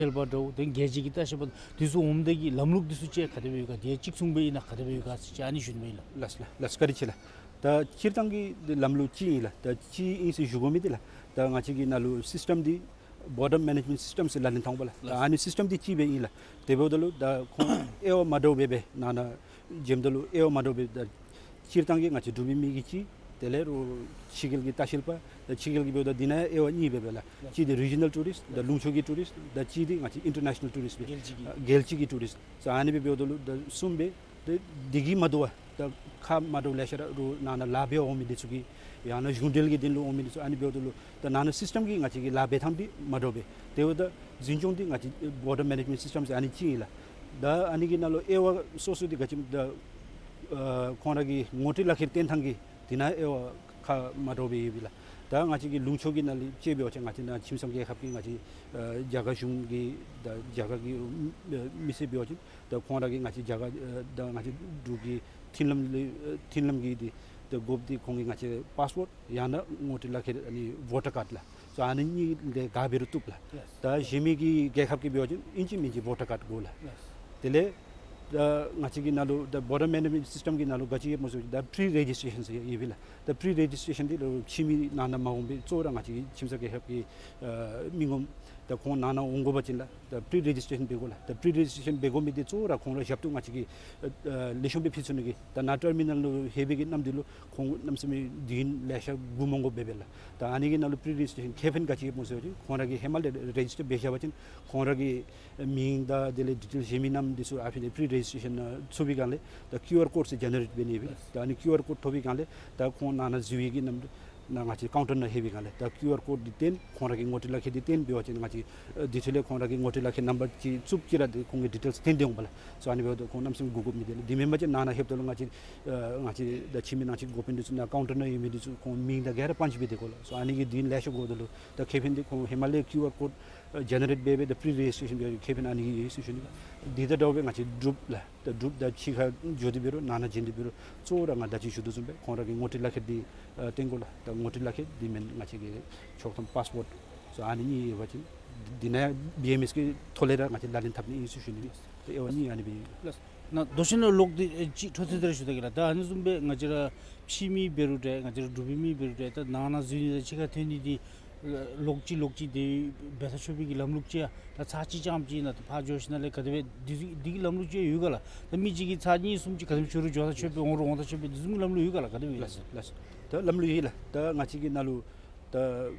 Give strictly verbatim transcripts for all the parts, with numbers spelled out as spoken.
ཤལ་པ་འདྲཝ་དེ་རྒྱལ་སྤྱི་གི་ལྟ་བཤལ་པ་འདི་ཚུ་འོངམ་ད་གི་ལམ་ལུགས་འདི་ཚུ་ཅིག་ག་དེ་སྦེ་ཡོད་ག། དེ་གཅིག་མཚུངས་སྦེ་ཨིན་ན་ག་དེ་སྦེ་ཡོད་ག་ཟེར་ཅིག་ཨ་ནི་ཞུ་ནི་ཨིན་ལགས། ལགས་ལགས་ལགས། བཀའ་དྲིན་ཆེ་ལགས། ད་སྤྱིར་བཏང་གི་ལམ་ལུགས་ཅིག་ཨིན་ལགས། ད་ཅིག་ཨིན་ཟེར་ཞུ་དགོ་མི་འདི་ལགས། ད་ང་བཅས་ཀྱི་ནང་ལུ་སིསི་ཊམ་འདི་བོར་ཌར་མེ་ནེཇ་མེནཊ་སིསི་ཊམ་ཟེར་ལག་ལེན་འཐབ་འོང་པ་ལགས། ད་ཨ་ནི་སིསི་ཊམ་འདི་ཅིག་སྦེ་ཨིན་ལགས། དེ་འབདཝ་ད་ལུ་ད་ཁོང་དབྱེ་བ་མ་འདྲཝ་སྦེ་སྦེ་ནང་ན་འབྱོནམ་ད་ལུ་དབྱེ་བ་མ་འདྲཝ་སྦེ་ད་སྤྱིར་བཏང་གི་ང་བཅས་འབྲུག་པའི་མི་གིས་གཅིག། དེ་ལས་རོགས་ཕྱི་རྒྱལ་གྱི་ལྟ་བཤལ་པ། ད་ཕྱི་རྒྱལ་གྱི་འབདཝ་ད་འདི་ནང་དབྱེ་བ་གཉིས་སྦེ་སྦེ་ལགས། གཅིག་འདི་རི་ཇི་ནཱལ་ཊུ་རིསིཊ་ད་ལུང་ཕྱོགས་ཀྱི་ཊུ་རིསིཊ། ད་གཅིག་འདི་ང་བཅས་ཨིན་ཊར་ནེ་ཤ་ནཱལ་ཊུ་རིསིཊ་སྦེ་རྒྱལ་སྤྱི་གི་ཨ་རྒྱལ་སྤྱི་གི་ཊུ་རིསིཊ་ཟེར་ཨ་ནི་སྦེ་འབདཝ་ད་ལུ་ད་གསུམ་སྦེ། ད་འདི་གིས་མ་དོ་བར་ད་ཁག་མ་འདྲཝ་ལེ་ཤ་ར་རོགས་ནང་ན་ལཱ་འབད་འོང་མི་འདི་ཚུ་གིས་ཡང་ན་གཞུང་འབྲེལ་གྱི་དོན་ལུ་འོང་མི་འདི་ཚུ་ཨ་ནི་འབདཝ་ད་ལུ་ད་ནང་ན་སིསི་ཊམ་གྱི་ང་བཅས་ཀྱི་ལཱ་འབད་ཐངས་འདི་མ་འདྲཝ་སྦེ། དེ་འབདཝ་ད་འཛིན་སྐྱོང་འདི་ང་བཅས་བོར་ཌར་མེ་ནེཇ་མེནཊ་སིསི་ཊམ་ཟེར་ཨ་ནི་ཅིག་ཨིན་ལགས། ད་ཨ་ནི་གི་ནང་ལུ་དབྱེ་བ་སོ་སོ་འདི་ག་ཅི་ད་ཨ་ཁོང་ར་གི་ངོ་སྤྲོད་ལག་ཁྱེར་བཏོན་ཐངས་ཀྱི་འདི་ནང་དབྱེ་བ་ཁག་མ་འདྲཝ་སྦེ་ཡོད་པས་ལགས། ད་ང་བཅས་ཀྱི་ལུང་ཕྱོགས་ཀྱི་ནང་ལུ་ཅིག་འབད་བ་ཅིན་ང་བཅས་ནཱ་ཁྱིམ་ཚང་རྒྱལ་ཁབ་ཀྱི་ང་བཅས་ཨ་རྒྱ་གར་གཞུང་གི་ད་རྒྱ་གར་གྱི་ཨ་མི་སེར་འབད་བ་ཅིན་ད་ཁོང་ར་གིས་ང་བཅས་རྒྱ་གར་ཨ་ད་ང་བཅས་འབྲུག་གི་མཐུན་ལམ་ལས་ཨ་མཐུན་ལམ་གྱི་འདི་ད་དགོཔ་འདི་ཁོང་གིས་ང་བཅས་པཱསི་པོརཊ་ཡང་ན་ངོ་སྤྲོད་ལག་ཁྱེར་ཨ་ནི་བོ་ཊར་ཀཱཌ་ལགས། སོ་ཨ་ནི་གཉིས་ལས་ག་འབད་རུང་བཏུབ་ལགས། ལགས། ད་གཞན་མི་གི་རྒྱལ་ཁབ་ཀྱི་འབད་བ་ཅིན་ཨིན་ཅི་མིན་ཅི་བོ་ཊར་ཀཱཌ་དགོ་ལགས། ལགས། དེ་ལས་ད་ང་བཅས་ཀྱི་ནང་ལུ་ད་བོར་ཌར་མེ་ནེཇ་མེནཊ་སིསི་ཊམ་གྱི་ནང་ལུ་ག་ཅི་ཡོདཔ་སྨོ་ཟེར་བ་ཅིན་ད་པི་རི་རེ་ཇིསི་ཊེ་ཤཱན་ཟེར་ཡོད་པས་ལགས། ད་པི་རི་རེ་ཇིསི་ཊེ་ཤཱན་འདི་ལུ་ཕྱི་མི་ནང་ན་མ་འོང་པའི་གཙོ་བོ་ར་ང་བཅས་ཀྱི་ཁྱིམ་ཚང་རྒྱལ་ཁབ་ཀྱི་ཨ་མི་ངོམ་ད་ཁོང་ནང་ན་འོང་དགོ་པ་ཅིན་ལགས་ད་པི་རི་རེ་ཇིསི་ཊེ་ཤཱན་འབད་དགོ་ལགས། ད་པི་རི་རེ་ཇིསི་ཊེ་ཤཱན་འབད་དགོ་མི་འདི་གཙོ་བོ་ར་ཁོང་ར་ཞབས་ཏོག་ང་བཅས་ཀྱིས་ཨ་ཨ་ལེགས་ཤོམ་སྦེ་ཕུལ་ཚུགས་ནི་གི། ད་ནཱ་ཊར་མི་ནཱལ་ལུ་ལྷོད་པའི་གི་གནམ་འདི་ལུ་ཁོང་གནམ་མེད་ས་མེད་དུས་ཡུན་ལེ་ཤ་སྒུག་མ་དགོཔ་སྦེ་སྦེ་ལགས། ད་ཨ་ནི་གི་ནང་ལུ་པི་རི་རེ་ཇིསི་ཊེ་ཤཱན་ཁེ་ཕན་ག་ཅི་ཡོདཔ་སྨོ་ཟེར་བ་ཅིན་ཁོང་ར་གིས་ཧེ་མ་ལས་རེ་ཇིསི་ཊར་འབད་བཞག་པ་ཅིན་ཁོང་ར་གི་མིང་དང་དེ་ལས་ཌི་ཊེལསི་གཞན་མི་རྣམས་འདི་ཚུ་ཨ་ཕི་ལས་པི་རི་རེ་ཇིསི་ཊེ་ཤཱན་ཚུགས་པའི་སྒང་ལས་ད་ཀིའུ་ཨར་ཀོཌ་ཟེར་ཇེ་ནེ་རེཊ་འབད་ནི་ཡོད་པས། ད་ཨ་ནི་ཀིའུ་ཨར་ཀོཌ་ཐོབ་པའི་སྒང་ལས་ད་ཁོང་ནང་ན་འཛུལ་བའི་གི་ནམ་ནཱ་ང་བཅས་ཀའུན་ཊར་ནང་ལྷོད་པའི་སྒང་ལས་ད་ཀིའུ་ཨར་ཀོཌ་འདི་སྟོན། ཁོང་ར་གི་ངོ་སྤྲོད་ལག་ཁྱེར་འདི་སྟོན་འབད་བ་ཅིན་ང་བཅས་ཨ་དེ་ཚུ་ལས་ཁོང་ར་གི་ངོ་སྤྲོད་ལག་ཁྱེར་ནམ་བར་ཅིག་བཙུགས་ཅི་ར་འདི་ཁོང་གི་ཌི་ཊེལསི་སྟོན་ཏེ་འོང་པ་ལགས། སོ་ཨ་ནི་འབདཝ་ད་ཁོང་གནམ་མེད་ས་མེད་སྒུག་དགོཔ་མེད། དེ་ལས་དེ་མེན་པ་ཅིན་ནང་ན་ལྷོདཔ་ད་ལུ་ང་བཅས་ཨ་ང་བཅས་ད་ཁྱིམ་མི་ནང་ཅིག་དགོ་པའི་འདི་ཚུ་ནཱ་ཀའུན་ཊར་ནང་ཡོད་མི་འདི་ཚུ་ཁོང་མིང་དང་ག་ར་པཱན་ཆི་སྦེ་སྡོད་དགོ་ལགས། སོ་ཨ་ནི་གི་དུས་ཡུན་ལེ་ཤ་འགོརཝ་ད་ལུ་ད་ཁེ་ཕན་འདི་ཁོང་ཧེ་མ་ལས་ཀིའུ་ཨར་ཀོཌ་ཨ་ཇེ་ནེ་རེཊ་འབད་འབད་ད་པི་རི་རེ་ཇིསི་ཊེ་ཤཱན་འབད་ཁེ་ཕན་ཨ་ནི་གི་ཡོད་ཟེར་ཞུ་ནི། འདི་དང་འདྲཝ་སྦེ་ང་བཅས་འབྲུགཔ་ལགས་ད་འབྲུགཔ་ད་ཕྱི་ཁར་འགྱོ་སྟེ་འབད་རུང་ནང་ན་འབྱོན་ཏེ་འབད་རུང་གཙོ་བོ་ར་ང་ད་ཅི་ཞུ་དོ་བཟུམ་སྦེ་ཁོང་ར་གི་ངོ་སྤྲོད་ལག་ཁྱེར་འདི་ཨ་སྟོན་དགོ་ལགས། ད་ངོ་སྤྲོད་ལག་ཁྱེར་འདི་མེན་ང་བཅས་ཀྱི་ཆོག་ཐམ་པཱསི་པོརཊ་སོ་ཨ་ནི་གཉིས་ཡོད་པ་ཅིན་འདི་ནང་བི་ཨེམ་ཨེསི་གི་ཐོག་ལས་ར་ང་བཅས་ལག་ལེན་འཐབ་ནི་ཨིན་ཟེར་ཞུ་ནི། ད་དབྱེ་བ་གཉིས་ཨ་ནི་སྦེ་ཨིན་ལགས། ལགས། ནཱ་མདོ་ཆེན་ལུ་ལོག་སྟེ་ཨེ་ཅིག་འཕྲོ་མཐུད་དེ་ར་ཞུ་ད་གེ་ལགས། ད་ཨ་ནི་བཟུམ་སྦེ་ང་བཅས་ར་ཕྱི་མི་འབད་རུང་འདྲ་ང་བཅས་ར་འབྲུག་པའི་མི་འབད་རུང་འདྲ་ད་ནང་ན་འཛུལ་ནི་དང་ཕྱི་ཁར་ཐོན་ནི་འདི་ལོག་ཅི་ལོག་ཅི་དེ་འབད་ས་ཆོག་པའི་གི་ལམ་ལུགས་ཅིག་ཡང་ད་ཚར་གཅིག་རྐྱངམ་ཅིག་ནཱ་ད་ཕར་འགྱོ་ཞིནམ་ལས་ག་དེ་སྦེ་འདི་འདི་གི་ལམ་ལུགས་ཅིག་ཡང་ཡོད་ག་ལགས། ད་མི་གཅིག་གིས་ཚར་གཉིས་གསུམ་ཅིག་ག་དེ་སྦེ་འགྱོ་རུང་འགྱོ་ད་ཆོག་པའི་འོང་རུང་འོང་ད་ཆོག་པའི་འདི་བཟུམ་གྱི་ལམ་ལུགས་ཡོད་ག་ལགས། ག་དེ་སྦེ་ཡོད་ལགས། ལགས་ལགས། ད་ལམ་ལུགས་ཡོད་ལགས། ད་ང་བཅས་ཀྱི་ནང་ལུ་ད་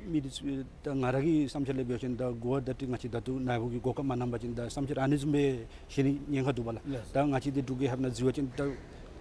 མི་འདི་ཚུ་ད་ང་ར་གི་བསམ་འཆར་ལས་འབད་བ་ཅིན་ད་འགོ་བ་ད་ཏེ་ང་བཅས་ད་ལྟོ་ནཱ་འབོ་གི་གོ་སྐབས་མ་གནང་པ་ཅིན་ད་བསམ་འཆར་ཨ་ནི་བཟུམ་སྦེ་བཞེས་ནི་ཉེན་ཁ་འདུག་པ་ལགས། ལགས། ད་ང་བཅས་འདི་འབྲུག་རྒྱལ་ཁབ་ནང་འཛུལ་བ་ཅིན་ད་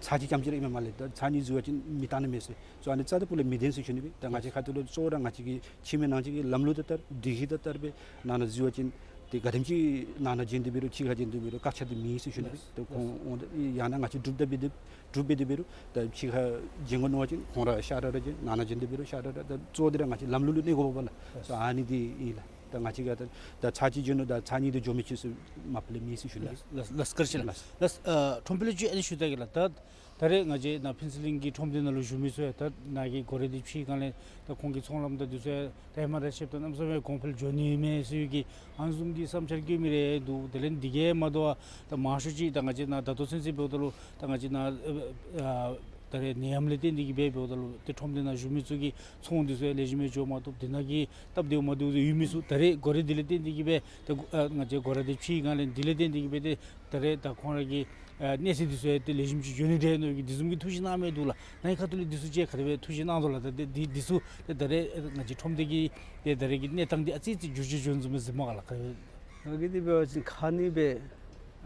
ཚར་གཅིག་རྐྱངམ་ཅིག་ར་ཨིན་མས་མ་ལས་ད་ཚར་གཉིས་འཛུལ་བ་ཅིན་མི་བཏང་ནི་མས་ཟེར། སོ་ཨ་ནི་རྩ་དང་སྤུ་ལས་མི་བདེན་ཟེར་ཞུ་ནི་སྦེ། ད་ང་བཅས་ཁ་ཐུག་ལས་གཙོ་བོ་ར་ང་བཅས་ཀྱི་ཁྱིམ་མི་ནང་བཅས་ཀྱི་ལམ་ལུགས་དང་ལྟར་སྒྲིག་གཞི་དང་ལྟར་སྦེ་ནང་ན་འཛུལ་བ་ཅིན་ཏེ་ག་དེམ་ཅིག་ནང་ན་འབྱོན་ཏེ་འབད་རུང་ཕྱི་ཁར་འབྱོན་ཏེ་འབད་རུང་བཀག་ཆ་འདི་མེད་ཟེར་ཞུ་ནི་སྦེ། ལགས། ཏེ་ཁོང་འོང་ད་ཡང་ན་ང་བཅས་འབྲུགཔ་ད་འབད་དེ་འབྲུགཔ་འབད་དེ་འབད་རུང་ད་ཕྱི་ཁར་འབྱོན་དགོ་མནོ་བ་ཅིན་ཁོང་ར་ཤ་ར་ར་འབྱོན། ནང་ན་འབྱོན་ཏེ་འབད་རུང་ཤ་ར་ར། ད་གཙོ་བོ་འདི་ར་ང་བཅས་ལམ་ལུགས་ལུ་གནས་དགོ་པས་ལགས། ལགས། ད་ཨ་ནི་འདི་ཨིན་ལགས། ད་ང་བཅས་ཀྱིས་ད་ད་ཚར་གཅིག་འབྱོན་ནུག། ད་ཚར་གཉིས་འདི་འགྱོ་མི་ཆོག་ཟེར་མ་པ་ལས་མེད་ཟེར་ཞུ་ནི། ལགས་ལགས་ལགས། བཀའ་དྲིན་ཆེ་ལགས། ལགས། ལགས། ཨ་ཁྲོམ་དཔོན་ལུ་ཅིག་ཨ་ནི་ཞུ་ད་གེ་ལགས། ད་ད་རེས་ང་བཅས་ནཱ་ཕུན་ཚོགས་གླིང་གི་ཁྲོམ་སྡེ་ནང་ལུ་བཞུགས་མི་ཚུ་ཡང་ད་ནཱ་གི་གོ་རིམ་འདི་ཕྱེ་སྒང་ལས་ད་ཁོང་གི་ཚོང་ལམ་དང་འདི་ཚུ་ཡང་ད་ཧེ་མ་ར་ཤེསཔ་ད་གནམ་མེད་ས་མེད་གོང་འཕེལ་འགྱོ་ནི་མས་ཟེར་གྱི་ཨ་ནི་བཟུམ་གྱི་བསམ་འཆར་བཀོད་མི་རེ་འདུག། དེ་ལས་འདི་གིས་མ་དོ་བར་ད་མང་ཤོས་ཅིག་ད་ང་བཅས་ནཱ་ད་ལྟོ་ཚུན་ཚོད་འབདཝ་ད་ལུ་ད་ང་བཅས་ནཱ་ཨ་ཨ་ད་རེས་ནད་ཡམས་ལས་བརྟེན་ཏེ་གིས་སྦེ་འབདཝ་ད་ལུ་ཏེ་ཁྲོམ་སྡེ་ནང་བཞུགས་མི་ཚུ་གི་ཚོང་འདི་ཚུ་ཡང་ལེགས་ཤོམ་སྦེ་འགྱོ་མ་བཏུབ། དེ་ནང་གི་སྟབས་བདེཝ་མ་བདེཝ་ཚུ་ཡོད་མི་ཚུ་ད་རེས་གོ་རིམ་འདི་ལས་བརྟེན་ཏེ་གིས་སྦེ་ད་ཨ་ང་བཅས་གོ་རིམ་འདི་ཕྱེ་སྒང་ལས་འདི་ལས་བརྟེན་ཏེ་གིས་སྦེ་ཏེ་ད་རེས་ད་ཁོང་ར་གི་ཨ་གནས་ཚུལ་འདི་ཚུ་ཡང་ཏེ་ལེགས་ཤོམ་ཅིག་འགྱོ་ནི་འདྲས་མནོ་གི་འདི་བཟུམ་གྱི་ཐུགས་བཞེད་གནང་མི་འདུག་ལགས། ནཱ་གི་ཁ་ཐུག་ལས་འདི་ཚུ་ཅིག་ག་དེ་སྦེ་ཐུགས་བཞེད་གནང་དོ་ལགས། ད་འདི་འདི་ཚུ་ཏེ་ད་རེས་ང་བཅས་ཁྲོམ་སྡེ་གི་ཏེ་ད་རེས་ཀྱི་གནས་སྟངས་འདི་ཨ་ཙི་ཙི་འགྱུར་བཅོས་འགྱོ་ནི་བཟུམ་སྦེ་གཟིགས་མས་ག་ལགས། ང་གིས་འདི་འབད་བ་ཅིན་ཁ་ནི་སྦེ་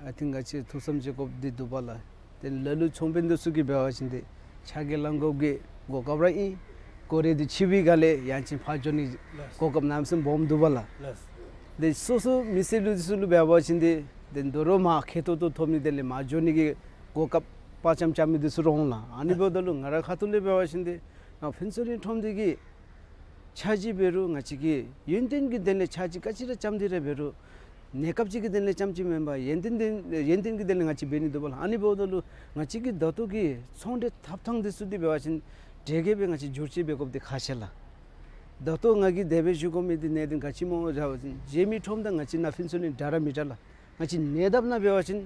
ཨ་ཏེ་ང་བཅས་ཐུགས་བསམ་བཞེས་དགོཔ་འདི་འདུག་པ་ལགས། ཏེ་ལ་ལུ་ཚོང་དཔོན་འདི་ཚུ་གིས་འབད་བ་ཅིན་ཏེ་ཕྱག་ལཱ་གནང་དགོཔ་གི་གོ་སྐབས་ར་ཨིན། གོ་རིམ་འདི་ཕྱེ་བའི་སྒང་ལས་ཡང་ཅིན་ཕར་འགྱོ་ནི་ལགས། གོ་སྐབས་གནམ་མེད་ས་མེད་སྦོམ་འདུག་པ་ལགས། ལགས། ཏེ་སོ་སོ་མི་སེར་ལུ་འདི་ཚུ་ལུ་འབད་བ་ཅིན་ཏེ་ཏེ་དོ་རུང་མར་ཁེ་ཏོག་ཏོ་ཐོབ་ནི་དེ་ལས་མར་འགྱོ་ནི་གི་གོ་སྐབས་དཔའ་བཅམ་བཅམ་མི་འདི་ཚུ་ར་འོང་ལགས། ཨ་ནི་འབདཝ་ད་ལུ་ང་རའི་ཁ་ཐུག་ལས་འབད་བ་ཅིན་ཏེ་ནཱ་ཕུན་ཚོགས་གླིང་ཁྲོམ་སྡེ་གི་འཆར་གཞི་འབད་རུང་ང་བཅས་ཀྱིས་ཡོན་ཏན་གྱི་དོན་ལས་འཆར་གཞི་ག་ཅི་ར་བརྩམས་ཏེ་ར་འབད་རུང་གནས་སྐབས་ཅིག་གི་དོན་ལས་རྐྱངམ་ཅིག་མེན་པར་ཡོན་ཏན་དོན་ཡོན་ཏན་གྱི་དོན་ལས་ང་བཅས་འབད་ནི་འདུག་པ་ལགས། ཨ་ནི་འབདཝ་ད་ལུ་ང་བཅས་ཀྱི་ད་ལྟོ་གི་ཚོང་འབྲེལ་འཐབ་ཐངས་འདི་ཚུ་འདི་འབད་བ་ཅིན་དེ་གིས་སྦེ་ང་བཅས་བསྒྱུར་བཅོས་འབད་དགོཔ་འདི་ཁག་ཆེ་ལགས། ད་ལྟོ་ང་གིས་དེ་སྦེ་ཞུ་དགོ་མི་འདི་གནད་དོན་ག་ཅི་སྨོ་ཟེར་བ་ཅིན་རྗེ་མི་ཁྲོམ་དང་ང་བཅས་ནཱ་ཕུན་ཚོགས་གླིང་འདྲ་ར་མི་འདྲ་ལགས། ང་བཅས་ནད་བརྟག་ནང་འབད་བ་ཅིན་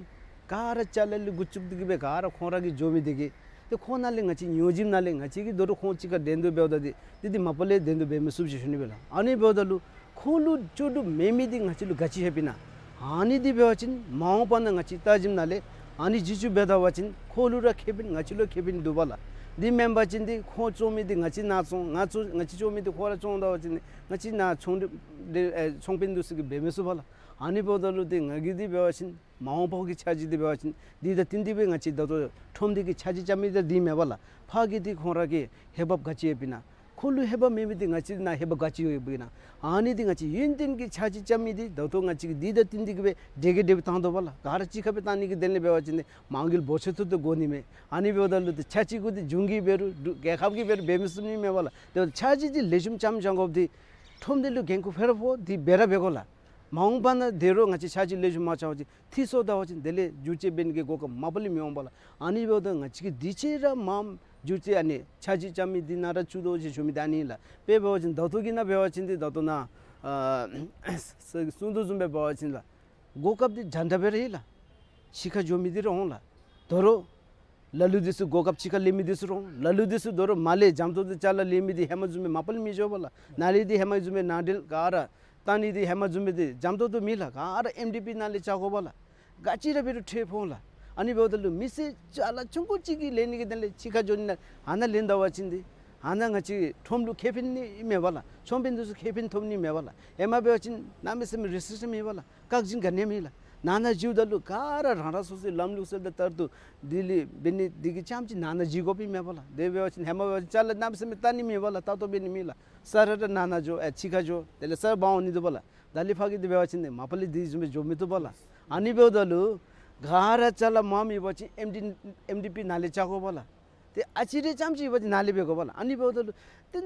ག་ར་ཅ་ལ་ལས་འགོ་བཙུགས་ཏེ་གི་སྦེ་ག་ར་ཁོང་ར་གིས་འགྱོ་མི་འདི་གིས་ཏེ་ཁོང་ནང་ལས་ང་བཅས་ཉོ་བཞིན་ནང་ལས་ང་བཅས་ཀྱིས་དོ་རུང་ཁོང་གཅིག་ཁར་འགྲན་བསྡུར་འབདཝ་ད་འདི་འདི་འདི་མ་པ་ལས་འགྲན་བསྡུར་འབད་མི་ཚུགས་ཟེར་ཞུ་ནི་སྦེ་ལགས། ཨ་ནི་འབདཝ་ད་ལུ་ཁོང་ལུ་ལྕོགས་གྲུབ་མེད་མི་འདི་ང་བཅས་ལུ་ག་ཅི་ལྷོདཔ་ཨིན་ན། ཨ་ནི་འདི་འབད་བ་ཅིན་མ་འོངས་པ་ནང་ང་བཅས་བལྟ་ཞིནམ་ལས་ཨ་ནི་བརྗེ་བཅོས་འབད་ད་བ་ཅིན་ཁོང་ལུ་ར་ཁེ་ཕན་ང་བཅས་ལུ་ཁེ་ཕན་འདུག་པ་ལགས། འདི་མེན་པ་ཅིན་འདི་ཁོང་བཙོང་མི་འདི་ང་བཅས་ནཱ་བཙོང་ང་བཙོང་ང་བཅས་བཙོང་མི་འདི་ཁོང་ར་བཙོང་ད་བ་ཅིན་ང་བཅས་ནཱ་ཚོང་འབྲེལ་ཨེ་ཚོང་དཔོན་འདི་ཚུ་གིས་འབད་མི་ཚུགས་པ་ལགས། ཨ་ནི་འབདཝ་ད་ལུ་འདི་ང་གིས་འདི་འབད་བ་ཅིན་མ་འོངས་པ་གི་འཆར་གཞི་འདི་འབད་བ་ཅིན་འདི་དང་བསྟུན་ཏེ་སྦེ་ང་བཅས་ད་ལྟོ་ཁྲོམ་སྡེ་གི་འཆར་གཞི་རྐྱབ་མི་འདི་འདི་མེན་པ་ལགས། ཕར་གྱི་འདི་ཁོང་ར་གི་འོས་འབབ་ག་ཅི་ཡོདཔ་ཨིན་ན། ཁོང་ལུ་འོས་འབབ་མེད་མི་འདི་ང་བཅས་ནཱ་འོས་འབབ་ག་ཅི་ཡོདཔ་ཨིན་ན། ཨ་ནི་འདི་ང་བཅས་ཡུན་བརྟན་གྱི་འཆར་གཞི་རྐྱབ་མི་འདི་ད་ལྟོ་ང་བཅས་ཀྱིས་འདི་དང་བསྟུན་ཏེ་གི་སྦེ་དེ་གི་དེ་སྦེ་བཏང་དོ་པ་ལགས། ག་ར་གཅིག་ཁར་སྦེ་བཏང་ནི་གི་དོན་ལས་འབད་བ་ཅིན་འདི་མ་འོངས་པ་ལུ་འབོར་ཆེ་ཏོག་ཏོ་དགོ་ནི་མས། ཨ་ནི་འབདཝ་ད་ལུ་འདི་འཆར་གཞི་གུ་འདི་གཞུང་གིས་འབད་རུང་འབྲུག་རྒྱལ་ཁབ་ཀྱིས་འབད་རུང་འབད་མི་ཚུགས་ནི་མེན་པ་ལགས། ཏེ་འཆར་གཞི་འདི་ལེགས་ཤོམ་རྐྱབ་རྐྱབ་དགོཔ་འདི་ཁྲོམ་སྡེ་ལུ་འགན་ཁུར་ཕར་ཕོག་འདི་འབད་ར་འབད་དགོ་ལགས། མ་འོངས་པ་ནང་དོ་རུང་ང་བཅས་འཆར་གཞི་ལེགས་ཤོམ་མ་རྐྱབ་པ་ཅིན་ཐིག་སོང་ད་བ་ཅིན་དེ་ལས་བསྒྱུར་བཅོས་འབད་ནི་གི་གོ་སྐབས་མ་པ་ལས་མི་འོང་པ་ལགས། ཨ་ནི་འབདཝ་ད་ང་བཅས་ཀྱིས་དུས་ཅི་ར་མངམ་བསྒྱུར་བཅོས་ཨ་ནི་འཆར་གཞི་རྐྱབ་མི་འདི་ནང་ར་བཙུགས་དོ་ཟེར་ཞུ་མི་འདི་ཨ་ནི་ལགས། དཔེ་འབད་བ་ཅིན་ད་ལྟོ་གི་ནང་འབད་བ་ཅིན་འདི་ད་ལྟོ་ནཱ་ཨ་གསུང་དོ་བཟུམ་སྦེ་འབད་བ་ཅིན་ལགས། གོ་སྐབས་འདི་འདྲན་འདྲ་སྦེ་ར་ཡོད་ལགས། ཕྱི་ཁར་འགྱོ་མི་འདི་ར་འོང་ལགས། དོ་རུང་ལ་ལུ་འདི་ཚུ་གོ་སྐབས་ཕྱི་ཁར་ལེན་མི་འདི་ཚུ་ར་འོང་། ལ་ལུ་འདི་ཚུ་དོ་རུང་མར་ལས་འཇམ་ཏོང་ཏོ་ཅ་ལ་ལེན་མི་འདི་ཧེ་མ་བཟུམ་སྦེ་མ་པ་ལས་མི་འགྱོ་པ་ལགས། ནཱ་ལས་འདི་ཧེ་མ་བཟུམ་སྦེ་ནང་འདྲེན་ག་ར་བཏང་ནི་འདི་ཧེ་མ་བཟུམ་སྦེ་འདི་འཇམ་ཏོང་ཏོ་མེད་ལགས། ག་ར་ཨེམ་ཌི་པི་ནང་ལས་རྐྱབ་དགོ་པ་ལགས། ག་ཅི་ར་འབད་རུང་ཁྲལ་ཕོག་ལགས། ཨ་ནི་འབདཝ་ད་ལུ་མི་སེར་ཅ་ལ་ཆུང་ཀུ་ཅིག་གིས་ལེན་ནི་གི་དོན་ལས་ཕྱི་ཁར་འགྱོ་ནི་ནང་ཨ་ནཱ་ལེན་ད་བ་ཅིན་འདི་ཨ་ནཱ་ང་བཅས་ཁྲོམ་ལུ་ཁེ་ཕན་ནི་མེད་པ་ལགས། ཚོང་དཔོན་འདི་ཚུ་ཁེ་ཕན་ཐོབ་ནི་མེད་པ་ལགས། ཧེ་མ་འབད་བ་ཅིན་གནམ་མེད་ས་མེད་རེ་སི་ཊིག་ཤཱན་མེད་པ་ལགས། བཀག་འཛིན་ག་ནི་ཡང་མེད་ལགས། ནང་ན་འགྱོཝ་ད་ལུ་ག་ར་རང་རང་སོ་སོའི་ལམ་ལུགས་སྲོལ་དང་ལྟར་དུ་ལྡི་ལི་འབད་ནི་འདི་གིས་རྐྱངམ་ཅིག་ནང་ན་འགྱོ་དགོཔ་ཨིན་མས་པ་ལགས། དེ་འབད་བ་ཅིན་ཧེ་མ་འབད་བ་ཅིན་ཅ་ལ་གནམ་མེད་ས་མེད་བཏང་ནི་མེད་པ་ལགས། ལྟ་རྟོག་འབད་ནི་མེད་ལགས། ས་ར་ར་ནང་ན་འགྱོ་ཨེ་ཕྱི་ཁར་འགྱོ་དེ་ལས་ས་ར་འབག་འོང་ནི་འདུག་པ་ལགས། ད་ལས་ཕར་གྱི་འདི་འབད་བ་ཅིན་ནི་མ་པ་ལས་འདི་བཟུམ་སྦེ་འགྱོ་མི་བཏུབ་པ་ལགས། ཨ་ནི་འབདཝ་ད་ལུ་ག་ར་ཅ་ལ་མངམ་ཡོད་པ་ཅིན་ཨེམ་ཌི་ཨེམ་ཌི་པི་ནང་ལས་རྐྱབ་དགོ་པ་ལགས། ཏེ་ཨ་ཙི་རེ་རྐྱངམ་ཅིག་ཡོད་པ་ཅིན་ནཱ་ལས་འབད་དགོ་པ་ལགས། ཨ་ནི་འབདཝ་ད་ལུ་ཏེ་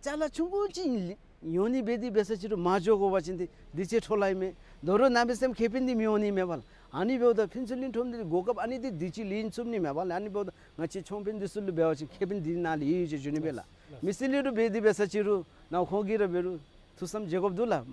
ཅ་ལ་ཆུང་ཀུ་ཅིག་ཉོ་ནི་འབད་དེ་འབད་ས་ཅིག་རུང་མ་འགྱོ་དགོ་པ་ཅིན་ཏེ་དུས་ཅི་འཕྲོ་བརླག་ཨིན་མས། དོ་རུང་གནམ་མེད་ས་མེད་ཁེ་ཕན་འདི་མི་འོང་ནི་མས་པ་ལགས། ཨ་ནི་འབདཝ་ད་ཕུན་ཚོགས་གླིང་ཁྲོམ་སྡེ་གོ་སྐབས་ཨ་ནི་འདི་དུས་ཅི་ལེན་ཚུགས་ནི་མས་པ་ལགས། ཨ་ནི་འབདཝ་ད་ང་བཅས་ཚོང་དཔོན་འདི་ཚུ་ལུ་འབད་བ་ཅིན་ཁེ་ཕན་འདི་ནཱ་ལས་ཡོད་ཟེར་ཞུ་ནི་མས་ལགས། མི་སེར་ལས་རུང་འབད་དེ་འབད་ས་ཅིག་རུང་ནཱ་ཁོང་གིས་ར་འབད་རུང་ཐུགས་བསམ་བཞེས་དགོཔ་འདུག་ལགས།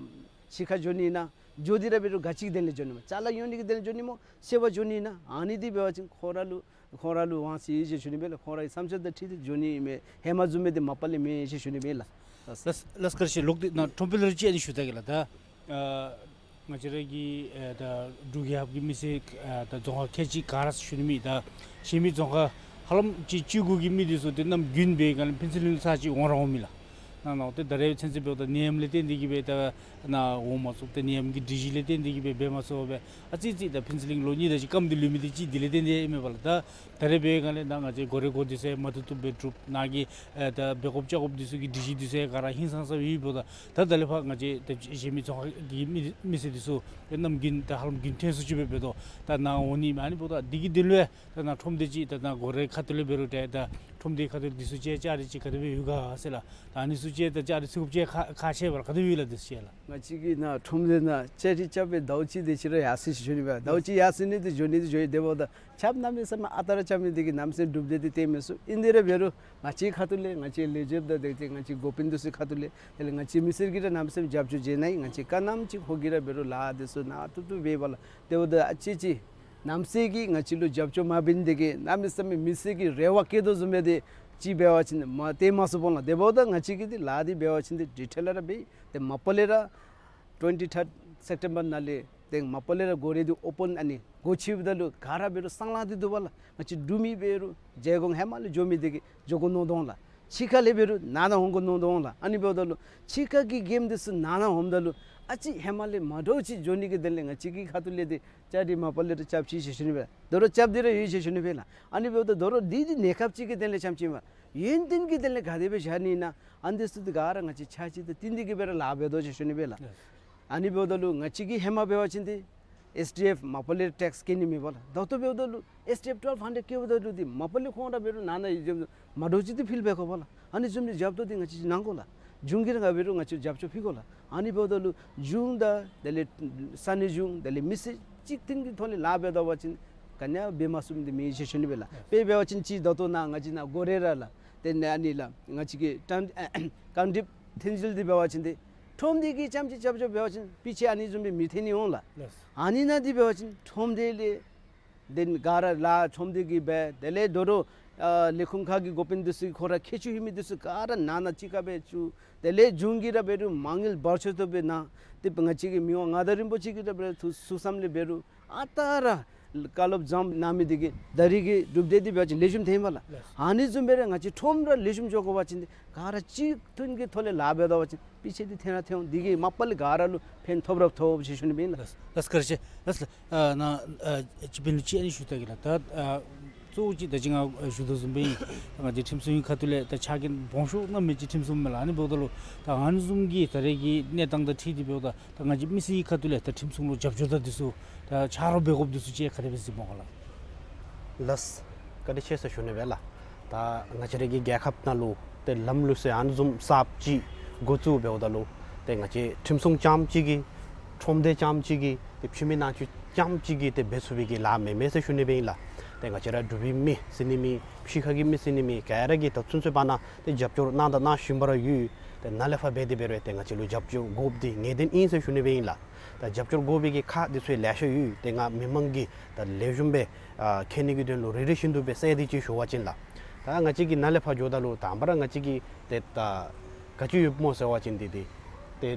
ཕྱི་ཁར་འགྱོ་ནི་ཨིན་ན་འགྱོ་སྟེ་ར་འབད་རུང་ག་ཅི་གི་དོན་ལས་འགྱོ་ནི་སྨོ། ཅ་ལ་ཉོ་ནི་གི་དོན་ལས་འགྱོ་ནི་སྨོ། བཤལ་བར་འགྱོ་ནི་ཨིན་ན། ཨ་ནི་འདི་འབད་བ་ཅིན་ཁོང་ར་ལུ་ཁོང་ར་ལུ་དབང་ཆ་ཡོད་ཟེར་ཞུ་ནི་མས་ལགས། ཁོང་རའི་བསམ་འཆར་དང་འཁྲིལ་ཏེ་འགྱོ་ནི་ཨིན་མས། ཧེ་མ་བཟུམ་སྦེ་འདི་མ་པ་ལས་མེད་ཟེར་ཞུ་ནི་མས་ལགས། ལགས་ལགས་བཀྲིན་ཆེ། ལོག་སྟེ་ནཱ་ཁྲོམ་དཔོན་ལུ་ཅིག་ཨ་ནི་ཞུ་ད་གེ་ལགས། ད་ཨ་ང་བཅས་ར་གི་ཨེ་ད་འབྲུག་རྒྱལ་ཁབ་ཀྱི་མི་སེར་ཨེ་ད་རྫོང་ཁག་ཁལ་གཅིག་ག་ར་ཞུ་ནི་མེད། ད་གཞན་མི་རྫོང་ཁག་ཧ་ལམ་ཅིག་བཅུ་དགུ་གི་མི་འདི་ཚུ་ཏེ་གནམ་དགུན་འབད་བའི་སྒང་ལས་ཕུན་ཚོགས་གླིང་ལུ་ཚར་གཅིག་འོང་ར་འོང་མས་ལགས། ནཱ་ནཱ་ཏེ་ད་རེས་ཚུན་ཚོད་འབདཝ་ད་ནད་ཡམས་ལས་བརྟེན་ཏེ་གིས་སྦེ་ད་ནཱ་འོང་མ་ཚུགས། ཏེ་ནད་ཡམས་ཀྱི་སྒྲིག་གཞི་ལས་བརྟེན་ཏེ་གིས་སྦེ་འབད་མ་ཚུགས་པས། ཨ་ཙི་ཙི་ད་ཕུན་ཚོགས་གླིང་ལོ་གཉིས་དེ་ཅིག་སྐམ་སྟེ་ལུས་མི་འདི་ཅིག་དེ་ལས་བརྟེན་ཏེ་ཨིན་མས་པ་ལགས། ད་ད་རེས་འབད་བའི་སྒང་ལས་ད་ང་བཅས་གོ་རེ་གོ་འདི་ཚུ་མ་ཐུབ་ཐུབ་སྦེ་གྲུབ། ནཱ་གི་ཨེ་ད་འབད་དགོཔ་བཅའ་དགོཔ་འདི་ཚུ་གི་སྒྲིག་གཞི་འདི་ཚུ་ག་ར་ཧིང་སངས་ས་སྦེ་ཡོདཔ་ད་ད་ད་ལས་ཕར་ང་བཅས་ད་གཞན་མི་རྫོང་ཁག་གི་མི་མི་སེར་འདི་ཚུ་ཏེ་གནམ་དགུན་ད་ཧ་ལམ་དགུན་ཐོན་སུ་ཅིག་སྦེ་འབད་དོ། ད་ནཱ་འོང་ནི་མས། ཨ་ནི་འབདཝ་ད་འདི་གི་དོན་ལུ་ད་ནཱ་ཁྲོམ་སྡེ་ཅིག་ད་ནཱ་སྒོ་རའི་ཁ་ཐུག་ལས་འབད་རུང་ཏེ་ད་ཁྲོམ་སྡེ་ཁ་ཐུག་འདི་ཚུ་ཅིག་ཅ་ར་ཅིག་ག་དེ་སྦེ་ཡོད་ག་ཟེར་ལགས། ད་ཨ་ནི་ཚུ་ཅིག་ད་ཅ་ར་ཚུ་ཅིག་ཁག་ཁག་ཆེ་བར་ག་དེ་སྦེ་ཡོད་ལགས་དེ་ཚུ་ཅིག་ལགས། ང་བཅས་ཀྱི་ནཱ་ཁྲོམ་སྡེ་ནང་ཅ་ར་རྐྱབ་སྦེ་ཟླཝ་གཅིག་དེ་ཅིག་ར་ཡར་སོ་ཡི་ཟེར་ཞུ་ནི་མས། ཟླཝ་གཅིག་ཡར་སོ་ནི་དེ་འགྱོ་ནི་དེ་འགྱོ་ཡི། དེ་འབདཝ་ད་ཆརཔ་གནམ་མེད་ས་མེད་ཨ་རྟག་ར་རྐྱབ་མི་དེ་གིས་གནམ་མེད་ས་མེད་སྒྲུབ་སྡེ་འདི་སྟོན་མི་ཚུགས། ཨིན་དེ་ར་འབད་རུང་ང་བཅས་ཁ་ཐུག་ལས་ང་བཅས་ལས་བྱེདཔ་དང་དེ་ཅིག་ང་བཅས་འགོ་དཔོན་འདི་ཚུ་ཁ་ཐུག་ལས་དེ་ལས་ང་བཅས་མི་སེར་གྱིས་ར་གནམ་མེད་ས་མེད་རྒྱབ་སྐྱོར་བྱིན་ནི་ཨིན། ང་བཅས་ག་ནི་ཡང་ཅིག་ཧོག་གིས་ར་འབད་རུང་ལཱ་འདི་ཚུ་ནཱ་ཐུབ་ཐུབ་འབད་བ་ལགས། དེ་འབདཝ་ད་ཨ་ཙི་ཅིག་གནམ་མེད་ས་མེད་ཀྱི་ང་བཅས་ལུ་རྒྱབ་སྐྱོར་མ་འབད་ནི་དེ་གིས་གནམ་མེད་ས་མེད་མི་སེར་གྱི་རེ་བ་བསྐྱེད་དོ་བཟུམ་སྦེ་དེ་ཅིག་འབད་བ་ཅིན་མ་སྟོན་མ་ཚུགས་པ་ལགས། དེ་འབདཝ་ད་ང་བཅས་ཀྱིས་འདི་ལཱ་འདི་འབད་བ་ཅིན་འདི་ཌི་ཊེལ་ར་འབད། ཏེ་མ་པ་ལས་ར་ཊུ་ཝེན་ཊི་ཐརཌ་སེབ་ཊེམ་བར་ནང་ལས་ཏེ་མ་པ་ལས་ར་སྒོ་ར་འདི་ཨོ་པཱན་ཨ་ནི་སྒོ་ཕྱེཝ་ད་ལུ་ག་ར་འབད་རུང་སྲང་ལང་སྟེ་འདུག་པ་ལགས། ང་བཅས་འབྲུག་མི་འབད་རུང་རྒྱལ་ཁབ་ཧེ་མ་ལས་འགྱོ་མི་དེ་གིས་འགྱོ་དགོ་མནོ་དོ་ལགས། ཕྱི་ཁ་ལས་འབད་རུང་ནང་ན་འོང་དགོ་མནོ་དོ་ལགས། ཨ་ནི་འབདཝ་ད་ལུ་ཕྱི་ཁ་གི་གེམ་འདི་ཚུ་ནང་ན་འོངམ་ད་ལུ་ཨ་ཙི་ཧེ་མ་ལས་མ་འདྲཝ་ཅིག་འགྱོ་ནི་གི་དོན་ལས་ང་བཅས་ཀྱི་ཁ་ཐུག་ལས་འདི་ཅ་ར་མ་པ་ལས་ར་རྐྱབ་ཅི་ཟེར་ཞུ་ནི་སྦེ། དོ་རུང་རྐྱབ་སྟེ་ར་ཡོད་ཟེར་ཞུ་ནི་སྦེ་ལགས། ཨ་ནི་འབདཝ་ད་དོ་རུང་འདི་འདི་གནས་སྐབས་ཅིག་གི་དོན་ལས་རྐྱངམ་ཅིག་མས། ཡུན་བརྟན་གྱི་དོན་ལས་ག་དེ་སྦེ་བཞག་ནི་ཨིན་ན། ཨ་ནི་འདི་ཚུ་འདི་ག་ར་ང་བཅས་འཆར་གཞི་དང་བསྟུན་ཏེ་གི་སྦེ་ར་ལཱ་འབད་དོ་ཟེར་ཞུ་ནི་སྦེ་ལགས། ཨ་ནི་འབདཝ་ད་ལུ་ང་བཅས་ཀྱིས་ཧེ་མ་འབད་བ་ཅིན་འདི་ཨེས་ཌི་ཨེཕ་མ་པ་ལས་ཊེགསི་བཀལ་ནི་མེད་པ་ལགས། ད་ལྟོ་འབདཝ་ད་ལུ་ཨེས་ཌི་ཨེཕ་ཊུ་ཝེལ་ཧན་ཌེཌ་བཀལཝ་ད་ལུ་འདི་མ་པ་ལས་ཁོང་ར་འབད་རུང་ནང་ན་ཡོད་མ་འདྲཝ་ཅིག་འདི་ཕིལ་འབད་དགོ་པ་ལགས། ཨ་ནི་བཟུམ་གྱི་རྒྱབ་སྐྱོར་འདི་ང་བཅས་ཀྱིས་གནང་དགོ་ལགས། གཞུང་གིས་ར་འབད་རུང་ང་བཅས་རྒྱབ་སྐྱོར་ཕུལ་དགོ་ལགས། ཨ་ནི་འབདཝ་ད་ལུ་གཞུང་དང་དེ་ལས་ས་གནས་གཞུང་དེ་ལས་མི་སེར་གཅིག་མཐུན་གྱི་ཐོག་ལས་ལཱ་འབད་ད་པ་ཅིན་ག་ནི་ཡང་འབད་མ་ཚུགས་མི་འདི་མེད་ཟེར་ཞུ་ནི་སྦེ་ལགས། དཔེ་འབད་བ་ཅིན་ཅིག་ད་ལྟོ་ནཱ་ང་བཅས་ནཱ་སྒོ་ར་ར་ལགས། དེ་ལས་ཨ་ནི་ལགས་ང་བཅས་ཀྱི་རྐང་རྐང་རྡིབ་ ཐོན་རྒྱུ་འདི་འབད་བ་ཅིན་ཏེ་ཁྲོམ་སྡེ་གིས་རྐྱངམ་ཅིག་རྐྱབ་རྐྱབ་འབད་བ་ཅིན་དཔེ་ཆ་ཨ་ནི་བཟུམ་སྦེ་མི་ཐོན་ནི་འོང་ལགས། ལགས། ཨ་ནི་ནང་འདི་འབད་བ་ཅིན་ཁྲོམ་སྡེ་ལས་དེ་ག་ར་ལཱ་ཁྲོམ་སྡེ་གིས་འབད། དེ་ལས་དོ་རུང་ཨ་ལས་ཁུངས་ཁག་གི་འགོ་དཔོན་འདི་ཚུ་ཁོ་ར་ཁྱད་ཆོས་ཡོད་མི་འདི་ཚུ་ག་ར་ནང་ན་གཅིག་ཁར་སྦེ་བཅུག། དེ་ལས་གཞུང་གིས་ར་འབད་རུང་མ་དངུལ་འབོར་ཆེ་ཏོག་ཏོ་སྦེ་གནང་། ཏེ་ང་བཅས་ཀྱི་མི་དབང་མངའ་བདག་རིན་པོ་ཆེ་གིས་ར་འབད་རུང་ཐུགས་བསམ་ལས་འབད་རུང་ཨ་རྟག་ར་བཀའ་སློབ་བཟང་གནང་མི་འདི་གིས་ད་རིས་ཀྱི་གྲུབ་འབྲས་འདི་འབད་བ་ཅིན་ལེགས་ཤོམ་ཐོན་པས་ལགས། ལགས། ཨ་ནི་བཟུམ་སྦེ་ར་ང་བཅས་ཁྲོམ་ར་ལེགས་ཤོམ་འགྱོ་དགོ་པ་ཅིན་ཏེ་ག་ར་གཅིག་མཐུན་གྱི་ཐོག་ལས་ལཱ་འབད་ད་པ་ཅིན་དཔེ་ཆ་འདི་ཐོན་ར་ཐོན་འོང་། འདི་གིས་མ་པ་ལས་ག་ར་ལུ་ཕན་ཐོགས་ར་ཐོགས་ཟེར་ཞུ་ནི་ཨིན་ལགས། ལགས་ལགས། བཀའ་དྲིན་ཆེ་ལགས། ལགས་ལགས། ཨ་ནཱ་ཨ་སྤྱི་དཔོན་ལུ་ཅིག་ཨ་ནི་ཞུ་ད་གེ་ལགས། ད་ཨ་གཙོ་བོ་ཅིག་ད་ཅི་ང་ཨ་ཞུ་དོ་བཟུམ་སྦེ་ང་བཅས་ཁྲིམས་སྲུང་གི་ཁ་ཐུག་ལས་ད་ཆ་རྐྱེན་སྦོམ་ཤོས་གནམ་མེད་ཅིག་ཁྲིམས་སྲུང་མས་ལགས། ཨ་ནི་འབདཝ་ད་ལུ་ད་ཨ་ནི་བཟུམ་གྱི་ད་རེས་ཀྱི་གནས་སྟངས་དང་འཁྲིལ་ཏེ་འབདཝ་ད་ད་ང་བཅས་མི་སེར་གྱི་ཁ་ཐུག་ལས་ད་ཁྲིམས་སྲུང་ལུ་རྒྱབ་སྐྱོར་དང་འདི་ཚུ་ད་ཆ་རོགས་འབད་དགོཔ་འདི་ཚུ་ཅིག་ག་དེ་སྦེ་གཟིགས་སྨོ་ག་ལགས། ལགས། བཀའ་དྲིན་ཆེ་ཟེར་ཞུ་ནི་སྦེ་ལགས། ད་ང་བཅས་རའི་གི་རྒྱལ་ཁབ་ནང་ལུ་ཏེ་ལམ་ལུགས་ཟེར་ཨ་ནི་བཟུམ་གསརཔ་ཅིག་འགོ་བཙུགས་འབདཝ་ད་ལུ་ཏེ་ང་བཅས་ཁྲིམས་སྲུང་རྐྱངམ་ཅིག་གིས་ཁྲོམ་སྡེ་རྐྱངམ་ཅིག་གིས་ཏེ་ཕྱི་མི་ནང་འཛུལ་རྐྱངམ་ཅིག་གིས་ཏེ་འབད་ཚུགས་པའི་གི་ལཱ་མེན་མས་ཟེར་ཞུ་ནི་སྦེ་ཨིན་ལགས། ཏེ་ང་བཅས་ར་འབྲུག་པའི་མི་ཟེར་ནི་མེད། ཕྱི་ཁ་གི་མི་ཟེར་ནི་མེད། ག་ར་གིས་ད་ཚུན་ཚོད་བར་ན་ཏེ་རྒྱབ་སྐྱོར་གནང་དང་གནང་བཞིན་པ་ར་ཡོད། ཏེ་ནཱ་ལས་ཕར་འབད་དེ་འབད་རུང་ཏེ་ང་བཅས་ལུ་རྒྱབ་སྐྱོར་དགོཔ་འདི་ངེས་བདེན་ཨིན་ཟེར་ཞུ་ནི་སྦེ་ཨིན་ལགས། ད་རྒྱབ་སྐྱོར་དགོ་པའི་གི་ཁག་འདི་ཚུ་ལེ་ཤ་ཡོད། ཏེ་ང་མི་མང་གིས་ད་ལེགས་ཤོམ་སྦེ་ཨ་མཁྱེན་ནི་གི་དོན་ལུ་རེ་རེ་བཞིན་དུ་སྦེ་གསལ་ཏེ་ཅིག་ཞུ་བ་ཅིན་ལགས། ད་ང་བཅས་ཀྱིས་ནཱ་ལས་ཕར་འགྱོཝ་ད་ལུ་དང་པ་ར་ང་བཅས་ཀྱིས་ཏེ་ད་ག་ཅི་ཡོདཔ་སྨོ་ཟེར་བ་ཅིན་འདི་འདི་ཏེ་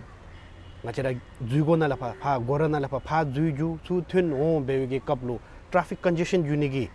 ང་བཅས་ར་འཛུལ་སྒོ་ནང་ལས་ཕར་ཕར་སྒོ་ར་ནང་ལས་ཕར་ཕར་འཛུལ་རྒྱུ་ཚུར་ཐོན་འོང་འབད་བའི་གི་སྐབས་ལུ་ཊེ་ཕིག་ཀོན་ཇེ་ཤཱན་འགྱོ་ནི་གི་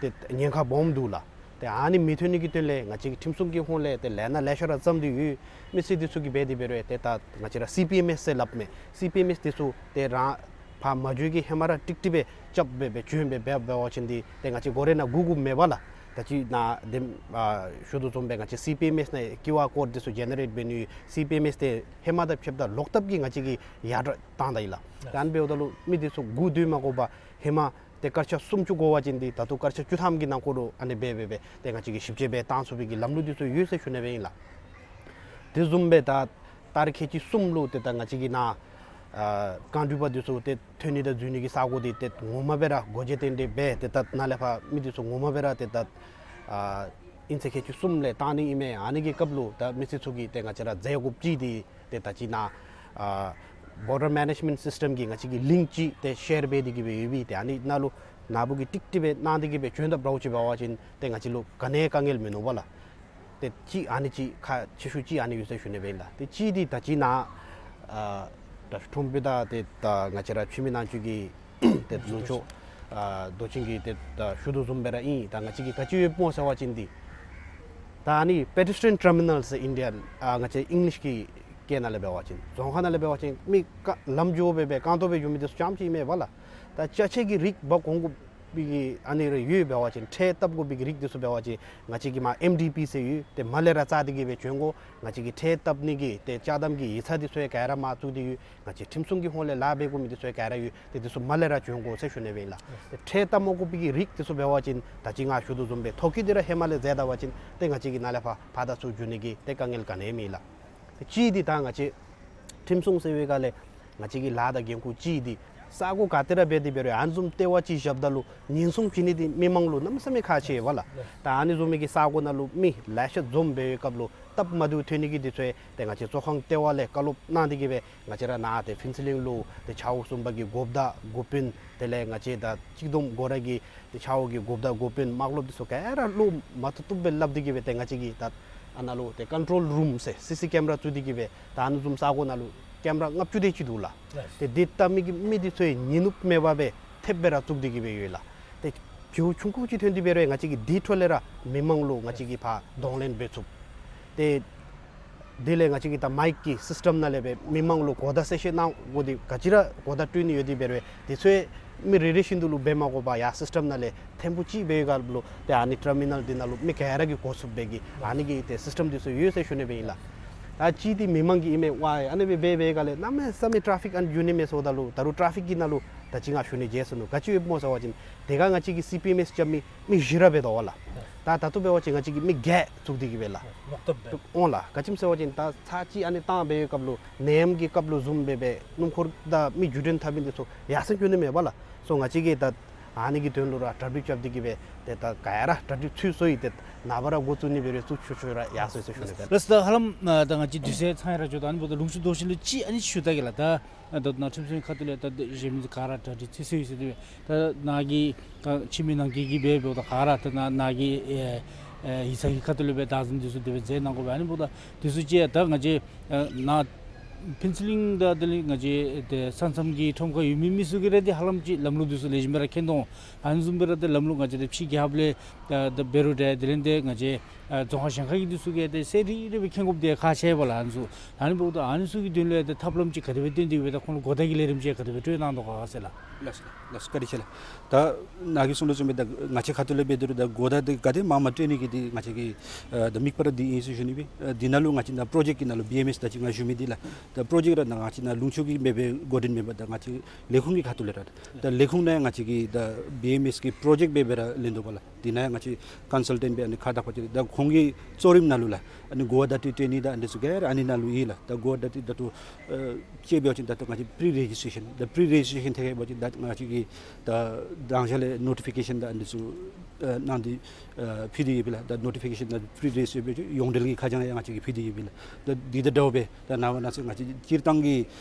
ཏེ་ཉེན་ཁ་སྦོམ་འདུག་ལགས། ཏེ་ཨ་ནི་མི་ཐོན་ནི་གི་དོན་ལས་ང་བཅས་ཀྱི་ཁྲིམས་སྲུང་གི་ཧོངས་ལས་ཏེ་ལས་སྣ་ལེ་ཤ་ར་བརྩམས་ཏེ་ཡོད། མི་སེར་འདི་ཚུ་གིས་འབད་དེ་འབད་རུང་ཏེ་ད་ང་བཅས་ར་སི་པི་ཨེམ་ཨེསི་ཟེར་སླབ་མས། སི་པི་ཨེམ་ཨེསི་འདི་ཚུ་ཏེ་རང་ཕར་མ་འགྱོ་གི་ཧེ་མ་ར་ཀྲིག་ཀྲི་སྦེ་རྐྱབ་སྦེ་སྦེ་བྱོན་སྦེ་འབད་འབད་བ་ཅིན་འདི་ཏེ་ང་བཅས་སྒོ་རའི་ནང་བསྒུག་བསྒུགཔ་མེད་པས་ལགས། ད་ཅི་ནཱ་དེམ་ཨ་ཞུ་དོ་བཟུམ་སྦེ་ང་བཅས་སི་པི་ཨེམ་ཨེསི་ནང་ཀིའུ་ཨར་ཀོཌ་འདི་ཚུ་ཇེ་ནེ་རེཊ་འབད་ནི་ཡོད། སི་པི་ཨེམ་ཨེསི་འདི་ཧེ་མ་དང་ཕྱདཔ་ད་ལོག་ཐབས་ཀྱིས་ང་བཅས་ཀྱིས་ཡར་དྲག་བཏང་ད་ཡི་ལགས། ད་ཨ་ནི་འབདཝ་ད་ལུ་མི་འདི་ཚུ་བསྒུག་སྡོད་མ་དགོ་པར་ཧེ་མ་ཏེ་སྐར་ཆ་སུམ་ཅུ་འགོར་བ་ཅིན་འདི་ད་ལྟོ་སྐར་ཆ་བཅུ་ཐམ་གྱི་ནང་འཁོད་ལུ་ཨ་ནི་སྦེ་སྦེ་སྦེ་ཏེ་ང་བཅས་ཀྱིས་ཞིབ་དཔྱད་འབད་བཏང་ཚུགས་པའི་གི་ལམ་ལུགས་འདི་ཚུ་ཡོད་ཟེར་ཞུ་ནི་སྦེ་ཨིན་ལགས། དེ་བཟུམ་སྦེ་ད་ཏ་རིག་ཁལ་གཅིག་གསུམ་ལུ་ཏེ་ད་ང་བཅས་ཀྱི་ནཱ་ཨ་རྐང་འགྲུལ་པ་འདི་ཚུ་ཏེ་ཐོན་ནི་དང་འཛུལ་ནི་གི་ས་གོ་འདི་ཏེ་ངོ་མ་སྦེ་ར་སྒོ་འབྱེད་ཏན་ཏན་འབད་དེ་ད་ནཱ་ལས་ཕར་མི་འདི་ཚུ་ངོ་མ་སྦེ་ར་ཏེ་ད་ཨ་ཨིན་ཚད་ཁལ་གཅིག་གསུམ་ལས་བཏང་ནི་ཨིན་མས། ཨ་ནི་གི་སྐབས་ལུ་ད་མི་སེར་ཚུ་གིས་ཏེ་ང་བཅས་ར་མཛད་དགོཔ་ཅིག་འདི་ཏེ་ད་ཅི་ནཱ་ཨ་བོར་ཌར་མེ་ནེཇ་མེནཊ་སིསི་ཊེམ་གི་ང་བཅས་ཀྱིས་ལིངཀ་ཅིག་ཏེ་ཤེར་འབད་དེ་གི་སྦེ་ཡོད་པས། ཏེ་ཨ་ནི་ནང་ལུ་ནཱ་བུ་གིས་ཀྲིག་ཀྲི་སྦེ་གནང་སྟེ་གི་སྦེ་བྱོན་ད་འདྲཝ་ཅིག་འབད་བ་ཅིན་ཏེ་ང་བཅས་ལུ་ག་ནི་དཀའ་ངལ་མིན་ནུག་པ་ལགས། ཏེ་གཅིག་ཨ་ནི་གཅིག་ཁག་ཆེ་ཤོས་གཅིག་ཨ་ནི་ཡོད་ཟེར་ཞུ་ནི་སྦེ་ཨིན་ལགས། ཏེ་གཅིག་འདི་ད་ཅི་ནཱ་ཨ་ད་ཁྲོམ་དཔོན་དང་ཏེ་ད་ང་བཅས་ར་ཕྱི་མི་ནང་འཛུལ་གྱི་ཏེ་ལུང་ཕྱོགས་ཨ་མདོ་ཆེན་གྱིས་ཏེ་ད་ཞུ་དོ་བཟུམ་སྦེ་ར་ཨིན། ད་ང་བཅས་ཀྱིས་ག་ཅི་ཡོདཔ་སྨོ་ཟེར་བ་ཅིན་འདི་ད་ཨ་ནི་པེ་ཌེ་སི་ཊི་རི་ཡན་ཊར་མི་ནཱལ་ཟེར་ཨིན་ཌི་ཡ་ཨ་ང་བཅས་ཨིང་ལིཤ་གི་སྐད་ནང་ལས་འབད་བ་ཅིན་རྫོང་ཁག་ནང་ལས་འབད་བ་ཅིན་མི་ཀ་ལམ་འགྱོ་སྦེ་སྦེ་རྐང་སྟོང་སྦེ་འགྱོ་མི་འདི་ཚུ་རྐྱངམ་ཅིག་མེན་པ་ལགས། ད་ཅ་ཆས་ཀྱི་རིགས་འབག་འོང་དགོ་པའི་གི་ཨ་ནི་རེ་ཡོད་འབད་བ་ཅིན་ཁྲལ་བཏབ་དགོ་པའི་གི་རིགས་འདི་ཚུ་འབད་བ་ཅིན་ང་བཅས་ཀྱིས་མར་ཨེམ་ཌི་པི་ཟེར་ཡོད། ཏེ་མར་ལས་ར་བཙག་སྟེ་གི་སྦེ་བྱོན་དགོ། ང་བཅས་ཀྱིས་ཁྲལ་བཏབ་ནི་གི་ཏེ་ཅ་དམ་གྱི་ཡིག་ཚང་འདི་ཚུ་ཡང་ག་ར་མར་བཙུགས་ཏེ་ཡོད། ང་བཅས་ཁྲིམས་སྲུང་གི་ཧོངས་ལས་ལཱ་འབད་དགོ་མི་འདི་ཚུ་ཡང་ག་ར་ཡོད། ཏེ་འདི་ཚུ་མར་ལས་ར་བྱོན་དགོ་ཟེར་ཞུ་ནི་སྦེ་ཨིན་ལགས། ཏེ་ཁྲལ་བཏབ་མ་དགོ་པའི་གི་རིགས་འདི་ཚུ་འབད་བ་ཅིན་ད་ཅི་ང་ཞུ་དོ་བཟུམ་སྦེ་ཐོ་བཀོད་འདི་ར་ཧེ་མ་ལས་མཛད་ད་པ་ཅིན་ཏེ་ང་བཅས་ཀྱིས་ནཱ་ལས་ཕར་ཕར་དང་ཚུར་འགྱོ་ནི་གི་ཏེ་དཀའ་ངལ་ག་ནི་ཡང་མེད་ལགས། ཏེ་གཅིག་འདི་ད་ང་བཅས་ཁྲིམས་སྲུང་ཟེར་བའི་སྒང་ལས་ང་བཅས་ཀྱི་ལཱ་དང་འགན་ཁུར་གཅིག་འདི་ས་གོ་ག་ཏེ་ར་འབད་དེ་འབད་རུང་ཨ་ནི་བཟུམ་ལྟེ་བ་ཅིག་བཞགཔ་ད་ལུ་ཉེན་སྲུང་བྱིན་ནི་འདི་མི་མང་ལུ་གནམ་མེད་ས་མེད་ཁག་ཆེ་བས་ལགས། ད་ཨ་ནི་བཟུམ་མའི་གི་ས་གོ་ནང་ལུ་མི་ལེ་ཤ་འཛོམས་འབད་བའི་སྐབས་ལུ་སྟབས་མ་བདེཝ་ཐོན་ནི་གི་འདི་ཚུ་ཡང་ཏེ་ང་བཅས་གཙོ་ཁང་ལྟེ་བ་ལས་བཀའ་སློབ་གནང་སྟེ་གི་སྦེ་ང་བཅས་ར་ནཱ་ཏེ་ཕུན་ཚོགས་གླིང་ལུ་ཏེ་ཆ་ཧོག་གསུམ་པ་གི་འགོ་བདག་འགོ་དཔོན་དེ་ལས་ང་བཅས་ད་གཅིག་བསྡོམས་སྒོ་ར་གི་ཏེ་ཆ་ཧོག་གི་འགོ་བདག་འགོ་དཔོན་དམག་སློབ་འདི་ཚུ་ག་ར་བློ་མ་བཏུབ་བཏུབ་སྦེ་སླབ་སྟེ་གི་སྦེ་ཏེ་ང་བཅས་ཀྱིས་ད་ཨ་ནཱ་ལུ་ཏེ་ཀོན་ཊོལ་རུམ་ཟེར་སི་སི་ཀེམ་ར་བཙུགས་ཏེ་གི་སྦེ་ད་ཨ་ནི་བཟུམ་ས་གོ་ནང་ལུ་ཀེམ་ར་ལྔ་བཅུ་དེ་ཅིག་འདུག་ལགས། ཏེ་འདི་བལྟ་མི་གི་མི་འདི་ཚུ་ཡང་ཉིན་ནུབ་མེད་པར་སྦེ་ཐེབས་སྦེ་ར་བཙུགས་ཏེ་གི་སྦེ་ཡོད་ལགས། ཏེ་བྱེལཝ་ཆུང་ཀུ་ཅིག་ཐོན་ཏེ་འབད་རུང་ང་བཅས་ཀྱིས་འདི་འཕྲོ་ལས་ར་མི་མང་ལུ་ང་བཅས་ཀྱིས་ཕར་གདོང་ལེན་འབད་ཚུགས། ཏེ་དེ་ལས་ང་བཅས་ཀྱིས་ད་མའིཀ་གི་སིསི་ཊེམ་ནང་ལས་སྦེ་མི་མང་ལུ་གོ་བརྡ་གསལ་བཤད་གནང་དགོ་འདི་ག་ཅི་ར་གོ་བརྡ་སྤྲོད་ནི་ཡོད་དེ་འབད་རུང་དེ་ཚུ་མི་རེ་རེ་བཞིན་དུ་ལུ་འབད་མ་དགོ་པར་ཡར་སིསི་ཊེམ་ནང་ལས་ཐེངས་པོ་གཅིག་འབད་བའི་སྐབས་ལུ་ཏེ་ཨ་ནི་ཊར་མི་ནཱལ་འདི་ནང་ལུ་མི་ག་ར་གིས་གོ་ཚུགས་པའི་གི་ཨ་ནི་གི་ཏེ་སིསི་ཊེམ་འདི་ཚུ་ཡོད་ཟེར་ཞུ་ནི་སྦེ་ཨིན་ལགས། ད་གཅིག་འདི་མི་མང་གིས་ཨིན་མས། ཝའི་ཨ་ནི་སྦེ་འབད་བའི་སྐབས་ལས་གནམ་མེད་ས་མེད་ཊེ་ཕིག་ཨ་ནི་འགྱོ་ནི་མས་ཟེརཝ་ད་ལུ་ད་རུང་ཊེ་ཕིག་གི་ནང་ལུ་ད་ཅི་ང་ཞུ་ནི་བརྗེད་སོ་ནུག། ག་ཅི་ཡོདཔ་སྨོ་ཟེར་བ་ཅིན་དེ་སྒང་ང་བཅས་ཀྱིས་སི་པི་ཨེམ་ཨེསི་རྐྱབ་མི་མི་བཞི་ར་འབད་དོ་བ་ལགས། ད་ད་ལྟོ་འབད་བ་ཅིན་ང་བཅས་ཀྱིས་མི་བརྒྱད་བཙུགས་ཏེ་གི་སྦེ་ལགས། ལོག་སྟབས་འབད་འོང་ལགས། ག་ཅི་སྨོ་ཟེར་བ་ཅིན་ད་ཚར་གཅིག་ཨ་ནི་བཏང་བའི་སྐབས་ལུ་ནད་ཡམས་ཀྱི་སྐབས་ལུ་བཟུམ་སྦེ་སྦེ་སྣུམ་འཁོར་དང་མི་འགྲུལ་འཕྲིན་འཐབ་མི་འདི་ཚུ་ཡར་སེང་འགྱོ་ནི་མེད་པ་ལགས། སོ་ང་བཅས་ཀྱིས་ད་ ཨ་ནི་གི་དོན་ལུ་ར་གྲ་སྒྲིག་རྐྱབ་སྟེ་གི་སྦེ་ཏེ་ད་ག་ཡ་ར་གྲ་སྒྲིག་ཚུ་སོང་ཡི། ཏེ་ནངས་པ་ར་འགོ་བཙུགས་ནི་འབད་རུང་བཙུགས་ཆོག་ཆོག་ར་ཡར་སོང་ཡི་ཟེར་ཞུ་ནི་ལགས། ལགས་ད་ཧ་ལམ་ད་ང་བཅས་དུས་ཚོད་ཚང་ཡི་ར་འགྱོ་ད། ཨ་ནི་འབདཝ་ད་ལུང་ཕྱོགས་རྡོ་ཤིང་ལུ་ཅིག་ཨ་ནི་ཞུ་ད་གེ་ལགས། ད་ད་ནཱ་ཁྲིམས་སྲུང་ཁ་ཐུག་ལས་ད་གཞན་མི་ག་ར་གྲ་སྒྲིག་ཚུ་སོང་ཡི་ཟེར་དེ་སྦེ་ད་ནཱ་གི་ད་ཕྱི་མི་ནང་འཁོད་ཀྱི་སྦེ་འབདཝ་ད་ག་ར་ད་ནཱ་ནཱ་གི་ཨེ་ཨེ་ཡིག་ཚང་གི་ཁ་ཐུག་ལས་སྦེ་བདག་འཛིན་འདི་ཚུ་དེ་སྦེ་མཛད་གནང་དགོ་པས། ཨ་ནི་འབདཝ་ད་འདི་ཚུ་ཅིག་ད་ང་བཅས་ཨེ་ནཱ་ཕུན་ཚོགས་གླིང་དང་དེ་ལས་ང་བཅས་ཏེ་ས་མཚམས་ཀྱི་ཁྲོམ་ཁར་ཡོད་མི་མི་ཚུ་གིས་ར་ཏེ་ཧ་ལམ་ཅིག་ལམ་ལུགས་འདི་ཚུ་ལེགས་ཤོམ་སྦེ་ར་མཁྱེན་དོ། ཨ་ནི་བཟུམ་སྦེ་ར་ཏེ་ལམ་ལུགས་ང་བཅས་ཏེ་ཕྱི་རྒྱལ་ཁབ་ལས་ད་ད་འབད་རུང་ཏེ་དེ་ལས་ཏེ་ང་བཅས་ཨ་རྫོང་ཁག་གཞན་ཁག་གི་འདི་ཚུ་གིས་ཏེ་གསལ་རི་རི་སྦེ་མཁྱེན་དགོཔ་འདི་ཁག་ཆེ་བས་ལགས། ཨ་ནི་ཚུ་ཨ་ནི་འབདཝ་ད་ཨ་ནི་ཚུ་གི་དོན་ལུ་ཏེ་ཐབས་ལམ་ཅིག་ག་དེ་སྦེ་སྟོན་ཏེ་སྦེ་ད་ཁོང་ལུ་གོ་བརྡ་གི་ལས་རིམ་ཅིག་ག་དེ་སྦེ་སྤྲོད་གནང་དོ་ག་ཟེར་ལགས། ལགས་སོ་ལགས་སོ། བཀའ་དྲིན་ཆེ་ལགས། ད་ནཱ་གིས་གསུང་དོ་བཟུམ་སྦེ་ད་ང་བཅས་ཁ་ཐུག་ལས་འབད་དེ་རུང་ད་གོ་བརྡ་འདི་ག་དེ་མང་མང་སྤྲོད་ནི་གི་འདི་ང་བཅས་ཀྱིས་ཨ་ད་དམིགས་པ་ར་འདི་ཨིན་ཟེར་ཞུ་ནི་སྦེ། ཨ་འདི་ནང་ལུ་ང་བཅས་ནཱ་པྲོ་ཇེཀཊ་ཀྱི་ནང་ལུ་བི་ཨེམ་ཨེས་ད་ཅི་ང་ཞུ་མི་འདི་ལགས། ད་པྲོ་ཇེཀཊ་ར་ནཱ་ང་བཅས་ནཱ་ལུང་ཕྱོགས་ཀྱི་མེན་པར་འགོ་འདྲེན་མེན་པར་ད་ང་བཅས་ལས་ཁུངས་ཀྱི་ཁ་ཐུག་ལས་ར་ད་ལས་ཁུངས་ནང་ཡང་ང་བཅས་ཀྱིས་ད་བི་ཨེམ་ཨེས་ཀྱི་པྲོ་ཇེཀཊ་སྦེ་སྦེ་ར་ལེན་དོ་བས་ལགས། འདི་ནང་ཡང་ང་བཅས་ཀོན་སཱལ་ཊེནཊ་སྦེ་ཨ་ནི་ཁ་དག་པ་ཅིན་ད་ཁོང་གི་གཙོ་རིམ་ནང་ལུ་ལགས། ཨ་ནི་གོ་བརྡ་འདི་སྤྲོད་ནི་དང་ཨ་ནི་ཚུ་ག་ར་ཨ་ནི་ནང་ལུ་ཡོད་ལགས། ད་གོ་བརྡ་འདི་ད་ལྟོ་ཨ་ཅིག་འབད་བ་ཅིན་ད་ལྟོ་ང་བཅས་པི་རི་རེ་ཇིས་ཊེ་ཤཱན་ད་པི་རི་རེ་ཇིས་ཊེ་ཤཱན་ཐད་ཁར་འབད་བ་ཅིན་ད་ང་བཅས་ཀྱིས་ད་དང་ཞག་ལས་ནོ་ཊི་ཕི་ཀེ་ཤཱན་ད་ཨ་ནི་ཚུ་ཨ་གནང་སྟེ་ཨ་ཕུལ་ཏེ་ཡོད་པས་ལགས། ད་ནོ་ཊི་ཕི་ཀེ་ཤཱན་ད་པི་རི་རེ་ཇིས་ཊེ་ཤཱན་འབད་བ་ཅིན་ཡོངས་འབྲེལ་གྱི་ཁ་བྱང་ཡང་ང་བཅས་ཀྱིས་ཕུལ་ཏེ་ཡོད་པས་ལགས། ད་འདི་དང་འདྲཝ་སྦེ་ད་ནངས་པ་གནངས་ཚེ་ང་བཅས་སྤྱིར་བཏང་གི་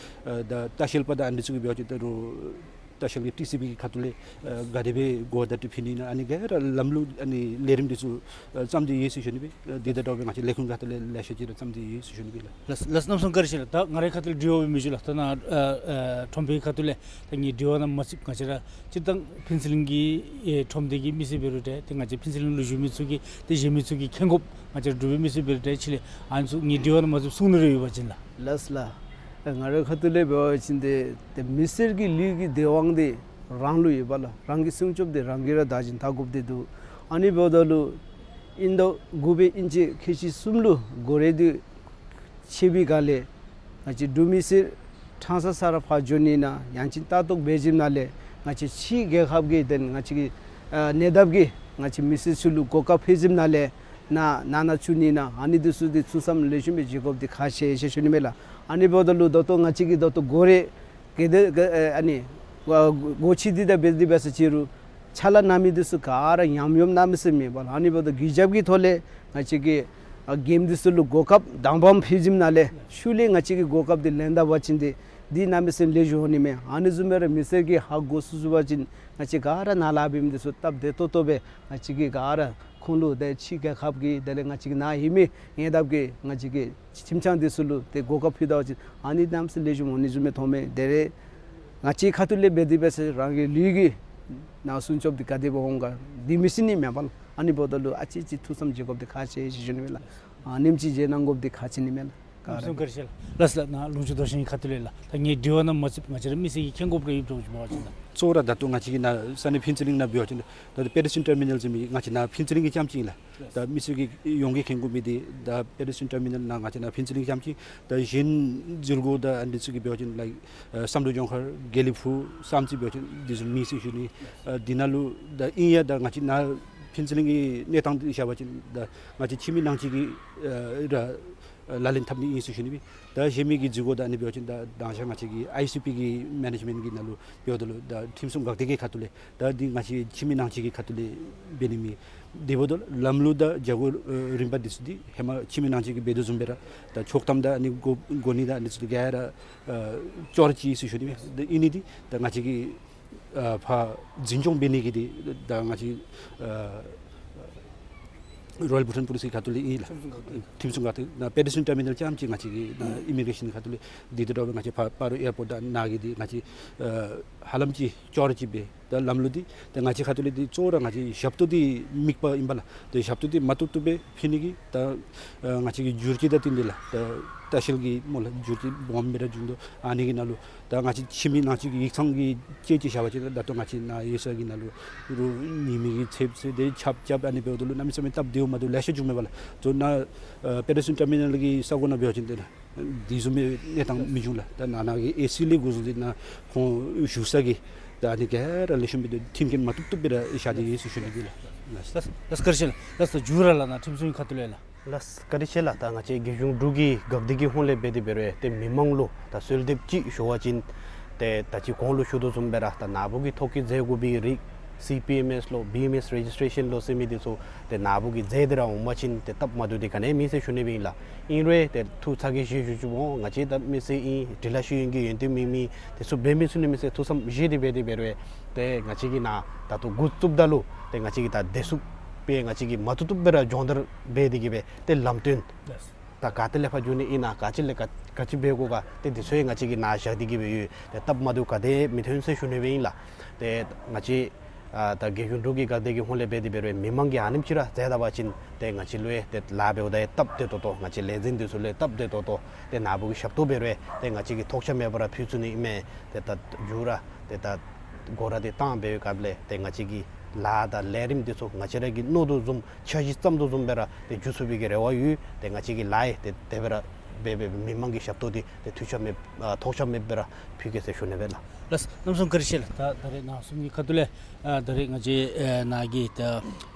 ཨ་ད་ལྟ་བཤལ་པ་ད་ཨ་ནི་ཚུ་གིས་འབད་བ་ཅིན་ད་རུང་ལྟ་བཤལ་གྱི་ཊི་སི་པི་གི་ཁ་ཐུག་ལས་ཨ་ག་དེ་སྦེ་གོ་བརྡ་འདི་ཕུལ་ནི་ཨིན་ན་ཨ་ནི་ག་ར་ལམ་ལུགས་ཨ་ནི་ལས་རིམ་འདི་ཚུ་ཨ་བརྩམས་ཏེ་ཡོད་ཟེར་ཞུ་ནི་སྦེ། ཨ་འདི་དང་འདྲཝ་སྦེ་ང་བཅས་ལས་ཁུངས་ཁ་ཐུག་ལས་ལེ་ཤ་ཅིག་ར་བརྩམས་ཏེ་ཡོད་ཟེར་ཞུ་ནི་སྦེ་ལགས། ལགས་ལགས། གནམ་མེད་ས་མེད་བཀའ་དྲིན་ཆེ་ལགས། ད་ང་རའི་ཁ་ཐུག་ལས་དྲི་བ་སྦེ་མི་ཞུ་ལགས། ད་ནཱ་ཨ་ཨ་ཁྲོམ་དཔོན་ཁ་ཐུག་ལས་ད་ངེའི་དྲི་བ་ནང་མ་ཚུད་ང་བཅས་ར་སྤྱིར་བཏང་ཕུན་ཚོགས་གླིང་གི་ཨེ་ཁྲོམ་སྡེ་གི་མི་སེར་འབད་རུང་ཏེ་ཏེ་ང་བཅས་ཕུན་ཚོགས་གླིང་ལུ་བཞུགས་མི་ཚུ་གིས་ཏེ་གཞན་མི་ཚུ་གིས་མཁྱེན་དགོཔ་ང་བཅས་འབྲུག་པའི་མི་སེར་འབད་རུང་ཏེ་ཕྱི་ལས་ཨ་ནི་ཚུ་ངེའི་དྲི་བ་ནང་མ་ཚུད་གསུང་ནི་རེ་ཡོད་པ་ཅིན་ལགས། ལགས་ལགས། ཨེ་ང་རའི་ཁ་ཐུག་ལས་འབད་བ་ཅིན་ཏེ་ཏེ་མི་སེར་གྱི་ལུས་ཀྱི་བདེ་དབང་འདི་རང་ལུ་ཡོད་པས་ལགས། རང་གི་སྲུང་སྐྱོབ་འདི་རང་གིས་ར་བདག་འཛིན་འཐབ་དགོཔ་འདི་འདུག། ཨ་ནི་འབདཝ་ད་ལུ་དབྱིན་ཟླ་དགུ་པའི་དབྱིན་ཚེས་ཁལ་གཅིག་གསུམ་ལུ་འགོ་འདྲེན་འདི་ཆད་པའི་སྒང་ལས་ང་བཅས་འབྲུག་མི་སེར་ཕྲང་ས་ས་ར་ཕར་འགྱོ་ནི་ན་ཡང་ཅིན་ལྟ་རྟོག་འབད་ཞིནམ་ལས་ང་བཅས་ཕྱི་རྒྱལ་ཁབ་ཀྱི་དེ་ང་བཅས་ཀྱི་ཨ་གནས་བདག་གིས་ང་བཅས་མི་སེར་ཚུ་ལུ་གོ་སྐབས་ཕུལ་ཞིནམ་ལས་ནཱ་ནང་ན་བཙུགས་ནི་ན་ཨ་ནི་འདི་ཚུ་འདི་ཐུགས་བསམ་ལེགས་ཤོམ་སྦེ་བཞེས་དགོཔ་འདི་ཁག་ཆེ་ཟེར་ཞུ་ནི་མས་ལགས། ཨ་ནི་འབདཝ་ད་ལུ་ད་ལྟོ་ང་བཅས་ཀྱིས་ད་ལྟོ་འགོ་འདྲེན་ག་དེ་ག་ཨ་ནི་འགོ་འགོ་འཁྲིད་འདི་ད་འབད་དེ་འབད་ས་ཅིག་རུང་ཕྱག་ལཱ་གནང་མི་འདི་ཚུ་ག་ར་ཉམས་མྱོང་གནམ་མེད་ས་མེད་ཡོད་པས་ལགས། ཨ་ནི་འབདཝ་ད་གུས་ཞབས་ཀྱི་ཐོག་ལས་ང་བཅས་ཀྱིས་ཨ་རྒནམ་འདི་ཚུ་ལུ་གོ་སྐབས་དང་པམ་ཕུལ་ཞིནམ་ལས་ཤུལ་ལས་ང་བཅས་ཀྱིས་གོ་སྐབས་འདི་ལེན་ད་པ་ཅིན་འདི་འདི་གནམ་མེད་ས་མེད་ལེགས་ཤོམ་འོང་ནི་མས། ཨ་ནི་བཟུམ་སྦེ་ར་མི་སེར་གྱིས་ཧ་གོ་ཚུགས་ཚུགས་པ་ཅིན་ང་བཅས་ག་ར་ནཱ་ལཱ་འབད་མི་འདི་ཚུ་སྟབས་བདེ་ཏོག་ཏོ་སྦེ་ང་བཅས་ཀྱིས་ག་ར་ཁོང་ལུ་ཏེ་ཕྱི་རྒྱལ་ཁབ་ཀྱི་དེ་ལས་ང་བཅས་ཀྱི་ནཱ་ཡོད་མི་གནས་བདག་གི་ང་བཅས་ཀྱི་ཁྱིམ་ཚང་འདི་ཚུ་ལུ་ཏེ་གོ་སྐབས་ཕུལ་ད་པ་ཅིན་ཨ་ནི་གནམ་མེད་ས་མེད་ལེགས་ཤོམ་འོང་ནི་བཟུམ་སྦེ་མཐོངམ་མས། དེ་ལས་ང་བཅས་ཁ་ཐུག་ལས་འབད་དེ་འབད་ས་རང་གི་ལུས་ཀྱི་ནང་སྲུང་སྐྱོབ་འདི་ག་དེ་སྦེ་འོང་ག་འདི་མི་ཤེས་ནི་མས་པ་ལགས། ཨ་ནི་འབདཝ་ད་ལུ་ཨ་ཙི་ཅིག་ཐུགས་བསམ་བཞེས་དགོཔ་འདི་ཁག་ཆེ་ཟེར་ཞུ་ནི་མས་ལགས། ཨ་ནེམ་ཅིག་བཞེས་གནང་དགོཔ་འདི་ཁག་ཆེ་ནི་མས་ལགས། གནམ་མེད་ས་མེད་བཀའ་དྲིན་ཆེ་ལགས། ལགས་ལགས། ནཱ་ལུང་ཕྱོགས་རྡོ་ཤིང་གི་ཁ་ཐུག་ལས་ལགས། ད་ངེའི་དྲི་བ་ནང་མ་ཚུད་ང་བཅས་ར་མི་སེར་གྱིས་མཁྱེན་དགོཔ་རེ་ཡོདཔ་འདྲཝ་ཅིག་འབད་བ་ཅིན་ལགས། གཙོ་བོ་ར་ད་ལྟོ་ང་བཅས་ཀྱི་ནཱ་ས་གནས་ཕུན་ཚོགས་གླིང་ནང་འབད་བ་ཅིན་ད་ད་པེ་ཌེ་སི་ཊེན་ཊར་མི་ནཱལ་ཟེར་མི་ང་བཅས་ནཱ་ཕུན་ཚོགས་གླིང་གི་རྐྱངམ་ཅིག་ཨིན་ལགས། ད་མི་སེར་གྱིས་ཡོངས་ཀྱིས་མཁྱེན་དགོ་མི་འདི་ད་པེ་ཌེ་སི་ཊེན་ཊར་མི་ནཱལ་ནཱ་ང་བཅས་ནཱ་ཕུན་ཚོགས་གླིང་རྐྱངམ་ཅིག། ད་གཞན་འཛུལ་སྒོ་ད་ཨ་ནི་ཚུ་གི་འབད་བ་ཅིན་ལའིཀ་ཨ་བསམ་གྲུབ་ལྗོངས་མཁར་དགེ་ལེགས་ཕུག་བསམ་རྩེ་འབད་བ་ཅིན་འདི་ཚུ་མེད་ཟེར་ཞུ་ནི། ཨ་འདི་ནང་ལུ་ད་ཨིན་ཡང་ད་ང་བཅས་ནཱ་ཕུན་ཚོགས་གླིང་གི་གནས་སྟངས་འདི་བཞག་པ་ཅིན་ད་ང་བཅས་ཁྱིམ་མི་ནང་གཅིག་གིས་ཨ་ར་ཨ་ལག་ལེན་འཐབ་ནི་ཨིན་ཟེར་ཞུ་ནི་སྦེ། ད་གཞན་མི་གི་འཛུལ་སྒོ་ད་ཨ་ནི་འབད་བ་ཅིན་ད་དང་ཞག་ང་བཅས་ཀྱི་ཨའི་སི་པི་གི་མེ་ནེཇ་མེནཊ་གི་ནང་ལུ་འབདཝ་ད་ལུ་ད་ཁྲིམས་སྲུང་འགག་སྡེ་གི་ཁ་ཐུག་ལས་ད་འདི་ང་བཅས་ཁྱིམ་མི་ནང་གཅིག་གི་ཁ་ཐུག་ལས་འབད་ནི་མེད། དེ་འབདཝ་ད་ལམ་ལུགས་དང་བྱ་སྒོ་ཨ་རིམ་པ་འདི་ཚུ་འདི་ཧེ་མ་ཁྱིམ་མི་ནང་གཅིག་གིས་འབད་དོ་བཟུམ་སྦེ་ར་ད་ཆོག་ཐམ་དང་ཨ་ནི་གོ་གོ་གནས་དང་ཨ་ནི་ཚུ་འདི་ག་ར་ཨ་ཅོག་ར་གཅིག་ཨིན་ཟེར་ཞུ་ནི་སྦེ། ད་ཨིན་ནི་འདི་ད་ང་བཅས་ཀྱིས་ཨ་ཕར་འཛིན་སྐྱོང་འབད་ནི་གི་འདི་ད་ང་བཅས་ཨ་རོ་ཡལ་བྷུ་ཊཱན་པོ་ལི་སི་ཁ་ཐུག་ལས་ཨིན་ལགས། ཁྲིམས་སྲུང་འགག་སྡེ། ཁྲིམས་སྲུང་འགག་སྡེ་ནཱ་པེ་ཌེ་སི་ཊེན་ཊར་མི་ནཱལ་རྐྱངམ་ཅིག་ང་བཅས་ཀྱི་ནཱ་ཨི་མི་གྲེ་ཤཱན་ཁ་ཐུག་ལས་འདི་དང་འདྲཝ་སྦེ་ང་བཅས་ཕར་ཕར་རུ་ཨེར་པོརཊ་དང་ནཱ་གི་འདི་ང་བཅས་ཨ་ཧ་ལམ་ཅིག་ཅོག་ར་གཅིག་སྦེ། ད་ལམ་ལུགས་འདི་ད་ང་བཅས་ཁ་ཐུག་ལས་འདི་གཙོ་བོ་ར་ང་བཅས་ཞབས་ཏོག་འདི་དམིགས་པ་ཨིན་པས་ལགས། ད་ཞབས་ཏོག་འདི་མ་བཏུབ་བཏུབ་སྦེ་ཕུལ་ནི་གི་ད་ཨ་ང་བཅས་ཀྱི་བསྒྱུར་བཅོས་དང་བསྟུན་ཏེ་ལགས། ད་ལྟ་བཤལ་གྱི་སྨོ་ལགས། བསྒྱུར་བཅོས་སྦོམ་སྦེ་ར་བྱུང་དོ། ཨ་ནི་གི་ནང་ལུ་ད་ང་བཅས་ཁྱིམ་མི་ནང་གཅིག་གི་ཡིག་ཚང་གི་དཔྱད་ཅིག་བཞག་པ་ཅིན་ད་ད་ལྟོ་ང་བཅས་ནཱ་ཡོད་ས་གི་ནང་ལུ་རུང་ཉིན་མའི་གི་ཚདཔ་ཚུ་དེ་ཆརཔ་རྐྱབ་ཨ་ནི་འབདཝ་ད་ལུ་གནམ་མེད་ས་མེད་སྟབས་བདེཝ་མ་བདེཝ་ལེ་ཤ་བྱུངམ་མས་པ་ལགས། གཙོ་བོ་ནཱ་ཨ་པེ་ཌེ་སི་ཊེན་ཊར་མི་ནཱལ་གི་ས་གོ་ནང་འབད་བ་ཅིན་ཏེ་ལགས་དེ་བཟུམ་མའི་གནས་སྟངས་མི་འབྱུང་ལགས། ད་ནཱ་ནཱ་གི་ཨེ་སི་ལས་འགོ་བཟུང་སྟེ་ནཱ་ཁོང་བཞུགས་ས་གི་ད་ཨ་ནི་ག་ར་ལེགས་ཤོམ་སྦེ་ཏེ་མཐུན་རྐྱེན་མ་བཏུབ་བཏུབ་སྦེ་ར་བཞག་སྟེ་ཡོད་ཟེར་ཞུ་ནི་ཨིན་ལགས། ལགས་ལགས་བཀའ་དྲིན་ཆེ་ལགས། ལགས་ད་མཇུག་ར་ལགས་ནཱ་ཁྲིམས་སྲུང་ཁ་ཐུག་ལས་ལགས། ལགས་བཀའ་དྲིན་ཆེ་ལགས། ད་ང་བཅས་རྒྱལ་གཞུང་འབྲུག་གི་འགག་སྡེ་གི་ཧོངས་ལས་འབད་དེ་འབད་རུང་ཏེ་མི་མང་ལུ་ད་གསོལ་འདེབས་ཅིག་ཞུ་བ་ཅིན་ཏེ་ད་ཅི་གོང་ལུ་ཞུ་དོ་བཟུམ་སྦེ་ར་ད་ནཱ་བུ་གིས་ཐོ་བཀོད་མཛད་དགོ་པའི་རིགས་ སི་པི་ཨེམ་ཨེས་ལོ་བི་ཨེམ་ཨེས་རེ་ཇིས་ཊེ་ཤཱན་ལོ་ཟེར་མི་འདི་ཚུ་ཏེ་ནཱ་བུ་གིས་མཛད་དེ་ར་འོང་པ་ཅིན་ཏེ་སྟབས་མ་བདེཝ་འདི་ག་ནི་ཡང་མེད་ཟེར་ཞུ་ནི་སྦེ་ཨིན་ལགས། ཨིན་རུང་ཏེ་ཐུགས་ཚ་གྱང་བཞེས་བཞུགས་བཞུགསཔ་འོང་། ང་བཅས་ད་མི་སེར་ཨིན། འབྲི་ལྷག་ཞུ་ཡོན་གྱི་ཡོན་ཏན་མེད་མི་འདི་ཚུ་འབད་མི་ཚུགས་ནི་མས་ཟེར་ཐུགས་བསམ་བཞེས་ཏེ་འབད་དེ་འབད་རུང་ཏེ་ང་བཅས་ཀྱིས་ནཱ་ད་ལྟོ་འགོ་བཙུགསཔ་ད་ལུ་ཏེ་ང་བཅས་ཀྱིས་ད་བདེ་སྡུག་སྦེ་ང་བཅས་ཀྱིས་མ་བཏུབ་བཏུབ་སྦེ་ར་སྦྱོང་བརྡར་འབད་དེ་གིས་སྦེ་ཏེ་ལམ་སྟོན་ད་ག་ཏེ་ལས་ཕར་འགྱོ་ནི་ཨིན་ན་ག་ཅི་ལས་ག་ག་ཅི་འབད་དགོ་ག་ཏེ་འདི་ཚུ་ཡང་ང་བཅས་ཀྱིས་ནཱ་བཞག་སྟེ་གིས་སྦེ་ཡོད། ཏེ་སྟབས་མ་བདེཝ་ག་དེ་མི་ཐོན་ཟེར་ཞུ་ནི་སྦེ་ཨིན་ལགས། ཏེ་ང་བཅས་ཨ་ད་རྒྱལ་གཞུང་འབྲུག་གི་འགག་སྡེ་གི་ཧོངས་ལས་འབད་དེ་འབད་རུང་མི་མང་གིས་ཨ་ནེམ་ཅིག་ར་མཛད་ད་པ་ཅིན་ཏེ་ང་བཅས་ལུ་ཡང་ཏེ་ལཱ་འབདཝ་ད་ཡང་སྟབས་བདེ་ཏོག་ཏོ། ང་བཅས་ལས་འཛིན་འདི་ཚུ་ལུ་ཡང་སྟབས་བདེ་ཏོག་ཏོ། ཏེ་ནཱ་བུ་གི་ཞབས་ཏོག་འབད་རུང་ཏེ་ང་བཅས་ཀྱིས་ཐོགས་ཆགས་མེད་པར་ཕུལ་ཚུགས་ནི་ཨིན་མས། ཏེ་ད་མཇུག་ར་ཏེ་ད་སྒོ་ར་འདི་བཏང་པའི་སྐབས་ལས་ཏེ་ང་བཅས་ཀྱི་ལཱ་དང་ལས་རིམ་འདི་ཚུ་ང་བཅས་ར་གིས་མནོ་དོ་བཟུམ་འཆར་གཞི་བརྩམ་དོ་བཟུམ་སྦེ་ར་ཏེ་འགྱོ་ཚུགས་པའི་གི་རེ་བ་ཡོད། ཏེ་ང་བཅས་ཀྱི་ལཱ་ཡང་ཏེ་དེ་སྦེ་ར་འབད་འབད་མི་མང་གི་ཞབས་ཏོག་འདི་ཏེ་ཐོགས་ཆགས་མེད་ཨ་ཐོགས་ཆགས་མེད་པར་ཕུལ་གེ་ཟེར་ཞུ་ནི་སྦེ་ལགས། ལགས་རྣམ་གསུམ་བཀའ་དྲིན་ཆེ་ལགས། ད་ད་རེས་ནཱ་གསུམ་གྱི་ཁ་ཐུག་ལས་ཨ་ད་རེས་ང་བཅས་ཨ་ནཱ་གི་ད་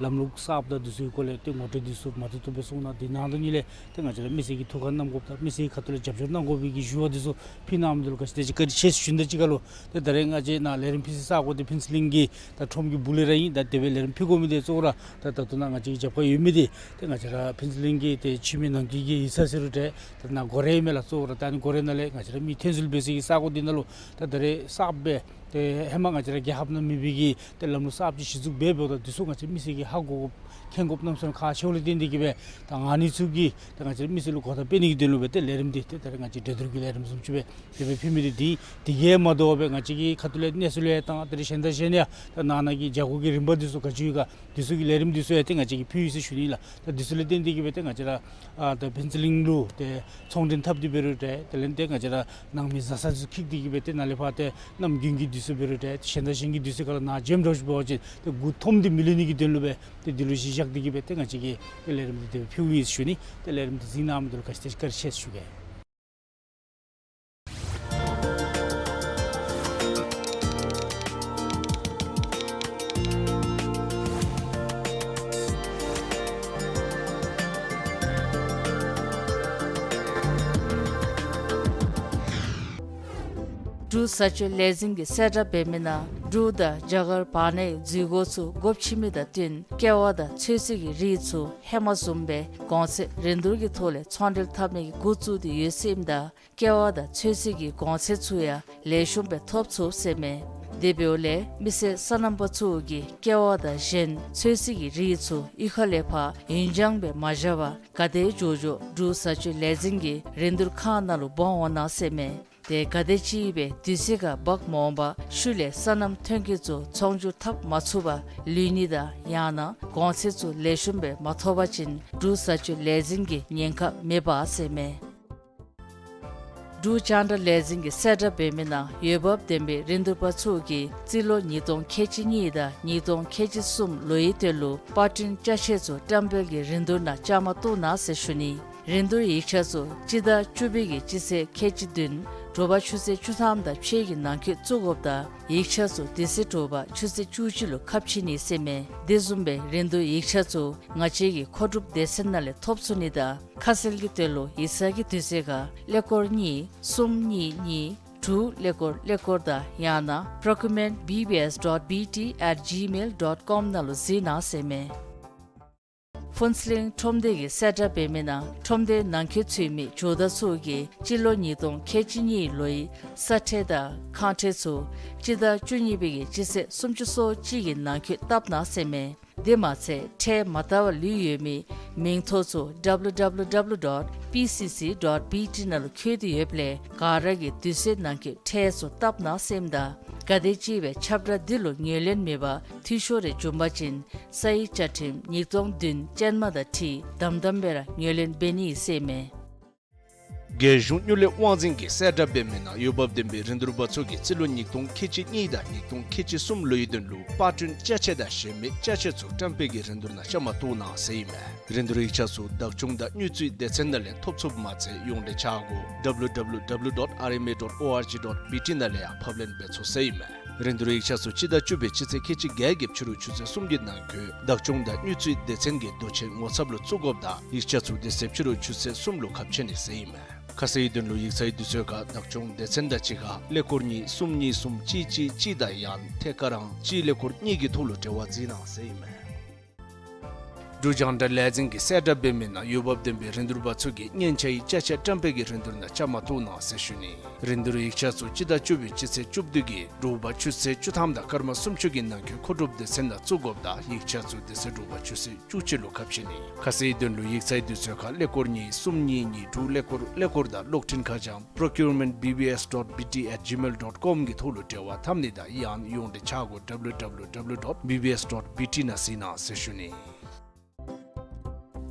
ལམ་ལུགས་གསརཔ་དང་འདི་ཚུ་གི་སྐོར་ལས་ཏེ་ངོ་སྤྲོད་འདི་ཚུ་མ་ཐུབ་ཐུབ་སྦེ་གསུངས་གནང་། དེ་ནང་དོན་ཉིད་ལས་ཏེ་ང་བཅས་ར་མི་སེར་གྱི་ཐུགས་ཁར་བསྣམ་དགོཔ་དང་མི་སེར་གྱི་ཁ་ཐུག་ལས་རྒྱབ་སྐྱོར་གནང་དགོ་པའི་གི་ཞུ་བ་འདི་ཚུ་ཕུལ་གནང་མི་འདི་ལུ་ག་ཅི་དེ་ཅིག་བཀའ་དྲིན་ཆེ་ཟེར་ཞུ་ནི་དང་གཅིག་ཁར་ལུ་ཏེ་ད་རེས་ང་བཅས་ནཱ་ལས་རིམ་ཕུལ་སའི་ས་གོ་འདི་ཕུན་ཚོགས་གླིང་གི་ད་ཁྲོམ་གྱི་སྦུག་ལས་ར་ཨིན། ད་དེ་སྦེ་ལས་རིམ་ཕུལ་དགོ་མི་འདི་གཙོ་བོ་ར་ད་ད་ལྟོ་ནཱ་ང་བཅས་ཀྱི་རྒྱབ་ཁར་ཡོད་མི་འདི་ཏེ་ང་བཅས་ར་ཕུན་ཚོགས་གླིང་གི་ཏེ་ཆུ་སྨད་ནང་འཁོད་ཀྱི་ཡིག་ཚང་ཟེར་རུང་འདྲ། ད་ནཱ་སྒོ་ར་ཨིན་མས་ལགས། གཙོ་བོ་ར་ད་ཨ་ནི་སྒོ་རའི་ནང་ལས་ང་བཅས་ར་མི་འཐོན་འཛུལ་འབད་སའི་གི་ས་གོ་འདི་ནང་ལུ་ད་ད་རེས་གསརཔ་སྦེ་ཏེ་ཧེ་མ་ང་བཅས་ར་རྒྱལ་ཁབ་ནང་མེད་པའི་གི་ཏེ་ལམ་ལུགས་གསརཔ་ཅིག་གཞི་བཙུགས་འབད་འབདཝ་ད་འདི་ཚུ་ང་བཅས་མི་སེར་གྱིས་ཧ་གོ་དགོཔ་མཁྱེན་དགོཔ་གནམ་མེད་ས་མེད་ཁག་ཆེཝ་ལས་བརྟེན་ཏེ་གིས་སྦེ་ད་ཨ་ནི་ཚུ་གི་ད་ང་བཅས་མི་སེར་ལུ་གོ་བརྡ་སྤེལ་ནི་གི་དོན་ལུ་སྦེ་ཏེ་ལས་རིམ་འདི་ཏེ་ད་རེས་ང་བཅས་འགྲན་བསྡུར་གྱི་ལས་རིམ་བཟུམ་ཅིག་སྦེ་དེ་སྦེ་ཕུལ་མི་འདི་འདི་དེ་གིས་མ་དོ་བར་སྦེ་ང་བཅས་ཀྱི་ཁ་ཐུག་ལས་གནས་ཚུལ་ཡང་བཏང་། ད་རེས་གཞན་དང་གཞན་ཡང་ད་ནང་ན་གི་བྱ་སྒོ་གི་རིམ་པ་འདི་ཚུ་ག་ཅི་ཡོད་ག་འདི་ཚུ་གི་ལས་རིམ་འདི་ཚུ་ཡང་ཏེ་ང་བཅས་ཀྱིས་ཕུལ་ཡི་ཟེར་ཞུ་ནི་ལགས། ད་འདི་ཚུ་ལས་བརྟེན་ཏེ་གིས་སྦེ་ཏེ་ང་བཅས་ར་ཨ་ད་ཕུན་ཚོགས་གླིང་ལུ་ཏེ་ཚོང་འབྲེལ་འཐབ་སྟེ་འབད་རུང་འདྲ། དེ་ལས་ཏེ་ང་བཅས་ར་ནང་མི་བཟའ་ཚང་ཚུ་འཁྱིད་དེ་གིས་སྦེ་ཏེ་ནཱ་ལས་ཕར་ཏེ་གནམ་དགུན་གྱི་དུས་ཚོད་འབད་རུང་འདྲ། གཞན་དང་གཞན་གྱི་དུས་ཚོད་ཁར་ལུ་ནཱ་འགྱོ་འགྱོ་ཞིནམ་འབད་བ་ཅིན་ཏེ་མགུ་འཐོམ་སྟེ་མི་ལུས་ནི་གི་དོན་ལུ་སྦེ་ཏེ་འདི་ལུ་གཞི་བཞག་སྟེ་གིས་སྦེ་ཏེ་ང་བཅས་ཀྱིས་ཏེ་ལས་རིམ་འདི་དེ་སྦེ་ཕུལཝ་ཨིན་ཟེར་ཞུ་ནི། ཏེ་ལས་རིམ་འདི་གཟིགས་གནང་མི་འདི་ལུ་ག་ཅི་དེ་ཅིག་བཀའ་དྲིན་ཆེ་ཟེར་ཞུ་གེ། འབྲུག་བཟའ་སྤྱོད་ལས་འཛིན་གྱིས་གསལ་བསྒྲགས་འབད་མི་ནང་འབྲུག་དང་རྒྱ་གར་བར་ནའི་འཛུལ་སྒོ་ཚུ་སྒོ་ཕྱེ་མི་དང་བསྟུན་ཀེ་བ་དང་ཚོད་བསྲེ་གི་རིགས་ཚུ་ཧེ་མ་བཟུམ་སྦེ་གོང་ཚད་རིན་བསྡུར་གྱི་ཐོག་ལས་ཚོང་འབྲེལ་འཐབ་ནི་གི་འགོ་བཙུགས་ཏེ་ཡོད་ཟེར་ཨིནམ་ད་ཀེ་བ་དང་ཚོད་བསྲེ་གི་གོང་ཚད་ཚུ་ཡང་ལེགས་ཤོམ་སྦེ་ཐོབ་ཚུགས་ཟེར་ཨིན་མས། དེ་འབདཝ་ལས་མི་སེར་སོ་ནམ་པ་ཚུ་གིས་ཀེ་བ་དང་གཞན་ཚོད་བསྲེ་གི་རིགས་ཚུ་གཡུས་ཁ་ལས་ཕར་ཡུན་འགྱངས་སྦེ་མ་བཞག་པར་ག་དེ་མགྱོགས་མགྱོགས་འབྲུག་བཟའ་སྤྱོད་ལས་འཛིན་གྱི་རིན་བསྡུར་ཁང་ནང་ལུ་འབག་འོང་གནང་ཟེར་ཨིན་མས། ཏེ་ག་དེ་ཅིག་སྦེ་དུས་ཚོད་ཁར་འབག་མ་འོང་པར་ཤུལ་ལས་སོ་ནམ་ཐོན་སྐྱེད་ཚུ་ཚོང་བསྒྱུར་འཐབ་མ་ཚུགས་པར་ལུས་ནི་དང་ཡང་ན་གོང་ཚད་ཚུ་ལེགས་ཤོམ་སྦེ་མ་ཐོབ་པ་ཅིན་འབྲུག་བཟའ་སྤྱོད་ལས་འཛིན་གྱི་ཉེན་ཁ་མེདཔ་ཟེར་ཨིན་མས། འབྲུག་རྒྱང་བསྒྲགས་ལས་འཛིན་གྱིས་གསལ་བསྒྲགས་འབད་མི་ནང་འོས་འབབ་ལྡན་པའི་རིན་བསྡུར་པ་ཚུ་གིས་རྩིས་ལོ་ཉིས་སྟོང་ཁལ་གཅིག་གཉིས་དང་ཉིས་སྟོང་ཁལ་གཅིག་གསུམ་ལོའི་དོན་ལུ་པར་སྐྲུན་ཅ་ཆས་ཚུ་བཀྲམ་སྤེལ་གྱི་རིན་བསྡུར་ནང་བཅའ་མར་གཏོགས་གནང་ཟེར་ཞུ་ནི། རིན་བསྡུར་ཡིག་ཆ་ཚུ་སྤྱི་ཟླ་བཅུ་པའི་གི་སྤྱི་ཚེས་ཁལ་གཅིག་བདུན་དྲོ་པ་ཆུ་ཚོད་བཅུ་ཐམ་དང་ཕྱེད་ཀྱི་ནང་འཁོད་བཙུགས་དགོཔ་དང་ཡིག་ཆ་ཚུ་དེ་ཚེ་དྲོ་པ་ཆུ་ཚོད་བཅུ་གཅིག་ལུ་ཁ་ཕྱེ་ནི་ཟེར་ཨིན་མས། དེ་བཟུམ་སྦེ་རིན་བསྡུར་ཡིག་ཆ་ཚུ་ང་བཅས་ཀྱི་མཁོ་སྒྲུབ་སྡེ་ཚན་ནང་ལས་ཐོབ་ཚུགས་ནི་དང་ཁ་གསལ་གྱི་དོན་ལུ་ཡིག་ཚང་གི་དུས་ཚོད་ཁར་ཀླད་ཀོར་གཉིས་གསུམ་གཉིས་གཉིས་དྲུག་ཀླད་ཀོར་ཀླད་ཀོར་དང་ཡང་ན་procurement B B S dot B T at gmail dot com ནང་ལུ་གཟིགས་གནང་ཟེར་ཨིན་མས། ཕུན་ཚོགས་གླིང་ཁྲོམ་སྡེ་གིས་གསལ་བསྒྲགས་འབད་མི་ནང་ཁྲོམ་སྡེའི་ནང་འཁོད་ཚུད་མི་ཇོ་བདག་ཚུ་གིས་སྤྱི་ལོ་ཉིས་སྟོང་ཁལ་གཅིག་གཉིས་ལོའི་ས་ཁྲལ་དང་ཁང་ཁྲལ་ཚུ་སྤྱི་ཟླ་བཅུ་གཉིས་པའི་གི་སྤྱི་ཚེས་སུམ་ཅུ་སོ་གཅིག་གི་ནང་འཁོད་བཏབ་གནང་ཟེར་ཨིན་མས། དེ་མ་ཚད་ཁྲལ་མ་བཏབ་པར་ལུས་ཡོད་མིའི་མིང་ཐོ་ཚུ་W W W dot P C C dot B T ནང་ལུ་འཁོད་དེ་ཡོདཔ་ལས་ག་ར་གིས་དུས་ཚོད་ནང་འཁོད་ཁྲལ་ཚུ་བཏབ་གནང་ཟེར་ཨིནམ་ད་ག་དེ་ཅིག་སྦེ་ཁྱབ་བསྒྲགས་འདི་ལུ་ངོས་ལེན་མེད་པར་འཐུས་ཤོར་རེ་བྱུང་པ་ཅིན་ས་ཡི་བཅའ་ཁྲིམས་ཉིས་སྟོང་བདུན་ཅན་མ་དང་འཁྲིལ་དམ་དམ་སྦེ་ར་ངོས་ལེན་འབད་ནི་ཟེར་ཨིན་མས། རྒྱལ་གཞུང་དངུལ་ལས་དབང་འཛིན་གྱིས་གསལ་བསྒྲགས་འབད་མི་ནང་འོས་འབབ་ལྡན་པའི་རིན་བསྡུར་པ་ཚུ་གིས་རྩིས་ལོ་ཉིས་སྟོང་ཁལ་གཅིག་གཉིས་དང་ཉིས་སྟོང་ཁལ་གཅིག་གསུམ་ལོའི་དོན་ལུ་པར་སྐྲུན་ཅ་ཆས་དང་གཞན་མི་ཅ་ཆས་ཚུ་བཀྲམ་སྤེལ་གྱི་རིན་བསྡུར་ནང་བཅའ་མར་གཏོགས་གནང་ཟེར་ཨིན་མས། རིན་བསྡུར་ཡིག་ཆ་ཚུ་བདག་སྐྱོང་དང་དངུལ་རྩིས་སྡེ་ཚན་ནང་ལས་ཐོབ་ཚུགསཔ་མ་ཚད་ཡོངས་འབྲེལ་ཆ་སྒོ་W W W dot R M A dot O R G dot B T ནང་ལས་ཡང་ཕབ་ལེན་འབད་ཚུགས་ཟེར་ཨིན་མས། རིན་བསྡུར་ཡིག་ཆ་ཚུ་སྤྱི་ཟླ་བཅུ་པའི་སྤྱི་ཚེས་ཁལ་གཅིག་བརྒྱད་ཀྱི་ཕྱི་རུ་ཆུ་ཚོད་གསུམ་གྱི་ནང་འཁོད་བདག་སྐྱོང་དང་དངུལ་རྩིས་སྡེ་ཚན་གྱི་དོ་ཆེན་ངོ་ཚབ་ལུ་བཙུགས་དགོཔ་དང་ཡིག་ཆ་ཚུ་དེ་ཚེ་ཕྱི་རུ་ཆུ་ཚོད་གསུམ་ལུ་ཁ་ཕྱེ་ནི་ཟེར་ཨིན་མས། ཁ་གསལ་དོན་ལུ་ཡིག་ཚང་གི་དུས་ཚོད་ཁར་བདག་སྐྱོང་སྡེ་ཚན་དང་གཅིག་ཁར་ཀླད་ཀོར་གཉིས་གསུམ་གཉིས་གསུམ་གཅིག་གཅིག་གཅིག་དང་ཡང་ཐད་ཀར་རང་གཅིག་ཀླད་ཀོར་གཉིས་ཀྱི་ཐོག་ལུ་འབྲེལ་བ་འཛིན་གནང་ཟེར་ཨིན་མས། འབྲུག་རྒྱང་བསྒྲགས་ལས་འཛིན་གྱིས་གསལ་བསྒྲགས་འབད་མི་ནང་འོས་འབབ་ལྡན་པའི་རིན་བསྡུར་པ་ཚུ་གིས་སྙན་ཆ་ཡི་ཅ་ཆས་བཀྲམ་སྤེལ་གྱི་རིན་བསྡུར་ནང་བཅའ་མར་གཏོགས་གནང་ཟེར་ཞུ་ནི། རིན་བསྡུར་ཡིག་ཆ་ཚུ་སྤྱི་ཟླ་བཅུ་པའི་སྤྱི་ཚེས་བཅུ་བདུན་གྱི་དྲོ་པ་ཆུ་ཚོད་བཅུ་ཐམ་དང་སྐར་མ་སུམ་ཅུ་གི་ནང་འཁོད་མཁོ་སྒྲུབ་སྡེ་ཚན་ནང་བཙུགས་དགོཔ་དང་ཡིག་ཆ་ཚུ་དེ་ཚེ་དྲོ་པ་ཆུ་ཚོད་བཅུ་གཅིག་ལུ་ཁ་ཕྱེ་ནི། ཁ་གསལ་དོན་ལུ་ཡིག་ཚང་གི་དུས་ཚོད་ཁར་ཀླད་ཀོར་གཉིས་གསུམ་གཉིས་གཉིས་དྲུག་ཀླད་ཀོར་ཀླད་ཀོར་དང་གློག་འཕྲིན་ཁ་བྱང་procurement B B S dot B T at gmail dot com གི་ཐོག་ལུ་འབྲེལ་བ་འཐབ་ནི་དང་ཡང་ཡོངས་འབྲེལ་ཆ་སྒོ་W W W dot B B S dot B T ནང་གཟིགས་གནང་ཟེར་ཞུ་ནི།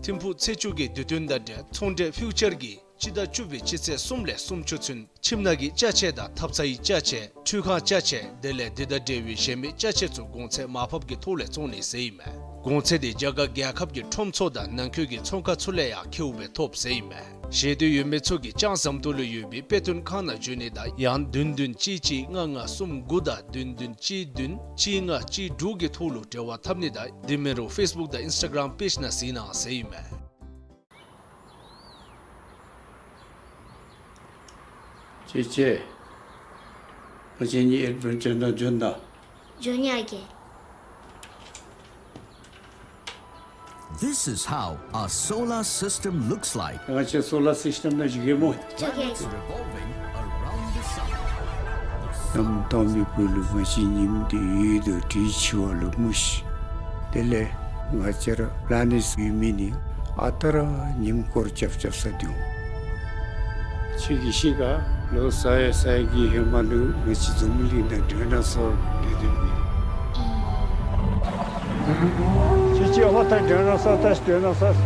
ཐིམ་ཕུག་ཚེ་མཆོག་གི་དུས་སྟོན་དང་འབྲེལ་ཚོང་འབྲེལ་ཕིའུ་ཅར་གྱིས་སྤྱི་ཟླ་བཅུ་པའི་སྤྱི་ཚེས་གསུམ་ལས་སུམ་ཅུ་ཚུན་ཁྱིམ་ནང་གི་ཅ་ཆས་དང་ཐབ་ཚང་གི་ཅ་ཆས་ཁྲུས་ཁང་ཅ་ཆས་དེ་ལས་དེ་དང་འབྲེལ་བའི་གཞན་མི་ཅ་ཆས་ཚུ་གོང་ཚད་མར་ཕབ་ཀྱི་ཐོག་ལས་བཙོང་ནི་ཟེར་ཨིན་མས། གོང་ཚད་དེ་རྒྱ་གར་རྒྱལ་ཁབ་ཀྱི་ཁྲོམ་ཚུ་དང་ནང་འཁོད་ཀྱི་ཚོང་ཁང་ཚུ་ལས་ཡང་ཁེཝ་སྦེ་ཐོབ་ཟེར་ཨིན་མས། ཞེ་འདོད་ཡོད་མི་ཚུ་གིས་ལྕང་ཟམ་ཏོག་ལུ་ཡོད་པའི་དཔེ་སྟོན་ཁང་ནང་འབྱོན་ནི་དང་ཡང་བདུན་བདུན་གཅིག་གཅིག་ལྔ་ལྔ་གསུམ་དགུ་དང་བདུན་བདུན་གཅིག་བདུན་གཅིག་ལྔ་གཅིག་དྲུག་གི་ཐོག་ལུ་འབྲེལ་བ་འཐབ་ནི་དང་དེ་མིན་རུང་ཕེསི་བུཀ་དང་ཨིནསི་ཊ་གརམ་པེཇ་ནང་གཟིགས་གནང་ཟེར་ཨིན་མས། ཅེ་ཅེ། ང་བཅས་གཉིས་ཨེཌ་བེན་ཅར་ནང་འབྱོན་ད། འབྱོན་ཡི་ཨ་རྒས། This is how a solar system looks like. ང་བཅས་སོ་ལར་སིསི་ཊེམ་ནང་འགྱོ་གེ་སྨོ། འགྱོ་གེ། Planets revolving around the sun. གནམ་དྭངས་མའི་སྦུག་ལུ་ང་བཅས་ཉིམ་དེ་ཡོད་དོ་དེ་འཆི་བ་ལུ་མ་ཤི། དེ་ལས་ང་བཅས་ར་པི་ལེ་ནེཊ་ཡོད་མི་ནི་ཨ་རྟག་ར་ཉིམ་སྐོར་རྐྱབ་རྐྱབ་ས་འདུག། ཁྱོད་ཀྱིས་ཤེས་ག། ལོ་ས་ཡ་ས་ཡ་གི་ཧེ་མ་ལུ་ང་བཅས་འཛམ་བུ་གླིང་ནང་ཌའི་ནོ་སོར་སྡོད་སྡོདཔ་མས། ཁྱོད་ཀྱིས་ཧོ་ད་ཌའི་ནོ་སོར་ད་ཌའི་ནོ་སོར།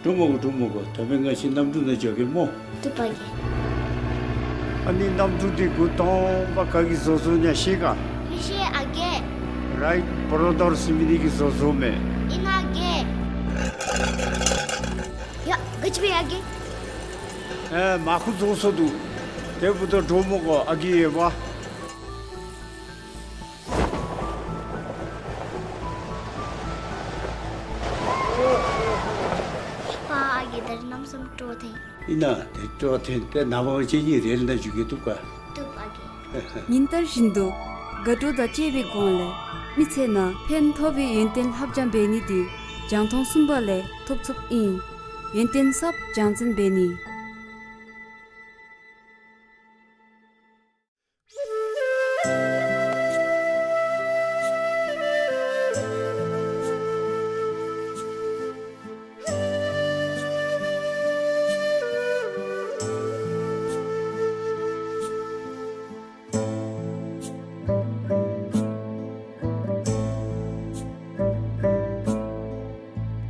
འགྲོ་མི་དགོ། འགྲོ་མི་དགོ། ད་འབདན་ང་བཅས་གནམ་གྲུ་ནང་འགྱོ་གེ་སྨོ། བཏུབ་པ་གི། ཨ་ནི་གནམ་གྲུ་འདི་འགོ་དང་པ་ག་གིས་བཟོ་བཟོཝ་ཨིན་ན་ཤེས་ག། མི་ཤེས་ཨ་རྒས། རའིཊ་བོརོ་དར་ཟེར་མི་འདི་གིས་བཟོ་བཟོཝ་མས། ཨིན་ན་ཨ་རྒས། ཡ་ག་ཅི་འབད་ཡི་ཨ་རྒས། ཨེ་མར་ཁུ་རྫོགས་སོ་འདུག། དེ་འབདཝ་ད་འགྲོ་མི་དགོ་ཨ་རྒས་ཡོདཔ། པ་ཨ་རྒས་ད་རིས་གནམ་མེད་ས་མེད་སྤྲོ་ཐོན། ཨིན་ན་དེ་སྤྲོ་ཐོན་ཏེ་ནངས་པ་ང་བཅས་གཉིས་རེལ་ནང་འགྱོ་གེ། བཏུབ་ག། བཏུབ་ཨ་རྒས། ཉིན་ལྟར་བཞིན་དུ་དགའ་སྤྲོ་དང་བཅས་པའི་སྒོ་ལས་མི་ཚེ་ནང་ཕན་ཐོགས་པའི་ཡོན་ཏན་ལྷབ་སྦྱང་འབད་ནི་འདི་རྒྱང་མཐོང་གསུམ་པ་ལས་ཐོབ་ཚུགསཔ་ཨིན། ཡོན་ཏན་ཟབ་སྦྱང་འཛིན་འབད་ནི།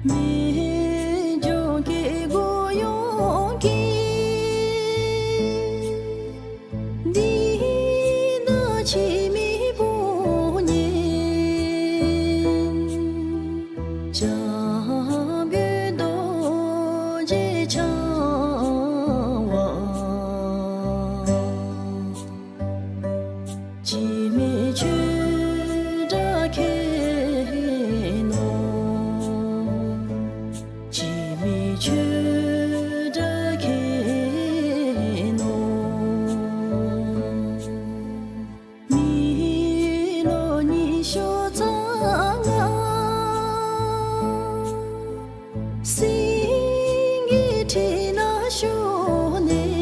མི་འགྱུར་གྱི་སྒོ་ཡོངས་ཀྱི་འདི་ན་འཆི་མེད་དཔུང་གཉེན་འཇམ་དཔལ་རྡོ་རྗེ་འཆང་དབང་། འཆི་མེད་ཆོས་སྒྲ་མཁྱེན་ནོ། འཆི་མེད་ཆོས་སྒྲ་མཁྱེན་ནོ། མི་ལོ་ཉི་ཤུ་རྩ་ལྔ་སེང་གེའི་ཁྲི་ན་བཞུགས་ནས།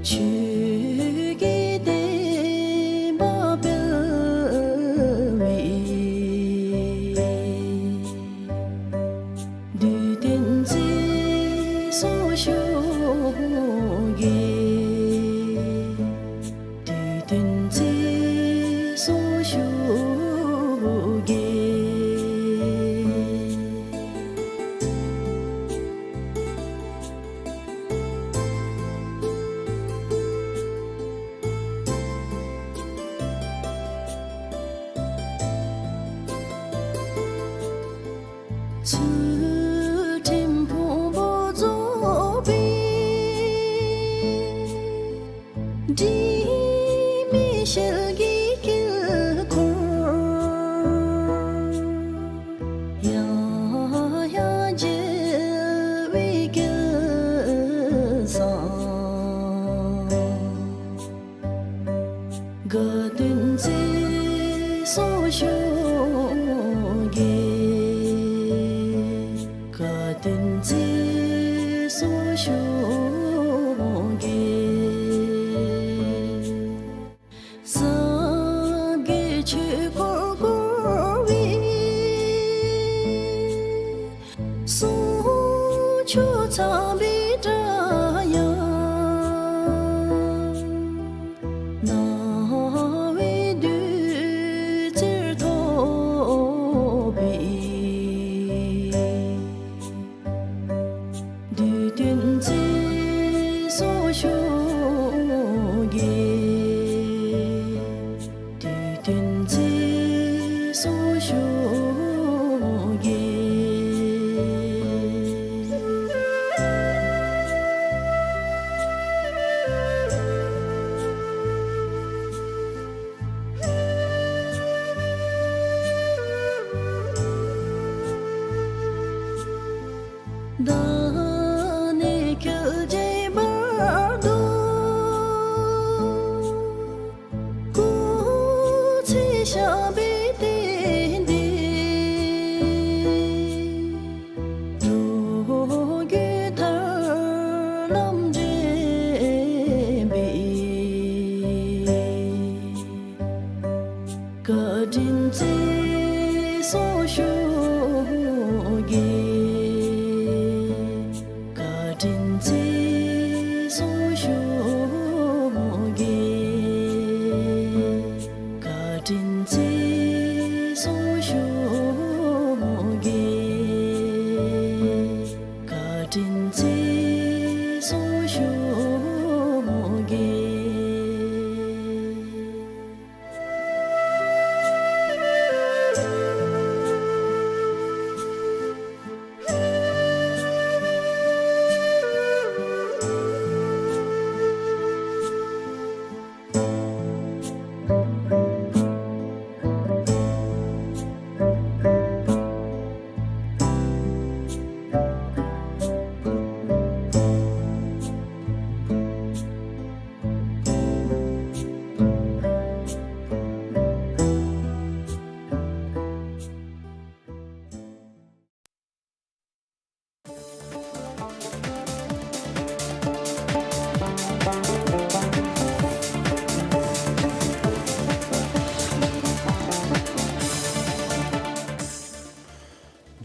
ཆོས་ཀྱི་བསྟན་པ་སྤེལ་བའི་དུས་སྟོན་མཛད་སོང་ཞུ་གེ། དུས་སྟོན་མཛད་སོང་ཞུ་གེ།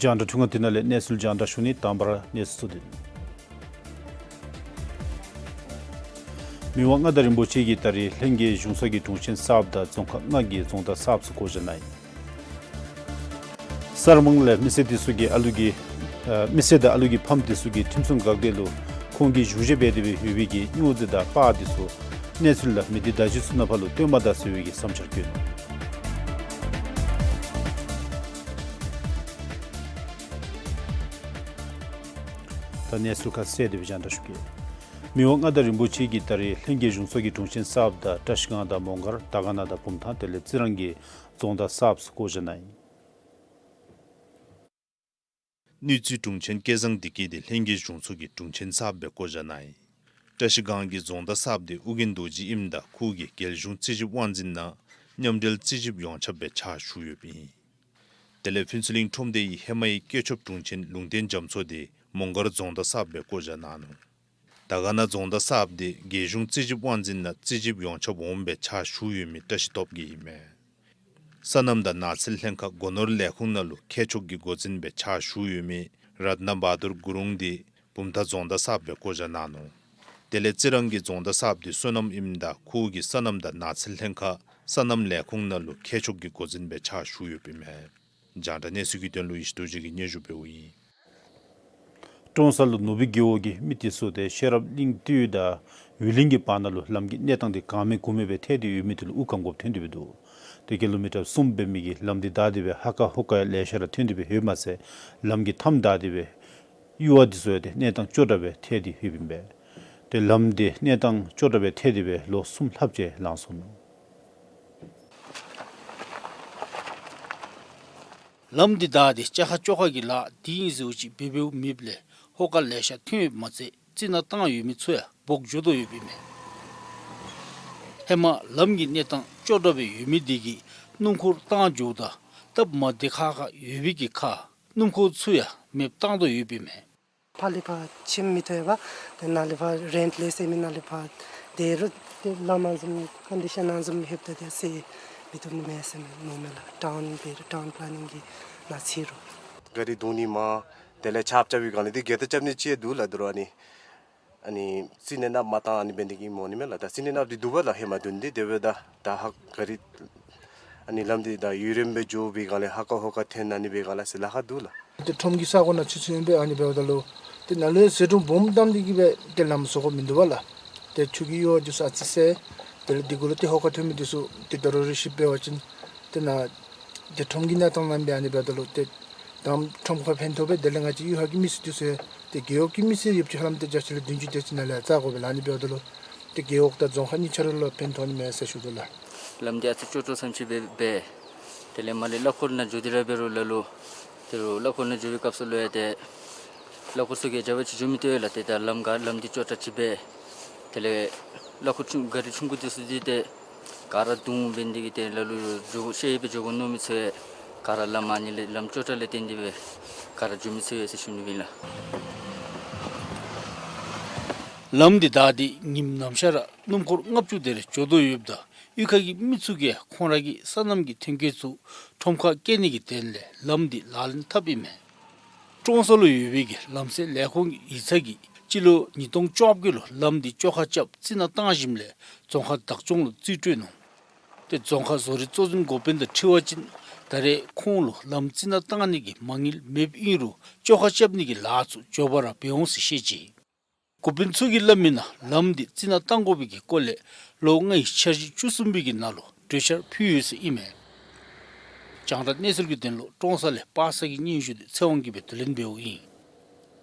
རྒྱང་བསྒྲགས་ཐོ་འགོད་དེ་ནང་ལས་གནས་ཚུལ་རྒྱང་བསྒྲགས་ཞུ་ནི། དང་པ་ར་གནས་ཚུལ་གཙོ་དོན། མི་དབང་མངའ་བདག་རིན་པོ་ཆེ་གིས་ད་རིས་ལྷན་རྒྱས་གཞུང་ཚོགས་ཀྱི་དྲུང་ཆེན་གསརཔ་དང་རྫོང་ཁག་ལྔ་གི་རྫོང་བདག་གསརཔ་ཚུ་བསྐོ་བཞག་གནང་ཡི། གསར་སྤང་ལས་མི་སེར་དེ་ཚུ་གིས་ཨ་ལུ་གི་ཨ་མི་སེར་དང་ཨ་ལུ་གི་ཕམ་དེ་ཚུ་གིས་ཁྲིམས་སྲུང་འགག་སྡེ་ལུ་ཁོང་གིས་ཞུ་བཞེས་འབད་དེ་སྦེ་ཡོད་པའི་གི་སྨྱོ་རྫས་དང་པར་དེ་ཚུ་གནས་ཚུལ་ལ་མི་སྡེ་བརྡ་བརྒྱུད་ཚུ་ནང་ཕར་ལུ་སྟོན་པ་དང་ཟེར་བའི་གི་བསམ་འཆར་བཀོད་ནུག། ད་གནས་ཚུལ་ཁག་གསལ་དེ་སྦེ་རྒྱང་བསྒྲགས་ཞུ་གེ། མི་དབང་མངའ་བདག་རིན་པོ་ཆེ་གིས་ད་རིས་ལྷན་རྒྱས་གཞུང་ཚོགས་ཀྱི་དྲུང་ཆེན་གསརཔ་དང་བཀྲ་ཤིས་སྒང་དང་མོང་སྒར་དར་དཀར་ན་དང་བུམ་ཐང་དེ་ལས་རྩི་རང་གི་རྫོང་བདག་གསརཔ་ཚུ་བསྐོ་བཞག་གནང་ཡི། དངུལ་རྩིས་དྲུང་ཆེན་སྐལ་བཟང་བདེ་སྐྱིད་དེ་ལྷན་རྒྱས་གཞུང་ཚོགས་ཀྱི་དྲུང་ཆེན་གསརཔ་སྦེ་བསྐོ་བཞག་གནང་ཡི། བཀྲ་ཤིས་སྒང་གི་རྫོང་བདག་གསརཔ་དེ་ཨོ་རྒྱན་རྡོ་རྗེ་ཨིནམ་ད་ཁོ་གིས་རྒྱལ་གཞུང་རྩིས་ཞིབ་དབང་འཛིན་ནང་མཉམ་འབྲེལ་རྩིས་ཞིབ་ཡོངས་ཁྱབ་སྦེ་ཕྱག་ཞུ་ཡོདཔ་ཨིན། དེ་ལས་ཕུན་ཚོགས་གླིང་ཁྲོམ་སྡེ་ཡི་ཧེ་མའི་བཀོད་ཁྱབ་དྲུང་ཆེན་ལུང་བསྟན་རྒྱ་མཚོ་དེ་མོང་སྒར་རྫོང་བདག་གསརཔ་སྦེ་བསྐོ་བཞག་གནང་ནུག། དར་དཀར་ན་རྫོང་བདག་གསརཔ་དེ་རྒྱལ་གཞུང་རྩིས་ཞིབ་དབང་འཛིན་ནང་རྩིས་ཞིབ་ཡོངས་ཁྱབ་འོགམ་སྦེ་ཕྱག་ཞུ་ཡོད་མི་བཀྲ་ཤིས་སྟོབས་རྒྱས་ཨིན་མས། སོ་ནམ་དང་ནགས་ཚལ་ལྷན་ཁག་སྒོ་ནོར་ལས་ཁུངས་ནང་ལུ་མཁས་མཆོག་གི་འགོ་འཛིན་སྦེ་ཕྱག་ཞུ་ཡོད་མི་རཏྣ་བ་དུར་གུ་རུང་དེ་བུམ་ཐང་རྫོང་བདག་གསརཔ་སྦེ་བསྐོ་བཞག་གནང་ནུག། དེ་ལས་རྩི་རང་གི་རྫོང་བདག་གསརཔ་དེ་སོ་ནམ་ཨིནམ་ད་ཁོ་གིས་སོ་ནམ་དང་ནགས་ཚལ་ལྷན་ཁག་སོ་ནམ་ལས་ཁུངས་ནང་ལུ་མཁས་མཆོག་གི་འགོ་འཛིན་སྦེ་ཕྱག་ཞུ་ཡོདཔ་ཨིན་མས། རྒྱང་བསྒྲགས་གནས་ཚུལ་གྱི་དོན་ལུ་ཡེ་ཤེས་རྡོ་རྗེ་གིས་སྙན་ཞུ་འབདཝ་ཨིན། ཀྲོང་གསར་ལུ་ནོར་བུའི་རྒེད་འོག་གི་མི་དེ་ཚུ་དེ་ཤེས་རབ་གླིང་སྟོད་དང་འོལ་གླིང་གི་བར་ན་ལུ་ལམ་གྱི་གནས་སྟངས་དེ་གང་མེད་གུ་མེད་སྦེ་ཐལ་ཏེ་ཡོད་མི་དེ་ལུ་དབུགས་གང་དགོཔ་ཐོན་ཏེ་སྦེ་འདུག། དེ་ཀི་ལོ་མི་ཊར་གསུམ་འབད་མི་གི་ལམ་དེ་བདའ་སྟེ་སྦེ་ཧ་ཀ་ཧོ་ཀ་ཡང་ལེ་ཤ་ར་ཐོན་ཏེ་སྦེ་ཡོད་མ་ཚད་ལམ་གྱི་མཐའམ་བདའ་སྟེ་སྦེ་གཡུར་བ་དེ་ཚུ་ཡང་དེ་གནས་སྟངས་སྐྱོ་དྲགས་སྦེ་ཐལ་ཏེ་ཡོདཔ་ཨིན་པས། དེ་ལམ་དེ་གནས་སྟངས་སྐྱོ་དྲགས་སྦེ་ཐལ་ཏེ་སྦེ་ལོ་གསུམ་ལྷགཔ་ཅིག་ལང་སོ་ནུག། ལམ་འདི་བདའ་སྟེ་ལྕགས་ཁ་ཅོག་ཁ་གི་ལཱ་འདི་ཨིན་ཟེརཝ་ཅིག་འབད་འབདཝ་མེདཔ་ལས་ཧོ་ཀ་ལེ་ཤ་ཐོན་ཡོདཔ་མ་ཚད་རྩི་ནག་བཏང་ཡོད་མི་ཚུ་ཡང་འབོག་འགྱོ་དོ་ཡོདཔ་ཨིན་མས། ཧེ་མ་ལམ་གྱི་གནས་སྟངས་སྐྱོ་དྲགས་སྦེ་ཡོད་མི་འདི་གིས་སྣུམ་འཁོར་བཏང་འགྱོཝ་ད་སྟབས་མ་བདེ་ཁག་ཁ་ཡོད་པའི་གི་ཁར་སྣུམ་འཁོར་ཚུ་ཡང་མེདཔ་བཏང་དོ་ཡོདཔ་ཨིན་མས། ཕར་ལས་ཕར་ཁྱིམ་མི་ཐོན་པས། ཏེ་ནཱ་ལས་ཕར་རེནཊ་ལས་ཟེར་མི་ནང་ལས་ཕར་དེ་རུ་ཏེ་ལམ་མ་བཟུམ་ཀོན་ཌི་ཤཱན་མ་བཟུམ་ལྷོདཔ་ད་ཏེ་ཟེར་མི་བཏུབ་ནི་མས་ཟེར་མནོཝ་མས་ལགས། ཊའུན་འབད་རུང་ཊའུན་པ་ལ་ནིང་གི་ནང་ཚུད་རུང་། ག་རི་རྡུང་ནི་མང་ དེ་ལས་ཆརཔ་རྐྱབ་པའི་སྒང་ལས་འདི་འགལ་ཟླ་རྐྱབ་ནི་ཅིག་འདུག་ལགས། དོ་རུང་ཨ་ནི་ཨ་ནི་རྩིས་ནས་ནཱ་མ་བཏང་ཨ་ནི་འབད་ནི་འདི་གིས་ཨིནམ་འོང་ནི་མས་ལགས། ད་རྩིས་ནས་ནཱ་འདི་འདུག་པ་ལགས། ཧེ་མ་འདུག་ནི་འདི་དེ་འབདཝ་ད་ད་ཧ་ག་རི་ཨ་ནི་ལམ་འདི་ད་ཡུན་རིངམོ་སྦེ་འགྱོ་བའི་སྒང་ལས་ཧ་ག་ཧོ་ག་འཐོན་ཨ་ནི་འབད་སྒང་ལས་ཟེར་ལཱ་ཁག་འདུག་ལགས། ཏེ་ཁྲོམ་གྱི་ས་གོ་ནང་ཚུད་ཚུདཔ་ཨིན་པས། ཨ་ནི་འབདཝ་ད་ལུ་ཏེ་ནཱ་ལུ་ཟད་འགྲོ་སྦོམ་བཏང་སྟེ་གིས་སྦེ་ཏེ་ལམ་བཟོ་དགོཔ་མིན་འདུག་པ་ལགས། ཏེ་ཆུ་གི་ཡུར་བ་འདི་ཚུ་ཨ་ཙི་སེལ། དེ་ལས་འདི་གུ་ལུ་ཏེ་ཧོ་ག་འཐོན་མི་འདི་ཚུ་ཏེ་ད་རུང་རེ་ཞིབ་འབད་བ་ཅིན་ཏེ་ནཱ་ཏེ་ཁྲོམ་གྱི་གནས་སྟངས་ནང་སྦེ་ཨ་ནི་འབདཝ་ད་ལུ་ཏེ་ད་ཁྲོམ་ཁར་ཕན་ཐོགས་པས། དེ་ལས་ང་བཅས་ཡུལ་ལྷ་གི་མི་སེར་འདི་ཚུ་ཏེ་རྒེད་འོག་གི་མི་སེར་ཡོདཔ་ཅིག་ཧ་ལམ་ཏེ་བརྒྱ་ཆ་ལས་བདུན་ཅུ་དེ་ཅིག་ནཱ་ལས་ཡར་འཛེགས་དགོ་པས་ལགས། ཨ་ནི་འབདཝ་ད་ལུ་ཏེ་རྒེད་འོག་དང་རྫོང་ཁག་གཉིས་ཆ་ར་ལུ་ཕན་ཐོགས་ནི་མས་ཟེར་ཞུ་དོ་ལགས། ལམ་འདི་ཨ་ཙི་སྐྱོ་སྟོབས་ཙམ་ཅིག་འབད་འབད། དེ་ལས་མར་ལས་གླ་འཁོར་ནང་འགྱོ་སྟེ་ར་འབད་རུང་ལ་ལུ་ཏེ་རུང་གླ་འཁོར་ནང་འགྱོ་བའི་སྐབས་སུ་ལུ་ཡང་ཏེ་གླ་འཁོར་ཚུ་གིས་རྒྱབ་ཅིག་འགྱོ་མི་བཏུབ་ལགས། ཏེ་ད་ལམ་ག་ལམ་འདི་སྐྱོ་དྲགས་ཅིག་འབད། དེ་ལས་གླ་འཁོར་ཆུང་ག་རི་ཆུང་ཀུ་འདི་ཚུ་འདི་ཏེ་ག་ར་རྡུང་འབད་ནི་འདི་གིས་ཏེ་ལ་ལུ་འགྱོ་ཤེས་སྦེ་འགྱོ་དགོ་མནོ་མི་ཚུ་ཡང་ག་ར་ལམ་ཨ་ནི་ལས་ལམ་སྐྱོ་དྲགས་ལས་བརྟེན་ཏེ་སྦེ་ག་ར་འགྱོ་མི་ཚུ་ཡོད་ཟེར་ཞུ་ནི་ཨིན་ལགས། ལམ་འདི་བདའ་སྟེ་ཉིནམ་ནམ་ཞག་ར་སྣུམ་འཁོར་ལྔ་བཅུ་དེ་རེ་འགྱོ་དོ་ཡོདཔ་ད་གཡུས་ཁ་གི་མི་ཚུ་གིས་ཁོང་ར་གི་སོ་ནམ་གྱི་ཐོན་སྐྱེད་ཚུ་ཁྲོམ་ཁར་བསྐྱལ་ནི་གི་དོན་ལས་ལམ་འདི་ལག་ལེན་འཐབ་ཨིན་མས། ཀྲོང་གསར་ལུ་ཡོད་པའི་གི་ལམ་སེལ་ལས་ཁུངས་ཀྱི་ཡིག་ཚང་གིས་སྤྱི་ལོ་ཉིས་སྟོང་བཅོ་བརྒྱད་ལུ་ལམ་འདི་བཅོ་ཁ་རྐྱབ་རྩི་ནག་བཏང་ཞིནམ་ལས་རྫོང་ཁག་བདག་སྐྱོང་ལུ་རྩིས་སྤྲོད་ནུག། ཏེ་རྫོང་ཁག་བཟོ་རིག་གཙོ་འཛིན་འགོ་དཔོན་དང་འཁྲིལ་བ་ཅིན་ད་རེས་ཁོང་ལུ་ལམ་རྩི་ནག་བཏང་ནི་གི་མ་དངུལ་མེདཔ་ཨིན་རུང་བཅོ་ཁ་རྐྱབ་ནི་གི་ལཱ་ཚུ་མགྱོགས་པ་ར་འབད་འོང་ཟེར་བཤད་ཅི། འགོ་དཔོན་ཚུ་གིས་སླབ་མིའི་ནང་ལམ་འདི་རྩི་ནག་བཏང་དགོ་པའི་གི་སྐོར་ལས་ལོ་ལྔའི་འཆར་གཞི་བཅུ་གསུམ་པའི་གི་ནང་ལུ་གྲོས་འཆར་ཕུལ་ཡོད་ཟེར་ཨིན་མས། རྒྱང་བསྒྲགས་གནས་ཚུལ་གྱི་དོན་ལུ་ཀྲོང་གསར་ལས་པ་སངས་ཀྱི་སྙན་ཞུ་འདི་ཚེ་དབང་གིས་སྦེ་བསྡུ་ལེན་འབདཝ་ཨིན།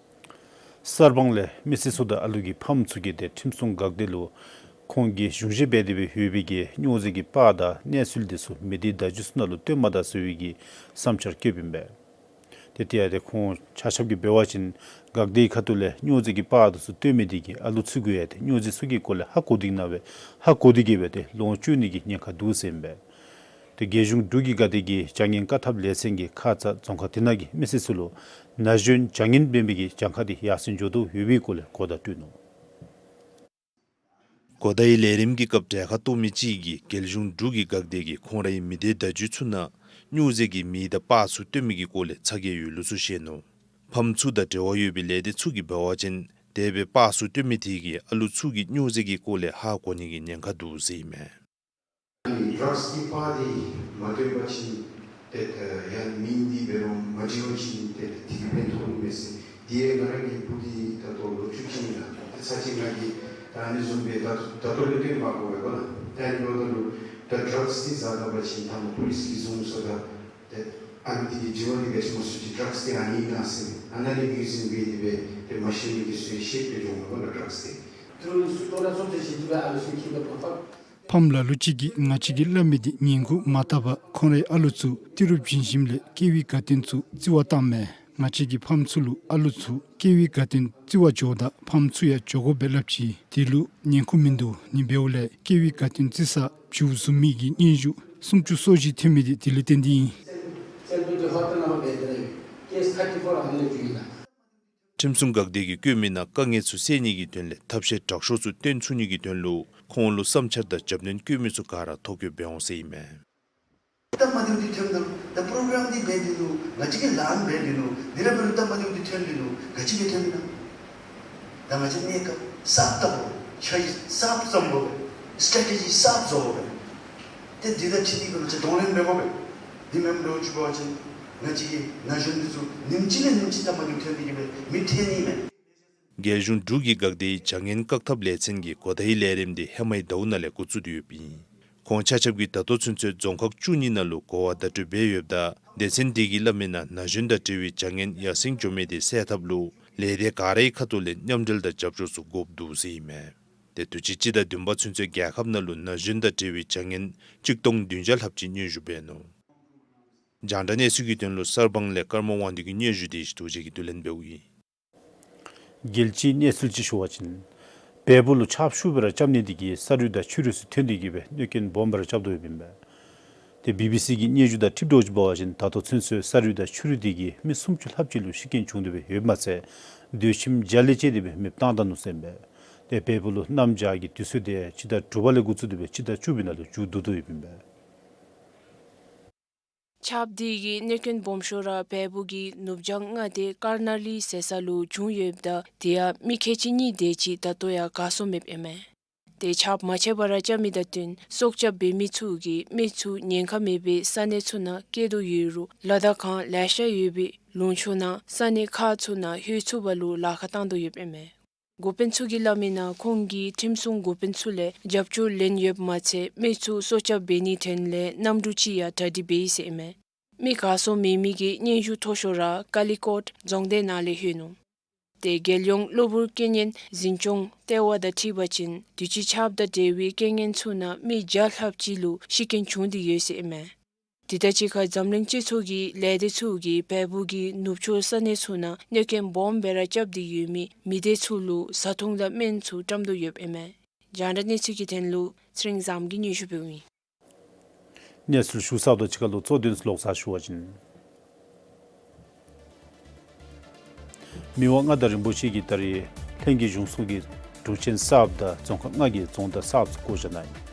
གསར་སྤང་ལས་མི་སེར་ཚུ་དང་ཨ་ལུ་གི་ཕམ་ཚུ་གིས་ཏེ་ཁྲིམས་སྲུང་འགག་སྡེ་ལུ་ཁོང་གིས་གཞུང་བཞེས་འབད་དེ་སྦེ་ཡོད་པའི་གི་སྨྱོ་རྫས་ཀྱི་པར་དང་གནས་ཚུལ་འདི་ཚུ་མི་སྡེ་བརྡ་བརྒྱུད་ཚུ་ནང་ལུ་སྟོན་མ་ད་ཟེར་བའི་གི་བསམ་འཆར་བཀོདཔ་ཨིན་པས། ཏེ་དེ་ཡང་ཏེ་ཁོང་ཆ་ཁྱབ་ཀྱིས་འབད་བ་ཅིན་འགག་སྡེའི་ཁ་ཐུག་ལས་སྨྱོ་རྫས་ཀྱི་པར་དེ་ཚུ་སྟོན་མི་དེ་གིས་ཨ་ལུ་ཚུ་གུ་ཡང་ཏེ་སྨྱོ་རྫས་ཚུ་གི་སྐོར་ལས་ཧ་གོ་སྟེ་གི་ན་སྦེ་ཧ་གོ་སྟེ་གི་སྦེ་ཏེ་ལོངས་སྤྱོད་ནི་གི་ཉེན་ཁ་འདུག་ཟེར་ཨིན་པས། ཏེ་རྒྱལ་གཞུང་འབྲུག་གི་འགག་སྡེ་གི་བྱ་ངན་བཀག་ཐབས་ལས་ཚན་གྱིས་ཁ་ཙ་རྫོང་ཁག་དེ་ནང་གི་མི་སེར་ཚུ་ལུ་ན་གཞོན་བྱ་ངན་འབད་མི་གི་གྱངས་ཁ་དེ་ཡར་སེང་འགྱོ་དོ་ཡོད་པའི་སྐོར་ལས་གོ་བརྡ་སྤྲོད་ནུག། གོ་བརྡའི་ལས་རིམ་གྱི་སྐབས་གྲལ་ཁར་གཏོགས་མི་ཅིག་གིས་རྒྱལ་གཞུང་འབྲུག་གི་འགག་སྡེ་གིས་ཁོང་རའི་མི་སྡེ་བརྡ་བརྒྱུད་ཚུ་ནང་སྨྱོ་རྫས་ཀྱི་མིང་དང་པར་ཚུ་སྟོན་མི་གི་སྐོར་ལས་ཚ་གྱང་ཡོད་ལུགས་ཚུ་བཤད་ནུག། ཕམ་ཚུ་དང་འབྲེལ་བ་ཡོད་པའི་ལས་སྡེ་ཚུ་གིས་འབད་བ་ཅིན་དེ་སྦེ་པར་ཚུ་སྟོན་མི་དེ་གིས་ཨ་ལུ་ཚུ་གིས་སྨྱོ་རྫས་ཀྱི་སྐོར་ལས་ཧ་གོ་ནི་གི་ཉེན་ཁ་འདུག་ཟེར་ཨིན་མས། ཨ་ནི་ཌྲགསི་གི་པར་འདི་མ་སྟོན་པ་ཅིན་ཏེ་ད་ཡང་མིང་འདི་འབད་རུང་མ་བྲི་བ་ཅིན་ཏེ་དེ་གིས་ཕན་ཐོགས་ནི་མས་ཟེར། དེ་ཡང་ང་ར་གི་བུ་འདི་ད་ལྟོ་ལོ་བཅུ་གཅིག་ཨིན་ལགས། ཏེ་ཚར་གཅིག་ང་གིས་ད་ཨ་ནི་བཟུམ་སྦེ་ད་ད་ལྟོ་ལས་སྟོན་མ་གོ་བས་གོ་ལགས། ད་ཨ་ནི་འབདཝ་ད་ལུ་ད་ཌྲགསི་འདི་བཟའ་ད་པ་ཅིན་ད་མ་པོ་ལིསི་གིས་བཟུང་སོ་ད། ཏེ་ཨ་ནི་འདི་གིས་དྲི་བ་འདི་ག་ཅི་སྨོ་ཟེར་བ་ཅིན་ཌྲགསི་འདི་ཨ་ནི་ཨིན་ན་ཟེར། ཨ་ནཱ་ལས་ངོས་འཛིན་འབད་དེ་སྦེ་ཏེ་མ་ཤེས་མི་འདི་ཚུ་ཡང་ཤེས་སྦེ་འགྱོཝ་མས་གོ་ལགས་ཌྲགསི་འདི། ཕམ་ལ་ལུ་ཅིག་གིས་ང་བཅས་ཀྱིས་སླབ་མི་འདི་ཉན་ཁུངས་མ་བཏགས་པར་ཁོང་རའི་ཨ་ལུ་ཚུ་ཏི་རུ་བྱིན་ཞིནམ་ལས་སྐྱེ་བའི་དགའ་སྟོན་ཚུ་རྩི་བར་བཏངམ་མས། ང་བཅས་ཀྱིས་ཕམ་ཚུ་ལུ་ཨ་ལུ་ཚུ་སྐྱེ་བའི་དགའ་སྟོན་རྩི་བར་འགྱོཝ་ད་ཕམ་ཚུ་ཡང་འགྱོ་དགོ་པས་སླབ་ཅི། དེ་ལུ་ཉན་ཁུངས་མིན་འདུག། ཨ་ནི་འབདཝ་ལས་སྐྱེ་བའི་དགའ་སྟོན་རྩི་སར་བྱིའུ་བཟུང་མི་གི་སྙན་ཞུ་སུམ་ཅུ་སོ་བཞི་ཐོན་མི་འདི་དེ་ལས་བརྟེན་ཏེ་ཨིན། ཁྲིམས་སྲུང་འགག་སྡེ་གིས་བཀོད་མིའི་ནང་དཀའ་ངལ་ཚུ་སེལ་ནི་གི་དོན་ལས་ཐབས་ཤེས་དྲག་ཤོས་ཚུ་སྟོན་ཚུགས་ནི་གི་དོན་ལུ་ཁོང་ལུ་བསམ་འཆར་དང་རྒྱབ་སྣོན་བཀོད་མི་ཚུ་ག་ར་ཐོ་བཀོད་འབད་འོང་ཟེར་ཨིན་མས། སྟབས་མ་བདེཝ་འདི་ཐོནམ་ད་ད་པྲོ་གྲམ་འདི་འབད་དེ་ནུག། ང་བཅས་ཀྱིས་ལཱ་འབད་དེ་ནུག། འདི་ར་འབད་རུང་སྟབས་མ་བདེཝ་འདི་ཐོན་དེ་ནུག། ག་ཅི་སྦེ་ཐོན་ན། ད་ང་བཅས་གནས་སྐབས་གསརཔ་བཏབ་དགོ། འཆར་གཞི་གསརཔ་བརྩམ་དགོ་པས། སི་ཊེ་ཊེ་ཇི་གསརཔ་བཟོ་དགོ་པས། ཏེ་འདི་དང་འཁྲིལ་ཏེ་གི་ང་བཅས་གདོང་ལེན་འབད་དགོ་པས། འདི་མེནམ་ལོ་ཅིག་འབད་བ་ཅིན་ང་བཅས་ཀྱི་ན་གཞོན་འདི་ཚུ་ཉིནམ་གཅིག་ལས་ཉིནམ་གཅིག་སྟབས་མ་བདེཝ་ཐོན་ཏེ་གི་སྦེ་མི་ཐོན་ནི་མས། རྒྱལ་གཞུང་འབྲུག་གི་འགག་སྡེའི་བྱ་ངན་བཀག་ཐབས་ལས་ཚན་གྱི་གོ་བརྡའི་ལས་རིམ་འདི་ཧེ་མའི་ཟླཝ་ནང་ལས་འགོ་བཙུགས་ཏེ་ཡོདཔ་ཨིན། ཁོང་ཆ་ཁྱབ་ཀྱིས་ད་ལྟོ་ཚུན་ཚོད་རྫོང་ཁག་བཅུ་གཉིས་ནང་ལུ་གོ་བ་བརྡ་སྤྲོད་འབད་ཡོདཔ་ད་སྡེ་ཚན་དེ་གིས་སླབ་མིའི་ནང་ན་གཞོན་དང་འབྲེལ་བའི་བྱ་ངན་ཡར་སེང་འགྱོ་མི་དེ་སེལ་ཐབས་ལུ་ལས་སྡེ་ག་རའི་ཁ་ཐུག་ལས་མཉམ་འབྲེལ་དང་རྒྱབ་སྐྱོར་ཚུ་དགོཔ་འདུག་ཟེར་ཨིན་མས། ཏེ་དུས་ཅི་སྤྱི་ཟླ་བདུན་པ་ཚུན་ཚོད་རྒྱལ་ཁབ་ནང་ལུ་ན་གཞོན་དང་འབྲེལ་བའི་བྱ་ངན་གཅིག་སྟོང་བདུན་བརྒྱ་ལྷགཔ་ཅིག་སྙན་ཞུ་འབད་ནུག། རྒྱང་བསྒྲགས་གནས་ཚུལ་གྱི་དོན་ལུ་གསར་སྤང་ལས་ཀརྨ་དབང་འདུས་ཀྱི་སྙན་ཞུ་དེ་ཞི་ཏོ་རྗེ་གིས་བསྡུ་ལེན་འབདཝ་ཨིན། རྒྱལ་སྤྱིའི་གནས་ཚུལ་ཅིག་ཞུ་བ་ཅིན་བལ་པོ་ལུ་ཆརཔ་ཤུགས་སྦེ་ར་རྐྱབ་ནི་དེ་གིས་ས་རུད་དང་ཆུ་རུད་ཚུ་ཐོན་ཏེ་གི་སྦེ་གནོད་སྐྱོན་སྦོམ་སྦེ་ར་རྐྱབ་དོ་ཡོདཔ་ཨིན་པས། ཏེ་བི་བི་སི་གི་སྙན་ཞུ་དང་འཁྲིལ་དོ་ཅིག་འབད་བ་ཅིན་ད་ལྟོ་ཚུན་ཚོད་ས་རུད་དང་ཆུ་རུད་དེ་གིས་མི་སུམ་ཅུ་ལྷགཔ་ཅིག་ལུ་ཤི་རྐྱེན་བྱུང་སྟེ་སྦེ་ཡོདཔ་མ་ཚད་སྡོད་ཁྱིམ་འཇའ་ལུས་བཅད་དེ་སྦེ་མེདཔ་བཏང་ད་ནུག་ཟེར་ཨིན་པས། ཏེ་བལ་པོ་ལུ་གནམ་བྱཱར་གྱི་དུས་ཚོད་དེ་སྤྱི་ཟླ་དྲུག་པ་ལས་འགོ་བཙུགས་ཏེ་སྦེ་སྤྱི་ཟླ་བཅུ་པའི་ནང་ལུ་མཇུག་བསྡུ་དོ་ཡོདཔ་ཨིན་པས། ཆརཔ་འདི་གིས་གནོད་སྐྱོན་སྦོམ་ཤོས་ར་བལ་པོ་གི་ནུབ་བྱང་མངའ་སྡེ་ཀར་ན་ལི་ཟེར་ས་ལུ་བྱུང་ཡོདཔ་ད་དེ་ཡང་མི་ཁལ་གཅིག་གཉིས་དེ་ཅིག་ད་ལྟོ་ཡང་ག་སོང་མེདཔ་ཨིན་མས། ཏེ་ཆརཔ་མ་ཆད་པར་རྐྱབ་མི་དང་བསྟུན་སྲོག་སྐྱབས་འབད་མི་ཚུ་གིས་མི་ཚུ་ཉེན་ཁ་མེད་པའི་ས་གནས་ཚུ་ནང་བསྐྱལ་དོ་ཡོད་རུང་ལ་དྭགས་གངས་ལེ་ཤ་ཡོད་པའི་ལུང་ཕྱོགས་ནང་ས་གནས་ཁག་ཚུ་ནང་ལྷོད་ཚུགས་པ་ལུ་ལཱ་ཁག་བཏང་དོ་ཡོདཔ་ཨིན་མས། འགོ་དཔོན་ཚུ་གིས་སླབ་མིའི་ནང་ཁོང་གིས་ཁྲིམས་སྲུང་འགོ་དཔོན་ཚུ་ལས་རྒྱབ་སྐྱོར་ལེན་ཡོདཔ་མ་ཚད་མི་ཚུ་སྲོག་སྐྱབས་འབད་ནིའི་དོན་ལས་གནམ་གྲུ་ཅིག་ཡང་གྲ་སྒྲིག་འབད་ཡི་ཟེར་ཨིན་མས། མི་ག་སོང་མེད་མི་གི་སྙན་ཞུ་མཐོ་ཤོས་ར་ཀ་ལི་ཀོཊ་རྫོང་སྡེ་ནང་ལས་ལྷོད་ནུག། ཏེ་རྒྱལ་ཡོངས་གློ་བུར་རྐྱེན་ངན་འཛིན་སྐྱོང་ལྟེ་བ་དང་འཁྲིལ་བ་ཅིན་དུས་ཅི་ཆརཔ་དང་འབྲེལ་བའི་རྐྱེན་ངན་ཚུ་ནང་མི་བརྒྱ་ལྷགཔ་ཅིག་ལུ་ཤི་རྐྱེན་བྱུང་སྟེ་ཡོད་ཟེར་ཨིན་མས། དེ་དང་གཅིག་ཁར་འཛམ་གླིང་སྤྱི་ཚོགས་ཀྱི་ལས་སྡེ་ཚུ་གིས་བལ་པོ་གི་ནུབ་ཕྱོགས་ས་གནས་ཚུ་ནང་གནོད་སྐྱོན་སྦོམ་སྦེ་ར་རྐྱབ་སྟེ་ཡོད་མི་མི་སྡེ་ཚུ་ལུ་བཟའ་འཐུང་དང་སྨན་ཚུ་བཀྲམ་དོ་ཡོདཔ་ཨིན་མས། རྒྱང་བསྒྲགས་གནས་ཚུལ་གྱི་དོན་ལུ་ཚེ་རིང་བཟངམོ་གིས་སྙན་ཞུ་ཕུལཝ་ཨིན། གནས་ཚུལ་ཞུ་ཚརཝ་དང་གཅིག་ཁར་ལུ་གཙོ་དོན་ཚུ་ལོག་ཚར་ཞུ་བ་ཅིན། མི་དབང་མངའ་བདག་རིན་པོ་ཆེ་གིས་ད་རིས་ལྷན་རྒྱས་གཞུང་ཚོགས་ཀྱི་དྲུང་ཆེན་གསརཔ་དང་རྫོང་ཁག་ལྔ་གི་རྫོང་བདག་གསརཔ་ཚུ་བསྐོ་བཞག་གནང་ཡི།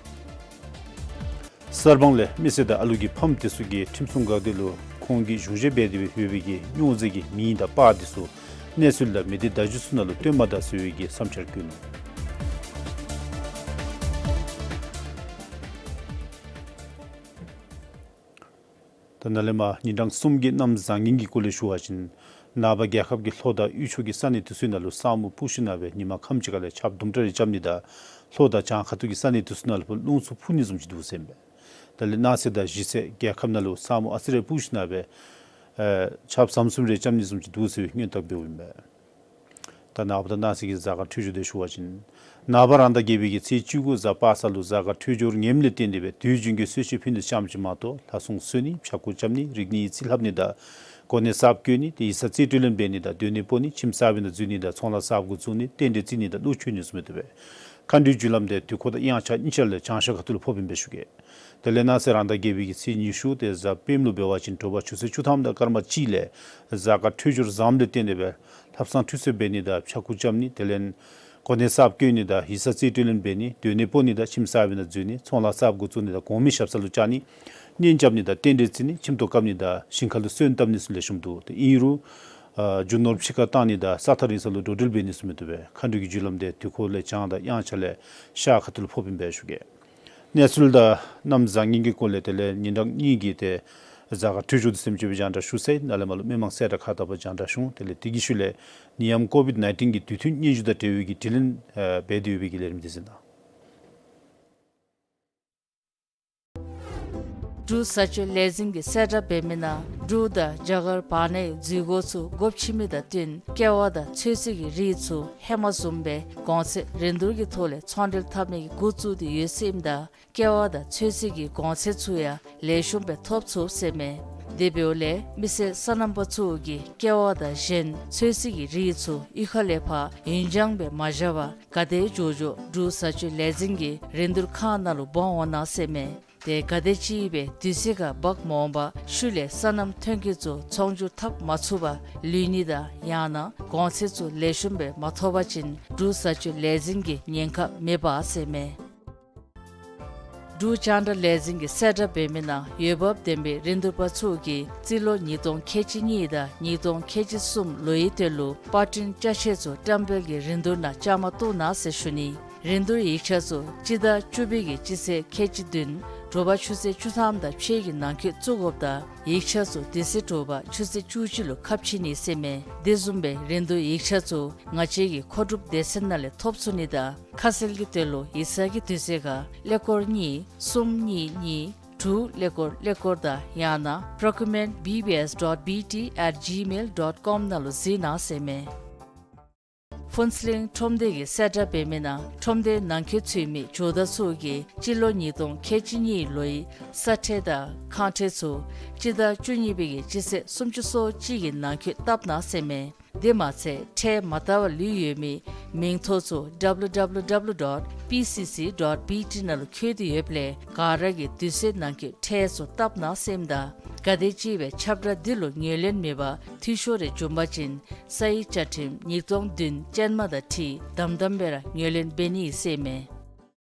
གསར་སྤང་ལས་མི་སེར་དང་ཨ་ལུ་གི་ཕམ་དེ་ཚུ་གིས་ཁྲིམས་སྲུང་འགག་སྡེ་ལུ་ཁོང་གིས་ཞུ་བཞེས་འབད་དེ་སྦེ་ཡོད་པའི་གི་སྨྱོ་རྫས་ཀྱི་མིང་དང་པར་དེ་ཚུ་གནས་ཚུལ་དང་མི་སྡེ་བརྡ་བརྒྱུད་ཚུ་ནང་ལུ་སྟོན་མ་ད་ཟེར་བའི་གི་བསམ་འཆར་བཀོད་ནུག། ད་ནཱ་ལས་མར་ཉིན་གྲངས་གསུམ་གྱི་གནམ་བཟང་ངན་གྱི་སྐོར་ལས་ཞུ་བ་ཅིན། ནངས་པ་རྒྱལ་ཁབ་ཀྱི་ལྷོ་དང་དབུས་ཕྱོགས་ཀྱི་ས་གནས་དེ་ཚུ་ནང་ལུ་ས་སྨུག་སྤུབས་ཞིནམ་ལས་ཉིན་མ་ཁམས་ཅིག་ཁར་ལས་ཆརཔ་དུམ་གྲ་རེ་རྐྱབ་ནི་དང་ལྷོ་དང་བྱང་ཁ་ཐུག་གི་ས་གནས་དེ་ཚུ་ནང་ལུ་རླུང་འཚུབ་འཕུ་ནི་བཟུམ་ཅིག་འདུག་ཟེར་ཨིན་པས། དེ་ལས་གནངས་ཚེ་དང་གཞེས་ཚེ་རྒྱལ་ཁབ་ནང་ལུ་ས་སྨུག་ཨ་ཙི་རེ་སྤུབས་ཞིནམ་ལས་ཆརཔ་ཟམ་ཟིམ་རེ་རྐྱབ་ནི་བཟུམ་ཅིག་འདུག་ཟེར་བའི་སྔོན་བརྟག་འབདཝ་ཨིན་པས། ད་ནངས་པ་དང་གནངས་ཚེ་གི་གཟའ་སྐར་འཕྲོད་སྦྱོར་དེ་ཞུ་བ་ཅིན། ནངས་པ་རང་ཟླ་བརྒྱད་པའི་གི་ཚེས་བཅུ་དགུ་གཟའ་པ་སངས་ལུ་གཟའ་སྐར་འཕྲོད་སྦྱོར་ངནམ་ལས་བརྟེན་ཏེ་སྦེ་དུས་རྒྱུན་གྱི་གསོལ་མཆོད་ཕུལ་ནི་ཙམ་ཅིག་མ་གཏོགས་ལྷ་སྲུང་གསོལ་ནི་ཕྱྭ་འགུགས་རྐྱབ་ནི་རིག་གནས་ཡིག་རྩིས་ལྷབ་ནི་དང་གོ་གནས་གསརཔ་བསྐོ་ནི་ཏེ་ཡིག་ཚང་རྩིས་སྤྲོད་ལེན་འབད་ནི་དང་སྡོད་གནས་སྤོ་ནི་ཁྱིམ་གསར་པའི་ནང་འཛུལ་ནི་དང་ཚོང་ལཱ་གསརཔ་འགོ་བཙུགས་ནི་རྟེན་འབྲེལ་བརྩི་ནི་དང་གླུ་མཆོད་ནི་བཟུམ་སྦེ་འདུག་པས། མཁའ་འགྲོའི་རྒྱུ་ལམ་དེ་དུས་འཁོར་དང་དབྱངས་འཆར་གཉིས་ཆ་ལས་བྱང་ཤར་ཁ་ཐུག་ལུ་ཕོགཔ་ཨིན་པས་ཞུ་གེ། དེ་ལས་གནངས་ཚེ་རང་ཟླ་བརྒྱད་པའི་གི་ཚེས་ཉི་ཤུ་ཏེ་གཟའ་སྤེནམ་ལུ་འབད་བ་ཅིན་དྲོ་པ་ཆུ་ཚོད་བཅུ་ཐམ་དང་སྐར་མ་གཅིག་ལས་གཟའ་སྐར་འཕྲོད་སྦྱོར་བཟངམ་ལས་བརྟེན་ཏེ་སྦེ་ལྷ་སྲུང་ཁྲུས་གསོལ་འབད་ནི་དང་ཕྱྭ་འགུགས་རྐྱབ་ནི་དེ་ལས་གོ་གནས་གསརཔ་བསྐོ་ནི་དང་ཡིག་ཚང་རྩིས་སྤྲོད་ལེན་འབད་ནི་སྡོད་གནས་སྤོ་ནི་དང་ཁྱིམ་གསར་པའི་ནང་འཛུལ་ནི་ཚོང་ལཱ་གསརཔ་འགོ་བཙུགས་ནི་དང་གོང་མའི་ཞབས་ས་ལུ་བཅར་ནི་གཉེན་རྐྱབ་ནི་དང་རྟེན་འབྲེལ་བརྩི་ནི་ཁྱིམ་ཐོག་བཀབ་ནི་དང་ཞིང་ཁ་ལུ་སོན་བཏབ་ནི་ཚུ་ལེགས་ཤོམ་འདུག། ཏེ་ཨིན་རུང་ཨ་རྒྱུ་ནོར་ཕྱི་ཁར་བཏང་ནི་དང་ས་ཐག་རིང་ས་ལུ་འགྲོ་འགྲུལ་འབད་ནི་བཟུམ་མི་འདུག་པས། མཁའ་འགྲོའི་རྒྱུ་ལམ་དེ་དུས་འཁོར་ལས་བྱང་དང་དབྱངས་འཆར་ལས་ཤར་ཁ་ཐུག་ལུ་ཕོགཔ་ཨིན་པས་ཞུ་གེ། གནས་ཚུལ་དང་གནམ་བཟང་ངན་གྱི་སྐོར་ལས་དེ་ལས་ཉིན་གྲངས་གཉིས་ཀྱི་ཏེ་གཟའ་སྐར་འཕྲོད་སྦྱོར་དེ་ཚུ་ཅིག་སྦེ་རྒྱང་བསྒྲགས་ཞུ་ཚར་ཡི། ནཱ་ལས་མར་ལུ་མི་མང་གསལ་བསྒྲགས་ཁག་དག་པ་རྒྱང་བསྒྲགས་ཞུ་འོང་། དེ་ལས་དེ་གི་ཤུལ་ལས་ནད་ཡམས་ཀོ་བིཌ་ནའིན་ཊིན་གྱི་དུས་མཐུན་སྙན་ཞུ་དང་འབྲེལ་བའི་གི་དྲི་ལན་ཨ་འབད་དེ་ཡོད་པའི་གི་ལས་རིམ་དེ་གཟིགས་གནང་། འབྲུག་བཟའ་སྤྱོད་ལས་འཛིན་གྱིས་གསལ་བསྒྲགས་འབད་མི་ནང་འབྲུག་དང་རྒྱ་གར་བར་ནའི་འཛུལ་སྒོ་ཚུ་སྒོ་ཕྱེ་མི་དང་བསྟུན་ཀེ་བ་དང་ཚོད་བསྲེ་གི་རིགས་ཚུ་ཧེ་མ་བཟུམ་སྦེ་གོང་ཚད་རིན་བསྡུར་གྱི་ཐོག་ལས་ཚོང་འབྲེལ་འཐབ་ནི་གི་འགོ་བཙུགས་ཏེ་ཡོད་ཟེར་ཨིནམ་ད་ཀེ་བ་དང་ཚོད་བསྲེ་གི་གོང་ཚད་ཚུ་ཡང་ལེགས་ཤོམ་སྦེ་ཐོབ་ཚུགས་ཟེར་ཨིན་མས། དེ་འབདཝ་ལས་མི་སེར་སོ་ནམ་པ་ཚུ་གིས་ཀེ་བ་དང་གཞན་ཚོད་བསྲེ་གི་རིགས་ཚུ་གཡུས་ཁ་ལས་ཕར་ཡུན་འགྱངས་སྦེ་མ་བཞག་པར་ག་དེ་མགྱོགས་མགྱོགས་འབྲུག་བཟའ་སྤྱོད་ལས་འཛིན་གྱི་རིན་བསྡུར་ཁང་ནང་ལུ་འབག་འོང་གནང་ཟེར་ཨིན་མས། ཏེ་ག་དེམ་ཅིག་སྦེ་དུས་ཚོད་ཁར་འབག་མ་འོང་པར་ཤུལ་ལས་སོ་ནམ་ཐོན་སྐྱེད་ཚུ་ཚོང་སྒྱུར་འཐབ་མ་ཚུགས་པར་ལུས་ནི་དང་ཡང་ན་གོང་ཚད་ཚུ་ལེགས་ཤོམ་སྦེ་མ་ཐོབ་པ་ཅིན་འབྲུག་བཟའ་སྤྱོད་ལས་འཛིན་གྱིས་ཉེན་ཁ་མི་འབག་ཟེར་ཨིན་མས། འབྲུག་རྒྱང་བསྒྲགས་ལས་འཛིན་གྱིས་གསལ་བསྒྲགས་འབད་མི་ནང་འོས་འབབ་ལྡན་པའི་རིན་བསྡུར་པ་ཚུ་གིས་རྩིས་ལོ་ཉིས་སྟོང་ཁལ་གཅིག་གཉིས་དང་ཉིས་སྟོང་ཁལ་གཅིག་གསུམ་ལོའི་དོན་ལུ་པར་སྐྲུན་ཅ་ཆས་ཚུ་བཀྲམ་སྤེལ་གྱི་རིན་བསྡུར་ནང་བཅའ་མར་གཏོགས་གནང་ཟེར་ཞུ་ནི། རིན་བསྡུར་ཡིག་ཆ་ཚུ་སྤྱི་ཟླ་བཅུ་པའི་གི་སྤྱི་ཚེས་ཁལ་གཅིག་བདུན་དྲོ་པ་ཆུ་ཚོད་བཅུ་ཐམ་དང་ཕྱེད་ཀྱི་ནང་འཁོད་བཙུགས་དགོཔ་དང་ཡིག་ཆ་ཚུ་དེ་ཚེ་དྲོ་པ་ཆུ་ཚོད་བཅུ་གཅིག་ལུ་ཁ་ཕྱེ་ནི་ཟེར་ཨིན་མས། དེ་བཟུམ་སྦེ་རིན་བསྡུར་ཡིག་ཆ་ཚུ་ང་བཅས་ཀྱི་མཁོ་སྒྲུབ་སྡེ་ཚན་ནང་ལས་ཐོབ་ཚུགས་ནི་དང་ཁ་གསལ་གྱི་དོན་ལུ་ཡིག་ཚང་གི་དུས་ཚོད་ཁར་ཀླད་ཀོར་གཉིས་གསུམ་གཉིས་གཉིས་དྲུག་ཀླད་ཀོར་ཀླད་ཀོར་དང་ཡང་ན་procurement B B S dot B T at gmail dot com ནང་ལུ་གཟིགས་གནང་ཟེར་ཨིན་མས། ཕུན་ཚོགས་གླིང་ཁྲོམ་སྡེ་གིས་གསལ་བསྒྲགས་འབད་མི་ནང་ཁྲོམ་སྡེའི་ནང་འཁོད་ཚུད་མི་ཇོ་བདག་ཚུ་གིས་སྤྱི་ལོ་ཉིས་སྟོང་ཁལ་གཅིག་གཉིས་ལོའི་ས་ཁྲལ་དང་ཁང་ཁྲལ་ཚུ་སྤྱི་ཟླ་བཅུ་གཉིས་པའི་གི་སྤྱི་ཚེས་སུམ་ཅུ་སོ་གཅིག་གི་ནང་འཁོད་བཏབ་གནང་ཟེར་ཨིན་མས། དེ་མ་ཚད་ཁྲལ་མ་བཏབ་པར་ལུས་ཡོད་མིའི་མིང་ཐོ་ཚུ་W W W dot P C C dot B T ནང་ལུ་བཀོད་དེ་ཡོདཔ་ལས་ག་ར་གིས་དུས་ཚོད་ནང་འཁོད་ཁྲལ་ཚུ་བཏབ་གནང་ཟེར་ཨིནམ་ད་ག་དེམ་ཅིག་སྦེ་ཁྱབ་བསྒྲགས་འདི་ལུ་ངོས་ལེན་མེད་པར་འཐུས་ཤོར་རེ་བྱུང་པ་ཅིན་ས་ཡི་བཅའ་ཁྲིམས་ཉིས་སྟོང་བདུན་ཅན་མ་དང་འཁྲིལ་དམ་དམ་སྦེ་ར་ངོས་ལེན་འབད་ནི་ཨིན་ཟེར་ཨིན་མས།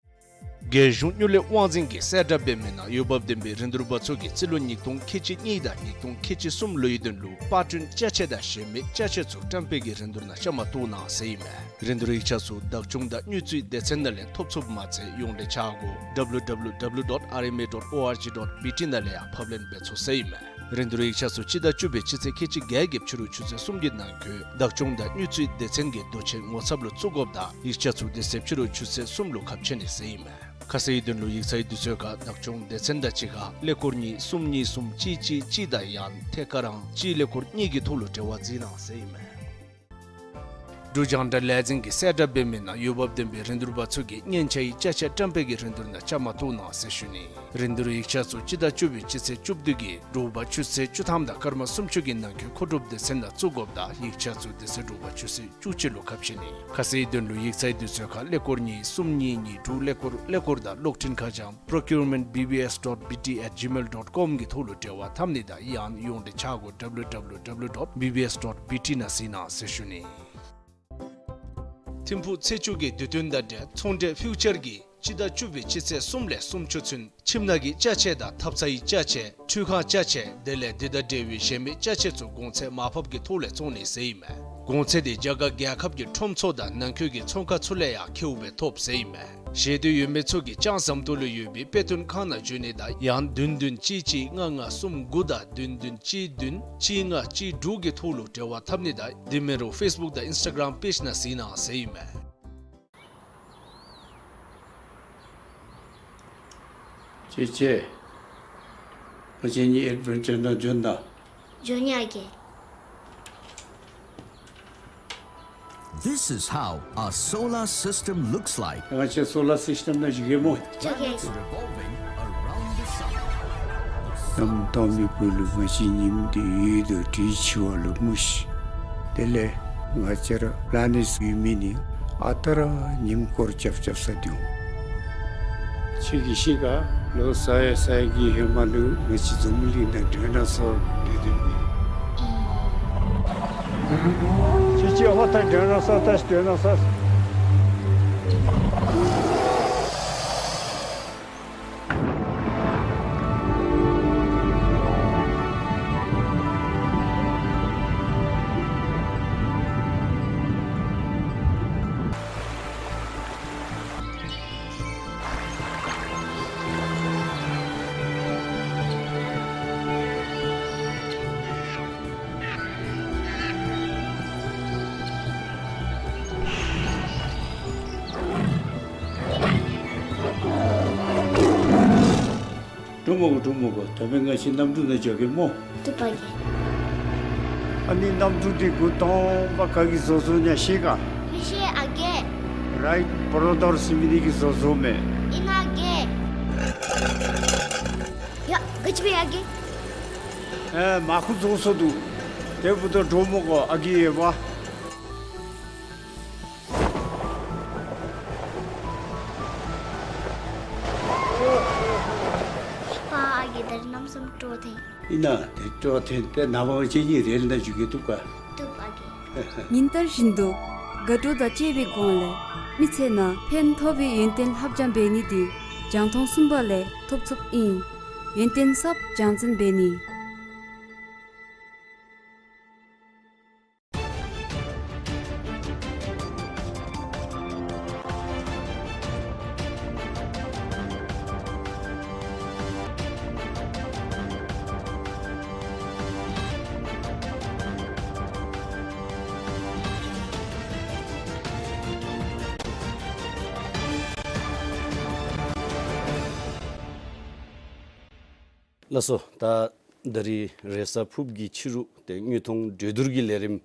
རྒྱལ་གཞུང་དངུལ་ལས་དབང་འཛིན་གྱིས་གསལ་བསྒྲགས་འབད་མི་ནང་འོས་འབབ་ལྡན་པའི་རིན་བསྡུར་པ་ཚུ་གིས་རྩིས་ལོ་ཉིས་སྟོང་ཁལ་གཅིག་གཉིས་དང་ཉིས་སྟོང་ཁལ་གཅིག་གསུམ་ལོའི་དོན་ལུ་པར་སྐྲུན་ཅ་ཆས་དང་གཞན་མི་ཅ་ཆས་ཚུ་བཀྲམ་སྤེལ་གྱི་རིན་བསྡུར་ནང་བཅའ་མར་གཏོགས་གནང་ཟེར་ཨིན་མས། རིན་བསྡུར་ཡིག་ཆ་ཚུ་བདག་སྐྱོང་དང་དངུལ་རྩིས་སྡེ་ཚན་ནང་ལས་ཐོབ་ཚུགསཔ་མ་ཚད་ཡོངས་འབྲེལ་ཆ་སྒོ་W W W dot R M A dot O R G dot B T ནང་ལས་ཡང་ཕབ་ལེན་འབད་ཚུགས་ཟེར་ཨིན་མས། རིན་བསྡུར་ཡིག་ཆ་ཚུ་སྤྱི་ཟླ་བཅུ་པའི་སྤྱི་ཚེས་ཁལ་གཅིག་བརྒྱད་ཀྱི་ཕྱི་རུ་ཆུ་ཚོད་གསུམ་གྱི་ནང་འཁོད་བདག་སྐྱོང་དང་དངུལ་རྩིས་སྡེ་ཚན་གྱི་མདོ་ཆས་ངོ་ཚབ་ལུ་བཙུགས་དགོཔ་དང་ཡིག་ཆ་ཚུ་དེ་ཚེ་ཕྱི་རུ་ཆུ་ཚོད་གསུམ་ལུ་ཁ་ཕྱེ་ནི་ཟེར་ཨིན་མས། ཁ་གསལ་གྱི་དོན་ལུ་ཡིག་ཚང་གི་དུས་ཚོད་ཁར་བདག་སྐྱོང་སྡེ་ཚན་དང་གཅིག་ཁར་ཀླད་ཀོར་གཉིས་གསུམ་གཉིས་གསུམ་གཅིག་གཅིག་གཅིག་དང་ཡང་ཐད་ཀར་ཨང་གཅིག་ཀླད་ཀོར་གཉིས་ཀྱི་ཐོག་ལུ་འབྲེལ་བ་འཛིན་གནང་ཟེར་ཨིན་མས། འབྲུག་རྒྱང་བསྒྲགས་ལས་འཛིན་གྱིས་གསལ་བསྒྲགས་འབད་མི་ནང་འོས་འབབ་ལྡན་པའི་རིན་བསྡུར་པ་ཚུ་གིས་མཉེན་ཆས་ཀྱི་ཅ་ཆས་བཀྲམ་སྤེལ་གྱི་རིན་བསྡུར་ནང་བཅའ་མར་གཏོགས་གནང་ཟེར་ཞུ་ནི། རིན་བསྡུར་ཡིག་ཆ་ཚུ་སྤྱི་ཟླ་བཅུ་པའི་སྤྱི་ཚེས་བཅུ་བདུན་གྱི་དྲོ་པ་ཆུ་ཚོད་བཅུ་ཐམ་དང་སྐར་མ་སུམ་ཅུ་གི་ནང་འཁོད་མཁོ་སྒྲུབ་སྡེ་ཚན་ནང་བཙུགས་དགོཔ་དང་ཡིག་ཆ་ཚུ་དེ་ཚེ་དྲོ་པ་ཆུ་ཚོད་བཅུ་གཅིག་ལུ་ཁ་ཕྱེ་ནི། ཁ་གསལ་གྱི་དོན་ལུ་ཡིག་ཚང་གི་དུས་ཚོད་ཁར་ཀླད་ཀོར་གཉིས་གསུམ་གཉིས་གཉིས་དྲུག་ཀླད་ཀོར་ཀླད་ཀོར་དང་གློག་འཕྲིན་ཁ་བྱང་procurement B B S dot B T at gmail dot com གི་ཐོག་ལུ་འབྲེལ་བ་འཐབ་ནི་དང་ཡང་ཡོངས་འབྲེལ་ཆ་སྒོ་W W W dot B B S dot B T ནང་གཟིགས་གནང་ཟེར་ཞུ་ནི། ཐིམ་ཕུག་ཚེ་མཆོག་གི་དུས་སྟོན་དང་འབྲེལ་ཚོང་འབྲེལ་ཕིའུ་ཅར་གྱིས་སྤྱི་ཟླ་བཅུ་པའི་སྤྱི་ཚེས་གསུམ་ལས་སུམ་ཅུ་ཚུན་ཁྱིམ་ནང་གི་ཅ་ཆས་དང་ཐབ་ཚང་གི་ཅ་ཆས་ཁྲུས་ཁང་ཅ་ཆས་དེ་ལས་དེ་དང་འབྲེལ་བའི་གཞན་མི་ཅ་ཆས་ཚུ་གོང་ཚད་མར་ཕབ་ཀྱི་ཐོག་ལས་བཙོང་ནི་ཟེར་ཨིན་མས། གོང་ཚད་དེ་རྒྱ་གར་རྒྱལ་ཁབ་ཀྱི་ཁྲོམ་ཚུ་དང་ནང་འཁོད་ཀྱི་ཚོང་ཁང་ཚུ་ལས་ཡང་ཁེཝ་སྦེ་ཐོབ་ཟེར་ཨིན་མས། ཤེས་འདོད་ཡོད་མི་ཚུ་གིས་ལྕང་ཟམ་ཏོག་ལུ་ཡོད་པའི་དཔེ་སྟོན་ཁང་ནང་འབྱོན་ནི་དང་ཡང་བདུན་བདུན་གཅིག་གཅིག་ལྔ་ལྔ་གསུམ་དགུ་དང་བདུན་བདུན་གཅིག་བདུན་གཅིག་ལྔ་གཅིག་དྲུག་གི་ཐོག་ལུ་འབྲེལ་བ་འཐབ་ནི་དང་དེ་མིན་རུང་ཕེསི་བུཀ་དང་ཨིནསི་ཊ་གརམ་པེཇ་ནང་གཟིགས་གནང་ཟེར་ཨིན་མས། ཅེ་ཅེ། ང་བཅས་གཉིས་ཨེཌ་བེན་ཅར་ནང་འབྱོན་དང་། འབྱོན་ཡི་ཨ་རྒས། This is how a solar system looks like. ང་བཅས་སོ་ལར་སིསི་ཊེམ་ནང་འགྱོ་གེ་སྨོ། འགྱོ་གེ། Planets revolving around the sun. གནམ་དྭངས་མའི་སྦུག་ལུ་ང་བཅས་ཉིམ་འདི་ཡོད་དོ་དྲིས་འཆི་བ་ལུ་སྨོ་ཤིག། དེ་ལས་ང་བཅས་ར་པི་ལེ་ནེཊ་ཡོད་མི་ནི་ཨ་རྟག་ར་ཉིམ་སྐོར་རྐྱབ་རྐྱབ་ས་འདི་འོང་། ཁྱོད་ཀྱིས་ཤེས་ག། ལོ་ས་ཡ་ས་ཡ་གི་ཧེ་མ་ལུ་ང་བཅས་འཛམ་བུ་གླིང་ནང་ཌའི་ནོ་སོར་སྡོད་སྡོདཔ་མས། ཁྱོད་ཀྱིས་ཧོ་ད་ཌའི་ནོ་སོར་ད་ཌའི་ནོ་སོར། འགྲོ་མི་དགོ། འགྲོ་མི་དགོ། ད་འབདན་ང་བཅས་གནམ་གྲུ་ནང་འགྱོ་གེ་སྨོ། བཏུབ་པ་གི། ཨ་ནི་གནམ་གྲུ་འདི་འགོ་དང་པ་ག་གིས་བཟོ་བཟོཝ་ཨིན་ན་ཤེས་ག། མི་ཤེས་ཨ་རྒས། རའིཊ་བོརོ་དར་ཟེར་མི་འདི་གིས་བཟོ་བཟོཝ་མས། ཨིན་ན་ཨ་རྒས། ཡ་ག་ཅི་འབད་ཡི་ཨ་རྒས། ཨེ་མར་ཁུ་རྫོགས་སོ་འདུག། དེ་འབདཝ་ད་འགྲོ་མི་དགོ་ཨ་རྒས་ཡོདཔ། པ་ཨ་རྒས་ད་རིས་གནམ་མེད་ས་མེད་སྤྲོ་ཐོན། ཨིན་ན་དེ་སྤྲོ་ཐོན་ཏེ་ནངས་པ་ང་བཅས་གཉིས་རེལ་ནང་འགྱོ་གེ། བཏུབ་ག། བཏུབ་ཨ་རྒས། ཉིན་ལྟར་བཞིན་དུ་དགའ་སྤྲོ་དང་བཅས་པའི་སྒོ་ལས་མི་ཚེ་ནང་ཕན་ཐོགས་པའི་ཡོན་ཏན་ལྷབ་སྦྱང་འབད་ནི་འདི་རྒྱང་མཐོང་གསུམ་པ་ལས་ཐོབ་ཚུགསཔ་ཨིན། ཡོན་ཏན་ཟབ་སྦྱང་ཚན་འབད་ནི། ལགས་སོ། ད་ད་རིས་རེས་གཟའ་ཕུརཔ་གི་ཕྱི་རུ་ཏེ་དངོས་མཐོང་གྲོས་བསྡུར་གྱི་ལས་རིམ་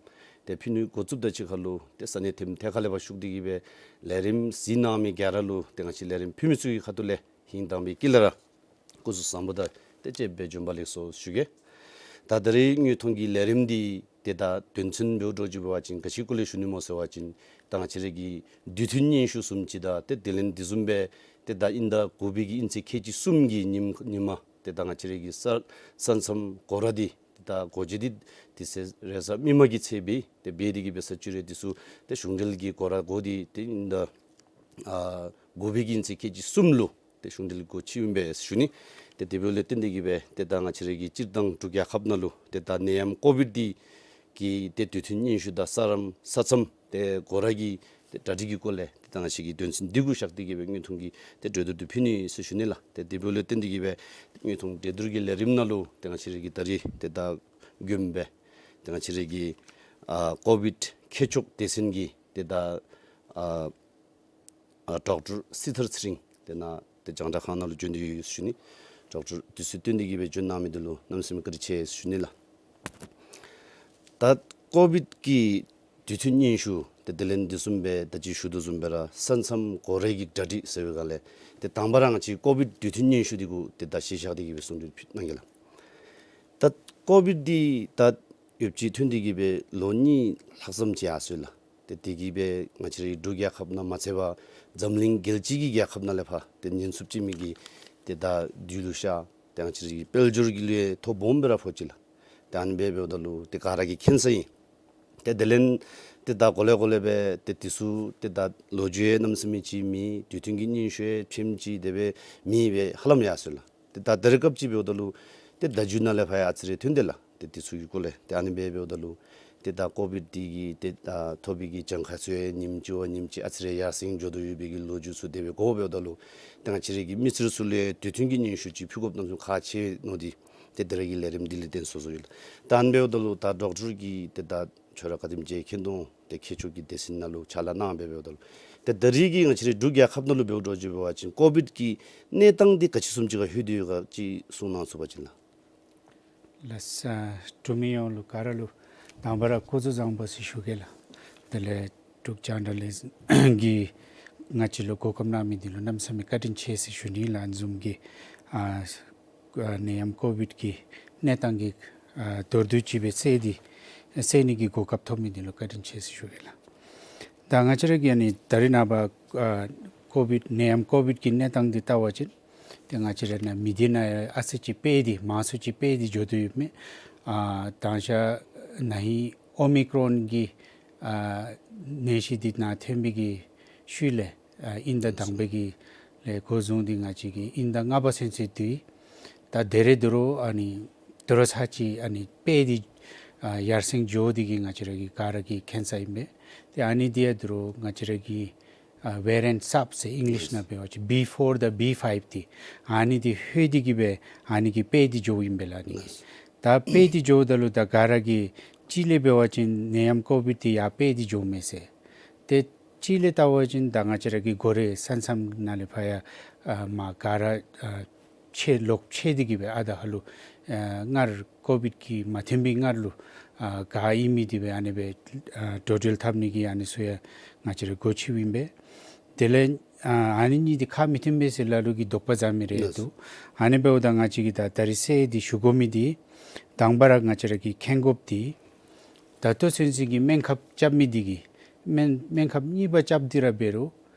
ཏེ་ཕུལ་ནི་འགོ་བཙུགསཔ་དང་གཅིག་ཁར་ལུ་ཏེ་ས་གནས་ཐེམ་ཐད་ཁ་ལས་ཕར་ཞུགས་ཏེ་གི་སྦེ་ལས་རིམ་གཟིགས་གནང་མི་ག་ར་ལུ་ཏེ་ང་བཅས་ལས་རིམ་ཕུལ་མི་ཚུ་གི་ཁ་ཐུག་ལས་ཧིང་དྭངས་པའི་དཀྱིལ་ལས་ར་སྐུ་གཟུགས་བཟང་པོ་དང་ཏེ་བཅས་པའི་བྱོན་པ་ལེགས་སོ་ཞུ་གེ། ད་ད་རིས་དངོས་མཐོང་གི་ལས་རིམ་འདི་ཏེ་ད་དོན་ཚན་འབདཝ་འདྲཝ་ཅིག་འབད་བ་ཅིན་ག་ཅི་སྐོར་ལས་ཞུ་ནི་སྨོ་ཟེར་བ་ཅིན་ད་ང་བཅས་ར་གི་དུས་མཐུན་སྙན་ཞུ་བཟུམ་ཅིག་དང་ཏེ་དེ་ལས་དེ་བཟུམ་སྦེ་ཏེ་ད་ཨིན་ཟླ་དགུ་པའི་གི་དབྱིན་ཚེས་ཁལ་གཅིག་གསུམ་གྱི་ཉིནམ་ཉིནམ་ཏེ་ད་ང་བཅས་ར་གི་ས་ས་མཚམས་སྒོ་ར་འདི་ཏེ་ད་སྒོ་འབྱེད་འདི་དེ་ཚེ་རེས་གཟའ་མིག་དམར་གྱི་ཚེ་སྦེ་ཏེ་འབད་དེ་གི་སྦེ་ས་བཅུ་རེ་འདི་ཚུ་ཏེ་གཞུང་འབྲེལ་གྱི་སྒོ་ར་སྒོ་འདི་ཏེ་ཨིན་ཟླ་ཨ་ དགུ་པའི་གི་ཚེས་ཁལ་གཅིག་གསུམ་ལུ་ཏེ་གཞུང་འབྲེལ་སྒོ་ཕྱེཝ་ཨིན་པས་ཟེར་ཞུ་ནི། ཏེ་དེ་འབདཝ་ལས་བརྟེན་ཏེ་གིས་སྦེ་ཏེ་ད་ང་བཅས་ར་གི་སྤྱིར་བཏང་འབྲུག་རྒྱལ་ཁབ་ནང་ལུ་ཏེ་ད་ནད་ཡམས་ཀོ་བིཌ་འདི་གི་ཏེ་དུས་མཐུན་སྙན་ཞུ་དང་ས་རམ་ས་མཚམས་ཏེ་སྒོ་ར་གི་ཏེ་གྲ་སྒྲིག་གི་སྐོར་ལས་ཏེ་ད་ང་བཅས་ཀྱིས་དོན་ཚན་འདི་གུ་བཞག་སྟེ་གིས་སྦེ་དངོས་མཐོང་གི་ཏེ་གྲོས་བསྡུར་འདི་ཕུལ་ནི་ཟེར་ཞུ་ནི་ལགས། ཏེ་དེ་འབདཝ་ལས་བརྟེན་ཏེ་གིས་སྦེ་དངོས་མཐོང་གྲོས་བསྡུར་གྱི་ལས་རིམ་ནང་ལུ་ཏེ་ང་བཅས་ར་གི་ད་རིས་ཏེ་ད་མགྱོནམ་སྦེ་ཏེ་ང་བཅས་ར་གི་ཨ་ཀོ་བིཌ་མཁས་མཆོག་སྡེ་ཚན་གྱི་ཏེ་ད་ཨ་ཨ་ཌོག་ཊར་སྲི་ཐར་ཚེ་རིང་ཏེ་ནཱ་ཏེ་རྒྱང་བསྒྲགས་ཁང་ནང་ལུ་བྱོན་ཏེ་ཡོད་ཟེར་ཞུ་ནི། ཌོག་ཊར་དུས་ཚོད་བཏོན་ཏེ་གིས་སྦེ་བྱོན་གནང་མི་འདི་ལུ་གནམ་མེད་ས་མེད་བཀའ་དྲིན་ཆེ་ཟེར་ཞུ་ནི་ལགས། ད་ཀོ་བིཌ་ཀྱི་དུས་མཐུན་སྙན་ཞུ་ཏེ་དེ་ལས་འདི་བཟུམ་སྦེ་ད་ཅི་ཞུ་དོ་བཟུམ་སྦེ་ར་ས་མཚམས་སྒོ་རའི་གི་གྲ་སྒྲིག་ཟེར་བའི་སྒང་ལས་ཏེ་དང་པ་ར་ང་བཅས་ཀོ་བིཌ་དུས་མཐུན་སྙན་ཞུ་འདི་གུ་ཏེ་ད་གཞི་བཞག་སྟེ་གིས་སྦེ་གསུང་གྲོས་ཕུལ་གནང་གེ་ལགས། ད་ཀོ་བིཌ་འདི་ད་ཡོདཔ་ཅིག་ཐོན་ཏེ་གིས་སྦེ་ལོ་གཉིས་ལྷག་ཙམ་ཅིག་ཡར་སོ་ཡི་ལགས། ཏེ་དེ་གིས་སྦེ་ང་བཅས་རའི་འབྲུག་རྒྱལ་ཁབ་ནང་མ་ཚད་པར་འཛམ་གླིང་རྒྱལ་སྤྱི་གི་རྒྱལ་ཁབ་ནང་ལས་ཕར་ཏེ་ཉེན་སྲུང་ཅན་མི་གི་ཏེ་ད་བདུད་ལུ་ཤར། ཏེ་ང་བཅས་རའི་དཔལ་འབྱོར་གྱི་ལུ་ཡང་ཐོ་སྦོམ་སྦེ་ར་ཕོག་ཅི་ལགས། ཏེ་ཨ་ནི་སྦེ་འབདཝ་ད་ལུ་ཏེ་ག་ར་གིས་མཁྱེན་ས་ཨིན། ཏེ་དེ་ལས་ཏེ་ད་གོ་ལེ་གོ་ལེ་སྦེ་ཏེ་དུས་ཚོད་ཏེ་ད་ལོ་རྒྱུས་ཡང་གནམ་མེད་ས་མེད་ཅིག་མེད། དུས་མཐུན་གྱི་སྙན་ཞུ་ཡང་ཕྱེངམ་ཅིག་དེ་སྦེ་མེད་པར་ཧ་ལམ་ཡར་སོ་ཡི་ལགས། ཏེ་ད་ད་རེས་སྐབས་ཅིག་འབདཝ་ད་ལུ་ཏེ་ད་མཇུག་ནང་ལས་ཕར་ཡང་ཨ་ཙི་རེ་ཐོན་ཏེ་ལགས། ཏེ་དེ་ཚུ་གི་སྐོར་ལས་ཏེ་ཨ་ནི་སྦེ་འབདཝ་ད་ལུ་ཏེ་ད་ཀོ་བིཌ་འདི་གི་ཏེ་ད་ཐོབ་པའི་གི་གྱངས་ཁ་ཚུ་ཡང་ཉིནམ་གཅིག་བ་ཉིནམ་གཅིག་ཨ་ཙི་རེ་ཡར་སེང་འགྱོ་དོ་ཡོད་པའི་གི་ལོ་རྒྱུས་ཚུ་དེ་སྦེ་གོཝ་འབདཝ་ད་ལུ་ཏེ་ང་བཅས་རའི་གི་མི་སེར་ཚུ་ལུ་ཡང་དུས་མཐུན་གྱི་སྙན་ཞུ་ཅིག་ཕུལ་དགོཔ་གནམ་མེད་ས་མེད་ཁག་ཆེ་ནི་འདི་ཏེ་ད་རེས་ཀྱི་ལས་རིམ་འདི་ལས་བརྟེན་སོ་སོ་ཨིན་ལགས། ད་ཨ་ནི་འབདཝ་ད་ལུ་ད་ཌོག་ཊར་གིས་ཏེ་ད་ཁྱོད་ར་བཀའ་དྲིན་ཆེ་མཁྱེན་དོ། ཏེ་མཁས་མཆོག་གི་སྡེ་ཚན་ནང་ལུ་ཕྱག་ལཱ་གནང་སྦེ་འབདཝ་ད་ལུ་ཏེ་ད་རེས་ཀྱི་ང་བཅས་རའི་འབྲུག་རྒྱལ་ཁབ་ནང་ལུ་འབདཝ་འདྲཝ་ཅིག་འབད་བ་ཅིན་ཀོ་བིཌ་ཀྱི་གནས་སྟངས་འདི་ག་ཅི་བཟུམ་ཅིག་ཁར་ལྷོད་དེ་ཡོད་ག་ཅིག་གསུང་གནང་ཚུགས་པ་ཅིན་ལགས། ལགས་སོ། འབྲུག་མི་ཡོངས་ལུ་ག་ར་ལུ་དང་པ་ར་སྐུ་གཟུགས་བཟང་པོ་ཟེར་ཞུ་གེ་ལགས། དེ་ལས་འབྲུག་རྒྱང་བསྒྲགས་ལས་འཛིན་གྱིས་ང་བཅས་ལུ་གོ་སྐབས་གནང་མི་འདི་ལུ་གནམ་མེད་ས་མེད་བཀའ་དྲིན་ཆེ་ཟེར་ཞུ་ནི་ལགས། ཨ་ནི་བཟུམ་གྱི་ཨ་ཨ་ནད་ཡམས་ཀོ་བིཌ་ཀྱི་གནས་སྟངས་ཀྱི་ཨ་མདོར་བསྡུས་ཅིག་སྦེ་གསལ་ཏེ་གསལ་ནི་གི་གོ་སྐབས་ཐོབ་མི་འདི་ལུ་བཀའ་དྲིན་ཆེ་ཟེར་ཞུ་གེ་ལགས། ད་ང་བཅས་ར་གི་ཨ་ནི་ད་རེས་ནངས་པ་ཨ་ཀོ་བིཌ་ནད་ཡམས་ཀོ་བིཌ་ཀྱི་གནས་སྟངས་འདི་བལྟ་བ་ཅིན་ཏེ་ང་བཅས་ར་ནཱ་མི་སྡེ་ནང་ཡང་ཨ་ཙི་ཅིག་སྤེལ་ཏེ་མང་སུ་ཅིག་སྤེལ་ཏེ་འགྱོ་དོ་ཡོདཔ་མས། ཨ་དང་ཤ་ན་ཧིང་ཨོ་མི་ཀྲོན་གྱི་ཨ་ནད་གཞི་འདི་ནཱ་ཐོན་པའི་གི་ཤུལ་ལས་ཨ་དབྱིན་ཟླ་དང་པའི་གི་ལས་འགོ་བཟུང་སྟེ་ང་བཅས་ཀྱི་དབྱིན་ཟླ་ལྔ་པ་ཚུན་ཚོད་འདི་ད་ད་རེས་དོ་རུང་ཨ་ནི་དོ་རུང་ཚར་གཅིག་ཨ་ནི་སྤེལ་ཏེ་ཨ་ཡར་སེང་འགྱོ་སྟེ་གིས་ང་བཅས་ར་གི་ག་ར་གིས་མཁྱེན་ས་ཨིན་པས། ཏེ་ཨ་ནི་འདི་ཡང་དོ་རུང་ང་བཅས་ར་གི་ཨ་ཝེ་རི་ཡེནཊ་སབ་ཟེར་ཨིང་ལིཤ་ནང་འབད་བ་ཅིན་བི་ཕོར་དང་བི་ཕའིབ་འདི་ཨ་ནི་འདི་ལྷོད་དེ་གིས་སྦེ་ཨ་ནི་གིས་སྤེལ་ཏེ་འགྱོཝ་ཨིན་པས་ལགས། ཨ་ནི་ད་སྤེལ་ཏེ་འགྱོཝ་ད་ལུ་ད་ག་ར་གིས་གཅིག་ལས་འབད་བ་ཅིན་ནད་ཡམས་ཀོ་བིཌ་འདི་ཡར་སྤེལ་ཏེ་འགྱོཝ་མས་ཟེར། ཏེ་གཅིག་ལས་བལྟ་བ་ཅིན་ད་ང་བཅས་ར་གི་སྒོ་རའི་ས་མཚམས་ནང་ལས་ཕར་ཡང་ཨ་མར་ག་ར་ཨ་ཕྱེད་ལོག་ཕྱེད་དེ་གིས་སྦེ་ཨ་ད་ཧ་ལུ་ཨ་སྔར་ཀོ་བིཌ་ཀྱི་མ་ཐོན་པའི་སྔར་ལུ་ཨ་ག་ཨིན་མི་འདི་སྦེ་ཨ་ནི་སྦེ་ཨ་འགྲོ་འགྲུལ་འཐབ་ནི་གི་ཨ་ནི་ཚུ་ཡང་ང་བཅས་ར་སྒོ་ཕྱེཝ་ཨིན་པས། དེ་ལས་ཨ་ཨ་ནི་གཉིས་འདི་ཁ་མི་མཐུན་པས་ཟེར་སླབ་རུང་གི་དོགས་པ་ཟ་མི་རེ་ལགས་སོ། འདུག། ཨ་ནི་འབདཝ་ད་ང་བཅས་ཀྱིས་ད་ད་རིས་གསལ་ཏེ་ཞུ་དགོ་མི་འདི་དང་པ་ར་ང་བཅས་ར་གིས་མཁྱེན་དགོཔ་འདི་ད་ལྟོ་ཚུན་ཚོད་ཀྱི་སྨན་ཁབ་རྐྱབ་མི་འདི་གིས་སྨན་སྨན་ཁབ་གཉིས་པ་རྐྱབ་སྟེ་ར་འབད་རུང་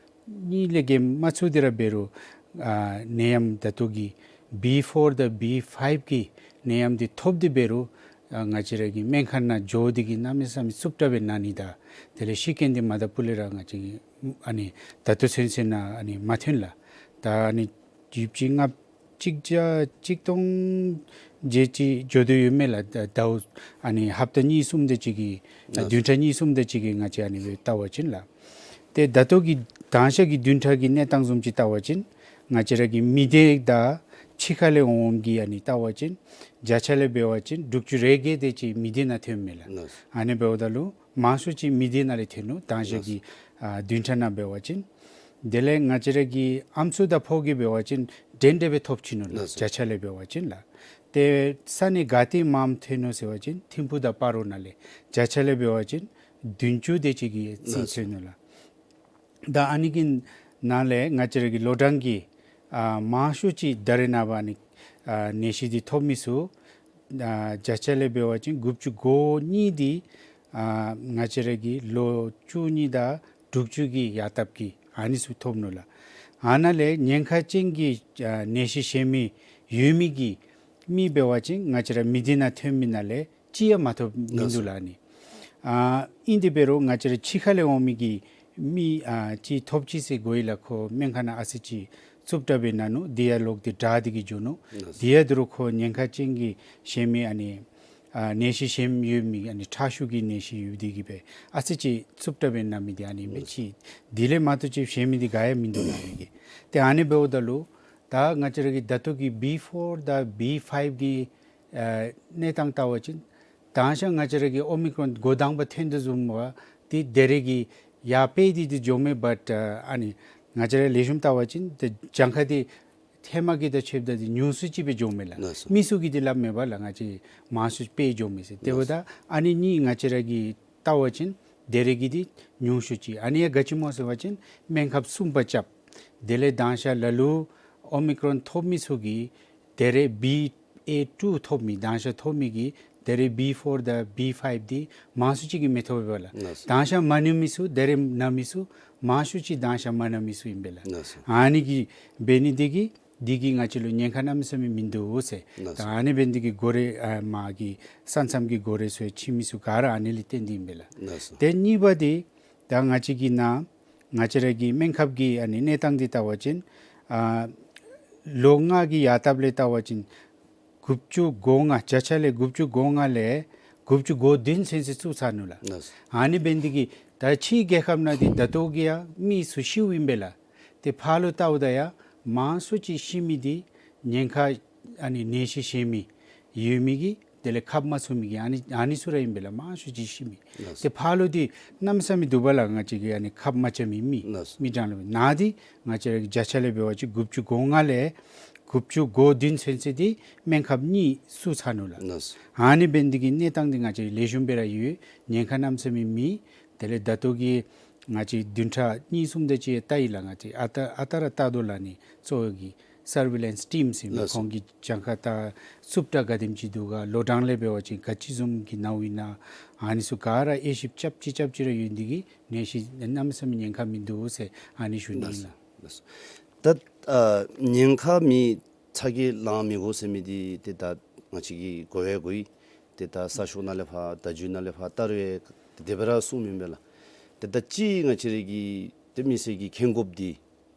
གཉིས་ལས་བརྒལ་མ་ཚུགས་ཏེ་ར་འབད་རུང་ཨ་ནད་ཡམས་ད་ལྟོ་གི་བི་ཕོར་དང་བི་ཕའིབ་ཀྱི་ནད་ཡམས་འདི་ཐོབ་སྟེ་འབད་རུང་ཨ་ང་བཅས་ར་གི་སྨན་ཁང་ནང་འགྱོ་སྟེ་གིས་གནམ་མེད་ས་མེད་རྩུབ་དྲགས་སྦེ་ན་ནི་དང་དེ་ལས་ཤི་རྐྱེན་འདི་མ་ད་པུ་ལས་ར་ང་བཅས་ཀྱི་ཨ་ནི་ད་ལྟོ་ཚུན་ཚོད་ནང་ཨ་ནི་མ་ཐོན་ལགས། ད་ཨ་ནི་ཡུདཔ་ཅིག་ལྔ་གཅིག་བརྒྱ་གཅིག་སྟོང་བརྒྱད་ཅིག་འགྱོ་དོ་ཡོད་མས་ལགས། ད་ཟླཝ་ཨ་ནི་ཧབ་ཏ་གཉིས་གསུམ་དེ་ཅིག་གི་ཨ་བདུན་ཕྲག་གཉིས་གསུམ་དེ་ཅིག་གི་ང་བཅས་ཨ་ནི་སྦེ་བལྟ་བ་ཅིན་ལགས། ཏེ་ད་ལྟོ་གི་དང་ཤ་གི་བདུན་ཕྲག་གི་གནས་སྟངས་བཟུམ་ཅིག་བལྟ་བ་ཅིན་ང་བཅས་ར་གི་མི་སྡེ་དང་ཕྱི་ཁ་ལས་འོང་འོང་གི་ཨ་ནི་བལྟ་བ་ཅིན་བརྒྱ་ཆ་ལས་འབད་བ་ཅིན་དྲུག་ཅུ་རེ་བརྒྱད་དེ་ཅིག་མི་སྡེ་ནང་ཐོནམ་མས་ལགས། ཨ་ནི་འབདཝ་ད་ལུ་མང་ཤོས་ཅིག་མི་སྡེ་ནང་ལས་ཐོན་ནུག། དང་ཤ་གི་ཨ་བདུན་ཕྲག་ནང་འབད་བ་ཅིན། དེ་ལས་ང་བཅས་ར་གི་ཨམ་སྲུ་དང་ཕོ་གི་འབད་བ་ཅིན་འདྲན་འདྲ་སྦེ་ཐོབ་ཅི་ནུག་ལགས། བརྒྱ་ཆ་ལས་འབད་བ་ཅིན་ལགས། ཏེ་ས་གནས་ག་ཏེ་མངམ་ཐོན་ནུག་ཟེར་བ་ཅིན་ཐིམ་ཕུག་དང་སྤ་རོ་ནང་ལས་བརྒྱ་ཆ་ལས་འབད་བ་ཅིན་བདུན་ཅུ་དེ་ཅིག་གི་ཚད་ཐོན་ནུག་ལགས། ད་ཨ་ནི་གི་ནང་ལས་ང་བཅས་ར་གི་ལོ་གྲངས་ཀྱི་ཨ་མང་ཤོས་ཅིག་ད་རེས་ནངས་པ་ཨ་ནི་ཨ་ནད་གཞི་འདི་ཐོབ་མི་ཚུ་ཨ་བརྒྱ་ཆ་ལས་འབད་བ་ཅིན་དགུ་བཅུ་གོ་གཉིས་འདི་ཨ་ང་བཅས་ར་གི་ལོ་བཅུ་གཉིས་དང་དྲུག་ཅུ་གི་ཡར་ལྟགཔ་གི་ཨ་ནི་ཚུ་ཐོབ་ནུག་ལགས། ཨ་ནཱ་ལས་ཉེན་ཁ་ཅན་གྱི་ཨ་ནད་གཞི་གཞན་མི་ཡོད་མི་གི་མི་འབད་བ་ཅིན་ང་བཅས་ར་མི་སྡེ་ནང་ཐོན་མི་ནང་ལས་གཅིག་ཡང་མ་ཐོབ་མིན་འདུག་ལགས་ཨ་ནི། ཨ་ཨིན་དེ་འབད་རུང་ང་བཅས་ར་ཕྱི་ཁ་ལས་འོང་མི་གི་ མི་ཨ་ཅིག་ཐོབ་ཅི་ཟེར་གོ་ཡི་ལགས། ཁོ་སྨན་ཁང་ནང་ཨ་ཙི་ཅིག་རྩུབ་དྲགས་སྦེ་ན་ནུག། དེ་ཡང་ལོག་སྟེ་དྲག་སྟེ་གི་འགྱོ་ནུག། ལགས་སོ། དེ་ཡང་དོ་རུང་ཁོ་ཉེན་ཁ་ཅན་གྱི་གཞན་མི་ཨ་ནི་ཨ་ནད་གཞི་གཞན་ཡོད་མི་ཨ་ནི་ཁྲག་ཤུགས་ཀྱི་ནད་གཞི་ཡོད་དེ་གིས་སྦེ་ཨ་ཙི་ཅིག་རྩུབ་དྲགས་སྦེ་ན་མི་འདི་ཨ་ནི་མི་ཅིག་དེ་ལས་མ་གཏོགས་ཅིག་གཞན་མི་འདི་ག་ཡང་མིན་འདུག་ལགས། ཨ་ནི་གི་ཏེ་ཨ་ནི་འབདཝ་ད་ལུ་ད་ང་བཅས་ར་གི་ད་ལྟོ་གི་བི་ཕོར་དང་བི་ཕའིབ་གི་ཨ་གནས་སྟངས་བལྟ་བ་ཅིན་དང་ཤ་ང་བཅས་ར་གི་ཨོ་མི་ཀྲོན་འགོ་དང་པ་ཐོན་དོ་བཟུམ་བ་ཏེ་དེ་རེ་གི་ཡར་སྤེལ་ཏེ་ཏེ་འགྱོཝ་མས། བཊ་ཨ་ནི་ང་བཅས་ར་ལེགས་ཤོམ་བལྟ་བ་ཅིན་ཏེ་གྱངས་ཁ་འདི་ཧེ་མ་གི་དང་ཕྱདཔ་ད་ཏེ་ཉུང་སུ་ཅིག་སྦེ་འགྱོཝ་མས་ལགས། ལགས་སོ། མི་སུ་གིས་འདི་སླབ་མས་པ་ལགས། ང་བཅས་མང་སུ་སྤེལ་འགྱོཝ་མས་ཟེར། དེ་འབདཝ་ད་ཨ་ནི་གཉིས་ང་བཅས་ར་གིས་བལྟ་བ་ཅིན་དེ་རེ་གི་འདི་ཉུང་སུ་ཅིག། ཨ་ནི་ཡང་ག་ཅི་སྨོ་ཟེར་བ་ཅིན་སྨན་ཁབ་གསུམ་པ་རྐྱབ། དེ་ལས་དང་ཤ་ལ་ལུ་ཨོ་མི་ཀྲོན་ཐོབ་མི་ཚུ་གིས་དེ་རེ་བི་ཨེ་ཊུ་ཐོབ་མི་དང་ཤ་ཐོབ་མི་གིས་དེ་རེ་བི་ཕོར་དང་བི་ཕའིབ་འདི་མང་སུ་ཅིག་གིས་མི་ཐོབ་པས་ལགས། ལགས་སོ། དང་ཤ་མ་ན་མི་ཚུ་དེ་རེ་ན་མི་ཚུ་མང་སུ་ཅིག་དང་ཤ་མ་ན་མི་ཚུ་ཨིན་པས་ལགས། ལགས་སོ། ཨ་ནི་གིས་འབད་ནི་འདི་གིས་འདི་གིས་ང་བཅས་ལུ་ཉེན་ཁ་གནམ་མེད་ས་མེད་མིན་འདུག་ཟེར། ལགས་སོ། ད་ཨ་ནི་འབད་ནི་འདི་གིས་འགོ་རེ་ཨ་མ་གི་ས་མཚམས་ཀྱི་འགོ་རེ་ཚུ་ཡང་ཕྱི་མི་ཚུ་ག་ར་ཨ་ནི་ལས་བརྟེན་ཏེ་ཨིན་པས་ལགས། ལགས་སོ། ཏེ་གཉིས་པ་འདི་ད་ང་བཅས་ཀྱི་ནཱ་ང་བཅས་ར་གི་སྨན་ཁབ་ཀྱི་ཨ་ནི་གནས་སྟངས་འདི་བལྟ་བ་ཅིན་ཨ་ལོ་ལྔ་གི་ཡར་སྟབས་ལས་བལྟ་བ་ཅིན་དགུ་བཅུ་གོ་ལྔ་བརྒྱ་ཆ་ལས་དགུ་བཅུ་གོ་ལྔ་ལས་དགུ་བཅུ་གོ་བདུན་ཚུན་ཚོད་བཙུགས་ཚར་ནུག་ལགས། ལགས་སོ། ཨ་ནི་འབད་ནི་འདི་གིས་ད་ཕྱིའི་རྒྱལ་ཁབ་ནང་འདི་ད་ལྟོ་གི་ཡང་མི་ཚུ་ཤིཝ་ཨིན་པས་ལགས། ཏེ་ཕར་ལུ་བལྟཝ་ད་ཡང་མང་སུ་ཅིག་ཤི་མི་འདི་ཉེན་ཁ་ཨ་ནི་ནད་གཞི་གཞན་མི་ཡོད་མི་གིས་དེ་ལས་ཁབ་མ་ཚུད་མི་གིས་ཨ་ནི་ཨ་ནི་ཚུ་ར་ཨིན་པས་ལགས། མང་སུ་ཅིག་ཤི་མི། ལགས་སོ། ཏེ་ཕར་ལུ་འདི་གནམ་མེད་ས་མེད་འདུག་པ་ལགས། ང་བཅས་ཀྱི་ཨ་ནི་ཁབ་མ་རྐྱབ་མི་མི་ལགས་སོ། མི་གྲངས་ལུ་ནཱ་འདི་ང་བཅས་ར་གི་བརྒྱ་ཆ་ལས་འབད་བ་ཅིན་དགུ་བཅུ་གོ་ལྔ་ལས་དགུ་བཅུ་གོ་བདུན་ཚུན་ཚོད་འདི་སྨན་ཁབ་གཉིས་བཙུགས་ཚར་ནུག་ལགས། ལགས་སོ། ཨ་ནི་འབད་ནི་འདི་གིས་གནས་སྟངས་འདི་ང་བཅས་ལེགས་ཤོམ་སྦེ་ར་ཡོད། ཉེན་ཁ་གནམ་མེད་ས་མེད་མེད། དེ་ལས་ད་ལྟོ་གི་ང་བཅས་བདུན་ཕྲག་གཉིས་གསུམ་དེ་ཅིག་ལྟ་ཡི་ལགས། ང་བཅས་ཨ་རྟག་ཨ་རྟག་ར་ལྟ་དོ་ལགས། ཨ་ནི་གཙོ་བོ་གི་སར་ཝེ་ལེནསི་ཊིམ་ཟེར་མི་ལགས་སོ། ཁོང་གིས་གྱངས་ཁ་ད་རྩུབ་དྲགས་ག་དེམ་ཅིག་འདུག་ག་ལོ་གྲངས་ལས་འབད་བ་ཅིན་ག་ཅི་བཟུམ་གྱི་ནཝ་ཨིན་ན་ཨ་ནི་ཚུ་ག་ར་དབྱེ་ཞིབ་རྐྱབ་ཅི་རྐྱབ་ཅི་ར་ཡོད་ནི་འདི་གིས་ནད་གཞི་གནམ་མེད་ས་མེད་ཉེན་ཁ་མིན་འདུག་ཟེར་ཨ་ནི་ཞུ་ནི་ཨིན་ལགས། ལགས་སོ། ད་ཨ་ཉེན་ཁ་མེད་ཚ་གྱང་ལང་མི་དགོ་ཟེར་མི་འདི་ཏེ་ད་ང་བཅས་ཀྱིས་གོ་བ་གོ་ཡི། ཏེ་ད་གསར་ཤོག་ནང་ལས་ཕར་བརྡ་བརྒྱུད་ནང་ལས་ཕར་ལྟ་རུང་ཏེ་དེ་སྦེ་ར་གསུངམ་ཨིན་པས་ལགས། ཏེ་ད་ཅིག་ང་བཅས་ར་གི་ཏེ་མི་སེར་གྱིས་མཁྱེན་དགོཔ་འདི་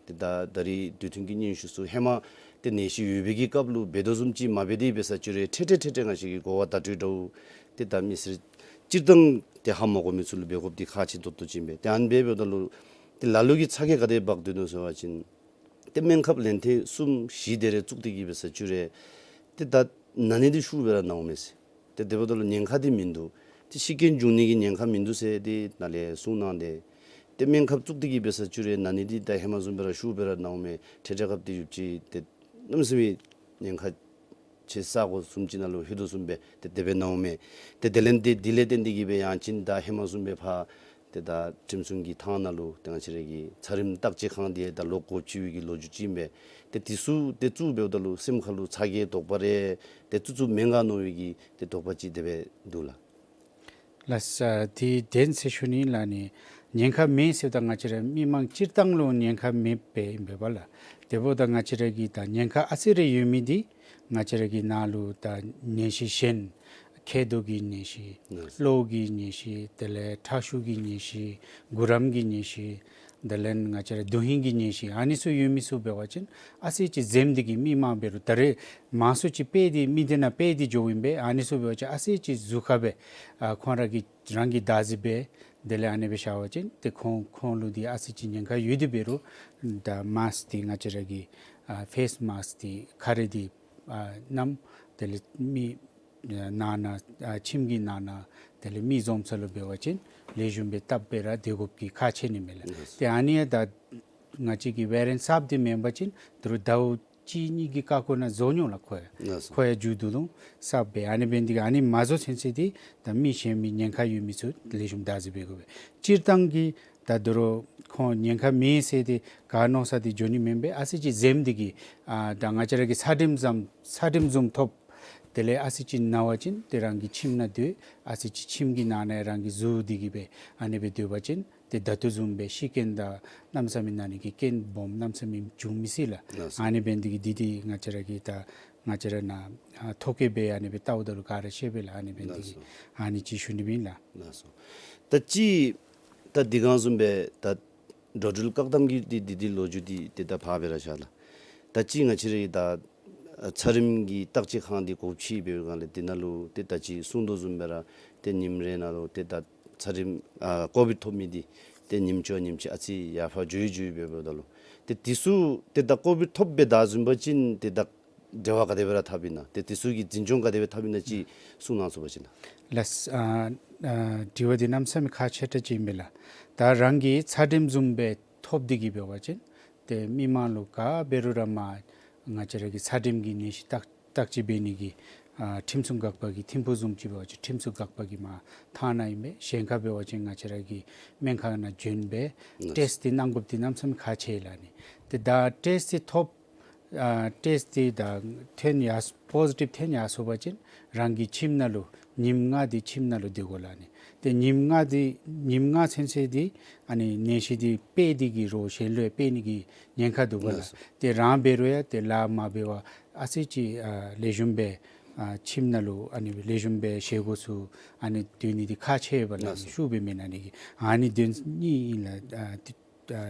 ཏེ་ད་ད་རིས་འདི་ཐུང་གི་སྙན་ཞུ་ཚུ་ཧེ་མ་ཏེ་ནད་གཞི་ཡོད་པའི་གི་སྐབས་ལུ་འབད་དོ་བཟུམ་ཅིག་མ་འབད་དེ་འབད་ས་ཅིག་རུང་ཏེ་ཏེ་ཏེ་ཏེ་ང་བཅས་ཀྱི་གོ་བ་བརྡ་སྤྲོད་འདྲཝ་ཏེ་ད་མི་སེར་སྤྱིར་བཏང་ཏེ་ཧ་མ་གོ་མི་ཚུ་ལུ་འབད་དགོཔ་འདི་ཁག་ཆེ་ཏོག་ཏོ་ཅིག་ཨིན་པས། ཏེ་ཨ་ནི་སྦེ་འབདཝ་ད་ལུ་ཏེ་ལ་ལུ་གིས་ཚ་གྱང་ག་དེ་འབག་སྡོད་ནུག་ཟེར་བ་ཅིན་ཏེ་སྨན་ཁབ་ལན་ཐེངས་གསུམ་བཞི་དེ་རེ་བཙུགས་ཏེ་གི་འབད་ས་ཅིག་རུང་ཏེ་ད་ན་ནི་འདི་ཤུགས་སྦེ་ར་ནཝ་མས་ཟེར། ཏེ་དེ་འབདཝ་ད་ལུ་ཉེན་ཁ་འདི་མིན་འདུག། ཏེ་ཤི་རྐྱེན་འབྱུང་ནི་གི་ཉེན་ཁ་མིན་འདུག་ཟེར་ཏེ་ནཱ་ལས་གསུངས་གནང་སྟེ། ཏེ་སྨན་ཁབ་བཙུགས་ཏེ་གི་འབད་ས་ཅིག་རུང་ན་ནི་འདི་ད་ཧེ་མ་བཟུམ་སྦེ་ར་ཤུགས་སྦེ་ར་ནཝ་མས། ཏེ་ཏེ་སྐབས་ཏེ་ཡུདཔ་ཅིག་ཏེ་གནམ་མེད་ས་མེད་ཉེན་ཁ་ཆེ་ས་གོ་བཟུམ་ཅིག་ནང་ལུ་ལྷོད་དོ་བཟུམ་སྦེ་ཏེ་དེ་སྦེ་ནཝ་མས། ཏེ་དེ་ལས་ཏེ་དེ་ལས་བརྟེན་ཏེ་གི་སྦེ་ཡང་ཅིན་ད་ཧེ་མ་བཟུམ་སྦེ་ཕར་ཏེ་ད་ཁྲིམས་སྲུང་གི་ཐང་ནང་ལུ་ཏེ་ང་བཅས་ར་གི་ཚ་རིམས་བརྟག་དཔྱད་ཁང་འདི་ད་ལོག་སྒོ་ཕྱེ་བའི་གི་ལོ་རྒྱུས་ཅིག་ཨིན་པས། ཏེ་དེ་ཚུ་ཏེ་བཙུགས་འབདཝ་ད་ལུ་སེམས་ཁ་ལུ་ཚ་གྱང་དོགས་པ་རེ་ཏེ་བཙུགས་བཙུགསཔ་མེན་ག་མནོ་བའི་གི་ཏེ་དོགས་པ་ཅིག་དེ་སྦེ་འདུག་ལགས། ལགས་སོ། ཏེ་བདེན་ཟེར་ཞུ་ནི་ལགས། ཨ་ནི་ཉེན་ཁ་མེད་ཟེརཝ་ད་ང་བཅས་ར་མི་དམངས་སྤྱིར་བཏང་ལུ་ཉེན་ཁ་མེདཔ་སྦེ་ཨིན་པས་པ་ལགས། དེ་འབདཝ་ད་ང་བཅས་ར་གི་ད་ཉེན་ཁ་ཨ་ཙི་རེ་ཡོད་མི་འདི་ང་བཅས་ར་གི་ནཱ་ལུ་ད་ནད་གཞི་གཞན་མཁལ་རྡོག་གི་ནད་གཞི། ལགས་སོ། གློ་གི་ནད་གཞི། དེ་ལས་ཁྲག་ཤུགས་ཀྱི་ནད་གཞི། གུ་རམ་གྱི་ནད་གཞི། དེ་ལས་ང་བཅས་ར་དོན་ཧིང་གི་ནད་གཞི་ཨ་ནི་ཚུ་ཡོད་མི་ཚུ་འབད་བ་ཅིན་ཨ་ཙི་ཅིག་འཛེམ་སྟེ་གི་མི་མང་འབད་རུང་ད་རེས་མང་སུ་ཅིག་སྤེལ་ཏེ་མི་སྡེ་ནང་སྤེལ་ཏེ་འགྱོཝ་ཨིན་པས། ཨ་ནི་ཚུ་འབད་བ་ཅིན་ཨ་ཙི་ཅིག་གཟུགས་ཁར་སྦེ་ཨ་ཁོང་ར་གིས་རང་གིས་བདག་འཛིན་འབད་དེ་ལས་ཨ་ནི་སྦེ་བཞག་པ་ཅིན་ཏེ་ཁོང་ཁོང་ལུ་འདི་ཨ་ཙི་ཅིག་ཉེན་ཁ་ཡོད་དེ་འབད་རུང་ད་མཱསཀ་འདི་ང་བཅས་ར་གི་ཨ་ཕེསི་མཱསཀ་འདི་ཁ་རས་འདི་ཨ་བསྣམས། དེ་ལས་མིག་ནང་ན་ཨ་ཁྱིམ་གྱི་ནང་ན་དེ་ལས་མི་འཛོམས་ས་ལུ་འབད་བ་ཅིན་ལེགས་ཤོམ་སྦེ་བཏབ་སྦེ་ར་སྡོད་དགོཔ་གི་ཁག་ཆེ་ནི་མས་ལགས། ལགས་སོ། ཏེ་ཨ་ནི་ཡང་ད་ང་བཅས་ཀྱི་ཝེ་རི་ཡེནཊི་གསརཔ་འདི་མེན་པ་ཅིན་དོ་རུང་ཟླཝ་གཅིག་གཉིས་ཀྱི་ཁ་ཁོ་ན་བཟོ་ནི་ལགས་ཁོ་ཡང་། ལགས་སོ། ཁོ་ཡང་མཇུག་བསྡུ་དོ་གསརཔ་སྦེ། ཨ་ནི་འབད་ནི་འདི་གིས་ཨ་ནི་མ་བཟོ་ཚུན་ཚོད་འདི་ད་མི་གཞན་མི་ཉེན་ཁ་ཡོད་མི་ཚུ་ལེགས་ཤོམ་བདག་འཛིན་འབད་དགོ་པས། སྤྱིར་བཏང་གི་ད་དོ་རུང་ཁོང་ཉེན་ཁ་མེད་ཟེར་ཏེ་ག་མནོ་ས་འདི་འགྱོ་ནི་མེན་པས། ཨ་ཙི་ཅིག་འཛེམ་སྟེ་གི་ཨ་ད་ང་བཅས་ར་གི་ཚ་གྲིམ་ཙམ་ཚ་གྲིམ་བཟུམ་ཐོབ། དེ་ལས་ཨ་ཙི་ཅིག་ན་བ་ཅིན་ཏེ་རང་གི་ཁྱིམ་ནང་སྡོད། ཨ་ཙི་ཅིག་ཁྱིམ་གྱི་ནང་ན་རང་གིས་བཟོ་སྟེ་གི་སྦེ་ཨ་ནི་སྦེ་སྡོད་པ་ཅིན་ཏེ་ད་ལྟོ་བཟུམ་སྦེ་ཤི་རྐྱེན་དང་གནམ་མེད་ས་མེད་ན་ནི་གི་རྐྱེན་སྦོམ་གནམ་མེད་ས་མེད་འབྱུང་མི་སྲིད་ལགས། ལགས་སོ། ཨ་ནི་འབད་ནི་འདི་གིས་འདི་འདི་ང་བཅས་ར་གི་ད་ང་བཅས་ར་ནཱ་ཨ་ཐོ་བཀོད་སྦེ་ཨ་ནི་སྦེ་བལྟཝ་ད་ལུ་ག་ར་ཤེས་པས་ལགས། ཨ་ནི་འབད་ནི་འདི་གིས། ལགས་སོ། ཨ་ནི་ཅིག་ཞུ་ནི་ཨིན་ལགས། ལགས་སོ། ད་ཅི་ ད་འདི་གང་བཟུམ་སྦེ་ད་འགྲོ་འགྲུལ་བཀག་དམ་གྱི་འདི་འདི་འདི་ལོ་རྒྱུས་འདི་ཏེ་ད་ཕར་སྦེ་ར་བཞག་ལགས། ད་ཅི་ང་བཅས་རའི་ད་ཚ་རིམས་ཀྱི་བརྟག་དཔྱད་ཁང་འདི་སྒོ་ཕྱེ་བའི་སྒང་ལས་འདི་ནང་ལུ་ཏེ་ད་ཅི་གསུང་དོ་བཟུམ་སྦེ་ར་ཏེ་ཉིནམ་རེ་ནང་ལུ་ཏེ་ད་ཚ་རིམས་ཨ་ཀོ་བིཌ་ཐོབ་མི་འདི་ཏེ་ཉིནམ་གཅིག་ཉིནམ་གཅིག་ཨ་ཙི་ཡར་ཕར་འགྱོ་ཡི་འགྱོ་ཡི་འབདཝ་ད་ལུ་ཏེ་འདི་ཚུ་ཏེ་ད་ཀོ་བིཌ་ཐོབ་སྦེ་བདའ་ཟུན་པ་ཅིན་ཏེ་ད་འབྲེལ་བ་ག་དེ་སྦེ་ར་འཐབ་ཨིན་ན། ཏེ་འདི་ཚུ་གི་འཛིན་སྐྱོང་ག་དེ་སྦེ་འཐབ་ཨིན་ན་ཅིག་གསུང་གནང་ཚུགས་པ་ཅིན་ལགས། ལགས། ཨ་ཨ་དྲི་བ་འདི་གནམ་མེད་ས་མེད་ཁག་ཆེ་དྲགས་ཅིག་ཨིན་པས་ལགས། ད་རང་གིས་ཚ་རིམས་བཟུམ་སྦེ་ཐོབ་སྟེ་གི་འབད་བ་ཅིན་ཏེ་མི་མང་ལུ་ག་འབད་རུང་ར་མར་ང་བཅས་ར་གི་ཚ་རིམས་ཀྱི་ནད་གཞི་བརྟག་བརྟག་དཔྱད་འབད་ནི་གི་ཨ་ཁྲིམས་སྲུང་འགག་པ་གི་ཐིམ་ཕུག་བཟུམ་ཅིག་འབད་བ་ཅིན་ཁྲིམས་སྲུང་འགག་པ་གི་མར་ཐང་ནང་ཨིན་པས། གཞན་ཁར་འབད་བ་ཅིན་ང་བཅས་ར་གི་སྨན་ཁང་ནང་བྱོན་སྦེ་ལགས། ཊེསཊ་འདི་གནང་དགོཔ་འདི་གནམ་མེད་ས་མེད་ཁག་ཆེ་ལགས་ནི། ཏེ་ད་ཊེསཊ་འདི་ཐོབ་ཨ་ཊེསཊ་འདི་ད་ཐོན་ཡར་པོ་ཟི་ཊིབ་ཐོན་ཡར་སོང་པ་ཅིན་རང་གི་ཁྱིམ་ནང་ལུ་ཉིནམ་ལྔ་འདི་ཁྱིམ་ནང་ལུ་སྡོད་དགོ་ལགས་ནི། ཏེ་ཉིནམ་ལྔ་འདི་ཉིནམ་ལྔ་ཚུན་ཚོད་འདི་ཨ་ནི་ནད་གཞི་འདི་སྤེལ་ཏེ་གི་རོགས་གཞན་ལུ་ཡང་སྤེལ་ནི་གི་ཉེན་ཁ་འདུག་པ་ལགས། ལགས་སོ། ཏེ་རང་འབད་རུང་ཡང་ཏེ་ལཱ་མ་འབད་བར་ཨ་ཙི་ཅིག་ཨ་ལེགས་ཤོམ་སྦེ་ཨ་ཁྱིམ་ནང་ལུ་ཨ་ནི་ལེགས་ཤོམ་སྦེ་བཞེས་སྒོ་ཚུ་ཨ་ནི་སྡོད་ནི་འདི་ཁག་ཆེ་བས་ལགས། ལགས་སོ། ཤུགས་སྦེ་མེན་ན་ནི་གི་ཨ་ནི་དོན་གཉིས་ཨིན་ལགས། ཨ་ཏེ་ཨ་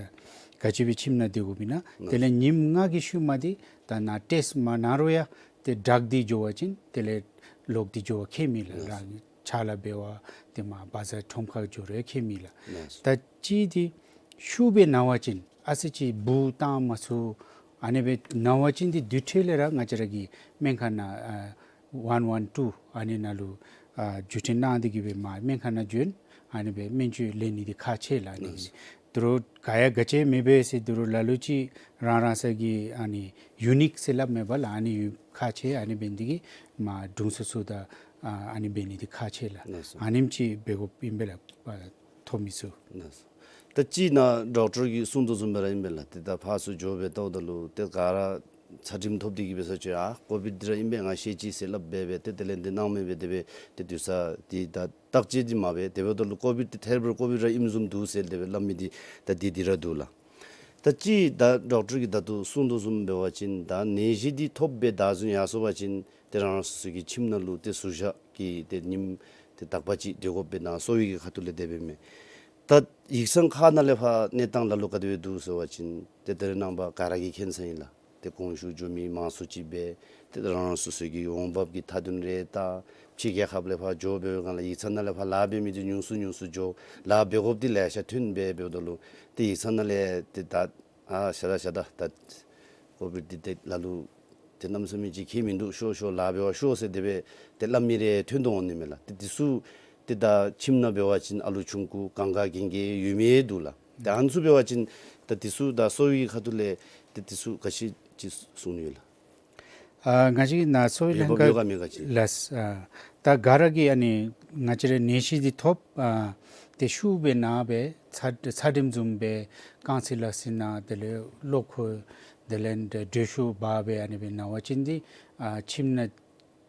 ག་ཅི་སྦེ་ཁྱིམ་ནང་སྡོད་དགོཔ་ཨིན་ན། ལགས། དེ་ལས་ཉིནམ་ལྔ་གི་ཤུལ་མ་འདི་ད་ནཱ་ཊེསཊ་མ་གནང་རུང་ཡང་ཏེ་དྲག་སྟེ་འགྱོ་བ་ཅིན་དེ་ལས་ལོག་སྟེ་འགྱོ་བ་ཁྱད་མེད་ལགས། ལགས། རང་ཕྱག་ལཱ་འབད་བར་ཏེ་མར་བ་ཛར་ཁྲོམ་ཁར་འགྱོ་རུང་ཁྱད་མེད་ལགས། ལགས། ད་ཅི་འདི་ཤུགས་སྦེ་ན་བ་ཅིན་ཨ་ཙི་ཅིག་འབུ་བཏང་མ་ཚུགས་ཨ་ནི་སྦེ་ན་བ་ཅིན་འདི་དེ་འཕྲལ་ལས་ར་ང་བཅས་ར་གི་སྨན་ཁང་ནང་ཨ་ཝན་ཝན་ཊུ་ཨ་ནི་ནང་ལུ་ཨ་བརྒྱུད་འཕྲིན་གནང་སྟེ་གི་སྦེ་མར་སྨན་ཁང་ནང་བྱོན་ཨ་ནི་སྦེ་སྨན་བཅོས་ལེན་ནི་འདི་ཁག་ཆེ་ལགས་ནི། ལགས། དོ་རུང་ག་ཡང་ག་ཅི་མེད་པས་ཟེར་དོ་རུང་ལ་ལུ་ཅིག་རང་རང་སོའི་གི་ཨ་ནི་ཡུ་ནིཊ་ཟེར་སླབ་མས་པ་ལགས། ཨ་ནི་ཡུ་ཁག་ཆེ། ཨ་ནི་འབད་ནི་འདི་གིས་མར་དྲུང་འཚོ་ཚུ་དང་ཨ་ཨ་ནི་འབད་ནི་འདི་ཁག་ཆེ་ལགས། ལགས་སོ། ཨ་ནེམ་ཅིག་འབད་དགོཔ་ཨིན་པས་ལགས། ཨ་ཐོབ་མི་ཚུ། ལགས་སོ། ད་ཅི་ནཱ་ཌོག་ཊར་གྱིས་གསུང་དོ་བཟུམ་སྦེ་ར་ཨིན་པས་ལགས། ཏེ་ད་ཕར་ཚུར་འགྱོ་སྦེ་བལྟཝ་ད་ལུ་ཏེ་ག་ར་ཚ་གྲིམ་ཐོབ་སྟེ་གི་སྦེ་ས་ཅིག་ཨ་ཀོ་བིཌ་འདི་ར་ཨིན་པས་ང་ཤེས་ཅི་ཟེར་སླབ་སྦེ་སྦེ་ཏེ་དེ་ལས་འདི་གནང་མི་སྦེ་དེ་སྦེ་ཏེ་དུས་ཚོད་འདི་ད་བརྟག་དཔྱད་འདི་མ་འབད། དེ་འབདཝ་ད་ལུ་ཀོ་བིཌ་འདི་ཐེར་བར་ཀོ་བིཌ་ར་ཨིནམ་བཟུམ་འདུག་ཟེར་དེ་སྦེ་སླབ་མི་འདི་ད་འདི་འདི་ར་འདུག་ལགས། ད་ཅི་ད་ཌོག་ཊར་གྱིས་ད་ལྟོ་གསུང་དོ་བཟུམ་འབད་བ་ཅིན་ད་ནད་གཞི་འདི་ཐོབ་སྦེ་བདའ་ཟུན་ཡར་སོང་པ་ཅིན་ཏེ་རང་རང་སོ་སོ་གི་ཁྱིམ་ནང་ལུ་ཏེ་ཟུར་བཞག་གི་ཏེ་ཉིནམ་ཏེ་དག་པ་ཅིག་སྡོད་དགོཔ་སྦེ་ནཱ་གསོ་བའི་གི་ཁ་ཐུག་ལས་དེ་སྦེ་མས། ད་ཡིག་ཚང་ཁག་ནང་ལས་ཕར་གནས་སྟངས་ལ་ལུ་ག་དེ་སྦེ་འདུག་ཟེར་བ་ཅིན་ཏེ་ད་རེས་ནངས་པ་ག་ར་གིས་མཁྱེན་ས་ཨིན་ལགས། ཏེ་གོང་ཞུ་འགྱོ་མི་མང་སུ་ཅིག་སྦེ་ཏེ་རང་རང་སོ་སོ་གི་འོང་འབབ་ཀྱི་མཐའ་དོན་རེ་ད་ཕྱི་རྒྱལ་ཁབ་ལས་ཕར་འགྱོ་འབད་བའི་སྒང་ལས་ཡིག་ཚང་ནང་ལས་ཕར་ལཱ་འབད་མི་འདི་ཉུང་སུ་ཉུང་སུ་འགྱོ། ལཱ་འབད་དགོཔ་འདི་ལེ་ཤ་ཐོན་སྦེ་འབདཝ་ད་ལུ་ཏེ་ཡིག་ཚང་ནང་ལས་ཏེ་ད་ཨ་ཤ་ད་ཤ་ད་ད་ཀོ་བིཌ་འདི་ཏེ་ལ་ལུ་ཏེ་གནམ་མེད་ས་མེད་ཅིག་ཁྱད་མིན་འདུག། ཤོག་ཤོག་ལཱ་འབད་བར་ཤོག་ཟེར་དེ་སྦེ་ཏེ་སླབ་མི་རེ་ཐོན་དོ་འོང་ནི་མས་ལགས། ཏེ་འདི་ཚུ་ཏེ་ད་ཁྱིམ་ནང་འབད་བ་ཅིན་ཨ་ལུ་ཆུང་ཀུ་གང་ག་གན་ག་ཡོད་མི་འདུག་ལགས། ཏེ་ཨ་ནི་ཚུ་འབད་བ་ཅིན་ད་འདི་ཚུ་ད་གསོ་བའི་ཁ་ཐུག་ལས་ཏེ་འདི་ཚུ་ག་ཅི་ཅིག་གསུང་ནི་ཡོད་ལགས། ཨ་ང་བཅས་ཀྱི་ནཱ་གསོ་བའི་ཡོད་ལྷན་ཁག་ཡོད་ག་མེད་ག་ཅིག་ལགས། ཨ་ད་ག་ར་གིས་ཨ་ནི་ང་བཅས་ར་ནད་གཞི་འདི་ཐོབ་ཨ་ཏེ་ཤུགས་སྦེ་ན་སྦེ་ཚ་ཚ་གྲིམ་བཟུམ་སྦེ་རྐང་རྩེད་ལག་རྩེད་ནང་དེ་ལས་གློ་ཁོག་དེ་ལས་འདྲེ་ཤུ་བ་སྦེ་ཨ་ནི་སྦེ་ན་བ་ཅིན་འདི་ཨ་ཁྱིམ་ནང་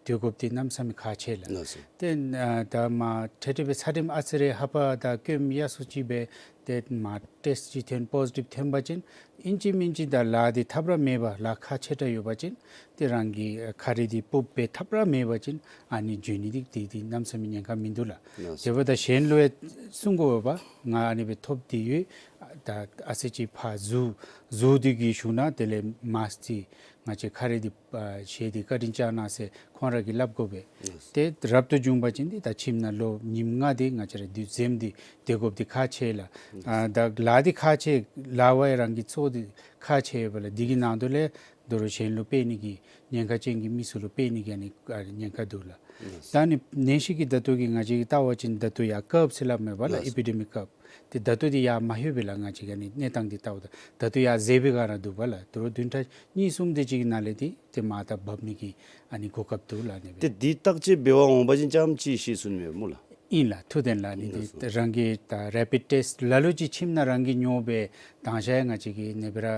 སྡོད་དགོཔ་འདི་གནམ་མེད་ས་མེད་ཁག་ཆེ་ལགས། ལགས་སོ། ཏེ་ཨ་ད་མར་ཏེ་ཏེ་སྦེ་ཚ་གྲིམ་ཨ་ཙི་རེ་ཧ་པ་ད་སྐྱོན་ཡ་སུ་ཅིག་སྦེ་ཏེ་མར་ཊེསཊ་ཅིག་ཐོན་པོ་ཟི་ཊིབ་ཐོན་པ་ཅིན་ཨིན་ཅི་མིན་ཅི་ད་ལཱ་འདི་ཐབས་ར་མེད་པར་ལཱ་ཁག་ཆེ་དྲགས་ཡོད་པ་ཅིན་ཏེ་རང་གི་ཁ་རས་འདི་སྤུབས་སྦེ་ཐབས་ར་མེད་པ་ཅིན་ཨ་ནི་འགྱོ་ནི་འདི་འདི་འདི་གནམ་མེད་ས་མེད་ཉེན་ཁ་མིན་འདུག་ལགས། ལགས་སོ། དེ་འབདཝ་ད་གཞན་ལུ་ཡང་གསུང་དགོ་པས། ང་ཨ་ནི་སྦེ་ཐོབ་སྟེ་ཡོད། ད་ཨ་ཙི་ཅིག་ཕར་གཟུགས་གཟུགས་འདི་གི་ཤུལ་ནང་དེ་ལས་མཱསཀ་འདི་ང་བཅས་ཁ་རས་འདི་ཨ་བཞེས་ཏེ་བཀའ་དྲིན་བསྐྱང་གནང་ཟེར་ཁོང་ར་གིས་སླབ་དགོ་པས། ལགས་སོ། ཏེ་རབ་ཏུ་བྱུང་པ་ཅིན་འདི་ད་ཁྱིམ་ནང་ལོ་ཉིནམ་ལྔ་འདི་ང་བཅས་ར་འདི་འཛེམ་སྟེ་སྡོད་དགོཔ་འདི་ཁག་ཆེ་ལགས། ཨ་ད་ལཱ་འདི་ཁག་ཆེ་ལཱ་བ་ཡང་རང་གི་ཚོགས་འདི་ཁག་ཆེ་ཡོད་པ་ལགས། འདི་གི་ནང་དུ་ལས་དོ་རུང་གཞན་ལུ་སྤེལ་ནི་གི་ཉེན་ཁ་ཅན་གྱི་མི་ཚུ་ལུ་སྤེལ་ནི་གི་ཨ་ནི་ཨ་ཉེན་ཁ་འདུག་ལགས། ལགས། ད་ནི་ནད་གཞི་གི་ད་ལྟོ་གི་ང་བཅས་ཀྱིས་བལྟ་བ་ཅིན་ད་ལྟོ་ཡར་ཀརབ་ཟེར་སླབ་མས་པ་ལགས། ལགས། ཨི་པི་ཌེ་མིག་ཀརབ། ཏེ་ད་ལྟོ་འདི་ཡར་མ་ལྷོད་པས་ལགས། ང་བཅས་ཀྱི་ཨ་ནི་གནས་སྟངས་འདི་བལྟཝ་ད་ད་ལྟོ་ཡར་འཛེགས་པའི་སྒང་ར་འདུག་པ་ལགས། དོ་རུང་བདུན་ཕྲག་གཉིས་གསུམ་དེ་ཅིག་གི་ནང་ལས་འདི་ཏེ་མར་ད་འབབ་ནི་གི་ཨ་ནི་གོ་སྐབས་འདུག་ལགས། ཨ་ནི་སྦེ། ཏེ་འདི་བརྟག་དཔྱད་འབད་བར་འོང་པ་ཅིན་ཙམ་ཅིག་ཤེས་ཚུགས་ནི་མས་སྨོ་ལགས། ཨིན་ལགས། ཐུགས་བདེན་ལགས། ཨ་ནི་འདི་ལགས་སོ། རང་གི་ད་རེ་པིཌ་ཊེསཊ་ལ་ལུ་ཅིག་ཁྱིམ་ནང་རང་གིས་ཉོ་སྦེ་དང་ཤ་ཡང་ང་བཅས་ཀྱིས་ཨ་ནི་སྦེ་ར་ཨ་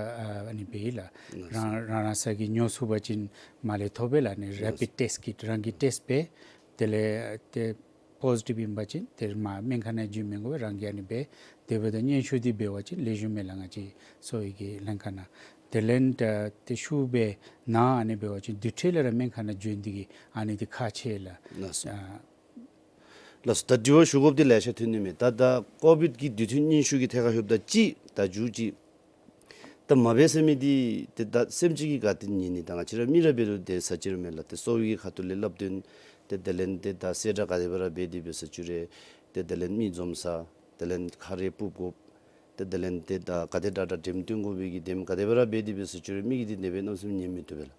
ཨ་ནི་འབད་ཡི་ལགས། ལགས་སོ། རང་རང་རང་སོ་གིས་ཉོ་ཚུགས་པ་ཅིན་མར་ལས་ཐོབ་པས་ལགས། ཨ་ནི་ལགས་སོ། རེ་པིཌ་ཊེསཊ་ཀིཊ་རང་གིས་ཊེསཊ་འབད། དེ་ལས་ཏེ་པོ་ཟི་ཊིབ་ཨིན་པ་ཅིན་ཏེ་མར་སྨན་ཁང་ནང་འགྱོ་མི་དགོ་པས། རང་གིས་ཨ་ནི་སྦེ་དེ་འབདཝ་ད་སྙན་ཞུ་འདི་འབད་བ་ཅིན་ལེགས་ཤོམ་མས་ལགས། ང་བཅས་གསོ་བའི་གི་ལྷན་ཁག་ནང་དེ་ལས་ཏེ་ཤུགས་སྦེ་ན་ཨ་ནི་འབད་བ་ཅིན་དེ་འཕྲལ་ལས་ར་སྨན་ཁང་ནང་འགྱོ་ནི་འདི་གིས་ཨ་ནི་འདི་ཁག་ཆེ་ལགས། ལགས་སོ། ཨ་ ལགས་སོ། ད་དྲི་བ་ཞུ་དགོཔ་འདི་ལེ་ཤ་ཐོན་ནི་མས། ད་ད་ཀོ་བིཌ་ཀྱི་དུས་མཐུན་སྙན་ཞུ་གི་ཐད་ཁར་ལྷོདཔ་ད་ཅིག་ད་མཇུག་ཅིག་ད་མ་འབད་ཟེར་མི་འདི་ཏེ་ད་སེམས་ཅན་གྱིས་ག་ཏེ་ཉན་ནི། ད་ང་བཅས་ར་མི་ར་འབད་རུང་ཏེ་ཟ་ཅི་ར་མེད་ལགས། ཏེ་གསོ་བའི་གི་ཁ་ཐུག་ལས་སླབ་དོན་ཏེ་དེ་ལས་ཏེ་ད་གསལ་བསྒྲགས་ག་དེ་སྦེ་ར་འབད་དེ་འབད་ཟེར་ཅི་རུང་ཏེ་དེ་ལས་མི་འཛོམས་ས་དེ་ལས་ཁ་རས་སྤུབ་དགོཔ། ཏེ་དེ་ལས་ཏེ་ད་ག་དེ་དྲག་དྲག་འགྲེམས་སྟོན་དགོ་པའི་གི་འགྲེམས་ག་དེ་སྦེ་ར་འབད་དེ་འབད་ཟེར་ཅི་རུང་མི་གིས་འདི་ནེ་སྦེ་གནམ་མེད་ས་མེད་ཉན་མི་བཏུབ་པས་ལགས།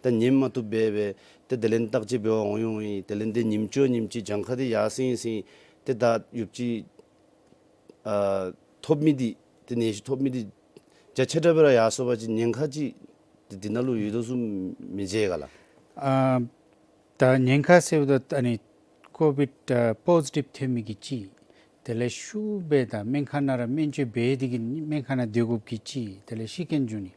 ད་ཉན་མ་བཏུབ་སྦེ་སྦེ་ཏེ་དེ་ལས་བརྟག་དཔྱད་འབད་བར་འོང་ཡོང་ཡི། དེ་ལས་ཏེ་ཉིནམ་གཅིག་བ་ཉིནམ་གཅིག་གྱངས་ཁ་འདི་ཡར་སེང་སེང་ཏེ་ད་ཡུདཔ་ཅིག་ཨ་ཐོབ་མི་འདི་ཏེ་ནད་གཞི་ཐོབ་མི་འདི་རྒྱ་ཆེ་དྲགས་སྦེ་ར་ཡར་སོང་པ་ཅིན་ཉེན་ཁ་ཅིག་ཏེ་འདི་ནང་ལུ་ཡོད་དོ་བཟུམ་མི་མཇལ་ག་ལགས། ཨ་ད་ཉེན་ཁ་ཟེརཝ་ད་ཨ་ནི་ཀོ་བིཌ་ཨ་པོ་ཟི་ཊིབ་ཐོན་མི་གི་ཅིག། དེ་ལས་ཤུལ་སྦེ་ད་སྨན་ཁང་ནང་ར་སྨན་བཅོས་འབད་དེ་གིས་སྨན་ཁང་ནང་སྡོད་དགོཔ་གི་ཅིག། དེ་ལས་ཤི་རྐྱེན་འབྱུང་ནི།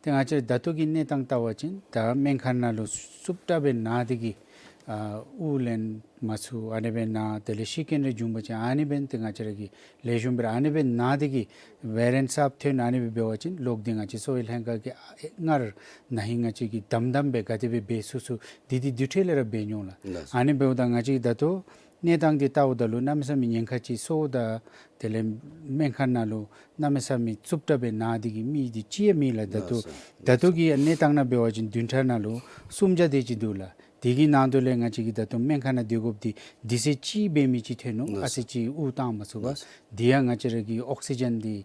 ཏེ་ང་བཅས་ད་ལྟོ་གི་གནས་སྟངས་བལྟ་བ་ཅིན་ད་སྨན་ཁང་ནང་ལུ་རྩུབ་དྲགས་སྦེ་ན་སྟེ་གིས་ཨ་དབུགས་ལེན་མ་ཚུགས་ཨ་ནི་སྦེ་ན། དེ་ལས་ཤི་རྐྱེན་རེ་འབྱུང་པ་ཅིན་ཨ་ནི་སྦེ་ཏེ་ང་བཅས་ར་གི་ལེགས་ཤོམ་སྦེ་ར་ཨ་ནི་སྦེ་ན་སྟེ་གིས་བེ་རི་ཡེནཊ་གསརཔ་ཐོན་ཨ་ནི་སྦེ་འབད་བ་ཅིན་ལོག་སྟེ་ང་བཅས་གསོ་བའི་ལྷན་ཁག་གིས་ཨ་སྔར་ན་ཧིང་ང་བཅས་ཀྱིས་དམ་དམ་སྦེ་ག་དེ་སྦེ་འབད་ཚུགས་ཚུགས་འདི་འདི་དུས་ཐོག་ལས་ར་འབད་མྱོང་ལགས། ལགས་སོ། ཨ་ནི་འབདཝ་ད་ང་བཅས་ཀྱིས་ད་ལྟོ་གནས་སྟངས་འདི་བལྟཝ་ད་ལུ་གནམ་མེད་ས་མེད་ཉེན་ཁ་ཅིག་སོང་། ད་དེ་ལས་སྨན་ཁང་ནང་ལུ་གནམ་མེད་ས་མེད་རྩུབ་དྲགས་སྦེ་ན་སྟེ་གིས་མི་འདི་ཅིག་ཡང་མེད་ལགས། ད་ལྟོ་ལགས་སོ། ད་ལྟོ་གི་གནས་སྟངས་ནང་འབད་བ་ཅིན་བདུན་ཕྲག་ནང་ལུ་སུམ་བརྒྱ་དེ་ཅིག་འདུག་ལགས། དེ་གི་ནང་དོག་ལས་ང་བཅས་ཀྱིས་ད་ལྟོ་སྨན་ཁང་ནང་སྡོད་དགོཔ་འདི་དུས་ཚོད་ཅིག་འབད་མི་ཅིག་ཐོན་ནུག། ལགས་སོ། ཨ་ཙི་ཅིག་དབུགས་བཏང་མ་ཚུགས་པར། ལགས་སོ། དེ་ཡང་ང་བཅས་ར་གི་ཨོག་སི་ཇེན་འདི་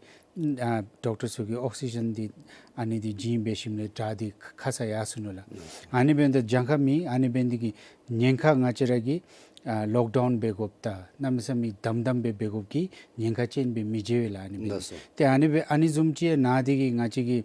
ཨ་ཌོག་ཊར་ཚུ་གིས་ཨོག་སི་ཇེན་འདི་ཨ་ནི་འདི་བྱིན་འབད་ཞིནམ་ལས་དྲག་སྟེ་ཁ་ས་ཡར་སོ་ནུག་ལགས། ཨ་ནི་འབདཝ་ད་གྱངས་ཁ་མེད། ཨ་ནི་འབད་ནི་འདི་གིས་ཉེན་ཁ་ང་བཅས་ར་གིས་ཨ་ལོག་ཌའུན་འབད་དགོཔ་དང་གནམ་མེད་ས་མེད་དམ་དམ་སྦེ་འབད་དགོཔ་གི་ཉེན་ཁ་ཅན་སྦེ་མི་མཇལ་བས་ལགས། ཨ་ནི་འབད་ནི། ལགས་སོ། ཏེ་ཨ་ནི་འབད་ཨ་ནི་བཟུམ་ཅིག་ཡང་ན་སྟེ་གིས་ང་བཅས་ཀྱིས་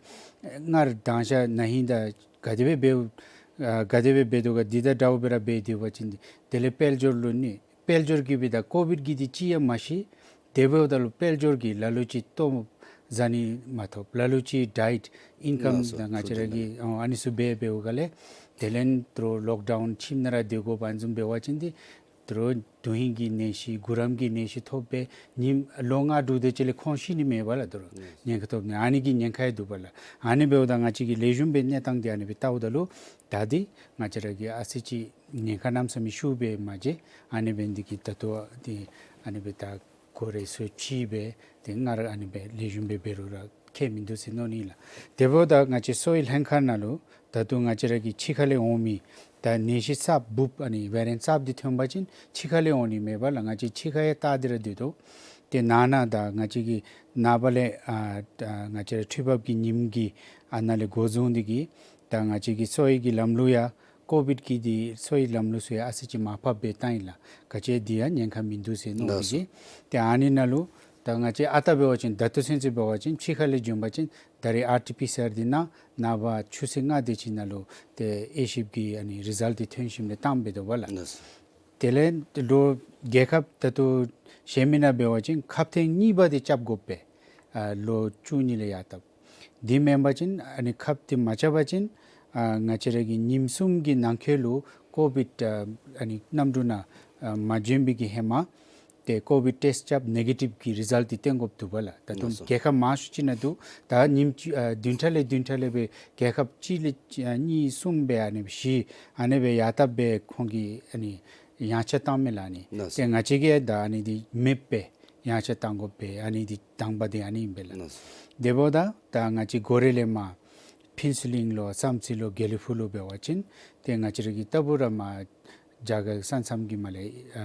སྔར་དང་ཤ་ན་ཧིང་དང་ག་དེ་སྦེ་འབད་ཨ་ག་དེ་སྦེ་འབད་དོ་ག་འདི་དང་འདྲཝ་སྦེ་ར་འབད་སྡོད་པ་ཅིན་དེ་ལས་དཔལ་འབྱོར་ལུ་ནི་དཔལ་འབྱོར་གྱིས་སྦེ་ད་ཀོ་བིཌ་གི་འདི་ཅིག་ཡང་མ་ཤེས། དེ་འབདཝ་ད་ལུ་དཔལ་འབྱོར་གྱིས་ལ་ལུ་ཅིག་ལྟོ་བཟའ་ནི་མ་ཐོབ། ལ་ལུ་ཅིག་ཌའེཊ་ཨིན་ཀམ། ལགས་སོ། ད་ང་བཅས་ར་གི་ཨ་ཨ་ནི་ཚུ་འབད་འབདཝ་ག་ལས་དེ་ལས་དོ་རུང་ལོག་ཌའུན་ཁྱིམ་ནང་ར་སྡོད་དགོཔ་ཨ་ནི་བཟུམ་འབད་བ་ཅིན་འདི་དོ་རུང་དོན་ཧིང་གི་ནད་གཞི་གུ་རམ་གྱི་ནད་གཞི་ཐོབ་སྦེ་ཉིནམ་ལོ་ལྔ་དྲུག་དེ་ཅིག་ལས་ཁོང་ཤི་ནི་མས་པ་ལགས། དོ་རུང་ཉེན་ཁ་ཐོབ་ནི་ཨ་ནི་གི་ཉེན་ཁ་ཡང་འདུག་པ་ལགས། ཨ་ནི་འབདཝ་ད་ང་བཅས་ཀྱིས་ལེགས་ཤོམ་སྦེ་གནས་སྟངས་འདི་ཨ་ནི་སྦེ་བལྟཝ་ད་ལུ་ད་འདི་ང་བཅས་ར་གིས་ཨ་ཙི་ཅིག་ཉེན་ཁ་གནམ་མེད་ས་མེད་ཤུགས་སྦེ་མ་མཇལ། ཨ་ནི་འབད་ནི་འདི་གིས་ད་ལྟོ་འདི་ཨ་ནི་སྦེ་ད་གོ་རིམ་ཚུ་ཅིག་སྦེ་ཏེ་སྔར་ཨ་ནི་སྦེ་ལེགས་ཤོམ་སྦེ་འབད་རུང་ར་ཁྱད་མིན་འདུག་ཟེར་མནོ་ནི་ལགས། དེ་འབདཝ་ད་ང་བཅས་གསོ་བའི་ལྷན་ཁག་ནང་ལུ་ད་ལྟོ་ང་བཅས་ར་གི་ཕྱི་ཁ་ལས་འོང་མི་ད་ནད་གཞི་གསརཔ་འབུཔ་ཨ་ནི་བེ་རི་ཡེནཊ་གསརཔ་འདི་ཐོན་པ་ཅིན་ཕྱི་ཁ་ལས་འོང་ནི་མས་པ་ལགས། ང་བཅས་ཕྱི་ཁར་ཡང་བལྟ་སྟེ་ར་སྡོད་དོ། ཏེ་ནང་ན་ད་ང་བཅས་ཀྱི་ནངས་པ་ལས་ཨ་ཨ་ང་བཅས་ར་འཕྲུལ་འབབ་ཀྱི་ཉིནམ་གྱི་ཨ་ནཱ་ལས་འགོ་བཟུང་སྟེ་གིས་ད་ང་བཅས་ཀྱི་གསོ་བའི་གི་ལམ་ལུགས་ཡང་ཀོ་བིཌ་ཀྱི་འདི་གསོ་བའི་ལམ་ལུགས་ཚུ་ཡང་ཨ་ཙི་ཅིག་མར་ཕབ་སྦེ་བཏང་ཡི་ལགས། ག་ཅི་འདི་ཡང་ཉེན་ཁ་མིན་འདུག་ཟེར་མནོ་ནི་གི། ཏེ་ཨ་ནི་ནང་ལུ་ད་ང་བཅས་ཨ་རྟག་འབད་བ་ཅིན་ད་ལྟོ་ཚུན་ཚོད་འབད་བ་ཅིན་ཕྱི་ཁ་ལས་བྱོན་པ་ཅིན་ད་རེས་ཨར་ཊི་པི་སི་ཨར་འདི་ནང་ནངས་པ་ཆུ་ཚོད་ལྔ་དེ་ཅིག་ནང་ལུ་ཏེ་ཨེ་ཤིབ་ཀྱི་ཨ་ནི་རི་ཛལཊ་འདི་ཐོན་ཞིནམ་ལས་བཏངམ་འབད་དོ་པ་ལགས། དེ་ལས་ལོ་རྒྱལ་ཁབ་ད་ལྟོ་གཞན་མི་ནང་འབད་བ་ཅིན་ཁབ་ཐེངས་གཉིས་པ་འདི་རྐྱབ་དགོ་པས། ཨ་ལོ་བཅུ་གཉིས་ལས་ཡར་བཏབ། འདི་མེན་པ་ཅིན་ཨ་ནི་ཁབ་འདི་མ་རྐྱབ་པ་ཅིན་ཨ་ང་བཅས་ར་གི་ཉིནམ་གསུམ་གྱི་ནང་འཁོད་ལུ་ཀོ་བིཌ་ཨ་ཨ་ནི་གནམ་གྲུ་ནང་ཨ་མ་བྱོན་པའི་གི་ཧེ་མ་ཏེ་ཀོ་བིཌ་ཊེསཊ་རྐྱབ་ནེ་གེ་ཊིབ་ཀྱི་རི་ཛལཊ་འདི་སྟོན་དགོཔ་འདུག་པ་ལགས། ད་ལྟོ་ལགས་སོ། རྒྱལ་ཁབ་མང་ཤོས་ཅིག་ནང་འདུག། ད་ཉིནམ་གཅིག་ཨ་བདུན་ཕྲག་ལས་བདུན་ཕྲག་ལས་སྦེ་རྒྱལ་ཁབ་གཅིག་ལས་ཨ་གཉིས་གསུམ་སྦེ་ཨ་ནི་བཞི་ཨ་ནི་སྦེ་ཡར་བཏབ་སྦེ་ཁོང་གིས་ཨ་ནི་ཡངས་ཆག་བཏངམ་མས་ལགས། ཨ་ནི་ལགས་སོ། ཏེ་ང་བཅས་ཀྱིས་ད་ཨ་ནི་འདི་མེདཔ་སྦེ་ཡངས་ཆག་བཏང་དགོ་པས། ཨ་ནི་འདི་དང་པ་འདི་ཨ་ནི་ཨིན་པས་ལགས། ལགས་སོ། དེ་འབདཝ་ད་ད་ང་བཅས་གོ་རེ་ལས་མར་ཕུན་ཚོགས་གླིང་ལོ་བསམ་རྩེ་ལོ་དགེ་ལེགས་ཕུག་ལོ་འབད་བ་ཅིན་ཏེ་ང་བཅས་ར་གི་ལྟ་བུ་ར་མར་རྒྱ་གར་ས་མཚམས་ཀྱི་མར་ལས་ཨ་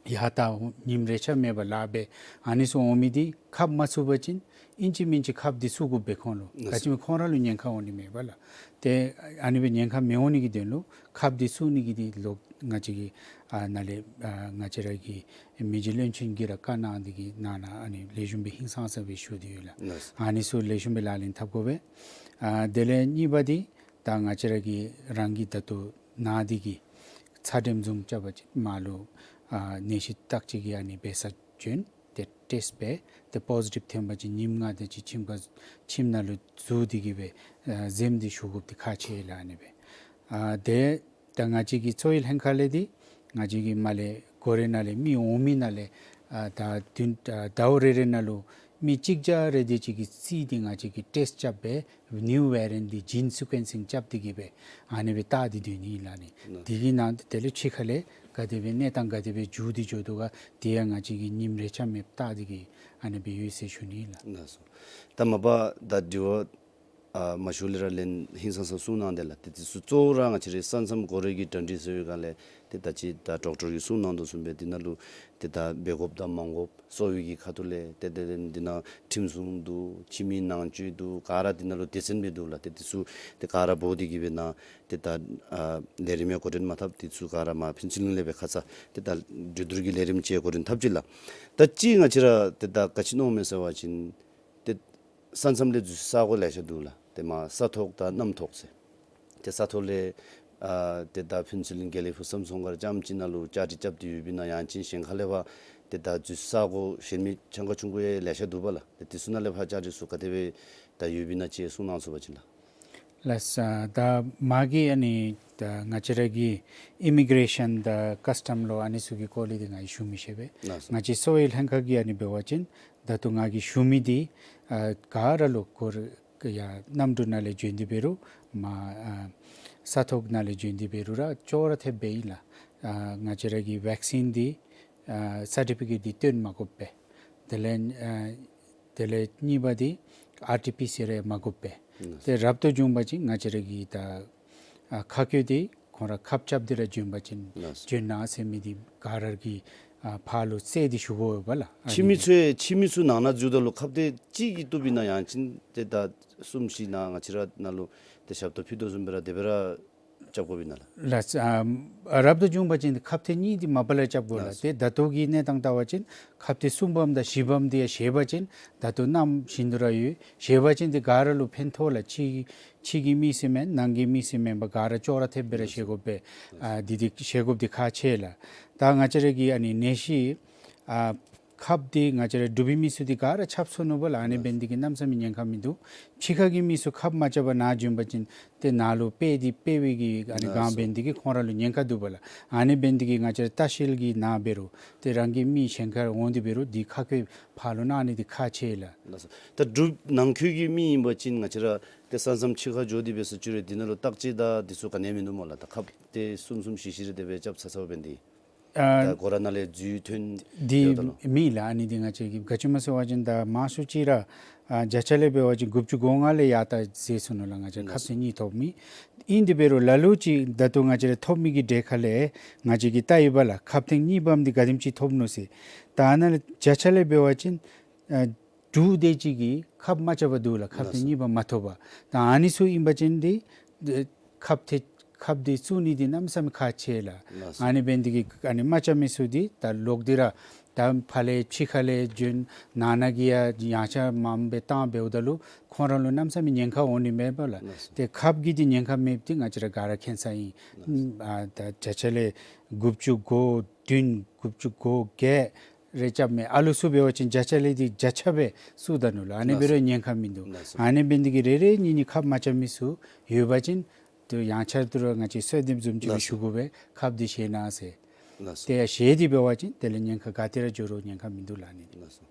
ཡར་ད་ཉིནམ་རེ་ཆ་མེད་པར་ལཱ་འབད་ཨ་ནི་ཚུ་འོང་མི་འདི་ཁབ་མ་ཚུགས་པ་ཅིན་ཨིན་ཅི་མིན་ཅི་ཁབ་འདི་ཚུ་དགོ་པས་ཁོང་ལུ། ལགས་སོ། ག་ཅི་སྨོ་ཁོང་ར་ལུ་ཉེན་ཁ་འོང་ནི་མས་པ་ལགས། ཏེ་ཨ་ནི་སྦེ་ཉེན་ཁ་མི་འོང་ནི་གི་དོན་ལུ་ཁབ་འདི་ཚུགས་ནི་གི་འདི་ལོག་ང་བཅས་ཀྱི་ཨ་ནཱ་ལས་ཨ་ང་བཅས་ར་གི་མི་རྗེ་བློན་ཆེན་གྱིས་ར་བཀའ་གནང་སྟེ་གིས་ནང་ན་ཨ་ནི་ལེགས་ཤོམ་སྦེ་ཧིང་སངས་ས་སྦེ་ཞུ་སྟེ་ཡོད་ལགས། ལགས་སོ། ཨ་ནི་ཚུ་ལེགས་ཤོམ་སྦེ་ལག་ལེན་འཐབ་དགོ་པས། ཨ་དེ་ལས་གཉིས་པ་འདི་ད་ང་བཅས་ར་གིས་རང་གིས་ད་ལྟོ་ན་སྟེ་གིས་ཚད་འགྲེམས་འཛོམས་རྐྱབ་པ་ཅིན་མར་ལུ་ཨ་ནད་གཞི་བརྟག་དཔྱད་ཀྱི་ཨ་ནི་འབད་ས་བྱོན། ཏེ་ཊེསཊ་འབད་ཏེ་པོ་ཟི་ཊིབ་ཐོན་པ་ཅིན་ཉིནམ་ལྔ་དེ་ཅིག་ཁྱིམ་ཁར་ཁྱིམ་ནང་ལུ་འཛུལ་ཏེ་གིས་སྦེ་ཨ་གཟིམ་སྟེ་བཞུགས་དགོཔ་འདི་ཁག་ཆེ་ལགས། ཨ་ནི་སྦེ་ཨ་ཏེ་ད་ང་བཅས་ཀྱི་གསོ་བའི་ལྷན་ཁག་ལས་འདི་ང་བཅས་ཀྱི་མར་ལས་གོ་རེ་ནང་ལས་མི་འོང་མི་ནང་ལས་ཨ་ད་བདུན་ཨ་ཟླཝ་རེ་རེ་ནང་ལུ་ མི་གཅིག་བརྒྱ་རེ་དེ་ཅིག་གི་རྩིས་འདི་ང་བཅས་ཀྱིས་ཊེསཊ་རྐྱབ་སྦེ་ནིའུ་བེ་རི་ཡེནཊ་འདི་ཇིན་སི་ཀུ་ཨེན་སིང་རྐྱབ་སྟེ་གི་སྦེ་ཨ་ནི་སྦེ་བལྟ་སྟེ་སྡོད་ནི་ཨིན་ལགས་ནི། ལགས། དེ་གི་ནང་དེ་ལས་ཕྱི་ཁ་ལས་ག་དེ་སྦེ་གནས་སྟངས་ག་དེ་སྦེ་འགྱུར་ཏེ་འགྱོ་དོ་ག་དེ་ཡང་ང་བཅས་ཀྱིས་ཉིནམ་རེ་ཆ་མེད་བལྟ་སྟེ་གི་ཨ་ནི་སྦེ་ཡོད་ཟེར་ཞུ་ནི་ལགས། ལགས་སོ། ད་མ་པ་ད་དྲི་བ་ཨ་མ་ཞུ་ལས་ར་ལན་ཧིང་སང་ས་གསུང་གནང་དེས་ལགས། ཏེ་དེ་ཚུ་གཙོ་བོ་ར་ང་བཅས་རའི་ས་མཚམས་སྒོ་རའི་གི་གྲ་སྒྲིག་ཟེར་བའི་སྒང་ལས་ཏེ་ད་ཅི་ད་ཌོག་ཊར་གྱིས་གསུང་གནང་དོ་བཟུམ་སྦེ་འདི་ནང་ལུ་ཏེ་ད་འབད་དགོཔ་དང་མ་དགོཔ་གསོ་བའི་གི་ཁ་ཐུག་ལས་ཏེ་ཏེ་འདི་ནང་ཁྲིམས་སྲུང་འདུག། ཕྱི་མི་ནང་འཛུལ་འདུག། ག་ར་འདི་ནང་ལུ་སྡེ་ཚན་སྦེ་འདུག་ལགས། ཏེ་དེ་ཚུ་ཏེ་ག་ར་འབོ་སྟེ་གི་སྦེ་ནཱ་ཏེ་ད་ཨ་ལས་རིམ་ཡང་འགོ་འདྲེན་མ་འཐབ། དེ་ཚུ་ག་ར་མར་ཕུན་ཚོགས་གླིང་ལས་སྦེ་ཁ་ཙ་ཏེ་ད་གྲོས་བསྡུར་གྱི་ལས་རིམ་ཅིག་འགོ་འདྲེན་འཐབ་ཅི་ལགས། ད་ཅི་ང་བཅས་ར་ཏེ་ད་ག་ཅི་མནོཝ་མས་ཟེར་བ་ཅིན་ཏེ་ས་མཚམས་ལས་འཛུལ་ས་གོ་ལེ་ཤ་འདུག་ལགས། ཏེ་མར་ས་ཐོག་དང་གནམ་ཐོག་ཟེར། ཏེ་ས་ཐོག་ལས་ཨ་ཏེ་ད་ཕུན་ཚོགས་གླིང་དགེ་ལེགས་ཕུག་བསམ་འོང་སྒར་རྐྱངམ་ཅིག་ནང་ལུ་བཅའ་སྒྲིག་རྐྱབ་སྟེ་ཡོད་པའི་ནང་ཡང་ཅིན་གཞན་ཁ་ལས་ཕར་ཏེ་ད་འཛུལ་ས་གོ་གཞན་མི་ཆ་ཁ་ཆུང་ཀུ་ཡང་ལེ་ཤ་འདུག་པ་ལགས། ཏེ་དེ་ཚུ་ནང་ལས་ཕར་བཅའ་སྒྲིག་ཚུ་ག་དེ་སྦེ་ད་ཡོད་པའི་ནང་ཅིག་གསུང་གནང་ཚུགས་པ་ཅིན་ལགས། ལགས་སོ། ད་མ་གི་ཨ་ནི་ད་ང་བཅས་ར་གི་ཨི་མི་གྲེ་ཤཱན་དང་ཀཱསི་ཊམ་ལོ་ཨ་ནི་ཚུ་གི་སྐོར་ལས་འདི་ང་གིས་ཞུ་མི་ཤེས་པས། ལགས་སོ། ང་བཅས་གསོ་བའི་ལྷན་ཁག་གི་ཨ་ནི་འབད་བ་ཅིན་ད་ལྟོ་ང་གིས་ཞུ་མི་འདི་ཨ་ག་ར་ལུ་གོ་ར་ཡར་གནམ་གྲུ་ནང་ལས་བྱོན་ཏེ་འབད་རུང་མར་ཨ་ས་ཐོག་ནང་ལས་བྱོན་ཏེ་འབད་རུང་ར་ཅོག་ར་འཐདཔ་སྦེ་ཨིན་ལགས། ཨ་ང་བཅས་ར་གི་བེག་སིན་འདི་ཨ་སར་ཊི་ཕི་ཀེཊ་འདི་སྟོན་མ་དགོ་པས། དེ་ལས་ཨ་དེ་ལས་གཉིས་པ་འདི་ཨར་ཊི་ཕི་སི་ཨར་ར་མ་དགོ་པས། ལགས་སོ། ཏེ་རབ་ཏུ་བྱུང་པ་ཅིན་ང་བཅས་ར་གི་ད་ཨ་ཁ་སྐོས་འདི་ཁོང་ར་ཁབ་རྐྱབ་སྟེ་ར་བྱོན་པ་ཅིན་ལགས་སོ། བྱོན་གནང་ཟེར་མི་འདི་ག་ར་གི་ཨ་ཕར་ལུ་སེལ་ཏེ་ཞུ་དགོ་པས་ལགས། ཨ་ཕྱི་མི་ནི་ཚུ་ཕྱི་མི་ཚུ་ནང་ན་འཛུལཝ་ད་ལུ་ཁབ་དེ་གཅིག་གིས་བཏུབ་པས་ན་ཡང་ཅིན་ཏེ་ད་གསུམ་བཞི་ནང་ང་བཅས་ར་ནང་ལུ་ཏེ་ཞབས་ཏོག་ཕུལ་དོ་བཟུམ་སྦེ་ར་དེ་སྦེ་ར་རྐྱབ་དགོ་པས་ན་ལགས། ལགས་སོ། ཨ་རབ་ཏུ་བྱུང་པ་ཅིན་ཁབ་ཐེངས་གཉིས་འདི་མ་པ་ལས་རྐྱབ་དགོ་ལགས། ལགས་སོ། ཏེ་ད་ལྟོ་གི་གནས་སྟངས་བལྟ་བ་ཅིན་ཁབ་ཐེངས་གསུམ་པམ་དང་བཞི་པམ་འདི་ཡང་བཞེས་པ་ཅིན་ད་ལྟོ་གནམ་བཞིན་དུ་ར་ཡོད། བཞེས་པ་ཅིན་ཏེ་ག་ར་ལུ་ཕན་ཐོགས་ལགས། ཕྱི་ཕྱི་གི་མི་ཟེར་མེན་ནང་གི་མི་ཟེར་མེན་པར་ག་ར་ཅོག་ར་འཐདཔ་སྦེ་ར་ལགས་སོ། བཞེས་དགོ་པས། ལགས་སོ། ཨ་འདི་འདི་བཞེས་དགོཔ་འདི་ཁག་ཆེ་ལགས། ད་ང་བཅས་ར་གི་ཨ་ནི་ནད་གཞི་ཨ་ཁབ་འདི་ང་བཅས་ར་འབྲུག་པའི་མི་ཚུ་འདི་ག་ར་ཁྱབ་སོ་ནུག་པ་ལགས། ཨ་ནི་ལགས་སོ། འབད་ནི་འདི་གིས་གནམ་མེད་ས་མེད་ཉེན་ཁ་མིན་འདུག། ཕྱི་ཁ་གི་མི་ཚུ་ཁབ་མ་རྐྱབ་པར་ནཱ་བྱོན་པ་ཅིན་ཏེ་ནཱ་ལུ་སྤེལ་ཏེ་སྤེལ་བའི་གི་ཨ་ནི་ལགས་སོ། སྒང་འབད་ནི་འདི་གིས་ཁོང་ར་ལུ་ཉེན་ཁ་འདུག་པ་ལགས། ཨ་ནི་འབད་ནི་འདི་གིས་ང་བཅས་ར་ལྟ་བཤལ་གྱི་ནང་འབད་རུང་ཏེ་རང་གི་མི་གཞན་ཁར་འོང་སྟེ་འབད་རུང་འདི་ཁ་སྐོས་ཕར་ལུ་གནང་ནི་འདི་ཁག་ཆེ་ལགས། ལགས་སོ། ད་འབྲུག་ནང་འཁོད་ཀྱི་མི་ཨིན་པ་ཅིན་ང་བཅས་ར་ཏེ་ས་མཚམས་ཕྱི་ཁར་འགྱོ་སྟེ་འབད་ས་བཅུག་རུང་འདི་ནང་ལུ་བརྟག་དཔྱད་དང་འདི་ཚུ་ག་ནི་ཡང་མིན་འདུག་སྨོ་ལགས། ད་ཁབ་དེ་གསུམ་གསུམ་བཞི་བཞི་རེ་དེ་སྦེ་རྐྱབ་ཚར་ཚརཝ་འབད་ནི་འདི། ཨ་ད་སྒོ་ར་ནང་ལས་འཛུལ་ཐོན་འདི་ཡོད་ད་ལོ། མེད་ལགས། ཨ་ནི་འདི་ང་བཅས་ཀྱིས་ག་ཅི་སྨོ་ཟེར་བ་ཅིན་ད་མང་ཤོས་ཅིག་ར་ཨ་བརྒྱ་ཆ་ལས་འབད་བ་ཅིན་དགུ་བཅུ་གོ་ལྔ་ལས་ཡར་ད་ཟེར་སོ་ནུག་ལགས། ང་བཅས་ཁབ་ཐེངས་གཉིས་ཐོབ་མི་ཨིན། དེ་འབད་རུང་ལ་ལུ་ཅིག་ད་ལྟོ་ང་བཅས་ར་ཐོབ་མི་གི་གྲས་ཁ་ལས་ང་བཅས་ཀྱིས་བལྟ་ཡི་པ་ལགས། ཁབ་ཐེངས་གཉིས་པམ་འདི་ག་དེམ་ཅིག་ཐོབ་ནུག་ཟེར། ད་ཨ་ནཱ་ལས་བརྒྱ་ཆ་ལས་འབད་བ་ཅིན་ཨ་དྲུག་དེ་ཅིག་གིས་ཁབ་མ་རྐྱབ་པར་འདུག་ལགས། ཁབ་ཐེངས་གཉིས་པ་མ་ཐོབ་པར། ད་ཨ་ནི་ཚུ་ཨིན་པ་ཅིན་འདི་ཁབ་ཐེངས་ཁབ་འདི་བཙུགས་ནི་འདི་གནམ་མེད་ས་མེད་ཁག་ཆེ་ལགས། ལགས་སོ། ཨ་ནི་འབད་ནི་འདི་གིས་ཨ་ནི་མ་རྐྱབ་མི་ཚུ་འདི་ད་ལོག་སྟེ་ར་ད་ཕར་ལས་ཕྱི་ཁ་ལས་བྱོན་ནང་ན་གི་ཡང་ཡངས་ཆག་མངམ་སྦེ་བཏང་འབདཝ་ད་ལུ་ཁོང་ར་ལུ་གནམ་མེད་ས་མེད་ཉེན་ཁ་འོང་ནི་མས་པ་ལགས། ལགས་སོ། ཏེ་ཁབ་ཀྱི་འདི་ཉེན་ཁ་མེདཔ་འདི་ང་བཅས་ར་ག་ར་མཁྱེན་ས་ཨིན། ལགས་སོ། ཨ་ད་བརྒྱ་ཆ་ལས་དགུ་བཅུ་གོ་བདུན་དགུ་བཅུ་གོ་བརྒྱད་རེ་རྐྱབ་མི་ཨ་ལུ་ཚུ་འབད་བ་ཅིན་བརྒྱ་ཆ་ལས་འདི་བརྒྱ་ཆ་སྦེ་བཙུགས་ད་ནུག་ལགས། ཨ་ནི་འབད་རུང་ཉེན་ཁ་མིན་འདུག། ལགས་སོ། ཨ་ནི་འབད་ནི་འདི་གིས་རེ་རེ་གཉིས་གཉིས་ཁབ་མ་རྐྱབ་མི་ཚུ་ཡོད་པ་ཅིན་ཏེ་ཡངས་ཆག་ཏུ་ར་ང་བཅས་གསོལ་འདེབས་བཟུམ་ཅིག་སྦེ་ལགས་སོ། ཞུ་དགོ་པས། ཁབ་འདི་བཞེས་གནང་ཟེར། ལགས་སོ། ཏེ་ཡང་བཞེས་ཏེ་འབད་བ་ཅིན་དེ་ལས་ཉེན་ཁ་ག་ཏེ་ར་འགྱོ་རུང་ཉེན་ཁ་མིན་འདུག་ལགས་ནི། ལགས་སོ།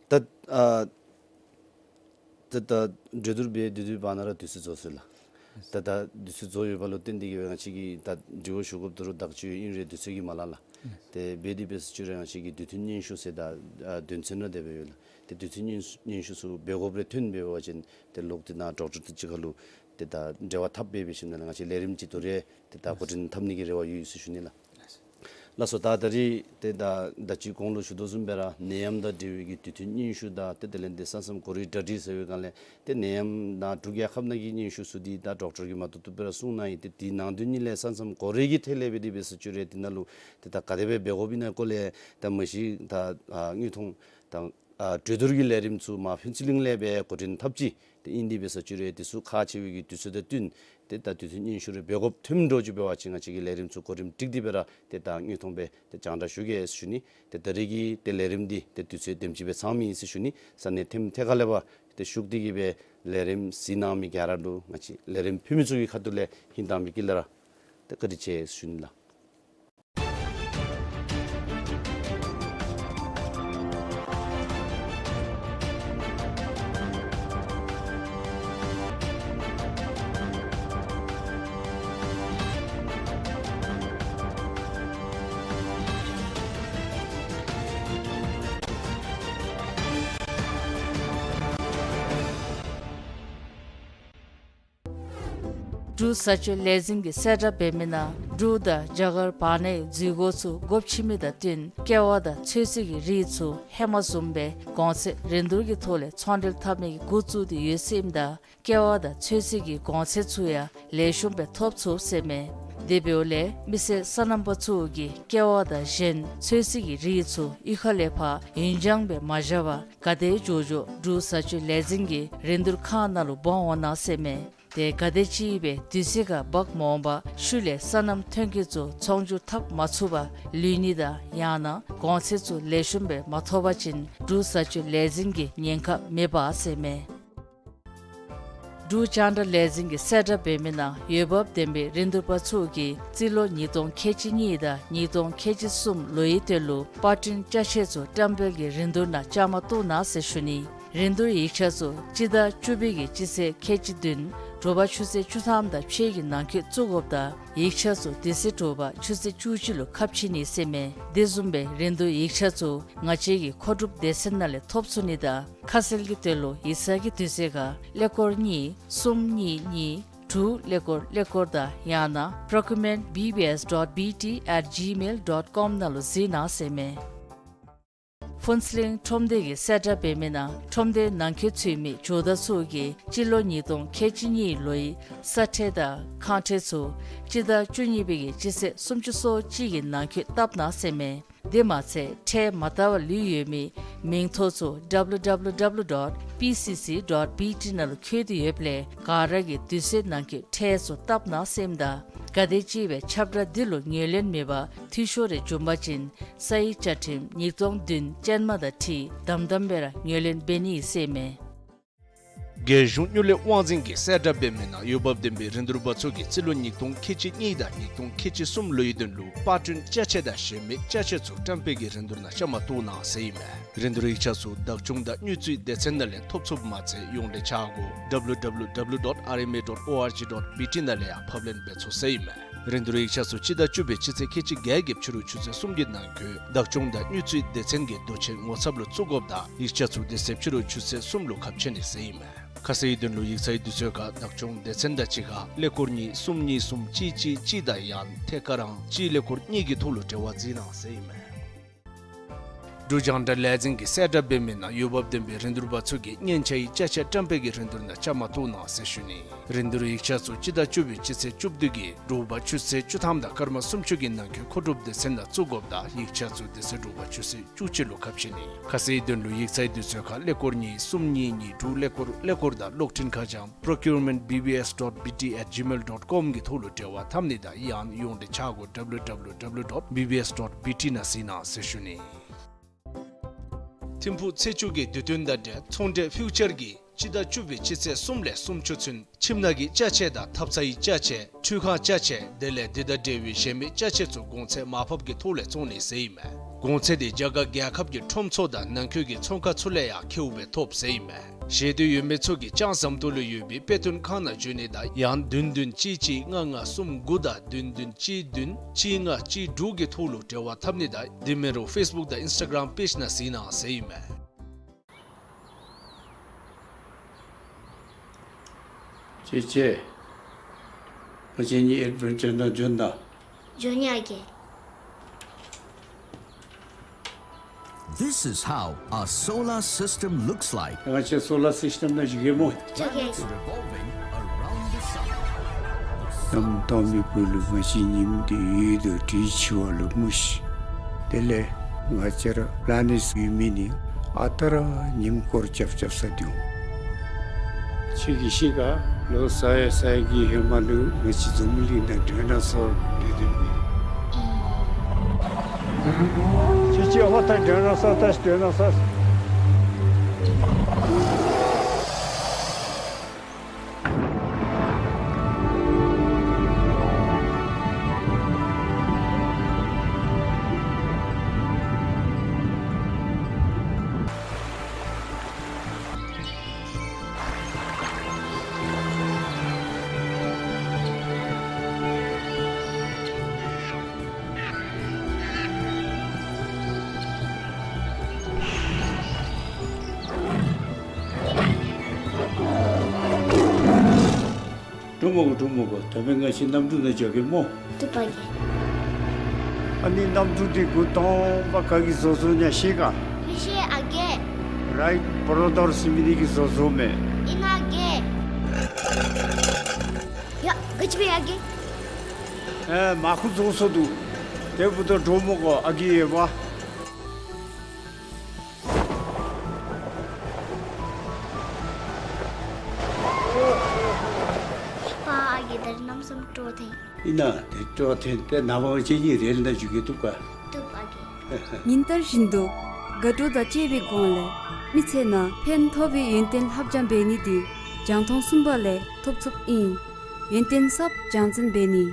ད་ཨ་ད་ད་གྲོས་བསྡུར་འབད་དེ་དེ་བར་ན་ར་དུས་ཚོད་རྫོགས་སོ་ཡི་ལགས། ད་ད་དུས་ཚོད་རྫོགས་ཡོདཔ་ལུ་བརྟེན་ཏེ་གིས་སྦེ་ང་བཅས་ཀྱིས་ད་དྲི་བ་ཞུ་དགོཔ་ད་རུང་དག་ཅིག་ཨིན་རུང་དུས་ཚོད་ཀྱིས་མ་ལང་ལགས། ཏེ་འབད་དེ་འབད་ས་བཅུག་རུང་ང་བཅས་ཀྱི་དུས་མཐུན་སྙན་ཞུ་ཟེར་ད་ཨ་དོན་ཚན་ར་དེ་སྦེ་ཡོད་ལགས། ཏེ་དུས་མཐུན་སྙན་སྙན་ཞུ་ཚུ་འབད་དགོཔ་རེ་ཐོན་འབད་བ་ཅིན་ཏེ་ལོག་སྟེ་ནཱ་ཌོག་ཊར་དང་གཅིག་ཁར་ལུ་ཏེ་ད་འབྲེལ་བ་འཐབ་འབད་འབད་ཞིནམ་ལས་ང་བཅས་ལས་རིམ་ཅིག་ད་རེས་ཏེ་ད་འགོ་འདྲེན་འཐབ་ནི་གི་རེ་བ་ཡོད་ཟེར་ཞུ་ནི་ལགས། ལགས་སོ། ད་ད་རེས་ཏེ་ད་ད་ཅི་གོང་ལུ་ཞུ་དོ་བཟུམ་སྦེ་ར་ནད་ཡམས་དང་འབྲེལ་བའི་གི་དུས་མཐུན་སྙན་ཞུ་དང་ཏེ་དེ་ལས་ཏེ་ས་མཚམས་སྒོ་རའི་གྲ་སྒྲིག་ཟེར་བའི་སྒང་ལས་ཏེ་ནད་ཡམས་ནང་འབྲུག་རྒྱལ་ཁབ་ནང་གི་སྙན་ཞུ་ཚུ་འདི་ད་ཌོག་ཊར་གྱིས་མ་བཏུབ་བཏུབ་སྦེ་ར་གསུངས་གནང་ཡི། ཏེ་དེ་ནང་དོན་གཉིས་ལས་ས་མཚམས་སྒོ་རའི་གི་ཐད་ལས་འབད་དེ་འབད་ས་བཅུག་རུང་དེ་ནང་ལུ་ཏེ་ད་ག་དེ་སྦེ་འབད་དགོཔ་ཨིན་ན་སྐོར་ལས་ད་མ་གཞི་ད་ཨ་དངོས་མཐོང་དང་ཨ་གྲོས་བསྡུར་གྱི་ལས་རིམ་ཚུ་མར་ཕུན་ཚོགས་གླིང་ལས་སྦེ་འགོ་འདྲེན་འཐབ་ཅི། ཏེ་ཨིན་དེ་འབད་ས་བཅུག་རུང་དེ་ཚུ་ཁག་ཆེ་བའི་གི་དུས་ཚོད་དང་བསྟུན་ཏེ་ད་དུས་མཐུན་སྙན་ཞུ་རེ་འབད་དགོཔ་ཐོནམ་འདྲཝ་ཅིག་འབད་བ་ཅིན་ང་བཅས་ཀྱིས་ལས་རིམ་ཚུ་གོ་རིམ་སྒྲིག་སྟེ་སྦེ་ར་ཏེ་ད་དངོས་མཐོང་སྦེ་ཏེ་རྒྱང་བསྒྲགས་ཞུ་གེ་ཟེར་ཞུ་ནི། ཏེ་ད་རེས་ཀྱི་ཏེ་ལས་རིམ་འདི་ཏེ་དུས་ཚོད་དེམ་ཅིག་སྦེ་ཚང་མི་ཨིན་ཟེར་ཞུ་ནི། ས་གནས་ཐེམ་ཐད་ཁ་ལས་ཕར་ཏེ་ཞུགས་ཏེ་གི་སྦེ་ལས་རིམ་གཟིགས་གནང་མི་ག་ར་ལུ་ང་བཅས་ལས་རིམ་ཕུལ་མི་ཚུ་གི་ཁ་ཐུག་ལས་ཧིང་དྭངས་པའི་དཀྱིལ་ལས་ར་ཏེ་བཀའ་དྲིན་ཆེ་ཟེར་ཞུ་ནི་ལགས། འབྲུག་བཟའ་སྤྱོད་ལས་འཛིན་གྱིས་གསལ་བསྒྲགས་འབད་མི་ནང་འབྲུག་དང་རྒྱ་གར་བར་ནའི་འཛུལ་སྒོ་ཚུ་སྒོ་ཕྱེ་མི་དང་བསྟུན་ཀེ་བ་དང་ཚོད་བསྲེ་གི་རིགས་ཚུ་ཧེ་མ་བཟུམ་སྦེ་གོང་ཚད་རིན་བསྡུར་གྱི་ཐོག་ལས་ཚོང་འབྲེལ་འཐབ་ནི་གི་འགོ་བཙུགས་ཏེ་ཡོད་ཟེར་ཨིནམ་ད་ཀེ་བ་དང་ཚོད་བསྲེ་གི་གོང་ཚད་ཚུ་ཡང་ལེགས་ཤོམ་སྦེ་ཐོབ་ཚུགས་ཟེར་མས། དེ་འབདཝ་ལས་མི་སེར་སོ་ནམ་པ་ཚུ་གིས་ཀེ་བ་དང་གཞན་ཚོད་བསྲེ་གི་རིགས་ཚུ་གཡུས་ཁ་ལས་ཕར་ཡུན་འགྱངས་སྦེ་མ་བཞག་པར་ག་དེ་མགྱོགས་མགྱོགས་འབྲུག་བཟའ་སྤྱོད་ལས་འཛིན་གྱི་རིན་བསྡུར་ཁང་ནང་ལུ་འབག་འོང་གནང་ཟེར་མས། དེ་ག་དེ་ཅིག་སྦེ་དུས་ཚོད་ཁར་འབག་མ་འོང་པར་ཤུལ་ལས་སོ་ནམ་ཐོན་སྐྱེད་ཚུ་ཚོང་བསྒྱུར་འཐབ་མ་ཚུགས་པར་ལུས་ནི་དང་ཡང་ན་གོང་ཚད་ཚུ་ལེགས་ཤོམ་སྦེ་མ་ཐོབ་པ་ཅིན་འབྲུག་བཟའ་སྤྱོད་ལས་འཛིན་གྱིས་ཉེན་ཁ་མི་འབག་ཟེར་མས། འབྲུག་རྒྱང་བསྒྲགས་ལས་འཛིན་གྱིས་གསལ་བསྒྲགས་འབད་མི་ནང་འོས་འབབ་ལྡན་པའི་རིན་བསྡུར་པ་ཚུ་གིས་རྩིས་ལོ་ཉིས་སྟོང་ཁལ་གཅིག་གཉིས་དང་ཉིས་སྟོང་ཁལ་གཅིག་གསུམ་ལོའི་དོན་ལུ་པར་སྐྲུན་ཅ་ཆས་ཚུ་བཀྲམ་སྤེལ་གྱི་རིན་བསྡུར་ནང་བཅའ་མར་གཏོགས་གནང་ཟེར་ཞུ་ནི། རིན་བསྡུར་ཡིག་ཆ་ཚུ་སྤྱི་ཟླ་བཅུ་པའི་གི་སྤྱི་ཚེས་ཁལ་གཅིག་བདུན་དྲོ་པ་ཆུ་ཚོད་བཅུ་ཐམ་དང་ཕྱེད་ཀྱི་ནང་འཁོད་བཙུགས་དགོཔ་དང་ཡིག་ཆ་ཚུ་དེ་ཚེ་དྲོ་པ་ཆུ་ཚོད་བཅུ་གཅིག་ལུ་ཁ་ཕྱེ་ནི་ཟེར་མས། དེ་བཟུམ་སྦེ་རིན་བསྡུར་ཡིག་ཆ་ཚུ་ང་བཅས་ཀྱི་མཁོ་སྒྲུབ་སྡེ་ཚན་ནང་ལས་ཐོབ་ཚུགས་ནི་དང་ཁ་གསལ་གྱི་དོན་ལུ་ཡིག་ཚང་གི་དུས་ཚོད་ཁར་ཀླད་ཀོར་གཉིས་གསུམ་གཉིས་གཉིས་དྲུག་ཀླད་ཀོར་ཀླད་ཀོར་དང་ཡང་ན་procurement B B S dot B T at gmail dot com ནང་ལུ་གཟིགས་གནང་ཟེར་མས། ཕུན་ཚོགས་གླིང་ཁྲོམ་སྡེ་གིས་གསལ་བསྒྲགས་འབད་མི་ནང་ཁྲོམ་སྡེའི་ནང་འཁོད་ཚུད་མི་ཇོ་བདག་ཚུ་གིས་སྤྱི་ལོ་ཉིས་སྟོང་ཁལ་གཅིག་གཉིས་ལོའི་ས་ཁྲལ་དང་ཁང་ཁྲལ་ཚུ་སྤྱི་ཟླ་བཅུ་གཉིས་པའི་གི་སྤྱི་ཚེས་སུམ་ཅུ་སོ་གཅིག་གི་ནང་འཁོད་བཏབ་གནང་ཟེར་མས། དེ་མ་ཚད་ཁྲལ་མ་བཏབ་པར་ལུས་ཡོད་མིའི་མིང་ཐོ་ཚུ W W W dot P C C dot B T ནང་ལུ་བཀོད་དེ་ཡོདཔ་ལས་ག་ར་གིས་དུས་ཚོད་ནང་འཁོད་ཁྲལ་ཚུ་བཏབ་གནང་ཟེར་མས། ད་ག་དེ་ཅིག་སྦེ་ཁྱབ་བསྒྲགས་འདི་ལུ་ངོས་ལེན་མེད་པར་འཐུས་ཤོར་རེ་བྱུང་པ་ཅིན་ས་ཡི་བཅའ་ཁྲིམས་ཉིས་སྟོང་བདུན་ཅན་མ་དང་འཁྲིལ་དམ་དམ་སྦེ་ར་ངོས་ལེན་འབད་ནི་ཟེར་མས། རྒྱལ་གཞུང་གཉོར་ལས་དབང་འཛིན་གྱིས་གསལ་བསྒྲགས་འབད་མི་ནང་འོས་འབབ་ལྡན་པའི་རིན་བསྡུར་པ་ཚུ་གིས་རྩིས་ལོ་ཉིས་སྟོང་ཁལ་གཅིག་གཉིས་དང་ཉིས་སྟོང་ཁལ་གཅིག་གསུམ་ལོའི་དོན་ལུ་པར་སྐྲུན་ཅ་ཆས་དང་གཞན་མི་ཅ་ཆས་ཚུ་བཀྲམ་སྤེལ་གྱི་རིན་བསྡུར་ནང་བཅའ་མར་གཏོགས་གནང་ཟེར་ཨིན་མས། རིན་བསྡུར་ཡིག་ཆ་ཚུ་བདག་སྐྱོང་དང་དངུལ་རྩིས་སྡེ་ཚན་ནང་ལས་ཐོབ་ཚུགསཔ་མ་ཚད་ཡོངས་འབྲེལ་ཆ་བགོས་W W W dot R M A dot O R G dot B T ནང་ལས་ཡང་ཕབ་ལེན་འབད་ཚུགས་ཟེར་ཨིན་མས། རིན་བསྡུར་ཡིག་ཆ་ཚུ་སྤྱི་ཟླ་བཅུ་པའི་སྤྱི་ཚེས་ཁལ་གཅིག་བརྒྱད་ཀྱི་ཕྱི་རུ་ཆུ་ཚོད་གསུམ་གྱི་ནང་འཁོད་བདག་སྐྱོང་དང་དངུལ་རྩིས་སྡེ་ཚན་གྱི་མདོ་ཆས་ངོ་ཚབ་ལུ་བཙུགས་དགོཔ་དང་ཡིག་ཆ་ཚུ་དེ་ཚེ་ཕྱི་རུ་ཆུ་ཚོད་གསུམ་ལུ་ཁ་ཕྱེ་ནི་ཟེར་ཨིན་མས། ཁ་གསལ་གྱི་དོན་ལུ་ཡིག་ཚང་གི་དུས་ཚོད་ཁར་བདག་སྐྱོང་སྡེ་ཚན་དང་གཅིག་ཁར་ཀླད་ཀོར་གཉིས་གསུམ་གཉིས་གསུམ་གཅིག་གཅིག་གཅིག་དང་ཡང་ན་ཐད་ཀར་ཨང་གཅིག་ཀླད་ཀོར་གཉིས་ཀྱི་ཐོག་ལུ་འབྲེལ་བ་འཛིན་གནང་ཟེར་ཨིན་མས། འབྲུག་རྒྱང་བསྒྲགས་ལས་འཛིན་གྱིས་གསལ་བསྒྲགས་འབད་མི་ནང་འོས་འབབ་ལྡན་པའི་རིན་བསྡུར་པ་ཚུ་གིས་མཉེན་ཆས་ཡི་ཅ་ཆས་བཀྲམ་སྤེལ་གྱི་རིན་བསྡུར་ནང་བཅའ་མར་གཏོགས་གནང་ཟེར་ཞུ་ནི། རིན་བསྡུར་ཡིག་ཆ་ཚུ་སྤྱི་ཟླ་བཅུ་པའི་སྤྱི་ཚེས་བཅུ་བདུན་གྱི་དྲོ་པ་ཆུ་ཚོད་བཅུ་ཐམ་དང་སྐར་མ་སུམ་ཅུ་གི་ནང་འཁོད་མཁོ་སྒྲུབ་སྡེ་ཚན་ནང་བཙུགས་དགོཔ་དང་ཡིག་ཆ་ཚུ་དེ་ཚེ་དྲོ་པ་ཆུ་ཚོད་བཅུ་གཅིག་ལུ་ཁ་ཕྱེ་ནི། ཁ་གསལ་གྱི་དོན་ལུ་ཡིག་ཚང་གི་དུས་ཚོད་ཁར་ཀླད་ཀོར་གཉིས་གསུམ་གཉིས་གཉིས་དྲུག་ཀླད་ཀོར་ཀླད་ཀོར་དང་གློག་འཕྲིན་ཁ་བྱང་procurement B B S dot B T at gmail dot com གྱི་ཐོག་ལུ་འབྲེལ་བ་འཐབ་ནི་དང་ཡང་ན་ཡོངས་འབྲེལ་ཆ་བགོས་W W W dot B B S dot B T ནང་གཟིགས་གནང་ཟེར་ཞུ་ནི། ཐིམ་ཕུག་ཚེས་བཅུ་གི་དུས་སྟོན་དང་འབྲེལ་ཚོང་འབྲེལ་ཕིའུ་ཅར་གྱིས་སྤྱི་ཟླ་བཅུ་པའི་སྤྱི་ཚེས་གསུམ་ལས་སུམ་ཅུ་ཚུན་ཁྱིམ་ནང་གི་ཅ་ཆས་དང་ཐབ་ཚང་གི་ཅ་ཆས་འཕྲུལ་ཁང་ཅ་ཆས་དེ་ལས་དེ་དང་འབྲེལ་བའི་གཞན་མི་ཅ་ཆས་ཚུ་གོང་ཚད་མར་ཕབ་ཀྱི་ཐོག་ལས་བཙོང་ནི་ཟེར་ཨིན་མས། གོང་ཚད་དེ་རྒྱ་གར་རྒྱལ་ཁབ་ཀྱི་ཁྲོམ་ཚུ་དང་ནང་འཁོད་ཀྱི་ཚོང་ཁང་ཚུ་ལས་ཡང་ཁེཝ་སྦེ་ཐོབ་ཟེར་ཨིན་མས། ཞེ་འདོད་ཡོད་མི་ཚུ་གིས་ལྕང་ཟམ་ཏོག་ལུ་ཡོད་པའི་དཔེ་སྟོན་ཁང་ནང་འབྱོན་ནི་དང་ཡང་བདུན་བདུན་གཅིག་གཅིག་ལྔ་ལྔ་གསུམ་དགུ་དང་བདུན་བདུན་གཅིག་བདུན་གཅིག་ལྔ་གཅིག་དྲུག་གི་ཐོག་ལུ་འབྲེལ་བ་འཐབ་ནི་དང་དེ་མིན་རུང་ཕེསི་བུཀ་དང་ཨིནསི་ཊ་གརམ་པེཇ་ནང་གཟིགས་གནང་ཟེར་ཨིན་མས། ཅེ་ཅེ། ང་བཅས་གཉིས་ཨེཌ་བེན་ཅར་ནང་འབྱོན་ད། འབྱོན་ཡ་གི། This is how a solar system looks like. ང་བཅས་སོ་ལར་སིསི་ཊེམ་ནང་བཞུགས་གེ་སྨོ། བྱ་གེ། Planets revolving around the sun. གནམ་སྟོང་མི་བུ་ལུ་ང་བཅས་ཉིམ་འདི་ཡོད་དོ་དྲིས་ཆི་བ་ལུ་མུ་ཤི། དེ་ལས་ང་བཅས་ར་པི་ལེ་ནེཊསི་ཡོད་མི་ནི་ཨ་རྟག་ར་ཉིམ་སྐོར་རྐྱབ་རྐྱབ་ས་འདི་འོང་། ཁྱོད་ཀྱིས་ཤེས་ག། ལོ་ས་ཡ་ས་ཡ་གི་ཧེ་མ་ལུ་ང་བཅས་འཛམ་བུ་གླིང་ནང་ཌའི་ནོ་སོར་སྡོད་སྡོདཔ་ཨིན། ཁྱོད་ཀྱིས་ཨ་ཕ་ད་ཌའི་ནོ་སོར་ད་ཌའི་ནོ་སོར། འགྲོ་མི་དགོ། འགྲོ་མི་དགོ། ད་འབདན་ང་བཅས་གནམ་གྲུ་ནང་འགྱོ་གེ་སྨོ། བཏུབ་པ་གི། ཨ་ནི་གནམ་གྲུ་འདི་འགོ་དང་པ་ག་གིས་བཟོ་བཟོཝ་ཨིན་ན་ཤེས་ག། མི་ཤེས་ཨ་རྒས། རའིཊ་བྲོ་དར་ཟེར་མི་འདི་གིས་བཟོ་བཟོཝ་མས། ཨིན་ན་ཨ་རྒས། ཡ་ག་ཅི་འབད་ཡ་རྒས། ཨེ་མར་ཁུ་རྫོགས་སོ་འདུག། དེ་འབདཝ་ད་འགྲོ་མི་དགོ་ཨ་རྒས་ཡོདཔ། པ་ཨ་རྒས་ད་རིས་གནམ་མེད་ས་མེད་སྤྲོ་བ་འཐོན། ཨིན་ན་དེ་སྤྲོ་བ་འཐོན་ཏེ་ནངས་པ་ང་བཅས་གཉིས་རེལ་ནང་འགྱོ་གེ། བཏུབ་ག། བཏུབ་ཨ་རྒས། ཉིན་ལྟར་བཞིན་དུ་དགའ་སྤྲོ་དང་བཅས་པའི་སྒོ་ལས་མི་ཚེ་ནང་ཕན་ཐོགས་པའི་ཡོན་ཏན་ལྷབ་སྦྱང་འབད་ནི་འདི་རྒྱང་མཐོང་གསུམ་པ་ལས་ཐོབ་ཚུགསཔ་ཨིན། ཡོན་ཏན་ཟབ་སྦྱང་ཚན་འབད་ནི།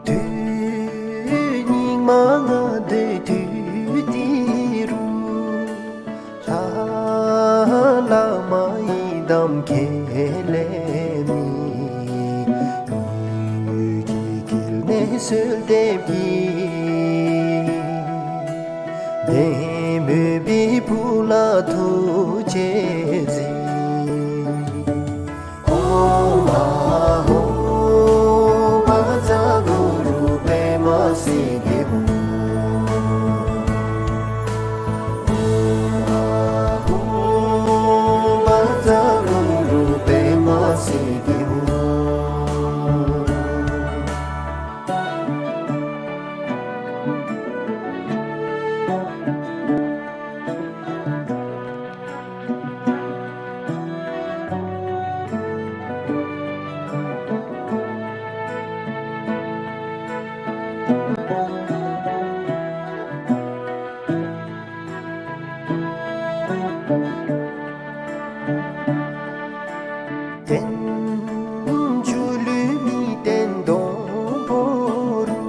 དུས་སྙིགས་མ་ལྔ་སྡེ་དུས་འདི་རུ། ལྷ་བླ་མ་ཡི་དམ་ཁས་ལེན་མི། ཡུལ་གྱི་དཀྱིལ་ནས་གསོལ་འདེབས་ཀྱི། བདེན་མོས་པའི་བུ་ལ་ཐུགས་རྗེས་གཟིགས། ཨོཾ་ཨཱཿཧཱུྃ་བཛྲ་གུ་རུ་པདྨ་སིདྡྷི་ཧཱུྃ། ཨོཾ་ཨཱཿཧཱུྃ་བཛྲ་གུ་རུ་པདྨ་སིདྡྷི་ཧཱུྃ། རྟེན་མཆོག་ལུས་མི་བརྟན་སྡོང་པོ་རུ།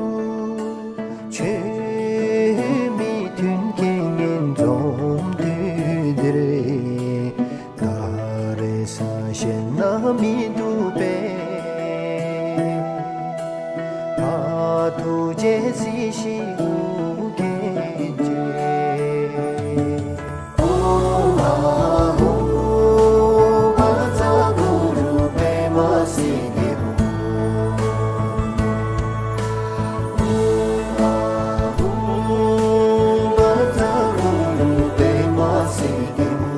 ཆོས་མི་མཐུན་རྐྱེན་ངན་འཛོམས་དུས་འདིར། ད་རེས་གཞན་ན་མི་འདུག་པས། ཕ་ཐུགས་རྗེས་གཟིགས་ཤིག་ཨོ་རྒྱན་ཆེ། ཨོཾ་ཨཱཿཧཱུྃ་བཛྲ་གུ་རུ་པདྨ་སིདྡྷི་ཧཱུྃ། ཨོཾ་ཨཱཿཧཱུྃ་བཛྲ་གུ་རུ་པདྨ་སིདྡྷི་ཧཱུྃ།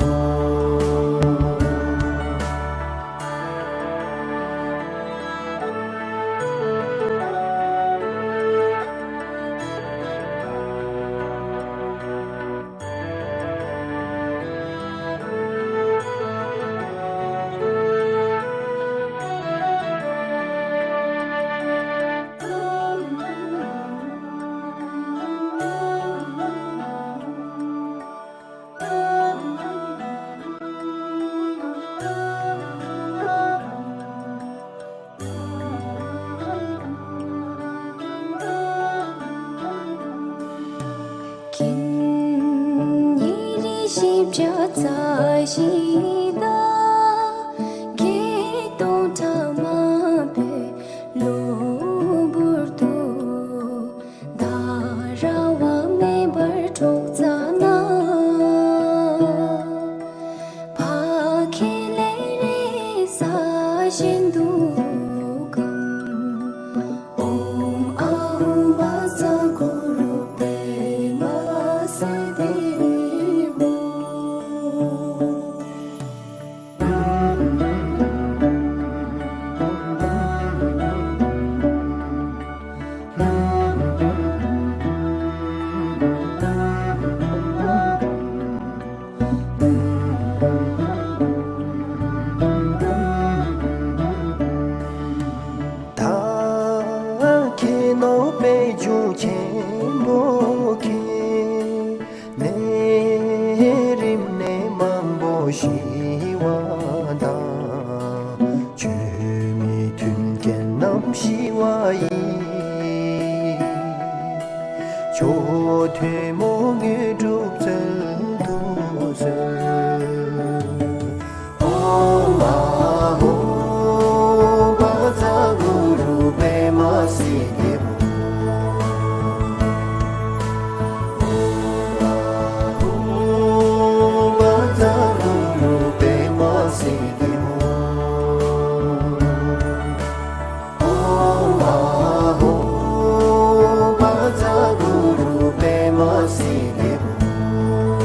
ཁྱེད་ཉིད་རིགས་བཞི་བརྒྱ་རྩ་བཞི་དང་། བརྒྱད་སྟོང་ཕྲག་མང་པོའི་གློ་བུར་དུ། ད་ར་བ་མེ་འབར་འཕྲོག་བྱ་ན། དངོས་གྲུབ་སྩལ་དུ་གསོལ། ཨོཾ་ཨཱཿཧཱུྃ་བཛྲ་གུ་རུ་པདྨ་སིདྡྷི་ཧཱུྃ། ཨོཾ་ཨཱཿཧཱུྃ་བཛྲ་གུ་རུ་པདྨ་སིདྡྷི་ཧཱུྃ། ཨོཾ་ཨཱཿཧཱུྃ་བཛྲ་གུ་རུ་པདྨ་སིདྡྷི་ཧཱུྃ།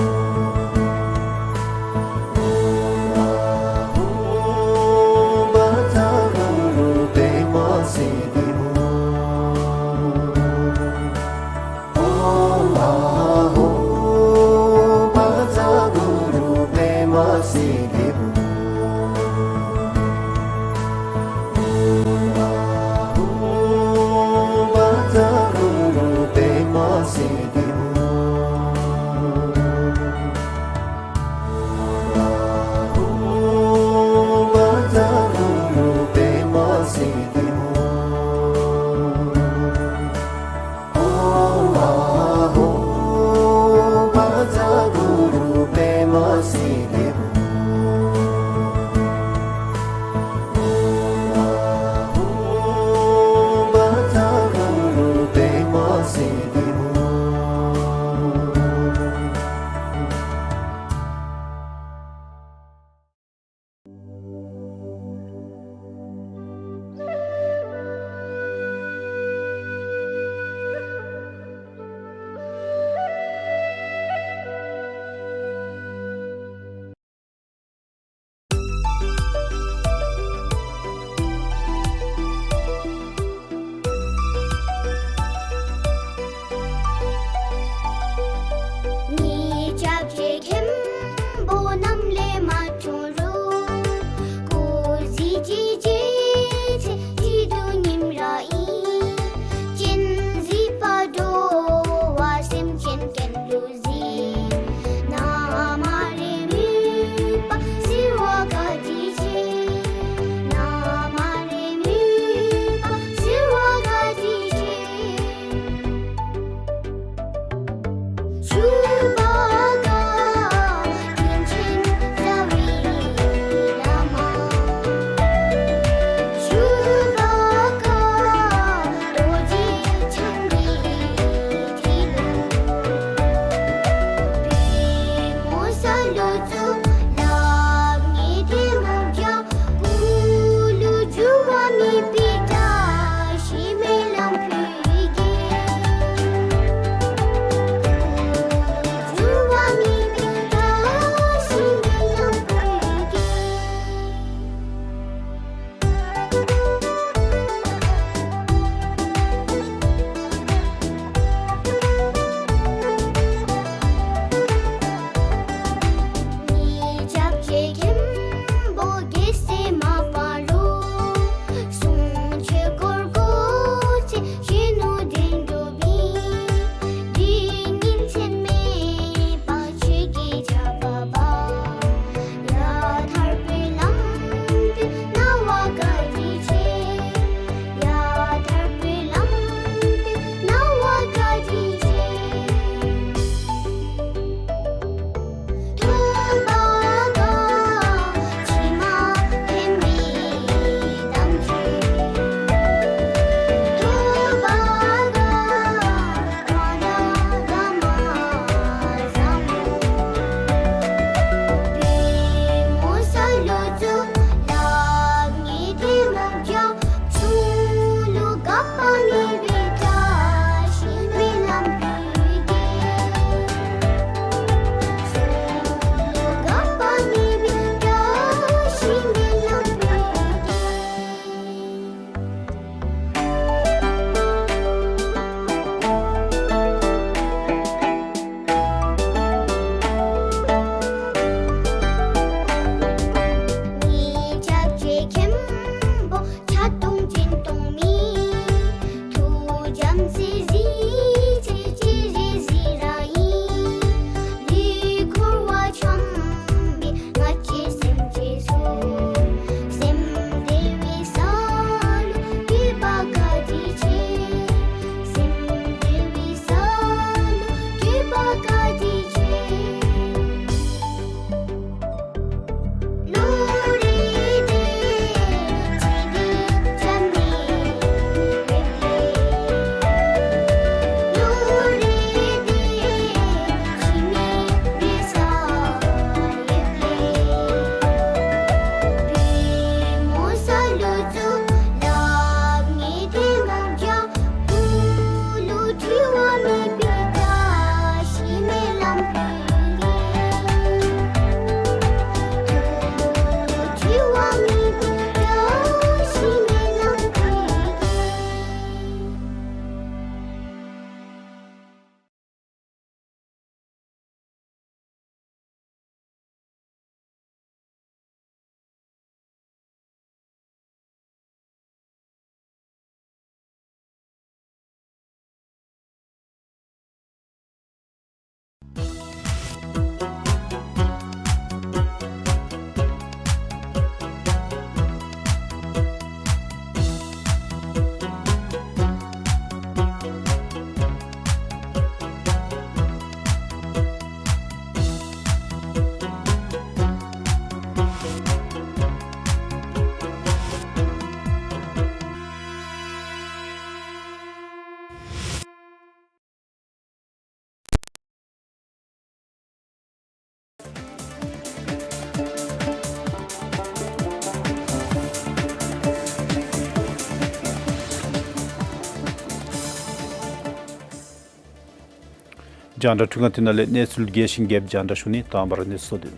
རྒྱང་བསྒྲགས་འཕྲུལ་ཁང་འདི་ནང་ལས་གནས་ཚུལ་རྒྱས་ཤིང་རྒྱསཔ་རྒྱང་བསྒྲགས་ཞུ་ནི། དང་པ་ར་གནས་ཚུལ་གཙོ་དོན།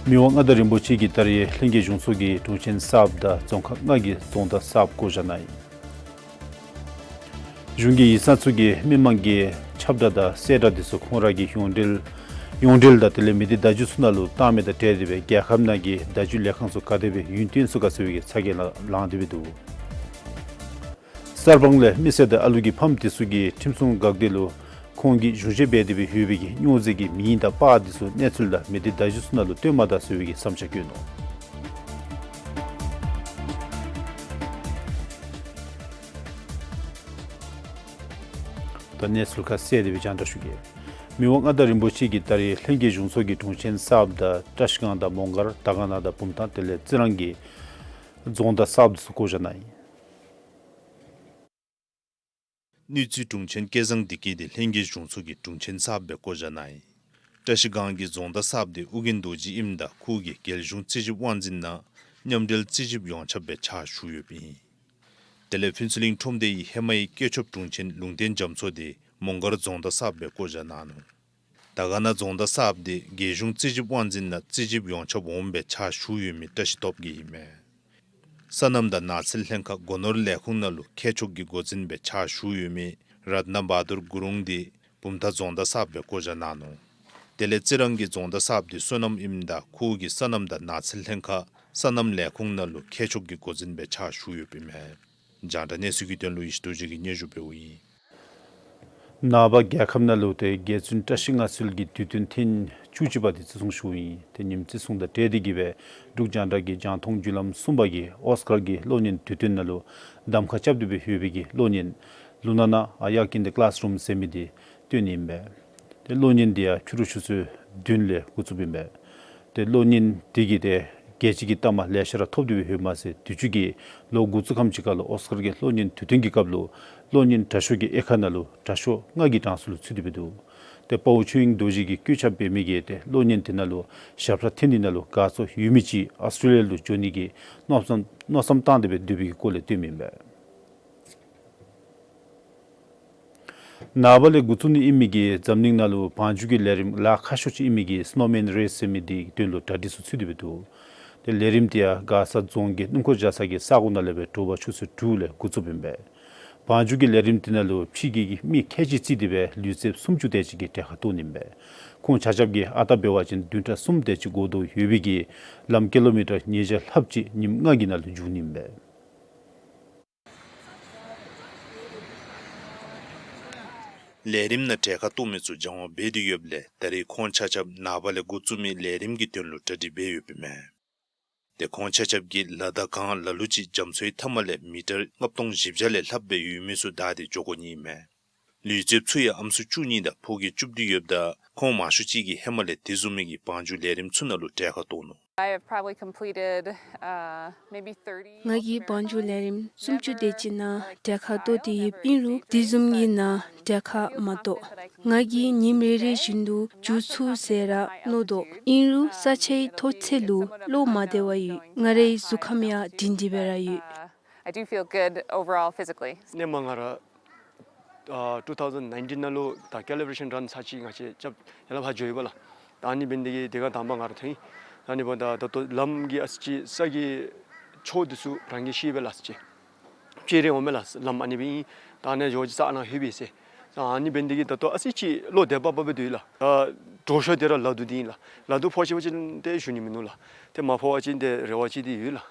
མི་དབང་མངའ་བདག་རིན་པོ་ཆེ་གིས་ད་རེས་ལྷན་རྒྱས་གཞུང་ཚོགས་ཀྱི་དྲུང་ཆེན་གསརཔ་དང་རྫོང་ཁག་ལྔ་གི་རྫོང་བདག་གསརཔ་བསྐོ་བཞག་གནང་ཡི། གཞུང་གི་ཡིག་ཚང་ཚུ་གིས་མི་མང་གི་ཁྱབ་བསྒྲགས་དང་གསལ་བསྒྲགས་དེ་ཚུ་ཁོང་ར་གི་ཡོངས་འབྲེལ་ཡོངས་འབྲེལ་དང་དེ་ལས་མི་སྡེ་བརྡ་བརྒྱུད་ཚུ་ནང་ལུ་བཏང་མི་དང་འབྲེལ་ཏེ་སྦེ་རྒྱལ་ཁབ་ནང་གི་བརྡ་བརྒྱུད་ལས་ཁང་ཚུ་ག་དེ་སྦེ་ཡུན་བརྟན་སུ་ག་ཟེར་བའི་གི་ཚ་གྱང་ལང་སྟེ་སྦེ་འདུག། གསར་སྤང་ལས་མི་སེར་དང་ཨ་ལུ་གི་ཕམ་དེ་ཚུ་གིས་ཁྲིམས་སྲུང་འགག་སྡེ་ལུ་ཁོང་གིས་གཞུང་བཞེས་འབད་དེ་སྦེ་ཡོད་པའི་གི་སྨྱོ་རྫས་ཀྱི་མིང་དང་པར་དེ་ཚུ་གནས་ཚུལ་དང་མི་སྡེ་བརྡ་བརྒྱུད་ཚུ་ནང་ལུ་སྟོན་མ་ད་ཟེར་བའི་གི་བསམ་འཆར་བཀོད་ནུག། ད་གནས་ཚུལ་ཁ་གསལ་དེ་སྦེ་རྒྱང་བསྒྲགས་ཞུ་གེ། མི་དབང་མངའ་བདག་རིན་པོ་ཆེ་གིས་ད་རེས་ལྷན་རྒྱས་གཞུང་ཚོགས་ཀྱི་དྲུང་ཆེན་གསརཔ་དང་བཀྲ་ཤིས་སྒང་དང་མོང་སྒར་དར་དཀར་ན་དང་བུམ་ཐང་དེ་ལས་རྩི་རང་གི་རྫོང་བདག་གསརཔ་དེ་ཚུ་བསྐོ་བཞག་གནང་ཡི། ནུས་རྩིས་དྲུང་ཆེན་སྐལ་བཟང་བདེ་སྐྱིད་དེ་ལྷན་རྒྱས་གཞུང་ཚོགས་ཀྱི་དྲུང་ཆེན་གསརཔ་སྦེ་བསྐོ་བཞག་གནང་ཡི། བཀྲ་ཤིས་སྒང་གི་རྫོང་བདག་གསརཔ་དེ་ཨོ་རྒྱན་རྡོ་རྗེ་ཨིནམ་ད་ཁོ་གིས་རྒྱལ་གཞུང་རྩིས་ཞིབ་དབང་འཛིན་ནང་མཉམ་འབྲེལ་རྩིས་ཞིབ་ཡོངས་ཁྱབ་སྦེ་ཕྱག་ཞུ་ཡོདཔ་ཨིན། དེ་ལས་ཕུན་ཚོགས་གླིང་ཁྲོམ་སྡེ་ཡི་ཧེ་མའི་བཀོད་ཁྱབ་དྲུང་ཆེན་ལུང་བསྟན་རྒྱ་མཚོ་དེ་མོང་སྒར་རྫོང་བདག་གསརཔ་སྦེ་བསྐོ་བཞག་གནང་ནུག། དར་དཀར་ན་རྫོང་བདག་གསརཔ་དེ་རྒྱལ་གཞུང་རྩིས་ཞིབ་དབང་འཛིན་ནང་རྩིས་ཞིབ་ཡོངས་ཁྱབ་འོགམ་སྦེ་ཕྱག་ཞུ་ཡོད་མི་བཀྲ་ཤིས་སྟོབས་རྒྱས་ཨིན་མས། སོ་ནམ་དང་ནགས་ཚལ་ལྷན་ཁག་སྒོ་ནོར་ལས་ཁུངས་ནང་ལུ་མཁས་མཆོག་གི་འགོ་འཛིན་སྦེ་ཕྱག་ཞུ་ཡོད་མི་རཏྣ་བ་དུར་གུ་རུང་དེ་བུམ་ཐང་རྫོང་བདག་གསརཔ་སྦེ་བསྐོ་བཞག་གནང་ནུག། དེ་ལས་རྩི་རང་གི་རྫོང་བདག་གསརཔ་དེ་བསོད་ནམས་ཨིནམ་ད་ཁོ་གིས་སོ་ནམ་དང་ནགས་ཚལ་ལྷན་ཁག་སོ་ནམ་ལས་ཁུངས་ནང་ལུ་མཁས་མཆོག་གི་འགོ་འཛིན་སྦེ་ཕྱག་ཞུ་ཡོདཔ་ཨིན་མས། རྒྱང་བསྒྲགས་གནས་ཚུལ་གྱི་དོན་ལུ་ཡེ་ཤེས་རྡོ་རྗེ་གིས་སྙན་ཞུ་འབདཝ་ཨིན། ནངས་པ་རྒྱལ་ཁབ་ནང་ལུ་ཏེ་རྒྱལ་བཙུན་བཀྲ་ཤིས་མངའ་གསོལ་གྱི་དུས་སྟོན་ཐེངས་བཅུ་གཅིག་པ་དེ་བརྩི་སྲུང་ཞུཝ་ཨིན། ཏེ་ཉིནམ་བརྩི་སྲུང་དང་འབྲེལ་ཏེ་གིས་སྦེ་འབྲུག་རྒྱང་བསྒྲགས་ཀྱི་རྒྱང་མཐོང་བརྒྱུད་ལམ་གསུམ་པ་གིས་ཨོསི་ཀར་གྱི་གློག་བརྙན་དུས་སྟོན་ནང་ལུ་གདམ་ཁ་རྐྱབ་སྟེ་སྦེ་ཡོད་པའི་གི་གློག་བརྙན་ལུ་ན་ན་ཨ་ཡ་ཀིན་དི་ཀླཱས་རུམ་ཟེར་མི་དེ་སྟོན་ནི་ཨིན་པས། ཏེ་གློག་བརྙན་དེ་ཡང་ཕྱི་རུ་ཆུ་ཚོད་བདུན་ལས་འགོ་བཙུགསཔ་ཨིན་པས། ཏེ་གློག་བརྙན་དེ་གིས་ཏེ་རྒྱལ་སྤྱི་གི་གཏའ་མ་ལེ་ཤ་ར་ཐོབ་སྟེ་སྦེ་ཡོདཔ་མ་ཚད་དུས་ཅི་གི་ལོ་འགོ་བཙུགས་ཁམས་ཅིག་ཁར་ལུ་ཨོསི་ཀར་གྱི་གློག་བརྙན་དུས་སྟོན་གྱི་སྐབས་ལུ་གློག་བརྙན་དྲག་ཤོས་ཀྱི་དབྱེ་ཁག་ནང་ལུ་དྲག་ཤོས་ལྔ་གི་གྲངས་སུ་ལུ་ཚུད་དེ་སྦེ་འདུག། ཏེ་དཔའ་བོ་ཆོས་དབྱིངས་རྡོ་རྗེ་གིས་བཀོད་ཁྱབ་འབད་མི་གི་ཏེ་གློག་བརྙན་དེ་ནང་ལུ་ཞབས་ཁྲ་འཐེན་ནི་ནང་ལུ་དགའ་ཚོར་ཡོད་མི་ཅིག་ཨོསི་ཊྲེ་ལི་ཡ་ལུ་འགྱོ་ནི་གི་མནོ་བསམ་མནོ་བསམ་བཏང་སྟེ་སྦེ་སྡོད་པའི་གི་སྐོར་ལས་སྟོནམ་ཨིན་པས། ནངས་པ་ལས་འགོ་བཙུགས་ནི་ཨིན་མི་གི་འཛམ་གླིང་ནང་ལུ་བང་རྒྱུག་གི་ལས་རིམ་ལཱ་ཁག་ཤོས་ཅིག་ཨིན་མི་གི་སི་ནོ་མེན་རེསི་ཟེར་མི་དེ་གི་དོན་ལུ་གྲ་སྒྲིག་ཚུ་ཚུད་དེ་སྦེ་འདུག། ཏེ་ལས་རིམ་དེ་ཡང་མགར་ས་རྫོང་གི་སྣུམ་འཁོར་བཞག་ས་གི་ས་གོ་ནང་ལས་སྦེ་དྲོ་པ་ཆུ་ཚོད་དྲུག་ལས་འགོ་བཙུགསཔ་ཨིན་པས། བང་རྒྱུག་གི་ལས་རིམ་དེ་ནང་ལུ་ཕྱི་རྒྱལ་གྱི་མི་ཁལ་གཅིག་བརྩིས་ཏེ་སྦེ་ལུས་རྩལཔ་སུམ་ཅུ་དེ་ཅིག་གིས་གྲལ་ཁར་གཏོགས་ནི་ཨིན་པས། ཁོང་ཆ་ཁྱབ་ཀྱིས་ཨ་རྟག་འབད་བ་ཅིན་བདུན་ཕྲག་གསུམ་དེ་ཅིག་འགོར་དོ་ཡོད་པའི་གི་ལམ་ཀི་ལོ་མི་ཊར་ཉིས་བརྒྱ་ལྷགཔ་ཅིག་ཉིནམ་ལྔ་གི་ནང་ལུ་རྒྱུག་ནི་ཨིན་པས། ལས་རིམ་ནང་གྲལ་ཁར་གཏོགས་མི་ཚུ་སྦྱང་བ་འབད་དེ་ཡོདཔ་ལས་ད་རེས་ཁོང་ཆ་ཁྱབ་ནངས་པ་ལས་འགོ་བཙུགས་མི་ལས་རིམ་གྱི་དོན་ལུ་གྲ་སྒྲིག་འབད་ཡོདཔ་ཨིན་མས། ཏེ་ཁོང་ཆ་ཁྱབ་ཀྱིས་ལ་དྭགས་སྒང་ལ་ལུ་ཅིག་རྒྱ་མཚོའི་མཐའ་མ་ལས་མི་ཊར་ལྔ་སྟོང་བཞི་བརྒྱ་ལས་ལྷགཔ་སྦེ་ཡོད་མི་ཚུ་བདའ་སྟེ་འགྱོ་དགོ་ནི་ཨིན་མས། ལུས་རྩལཔ་ཚུ་ཡང་ཨམ་སྲུ་བཅུ་གཉིས་དང་ཕོ་སྐྱེས་བཅུ་བདུན་ཡོདཔ་ད་ཁོང་མང་ཤོས་ཅིག་གིས་ཧེ་མ་ལས་དེ་བཟུམ་མའི་གི་བང་རྒྱུག་ལས་རིམ་ཚུ་ནང་ལུ་གྲལ་ཁར་གཏོགས་ནུག། I have probably completed, uh, maybe thirty ང་གིས་བང་རྒྱུག་ལས་རིམ་སུམ་ཅུ་དེ་ཅིག་ནང་གྲལ་ཁར་གཏོགས་ཏེ་ཡོད། ཨིན་རུང་དེ་བཟུམ་གྱི་ནང་གྲལ་ཁར་མ་གཏོགས། ང་གིས་ཉིནམ་རེ་རེ་བཞིན་དུ་རྒྱུག་ཚུགས་ཟེར་ར་མནོ་དོ། ཨིན་རུང་ས་ཆའི་མཐོ་ཚད་ལུ་བློ་མ་བདེ་བ་ཡོད། ང་རའི་གཟུགས་ཁམས་ཡང་སྒྲིང་སྒྲིང་སྦེ་ར་ཡོད། Uh, I do feel good overall physically. ནེ་མ་ང་ར་ཨ་two thousand nineteen ནང་ལུ་ད་calibration run ཚར་ཅིག་ང་བཅས་རྐྱབ་ཡར་ལས་ཕར་འགྱོ་ཡོདཔ་ལགས། ད་ཨ་ནི་འབད་ནི་དེ་གིས་དེ་སྒང་དང་པ་ང་ར་ཐོན་ཡི། ཨ་ནི་འབདཝ་ད་ད་ལྟོ་ལམ་གྱི་ཨ་ཙི་ཅིག་ས་གི་ཕྱོགས་འདི་ཚུ་རང་གིས་ཤེས་པས་ལགས། ཨ་ཙི་ཅིག་ཅིག་རེ་འོང་མས་ལགས། ལམ་ཨ་ནི་སྦེ་ཨིན། ད་ཨ་ནི་འགྱོ་ཅིག་ས་ཨ་ནཱ་ལྷོད་པས་ཟེར། ད་ཨ་ནི་འབད་ནི་དེ་གིས་ད་ལྟོ་ཨ་ཙི་ཅིག་བློ་བདེ་བ་བ་སྦེ་སྡོད་ཡི་ལགས། ད་དྲོ་ཤོས་དེ་ར་ལ་དུ་འདི་ཨིན་ལགས། ལ་དུ་ཕོག་ཅི་བ་ཅིན་ཏེ་ཞུ་ནི་མིན་ནུག་ལགས། ཏེ་མ་ཕོག་པ་ཅིན་ཏེ་རེ་བ་ཅིག་འདི་ཡོད་ལགས།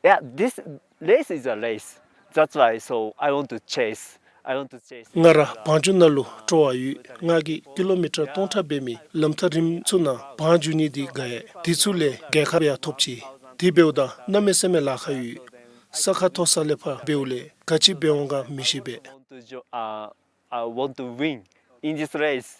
Yeah, this race is a race. That's why, so I want to chase. I want to chase. ང་ར་བང་རྒྱུག་ནང་ལུ་སྤྲོ་བ་ཡོད། ང་གིས་ཀི་ལོ་མི་ཊར་སྟོང་ཕྲག་འབད་མི་ལམ་ཐག་རིངམོ་ཚུ་ནང་བང་རྒྱུག་ནི་འདི་དགའ་ཡི། དེ་ཚུ་ལས་རྒྱལ་ཁ་ཡང་ཐོབ་ཅི། དེ་འབདཝ་ད་གནམ་མེད་ས་མེད་ལཱ་ཁག་ཡོད། ས་ཁ་མཐོ་ས་ལས་ཕར་འབདཝ་ལས་ག་ཅི་འབད་འོང་ག་མི་ཤེས་པས། I want to jo- uh, I want to win in this race.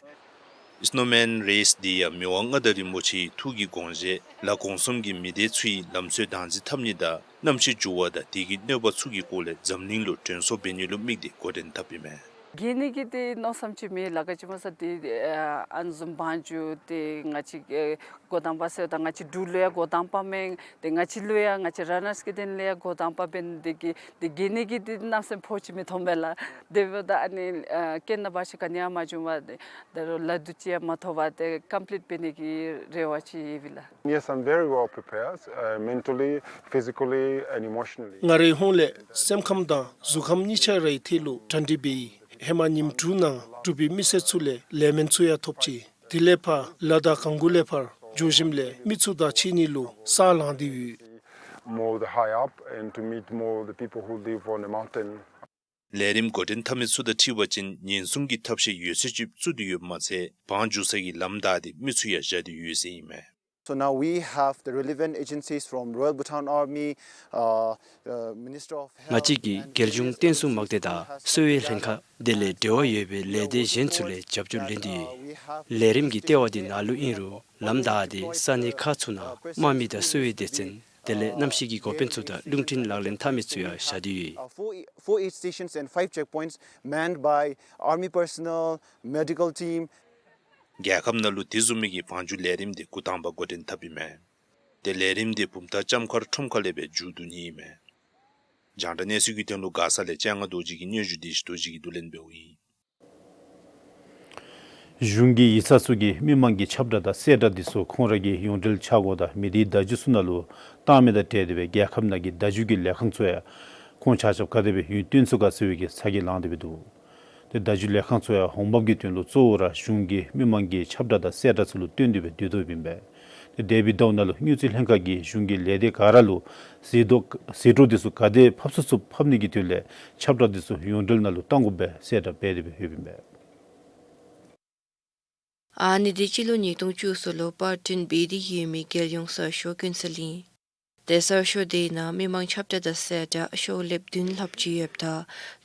སི་ནོ་མེན་རེསི་འདི་ཡང་མི་དབང་མངའ་བདག་རིན་པོ་ཆེའི་ཐུགས་ཀྱི་དགོངས་བཞེད་ལ་གོང་གསུམ་གྱི་མི་སྡེ་ཚུའི་ལམ་སྲོལ་བདག་འཛིན་འཐབ་ནི་དང་གནམ་གཤིས་འགྱུར་བ་དང་དེ་གི་གནོད་པ་ཚུ་གི་སྐོར་ལས་འཛམ་གླིང་ལུ་དྲན་གསོ་འབད་ནི་ལུ་དམིགས་ཏེ་འགོ་འདྲེན་འཐབ་ཨིན་མས། རྒྱལ་ནི་གི་དེ་མནོ་བསམ་ཅིག་མེད་ལགས། ག་ཅི་སྨོ་ཟེར་དེ་ཨ་ཨ་ནི་བཟུམ་བང་རྒྱུག་དེ་ང་བཅས་ཨེ་འགོ་དང་པ་ཟེརཝ་ད་ང་བཅས་འབྲུག་ལུ་ཡང་འགོ་དང་པ་མེན། དེ་ང་བཅས་ལུ་ཡང་ང་བཅས་ར་ནརསི་གི་དོན་ལས་ཡང་འགོ་དང་པ་འབད་ནི་དེ་གིས་དེ་རྒྱལ་ནི་གི་དེ་མནོ་བསམ་ཕོག་ཅིག་མི་ཐོབ་པས་ལགས། དེ་འབདཝ་ད་ཨ་ནི་ཨ་རྐྱེན་ནཱ་བ་ཅིན་ག་ནི་ཡང་མ་བྱུང་བར་དེ་ད་རུང་ལ་དུ་ཅིག་ཡང་མ་ཐོབ་པར་དེ་ཀམ་པིལིཊ་འབད་ནི་གི་རེ་བ་ཅིག་ཡོད་པས་ལགས། Yes, I'm very well prepared, uh, mentally, physically, and emotionally. ང་རའི་ཧོངས་ལས་སེམས་ཁམས་དང་གཟུགས་ཁམས་གཉིས་ཆ་རའི་ཐད་ལུ་གྲ་སྒྲིག་འབད་ཡི། ཧེ་མ་ཉིནམ་དྲུག་ནང་འབྲུག་པའི་མི་སེར་ཚུ་ལས་ལེགས་སྨོན་ཚུ་ཡང་ཐོབ་ཅི། དེ་ལས་ཕར་ལ་དྭགས་གངས་སྐུ་ལས་ཕར་འགྱོ་ཞིནམ་ལས་མི་ཚུ་དང་ཕྱད་ནི་ལུ་ས་ལངས་ཏེ་ཡོད། Moved high up and to meet more the people who live on the mountain. ལས་རིམ་འགོ་འདྲེན་འཐབ་མི་ཚུ་དང་འཁྲིལ་བ་ཅིན་ཉེན་སྲུང་གི་ཐབས་ཤེས་ཡོད་ཚད་ཅིག་བཙུགས་ཏེ་ཡོདཔ་མ་ཚད་བང་རྒྱུག་ས་གི་ལམ་བདའ་སྟེ་མི་ཚུ་ཡང་བཞག་སྟེ་ཡོད་ཟེར་ཨིན་མས། So now we have the relevant agencies from Royal Bhutan Army, uh, uh, Minister of Health, ང་བཅས་ཀྱིས་རྒྱལ་གཞུང་བསྟན་སྲུང་དམག་སྡེ་དང་གསོ་བའི་ལྷན་ཁག་དེ་ལས་འབྲེལ་བ་ཡོད་པའི་ལས་སྡེ་གཞན་ཚུ་ལས་རྒྱབ་སྐྱོར་ལེན་ཏེ་ཡོད། ལས་རིམ་གྱི་ལྟེ་བ་དེ་ནཱ་ལུ་ཨིན་རུང་ལམ་བདའ་སྟེ་ས་གནས་ཁག་ཚུ་ནང་དམག་མི་དང་གསོ་བའི་སྡེ་ཚན་དེ་ལས་གནམ་གཤིས་ཀྱི་འགོ་དཔོན་ཚུ་དང་རླུང་འཕྲིན་ལག་ལེན་འཐབ་མི་ཚུ་ཡང་བཞག་སྟེ་ཡོད། Uh, four, four aid stations and five checkpoints manned by army personnel, medical team. རྒྱལ་ཁབ་ནང་ལུ་དེ་བཟུམ་མའི་གི་བང་རྒྱུག་ལས་རིམ་དེ་འགོ་དང་པ་འགོ་འདྲེན་འཐབ་ཨིན་མས། དེ་ལས་རིམ་དེ་བུམ་ཐང་ལྕམ་མཁར་ཁྲོམ་ཁ་ལས་སྦེ་མཇུག་བསྡུ་ནི་ཨིན་མས། རྒྱང་བསྒྲགས་གནས་ཚུལ་གྱི་དོན་ལུ་མགར་ས་ལས་སྤྱན་སྔ་རྡོ་རྗེ་གི་སྙན་ཞུ་དེ་ཨ་ཞུ་རྡོ་རྗེ་གིས་བསྡུ་ལེན་འབདཝ་ཨིན། གཞུང་གི་ཡིག་ཚང་ཚུ་གིས་མི་མང་གི་ཁྱབ་བསྒྲགས་དང་གསལ་བསྒྲགས་དེ་ཚུ་ཁོང་ར་གི་ཡོངས་འབྲེལ་ཆ་བགོས་དང་མི་སྡེའི་བརྡ་བརྒྱུད་ཚུ་ནང་ལུ་བཏང་མི་དང་འབྲེལ་ཏེ་སྦེ་རྒྱལ་ཁབ་ནང་གི་བརྡ་བརྒྱུད་ཀྱི་ལས་ཁང་ཚུ་ཡང་ཁོང་ཆ་ཁྱབ་ག་དེ་སྦེ་ཡུན་བརྟན་ཚུགས་ག་ཟེར་བའི་གི་ཚ་གྱང་ལངས་ཏེ་སྦེ་འདུག། ཏེ་བརྡ་བརྒྱུད་ལས་ཁང་ཚུ་ཡང་འོང་འབབ་ཀྱི་དོན་ལུ་གཙོ་བོ་ར་གཞུང་གིས་མི་མང་གི་ཁྱབ་བསྒྲགས་དང་གསལ་བསྒྲགས་ཚུ་ལུ་བརྟེན་ཏེ་སྦེ་སྡོད་དོ་ཡོདཔ་ཨིན་པས། ཏེ་འདས་པའི་ཟླཝ་ནང་ལུ་དངུལ་རྩིས་ལྷན་ཁག་གིས་གཞུང་གི་ལས་སྡེ་ག་ར་ལུ་ཟད་འགྲོ་ཟད་འགྲོ་དེ་ཚུ་ག་དེ་ཕབ་ཚུགས་ཚུགས་ཕབ་ནི་གི་དོན་ལས་ཁྱབ་བསྒྲགས་དེ་ཚུ་ཡོངས་འབྲེལ་ནང་ལུ་གཏང་དགོཔ་སྦེ་གསལ་བསྒྲགས་འབད་དེ་སྦེ་ཡོདཔ་ཨིན་པས། ཨ་ནི་དེ་སྤྱི་ལོ་ཉིས་སྟོང་བཅུ་གསུམ་ལུ་པར་སྐྲུན་འབད་དེ་ཡོད་མི་རྒྱལ་ཡོངས་གསར་ཤོག་ཀུན་གསལ་ཨིན། ཏེ་གསར་ཤོག་དེ་ནང་མི་མང་ཁྱབ་བསྒྲགས་དང་གསལ་བསྒྲགས་ཤོག་ལེབ་བདུན་ལྷགཔ་ཅིག་ཡོདཔ་ད་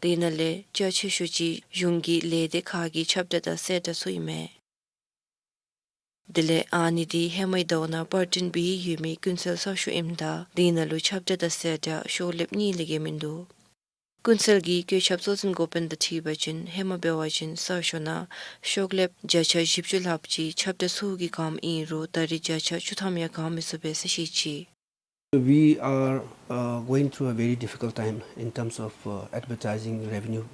དེ་ནང་ལས་རྒྱ་ཆེ་ཤོས་ཅིག་གཞུང་གི་ལས་སྡེ་ཁག་གི་ཁྱབ་བསྒྲགས་དང་གསལ་བསྒྲགས་ཚུ་ཨིན་མས། དེ་ལས་ཨ་ནི་དེ་ཧེ་མའི་ཟླཝ་ནང་པར་སྐྲུན་འབད་ཡོད་མི་ཀུན་གསལ་གསར་ཤོག་ཨིནམ་ད་དེ་ནང་ལུ་ཁྱབ་བསྒྲགས་དང་གསལ་བསྒྲགས་ཤོག་ལེབ་གཉིས་ལས་བརྒལ་མིན་འདུག། ཀུན་གསལ་གྱི་བཀོད་ཁྱབ་གཙོ་འཛིན་འགོ་དཔོན་དང་འཁྲིལ་བ་ཅིན་ཧེ་མ་འབད་བ་ཅིན་གསར་ཤོག་ནང་ཤོག་ལེབ་བརྒྱ་ཆ་བཞི་བཅུ་ལྷགཔ་ཅིག་ཁྱབ་བསྒྲགས་ཚུ་གིས་གང་ཨིན་རུང་ད་རེས་བརྒྱ་ཆ་བཅུ་ཐམ་ཡང་གང་མི་ཚུགས་པས་ཟེར་བཤད་ཅི། We are, uh, going through a very difficult time in terms of, uh, advertising revenue,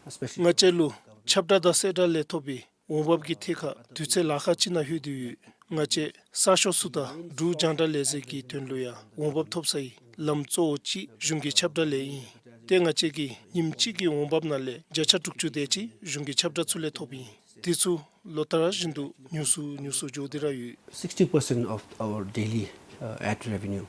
especially ང་བཅས་ལུ་ཁྱབ་བསྒྲགས་དང་གསལ་བསྒྲགས་ལས་ཐོབ་པའི་འོང་འབབ་ཀྱི་ཐད་ཁར་དུས་ཚོད་ལཱ་ཁག་ཅིག་ནང་ལྷོད་དེ་ཡོད། ང་བཅས་གསར་ཤོག་ཚུ་དང་འབྲུག་རྒྱང་བསྒྲགས་ལས་འཛིན་གྱི་དོན་ལུ་ཡང་འོང་འབབ་ཐོབ་སའི་ལམ་གཙོ་བོ་ཅིག་གཞུང་གི་ཁྱབ་བསྒྲགས་ལས་ཨིན། ཏེ་ང་བཅས་ཀྱིས་ཉིནམ་གཅིག་གི་འོང་འབབ་ནང་ལས་བརྒྱ་ཆ་དྲུག་ཅུ་དེ་ཅིག་གཞུང་གི་ཁྱབ་བསྒྲགས་ཚུ་ལས་ཐོབ་ཨིན། དེ་ཚུ་ལོ་ལྟར་བཞིན་དུ་ཉུང་སུ་ཉུང་སུ་འགྱོ་སྟེ་ར་ཡོད། Sixty percent of our daily, uh, ad revenue.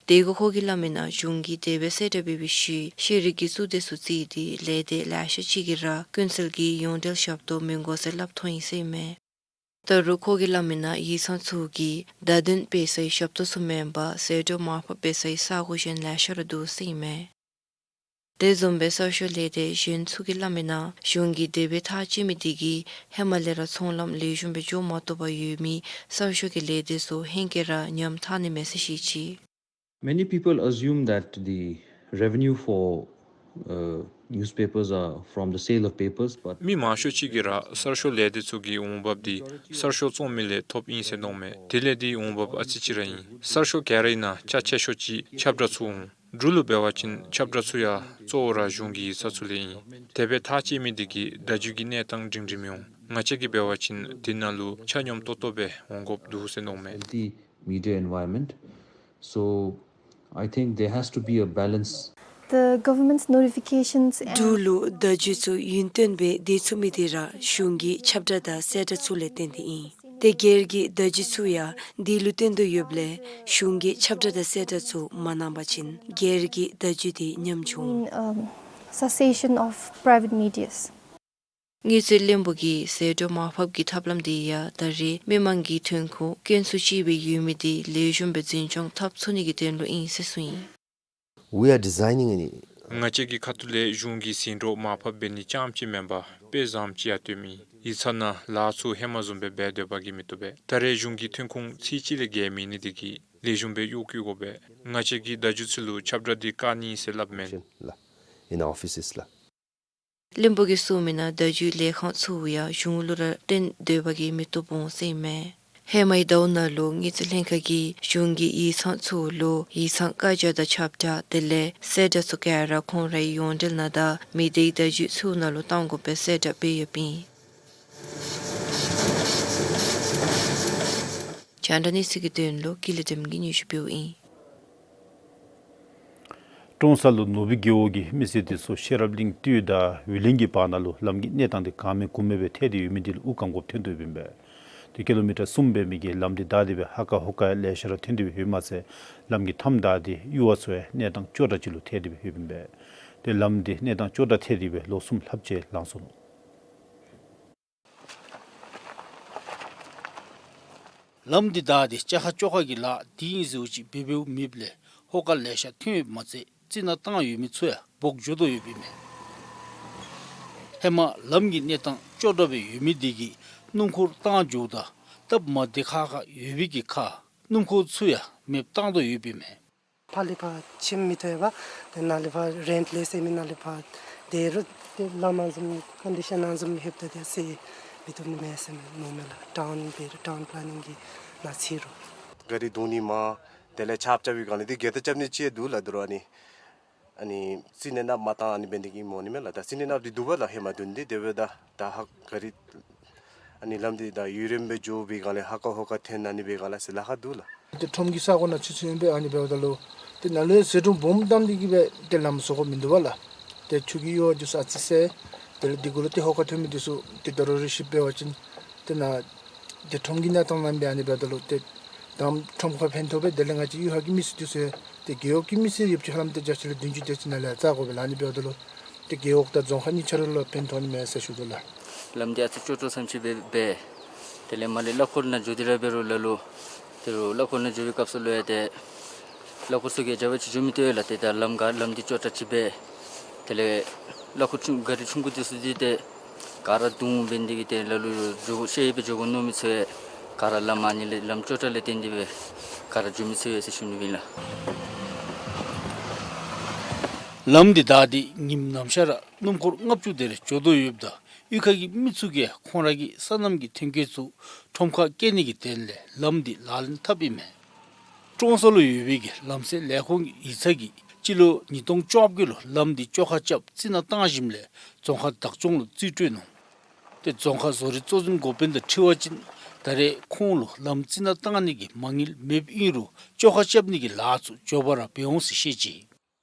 དེ་གུ་ཁོ་གིས་སླབ་མིའི་ནང་གཞུང་གིས་དེ་སྦེ་གསལ་བསྒྲགས་འབད་བའི་ཤུལ་ཤེས་རིག་གི་གཙུག་སྡེ་ཚུ་བརྩིས་ཏེ་ལས་སྡེ་ལེ་ཤ་ཅིག་གིས་ར་ཀུན་གསལ་གྱི་ཡོངས་འབྲེལ་ཞབས་ཏོག་མི་དགོ་ཟེར་སླབ་ཐོན་ཡི་ཟེར་ཨིན་མས། ད་རུང་ཁོ་གིས་སླབ་མིའི་ནང་ཡིག་ཚང་ཚུ་གིས་བརྡ་དོན་སྤེལ་སའི་ཞབས་ཏོག་ཚུ་མེན་པར་ཟད་འགྲོ་མར་ཕབ་འབད་སའི་ས་གོ་གཞན་ལེ་ཤ་ར་འདུག་ཟེར་ཨིན་མས། དེ་བཟུམ་སྦེ་གསར་ཤོག་ལས་སྡེ་གཞན་ཚུ་གིས་སླབ་མིའི་ནང་གཞུང་གིས་དེ་སྦེ་ཐག་བཅད་མི་དེ་གིས་ཧེ་མ་ལས་ར་ཚོང་ལམ་ལེགས་ཤོམ་སྦེ་འགྱོ་མ་བཏུབ་པར་ཡོད་མི་གསར་ཤོག་གི་ལས་སྡེ་ཚུ་ཧེང་སྐལ་ར་ཉམས་ཐར་ནི་མས་ཟེར་བཤད་ཅི། Many people assume that the revenue for, uh, newspapers are from the sale of papers, but མི་མང་ཤོས་ཅིག་གིས་ར་གསར་ཤོག་ལས་སྡེ་ཚུ་གི་འོང་འབབ་དེ་གསར་ཤོག་བཙོང་མི་ལས་ཐོབ་ཨིན་ཟེར་མནོཝ་མས། དེ་ལས་དེའི་འོང་འབབ་ཨ་ཙི་ཅིག་ར་ཨིན། གསར་ཤོག་ག་ར་ཨིན་ན་རྒྱ་ཆེ་ཤོས་ཅིག་ཁྱབ་བསྒྲགས་ཚུ་འོང་། འབྲུག་ལུ་འབད་བ་ཅིན་ཁྱབ་བསྒྲགས་ཚུ་ཡང་གཙོ་བོ་ར་གཞུང་གི་ཡིག་ཚང་ཚུ་ལས་ཨིན། དེ་སྦེ་ཐག་བཅད་མི་དེ་གིས་བརྡ་བརྒྱུད་ཀྱི་གནས་སྟངས་སྒྲིང་སྒྲིང་མི་འོང་། ང་བཅས་ཀྱིས་འབད་བ་ཅིན་དེ་ནང་ལུ་ཆ་སྙོམས་ཏོག་ཏོ་སྦེ་འོང་དགོཔ་འདུག་ཟེར་མནོཝ་མས། Healthy media environment. So, I think there has to be a balance. The government's notifications and འབྲུག་ལུ་བརྡ་བརྒྱུད་ཚུ་ཡུན་བརྟན་སྦེ་སྡོད་ཚུགས་མི་དེ་ར་གཞུང་གི་ཁྱབ་བསྒྲགས་དང་གསལ་བསྒྲགས་ཚུ་ལས་བརྟེན་ཏེ་ཨིན། ཏེ་སྒེར་གྱི་བརྡ་བརྒྱུད་ཚུ་ཡང་དེ་ལུ་བརྟེན་ཏེ་ཡོདཔ་ལས་གཞུང་གི་ཁྱབ་བསྒྲགས་དང་གསལ་བསྒྲགས་ཚུ་མ་གནང་པ་ཅིན་སྒེར་གྱི་བརྡ་བརྒྱུད་དེ་ཉམས་འགྱོ་འོང་། In, um, cessation of private medias. དངུལ་རྩིས་བློན་པོ་གིས་ཟད་འགྲོ་མར་ཕབ་ཀྱི་ཐབས་ལམ་དེ་ཡང་ད་རེས་མི་མང་གི་ཐོན་ཁུངས་དཀོན་སུ་ཅིག་སྦེ་ཡོད་མི་དེ་ལེགས་ཤོམ་སྦེ་འཛིན་སྐྱོང་འཐབ་ཚུགས་ནི་གི་དོན་ལུ་ཨིན་ཟེར་གསུངས་ཡི། We are designing any ང་བཅས་ཀྱི་ཁ་ཐུག་ལས་གཞུང་གིས་ཟད་འགྲོ་མར་ཕབ་འབད་ནི་རྐྱངམ་ཅིག་མེན་པར་དཔེ་བཟངམ་ཅིག་ཡང་སྟོནམ་ཨིན། ཡིག་ཚང་ནང་ལཱ་ཚུ་ཧེ་མ་བཟུམ་སྦེ་འབད་སྡོད་པ་གིས་མི་བཏུབ་པས། ད་རེས་གཞུང་གི་ཐོན་ཁུངས་ཚད་གཅིག་ལས་བརྒལ་མེད་ནི་དེ་གིས་ལེགས་ཤོམ་སྦེ་གཡོག་བཀོལ་དགོ་པས། ང་བཅས་ཀྱིས་བརྡ་བརྒྱུད་ཚུ་ལུ་ཁྱབ་བསྒྲགས་དེ་བཀག་ནི་ཟེར་སླབ་མེན། In offices ལགས། བློན་པོ་གིས་གསུངས་མི་ནང་བརྡ་བརྒྱུད་ལས་ཁང་ཚུ་ཡང་གཞུང་ལུ་ར་བཏོན་སྡོད་པ་གིས་མི་བཏུབ་འོང་ཟེར་ཨིན་མས། ཧེ་མའི་ཟླཝ་ནང་ལུ་དངུལ་རྩིས་ལྷན་ཁག་གིས་གཞུང་གི་ཡིག་ཚང་ཚུ་ལུ་ཡིག་ཚང་བཀའ་རྒྱ་དང་ཁྱབ་བསྒྲགས་དེ་ལས་གསལ་བསྒྲགས་ཚུ་ག་ར་ཁོང་རའི་ཡོངས་འབྲེལ་ནང་དང་མི་སྡེའི་བརྡ་བརྒྱུད་ཚུ་ནང་ལུ་གཏང་དགོ་པའི་གསལ་བསྒྲགས་འབད་ཡོདཔ་ཨིན། རྒྱང་བསྒྲགས་གནས་ཚུལ་གྱི་དོན་ལུ་ཀུན་ལེགས་སྒྲོལ་མ་གིས་སྙན་ཞུ་འབདཝ་ཨིན། ཀྲོང་གསར་ལུ་ནོར་བུ་རྒེད་འོག་གི་མི་སེར་དེ་ཚུ་ཤེས་རབ་གླིང་སྟོད་དང་ཝེ་གླིང་གི་བར་ན་ལུ་ལམ་གྱི་གནས་སྟངས་དེ་གང་མེད་གུང་མེད་སྦེ་ཐལ་ཏེ་ཡོད་མི་དེ་ལུ་དབུགས་གང་དགོཔ་ཐོན་དོ་ཡོདཔ་ཨིན་པས། དེ་ཀི་ལོ་མི་ཊར་གསུམ་འབད་མི་གི་ལམ་དེ་བདའ་སྟེ་སྦེ་ཧ་ཀ་ཧོ་ཀ་ལེ་ཤ་ར་ཐོན་ཏེ་སྦེ་ཡོད་མ་ཚད་ལམ་གྱི་མཐའམ་བདའ་སྟེ་གཡུར་བ་ཚུ་ཡང་གནས་སྟངས་སྐྱོ་དྲགས་ཅིག་ལུ་ཐལ་ཏེ་སྦེ་ཡོདཔ་ཨིན་པས། དེ་ལམ་དེ་གནས་སྟངས་སྐྱོ་དྲགས་ཐལ་ཏེ་སྦེ་ལོ་གསུམ་ལྷགཔ་ཅིག་ལང་སོ་ནུག། ལམ་འདི་བདའ་སྟེ་བཅའ་ཁ་བཅོ་ཁ་གི་ལཱ་འདི་ཨིན་ཟེརཝ་ཅིག་འབད་འབདཝ་མེདཔ་ལས་ཧོ་ཀ་ལེ་ཤ་ཐོན་ཡོདཔ་མ་ཚད་རྩི་ནག་བཏང་ཡོད་མི་ཚུ་ཡང་སྦོག་འགྱོ་དོ་ཡོདཔ་ཨིན་མས། ཧེ་མ་ལམ་གྱི་གནས་སྟངས་སྐྱོ་དྲགས་སྦེ་ཡོད་མི་འདི་གིས་སྣུམ་འཁོར་བཏང་འགྱོཝ་ད་སྟབས་མ་བདེ་ཁག་ཁ་ཡོད་པའི་གི་ཁར་སྣུམ་འཁོར་ཚུ་ཡང་མེདཔ་བཏང་དོ་ཡོདཔ་ཨིན་མས། ཕར་ལས་ཕར་ཁྱིམ་མི་ཐོབ་པས། ཏེ་ནཱ་ལས་ཕར་རེནཊ་ལས་ཟེར་མི་ནང་ལས་ཕར་དེ་རུང་ཏེ་ལམ་ཨ་ནི་བཟུམ་ཀོན་ཌི་ཤཱན་ཨ་ནི་བཟུམ་ལྷོདཔ་ད་ཏེ་ཟེར་མི་བཏུབ་ནི་མས་ཟེར་མནོཝ་མས་ལགས། ཊའུན་འབད་རུང་ཊའུན་པ་ལ་ནིང་གི་ནང་ཚུད་རུང་ག་རི་རྡུང་ནི་མ་དེ་ལས་ཆརཔ་རྐྱབ་པའི་སྒང་ལས་ཏེ་གེ་ཏ་རྐྱབ་ནི་ཅིག་འདུག་ལགས། དོ་རུང་ཨ་ནི་ཨ་ནི་རྩི་ནག་ནང་མ་བཏང་ཨ་ནི་འབད་ནི་དེ་གིས་སྨོ་ནི་མས་ལགས། ད་རྩི་ནག་ནང་འདི་འདུག་པ་ལགས། ཧེ་མ་འདུག་ནི་དེ་འབདཝ་ད་ད་ཧ་ག་རི་ཨ་ནི་ལམ་འདི་ད་ཡུན་རིངམོ་སྦེ་འགྱོ་བའི་སྒང་ལས་ཧ་ཀ་ཧོ་ཀ་ཐོན་ཨ་ནི་འབད་སྒང་ལས་ཟེར་ལཱ་ཁག་འདུག་ལགས། ཏེ་ཁྲོམ་གྱི་ས་གོ་ནང་ཚུད་ཚུདཔ་ཨིན་པས། ཨ་ནི་འབདཝ་ད་ལུ་ཏེ་ནཱ་ལས་ཟད་འགྲོ་སྦོམ་བཏང་སྟེ་གིས་སྦེ་ཏེ་ལམ་བཟོ་དགོཔ་མིན་འདུག་པ་ལགས། ཏེ་ཆུ་གི་གཡུར་བ་འདི་ཚུ་ཨ་ཙི་སེལ། དེ་ལས་འདི་གུ་ལུ་ཏེ་ཧོ་ཀ་ཐོན་མི་འདི་ཚུ་ཏེ་དོ་རུང་རེ་ཞིབ་འབད་བ་ཅིན་ཏེ་ནཱ་ཏེ་ཁྲོམ་གྱི་གནས་སྟངས་ནང་སྦེ་ཨ་ནི་འབདཝ་ད་ལུ་ཏེ་དང་ཁྲོམ་ཁར་ཕན་ཐོགས་པས། དེ་ལས་ང་བཅས་གཡུས་ཁ་གི་མི་སེར་འདི་ཚུ་ཡང་ཏེ་རྒེད་འོག་གི་མི་སེར་ཡོདཔ་ཅིག་ཧ་ལམ་ཏེ་བརྒྱ་ཆ་ལས་བདུན་ཅུ་དེ་ཅིག་ནཱ་ལས་ཡར་འཛེགས་དགོ་པས་ལགས། ཨ་ནི་འབདཝ་ད་ལུ་ཏེ་རྒེད་འོག་དང་རྫོང་ཁག་གཉིས་ཆ་ར་ལུ་ཕན་ཐོགས་ནི་མས་ཟེར་ཞུ་དོ་ལགས། ལམ་འདི་ཨ་ཙི་སྐྱོ་སྟོབས་ཙམ་ཅིག་སྦེ་འབད། དེ་ལས་མར་ལས་གླ་འཁོར་ནང་འགྱོ་སྟེ་ར་འབད་རུང་ལ་ལུ་དོ་རུང་གླ་འཁོར་ནང་འགྱོ་བའི་སྐབས་སུ་ལུ་ཡང་ཏེ་གླ་འཁོར་ཚུ་གིས་རྒྱབ་ཅིག་འགྱོ་མི་བཏུབ་པས་ལགས། ཏེ་ད་ལམ་ག་ལམ་འདི་སྐྱོ་དྲགས་ཅིག་སྦེ། དེ་ལས་གླ་འཁོར་ཆུང་ག་རི་ཆུང་ཀུ་འདི་ཚུ་འདི་ཏེ་ག་ར་རྡུང་འབད་ནི་དེ་གིས་ཏེ་ལ་ལུ་འགྱོ་ཤེས་སྦེ་འགྱོ་དགོ་མནོ་མི་ཚུ་ཡང་ག་ར་ལམ་ཨ་ནི་ལས་ལམ་སྐྱོ་དྲགས་ལས་བརྟེན་ཏེ་སྦེ་ག་ར་འགྱོ་མི་ཚུ་ཡོད་ཟེར་ཞུ་ནི་ཨིན་ལགས། ལམ་འདི་བདའ་སྟེ་ཉིནམ་ནམ་ཞག་ར་སྣུམ་འཁོར་ལྔ་བཅུ་དེ་རེ་འགྱོ་དོ་ཡོདཔ་ད་གཡུས་ཁ་གི་མི་ཚུ་གིས་ཁོང་ར་གི་སོ་ནམ་གྱི་ཐོན་སྐྱེད་ཚུ་ཁྲོམ་ཁར་བསྐྱལ་ནི་གི་དོན་ལས་ལམ་འདི་ལག་ལེན་འཐབ་ཨིན་མས། ཀྲོང་གསར་ལུ་ཡོད་པའི་གི་ལམ་སེལ་ལས་ཁུངས་ཀྱི་ཡིག་ཚང་གིས་སྤྱི་ལོ་ཉིས་སྟོང་བཅོ་བརྒྱད་ལུ་ལམ་འདི་བཅོ་ཁ་རྐྱབ་རྩི་ནག་བཏང་ཞིནམ་ལས་རྫོང་ཁག་བདག་སྐྱོང་ལུ་རྩིས་སྤྲོད་ནུག། ཏེ་རྫོང་ཁག་བཟོ་རིག་གཙོ་འཛིན་འགོ་དཔོན་དང་འཁྲིལ་བ་ཅིན་ད་རེས་ཁོང་ལུ་ལམ་རྩི་ནག་བཏང་ནི་གི་མ་དངུལ་མེདཔ་ཨིན་རུང་བཅོ་ཁ་རྐྱབ་ནི་གི་ལཱ་ཚུ་མགྱོགས་པ་ར་འབད་འོང་ཟེར་བཤད་ཅི།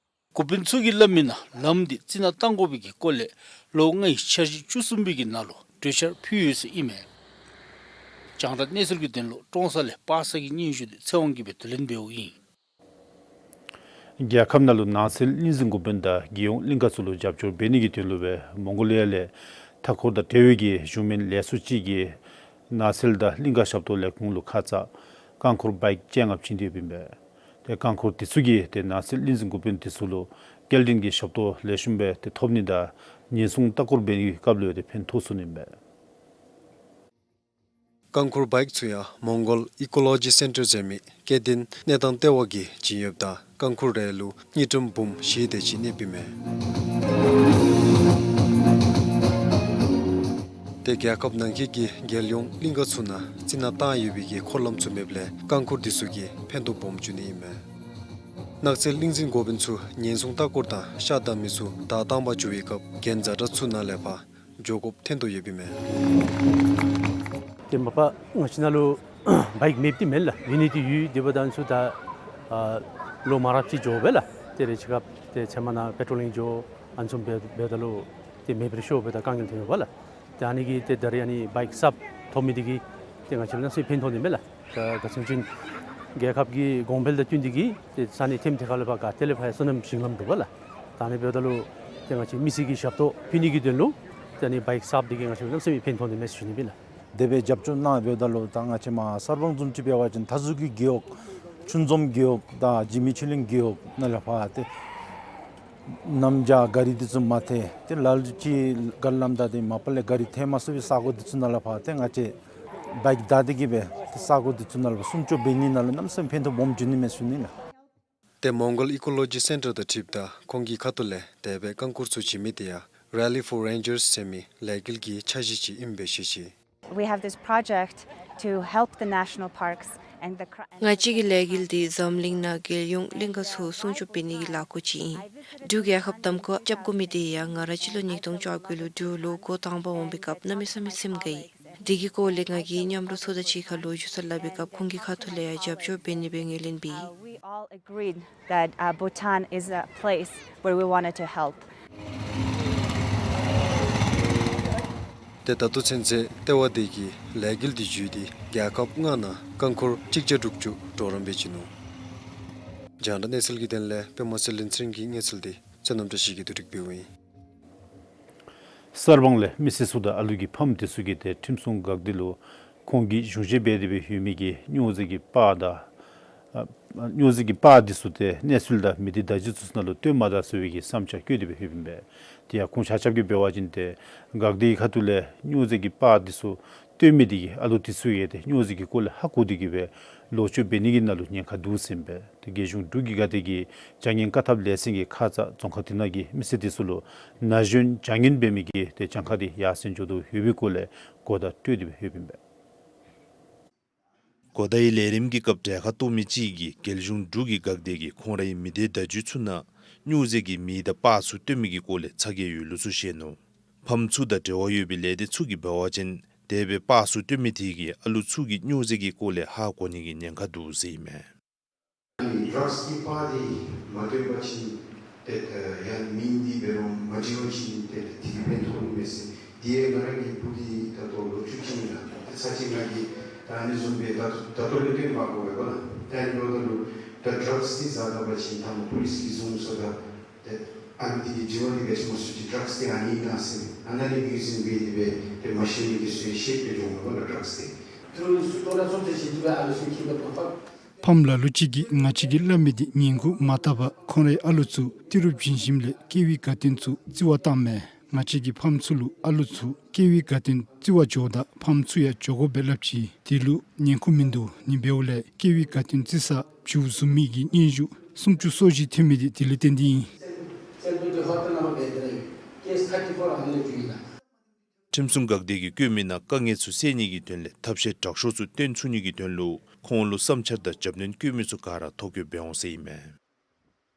འགོ་དཔོན་ཚུ་གིས་སླབ་མི་ནང་ལམ་འདི་རྩི་ནག་བཏང་དགོ་པའི་གི་སྐོར་ལས་ལོ་ལྔའི་འཆར་གཞི་བཅུ་གསུམ་པའི་གི་ནང་ལུ་གྲོས་འཆར་ཕུལ་ཡོད་ཟེར་ཨིན་མས། རྒྱང་བསྒྲགས་གནས་ཚུལ་གྱི་དོན་ལུ་ཀྲོང་གསར་ལས་པ་སངས་ཀྱི་སྙན་ཞུ་འདི་ཚེ་དབང་གིས་སྦེ་བསྡུ་ལེན་འབདཝ་ཨིན། རྒྱལ་ཁབ་ནང་ལུ་ནགས་ཚལ་གླིང་འཛིན་འགོ་དཔོན་དང་རྒྱལ་ཡོངས་གླིང་ཁ་ཚུ་ལུ་རྒྱབ་སྐྱོར་འབད་ནི་གི་དོན་ལུ་སྦེ་མོང་གོ་ལི་ཡ་ལས་མཐའ་འཁོར་དང་འབྲེལ་བའི་གི་གཞུང་མིན་ལས་ཚོགས་ཅིག་གིས་ནགས་ཚལ་དང་གླིང་ཁ་ཞབས་ཏོག་ལས་ཁུངས་ལུ་ཁ་ཙ་རྐང་འཁོར་བའིཀ་བཅོ་ལྔ་བྱིན་ཏེ་ཡོདཔ་ཨིན་པས། ཏེ་རྐང་འཁོར་དེ་ཚུ་གིས་ཏེ་ནགས་ཚལ་གླིང་འཛིན་འགོ་དཔོན་དེ་ཚུ་ལུ་སྐྱེལ་འདྲེན་གྱི་ཞབས་ཏོག་ལེགས་ཤོམ་སྦེ་ཏེ་ཐོབ་ནི་དང་ཉེན་སྲུང་ལྟ་སྐོར་འབད་ནི་གི་སྐབས་ལུ་ཡང་ཏེ་ཕན་ཐོགས་ཚུགས་ནི་ཨིན་པས། རྐང་འཁོར་བའིཀ་ཚུ་ཡང་མོང་གོལ་ཨི་ཀོ་ལོ་ཇི་སེན་ཊར་ཟེར་མི་སྐྱེ་ལྡན་གནས་སྟངས་ལྟེ་བ་གིས་བྱིན་ཡོདཔ་ད་རྐང་འཁོར་རེ་ལུ་དངུལ་ཀྲམ་འབུམ་བཞི་དེ་ཅིག་གནསཔ་ཨིན་མས། ཏེ་རྒྱལ་ཁབ་ནང་འཁོད་ཀྱི་རྒྱལ་ཡོངས་གླིང་ཁ་ཚུ་ནང་རྩི་ནག་བཏང་ཡོད་པའི་གི་འཁོར་ལམ་ཚུ་མེདཔ་ལས་རྐང་འཁོར་དེ་ཚུ་གིས་ཕན་ཐོགས་སྦོམ་བྱུང་ནི་ཨིན་མས། ནགས་ཚལ་གླིང་འཛིན་འགོ་དཔོན་ཚུ་ཉེན་སྲུང་ལྟ་སྐོར་དང་ཤ་བདའ་མི་ཚུ་བདའ་བཏང་པར་འགྱོ་བའི་སྐབས་འགན་ཛ་དྲག་ཚུ་ནང་ལས་ཕར་འགྱོ་དགོཔ་ཐོན་དོ་ཡོདཔ་ཨིན་མས། ཏེ་མ་པ་ང་བཅས་ནང་ལུ་བའིཀ་མེདཔ་འདི་མེན་ལགས། ཡོད་ནི་འདི་ཡོད། དེ་འབདཝ་ད་ཚུ་ད་ཨ་ལོ་མང་རབས་ཅིག་འགྱོ་བས་ལགས། ཏེ་རེ་ཅིག་སྐབས་ཏེ་ཚལ་མ་ནང་པེ་ཊོ་ལིང་འགྱོ་ཨ་ནི་བཟུམ་འབད་འབདཝ་ད་ལུ་ཏེ་མེདཔ་རེ་ཤོར་འབདཝ་ད་དཀའ་ངལ་ཐོན་ཡོདཔ་ལགས། ཏེ་ཨ་ནི་གིས་ཏེ་ད་རེས་ཨ་ནི་བའིཀ་གསརཔ་ཐོབ་མི་འདི་གིས་ཏེ་ང་བཅས་ལུ་གནམ་མེད་ས་མེད་ཕན་ཐོགས་ནི་མས་ལགས། ད་ག་ཅི་སྨོ་ཟེར་བ་ཅིན་རྒྱལ་ཁབ་ཀྱི་གོང་འཕེལ་དང་བསྟུན་ཏེ་གིས་ཏེ་ས་གནས་ཐེམ་ཐེ་ཁ་ལས་ཕར་ག་ཏེ་ལས་ཕར་ཡང་སོ་ནམ་ཞིང་ལམ་འདུག་པ་ལགས། ད་ཨ་ནི་འབདཝ་ད་ལུ་ཏེ་ང་བཅས་མི་སེར་གྱི་ཞབས་ཏོག་ཕུལ་ནི་གི་དོན་ལུ་ཏེ་ཨ་ནི་བའིཀ་གསརཔ་འདི་གིས་ང་བཅས་ལུ་གནམ་མེད་ས་མེད་ཕན་ཐོགས་ནི་མས་ཟེར་ཞུ་ནི་ཨིན་ལགས། དེ་སྦེ་རྒྱབ་སྐྱོར་གནང་འབདཝ་ད་ལུ་ད་ང་བཅས་མར་གསར་སྤང་བཟུམ་ཅིག་འབད་བ་ཅིན་མཐའ་ཟུར་གྱི་རྒེད་འོག་ཆུ་འཛོམས་རྒེད་འོག་དང་འཇིགས་མེད་ཆོས་གླིང་རྒེད་འོག་ནང་ལས་ཕར་ཏེ་གནམ་བྱཱར་ག་རི་འདི་ཚུ་མ་ཐལ། ཏེ་ལ་ལུ་ཅིག་ག་རི་ལམ་བདའ་སྟེ་མ་པ་ལས་ག་རི་ཐལ་མ་ཚུགས་པའི་ས་གོ་འདི་ཚུ་ནང་ལས་ཕར་ཏེ་ང་བཅས་བའིཀ་བདའ་སྟེ་གིས་སྦེ་ཏེ་ས་གོ་འདི་ཚུ་ནང་ལས་ཕར་སྲུང་སྐྱོབ་འབད་ནི་ནང་ལུ་གནམ་མེད་ས་མེད་ཕན་ཐོགས་སྦོམ་བྱུང་ནི་མས་ཟེར་ཞུ་ནི་ལགས། ཏེ་མོང་གོལ་ཨི་ཀོ་ལོ་ཇི་སེན་ཊར་དང་འཁྲིལཝ་ད་ཁོང་གི་ཁ་ཐུག་ལས་དེ་སྦེ་རྐང་འཁོར་ཚུ་བྱིན་མི་དེ་ཡང་ Rally for Rangers ཟེར་མི་ལས་འགུལ་གྱི་འཆར་གཞི་ཅིག་ཨིན་པའི་ཤེས་ཅི། We have this project to help the national parks and the cr- ང་བཅས་ཀྱི་ལས་འགུལ་འདི་འཛམ་གླིང་ནང་རྒྱལ་ཡོངས་གླིང་ག་ཚུ་སྲུང་སྐྱོབ་འབད་ནི་གི་ལས་འགུལ་ཅིག་ཨིན། འབྲུག་རྒྱལ་ཁབ་གདམ་ཁ་རྐྱབ་དགོ་མི་འདི་ཡང་ང་ར་སྤྱི་ལོ་ཉིས་སྟོང་བཅོ་བརྒྱད་ལུ་འབྲུག་ལུ་འགོ་དང་པ་འོང་པའི་སྐབས་གནམ་མེད་ས་མེད་སེམས་དགའ་ཡི། འདི་གི་སྐོར་ལས་ང་གིས་མཉམ་རོགས་ཚུ་དང་གཅིག་ཁར་ལོ་རྒྱུས་ཚུ་སླབ་པའི་སྐབས་ཁོང་གི་ཁ་ཐུག་ལས་ཡང་རྒྱབ་སྐྱོར་འབད་ནི་སྦེ་ངོས་ལེན་འབད་ཡི། Uh, we all agreed that, uh, Bhutan is a place where we wanted to help. ཏེ་ད་ལྟོ་ཚུན་ཚོད་ལྟེ་བ་དེ་གིས་ལས་འགུལ་འདི་བརྒྱུད་དེ་རྒྱལ་ཁབ་ལྔ་ནང་རྐང་འཁོར་གཅིག་བརྒྱ་དྲུག་ཅུ་གྲོགས་རམ་འབད་བྱིན་ནུག། རྒྱང་བསྒྲགས་གནས་ཚུལ་གྱི་དོན་ལས་པདྨ་ཚེ་རིང་ཚེ་རིང་གི་གནས་ཚུལ་འདི་བསོད་ནམས་བཀྲ་ཤིས་ཀྱིས་བསྡུ་སྒྲིག་འབདཝ་ཨིན། གསར་སྤང་ལས་མི་སེར་ཚུ་དང་ཨ་ལུ་གི་ཕམ་དེ་ཚུ་གིས་ཏེ་ཁྲིམས་སྲུང་འགག་སྡེ་ལུ་ཁོང་གིས་གཞུང་བཞེས་འབད་དེ་སྦེ་ཡོད་མི་གི་སྨྱོ་རྫས་ཀྱི་པར་དང་ཨ་སྨྱོ་རྫས་ཀྱི་པར་དེ་ཚུ་ཏེ་གནས་ཚུལ་དང་མི་སྡེ་བརྡ་བརྒྱུད་ཚུ་ནང་ལུ་སྟོན་མ་ད་ཟེར་བའི་གི་བསམ་འཆར་བཀོད་དེ་སྦེ་ཡོདཔ་ཨིན་པས། དེ་ཡང་ཁོང་ཆ་ཁྱབ་ཀྱིས་འབད་བ་ཅིན་ཏེ་འགག་སྡེ་གི་ཁ་ཐུག་ལས་སྨྱོ་རྫས་ཀྱི་པར་དེ་ཚུ་སྟོན་མི་དེ་གིས་ཨ་ལུ་དེ་ཚུ་ཡང་ཏེ་སྨྱོ་རྫས་ཀྱི་སྐོར་ལས་ཧ་གོ་སྟེ་གི་སྦེ་ལོག་སྤྱོད་འབད་ནི་གི་ནང་ལུ་ཉེན་ཁ་འདུག་ཟེར་ཨིན་པས། ཏེ་རྒྱལ་གཞུང་འབྲུག་གི་འགག་སྡེ་གིས་བྱ་ངན་བཀག་ཐབས་ལས་ཚན་གྱིས་ཁ་ཙ་རྫོང་ཁག་དེ་ནང་གི་མི་སེར་དེ་ཚུ་ལུ་ན་གཞོན་བྱ་ངན་འབད་མི་གི་ཏེ་གྱངས་ཁ་དེ་ཡར་སེང་འགྱོ་དོ་ཡོད་པའི་སྐོར་ལས་གོ་བརྡ་སྤྲོད་དེ་སྦེ་ཡོདཔ་ཨིན་པས། གོ་བརྡའི་ལས་རིམ་གྱི་སྐབས་གྲལ་ཁར་གཏོགས་མི་ཅིག་གིས་རྒྱལ་གཞུང་འབྲུག་གི་འགག་སྡེ་གིས་ཁོང་རའི་མི་སྡེ་བརྡ་བརྒྱུད་ཚུ་ནང་སྨྱོ་རྫས་ཀྱི་མེ་དང་པར་ཚུ་སྟོན་མི་གི་སྐོར་ལས་ཚ་གྱང་ཡོད་ལུགས་ཚུ་བཤད་ནུག། ཕམ་ཚུ་དང་འབྲེལ་བ་ཡོད་པའི་ལས་སྡེ་ཚུ་གིས་འབད་བ་ཅིན་དེ་སྦེ་པར་ཚུ་སྟོན་མི་དེ་གིས་ཨ་ལུ་ཚུ་གིས་སྨྱོ་རྫས་ཀྱི་སྐོར་ལས་ཧ་གོ་ནི་གི་ཉེན་ཁ་འདུག་ཟེར་ཨིན་མས། ཨ་ནི་ཌྲགསི་གི་པར་འདི་མ་སྟོན་པ་ཅིན་ཏེ་ད་ཡང་མིང་འདི་འབད་རུང་མ་བྲི་བ་ཅིན་ཏེ་ད་དེ་གིས་ཕན་ཐོགས་ནི་མས་ཟེར། དེ་ཡང་ང་ར་གི་བུ་འདི་ད་ལྟོ་ལོ་བཅུ་གཅིག་ཨིན་ལགས། ཏེ་ཚར་གཅིག་ང་གིས་ད་ཨ་ནི་བཟུམ་སྦེ་ད་ད་ལྟོ་ལས་དོན་མ་གོ་བས་པ་ལགས། ད་ཨ་ནི་འབདཝ་ད་ལུ་ད་ཌྲགསི་འདི་བཟའ་ད་པ་ཅིན་ད་མོ་པོ་ལིསི་གིས་བཟུང་སོ་ད། ཏེ་ཨ་ནི་འདི་གིས་དྲི་བ་འདི་ག་ཅི་སྨོ་ཟེར་བ་ཅིན་ཌྲགསི་འདི་ཨ་ནི་ཨིན་ན་ཟེར། ཨ་ནཱ་ལས་མིང་འཛིན་འབད་དེ་སྦེ་ཏེ་མ་ཤེས་མི་གི་ཚུ་ཡང་ཤེས་སྦེ་འགྱོཝ་མས་པ་ལགས་ཌྲགསི་འདི། ཕམ་ལ་ལུ་ཅིག་གིས་ང་བཅས་ཀྱིས་སླབ་མི་འདི་ཉན་གུ་མ་བལྟ་བར་ཁོང་རའི་ཨ་ལུ་ཚུ་ཏི་རུ་བྱིན་ཞིནམ་ལས་སྐྱེ་བའི་དགའ་སྟོན་ཚུ་རྩི་བར་བཏངམ་མས། ང་བཅས་ཀྱིས་ཕམ་ཚུ་ལུ་ཨ་ལུ་ཚུ་སྐྱེ་བའི་དགའ་སྟོན་རྩི་བར་འགྱོཝ་ད་ཕམ་ཚུ་ཡང་འགྱོ་དགོ་པས་སླབ་ཅི། དེ་ལུ་ཉན་གུ་མིན་འདུག། ནི་འབདཝ་ལས་སྐྱེ་བའི་དགའ་སྟོན་རྩི་སར་བྱིའུ་བཟུང་མི་གི་སྙན་ཞུ་སུམ་ཅུ་སོ་བཞི་ཐོན་མི་འདི་དེ་ལས་བརྟེན་ཏེ་ཨིན། ཁྲིམས་སྲུང་འགག་སྡེ་གིས་བཀོད་མི་ནང་དཀའ་ངལ་ཚུ་སེལ་ནི་གི་དོན་ལས་ཐབས་ཤེས་དྲག་ཤོས་ཚུ་སྟོན་ཚུགས་ནི་གི་དོན་ལུ་ཁོང་ལུ་བསམ་འཆར་དང་རྒྱབ་སྣོན་བཀོད་མི་ཚུ་ག་ར་ཐོ་བཀོད་འབད་འོང་ཟེར་ཨིན་མས།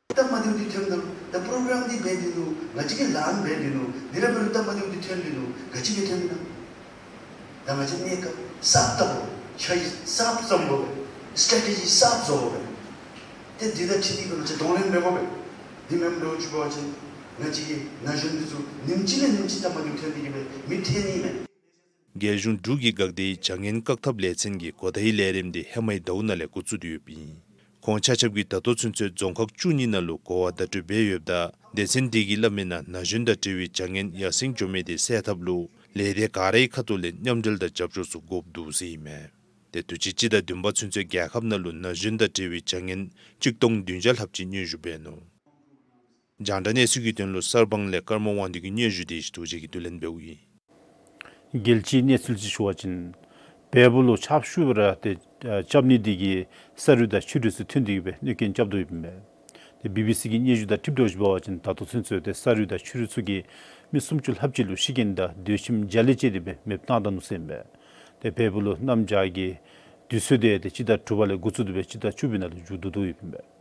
སྟབས་མ་བདེཝ་འདི་ཐོནམ་ད་ད་པོརོ་གརམ་འདི་འབད་དེ་ནུག། ང་བཅས་ཀྱིས་ལཱ་འབད་དེ་ནུག། འདི་ར་འབད་རུང་སྟབས་མ་བདེཝ་འདི་ཐོན་དེ་ནུག། ག་ཅི་སྦེ་ཐོན་ན། ད་ང་བཅས་གནས་སྐབས་གསརཔ་བཏབ་དགོ། ཆ་གཞི་གསརཔ་བརྩམ་དགོ་པས། སི་ཊེ་ཊེ་ཇི་གསརཔ་བཟོ་དགོ་པས། ཏེ་འདི་དང་འཁྲིལ་ཏེ་སྦེ་ང་བཅས་གདོང་ལེན་འབད་དགོ་པས། འདི་མེནམ་ལོ་ཅིག་འབད་བ་ཅིན་ང་བཅས་ཀྱི་ན་གཞོན་འདི་ཚུ་ཉིནམ་གཅིག་ལས་ཉིནམ་གཅིག་སྟབས་མ་བདེཝ་ཐོན་ཏེ་གི་སྦེ་མི་ཐོན་ནི་མས། རྒྱལ་གཞུང་འབྲུག་གི་འགག་སྡེའི་བྱ་ངན་བཀག་ཐབས་ལས་ཚན་གྱི་གོ་བརྡའི་ལས་རིམ་འདི་ཧེ་མའི་ཟླཝ་ནང་ལས་འགོ་བཙུགས་ཏེ་ཡོདཔ་ཨིན། ཁོང་ཆ་ཁྱབ་ཀྱིས་ད་ལྟོ་ཚུན་ཚོད་རྫོང་ཁག་བཅུ་གཉིས་ནང་ལུ་གོ་བ་བརྡ་སྤྲོད་འབད་ཡོདཔ་ད་སྡེ་ཚན་དེ་གིས་སླབ་མི་ནང་ན་གཞོན་དང་འབྲེལ་བའི་བྱ་ངན་ཡར་སེང་འགྱོ་མི་དེ་སེལ་ཐབས་ལུ་ལས་སྡེ་ག་རའི་ཁ་ཐུག་ལས་མཉམ་འབྲེལ་དང་རྒྱབ་སྐྱོར་ཚུ་དགོཔ་འདུག་ཟེར་ཨིན་མས། ཏེ་དུས་ཅི་སྤྱི་ཟླ་བདུན་པ་ཚུན་ཚོད་རྒྱལ་ཁབ་ནང་ལུ་ན་གཞོན་དང་འབྲེལ་བའི་བྱ་ངན་གཅིག་སྟོང་བདུན་བརྒྱ་ལྷགཔ་ཅིག་སྙན་ཞུ་འབད་ནུག། རྒྱང་བསྒྲགས་གནས་ཚུལ་གྱི་དོན་ལུ་གསར་སྤང་ལས་ཀརྨ་དབང་འདུས་ཀྱི་སྙན་ཞུ་དེ་ཞི་ཐུགས་རྗེ་གིས་བསྡུ་ལེན་འབདཝ་ཨིན། རྒྱལ་སྤྱིའི་གནས་ཚུལ་ཅིག་ཞུ་བ་ཅིན་བལ་པོ་ལུ་ཆརཔ་ཤུགས་སྦེ་ར་ཏེ་རྐྱབ་ནི་དེ་གིས་ས་རུད་དང་ཆུ་རུད་ཚུ་ཐོན་ཏེ་གི་སྦེ་གནོད་རྐྱེན་རྐྱབ་དོ་ཡོདཔ་ཨིན་པས། ཏེ་བི་བི་སི་གི་སྙན་ཞུ་དང་འཁྲིལ་དོ་ཅིག་འབད་བ་ཅིན་ད་ལྟོ་ཚུན་ཚོད་ཏེ་ས་རུད་དང་ཆུ་རུད་ཚུ་གིས་མི་སུམ་ཅུ་ལྷགཔ་ཅིག་ལུ་ཤི་རྐྱེན་དང་སྡོད་ཁྱིམ་འཇའ་ལུས་སྤྱད་དེ་སྦེ་མེདཔ་བཏང་ད་ནུག་ཟེར་ཨིན་པས། ཏེ་བལ་པོ་ལུ་གནམ་བྱཱར་གྱི་དུས་ཚོད་དེ་ཏེ་སྤྱི་ཟླ་དྲུག་པ་ལས་འགོ་བཙུགས་ཏེ་སྦེ་སྤྱི་ཟླ་བཅུ་པའི་ནང་ལུ་མཇུག་བསྡུ་དོ་ཡོདཔ་ཨིན་པས།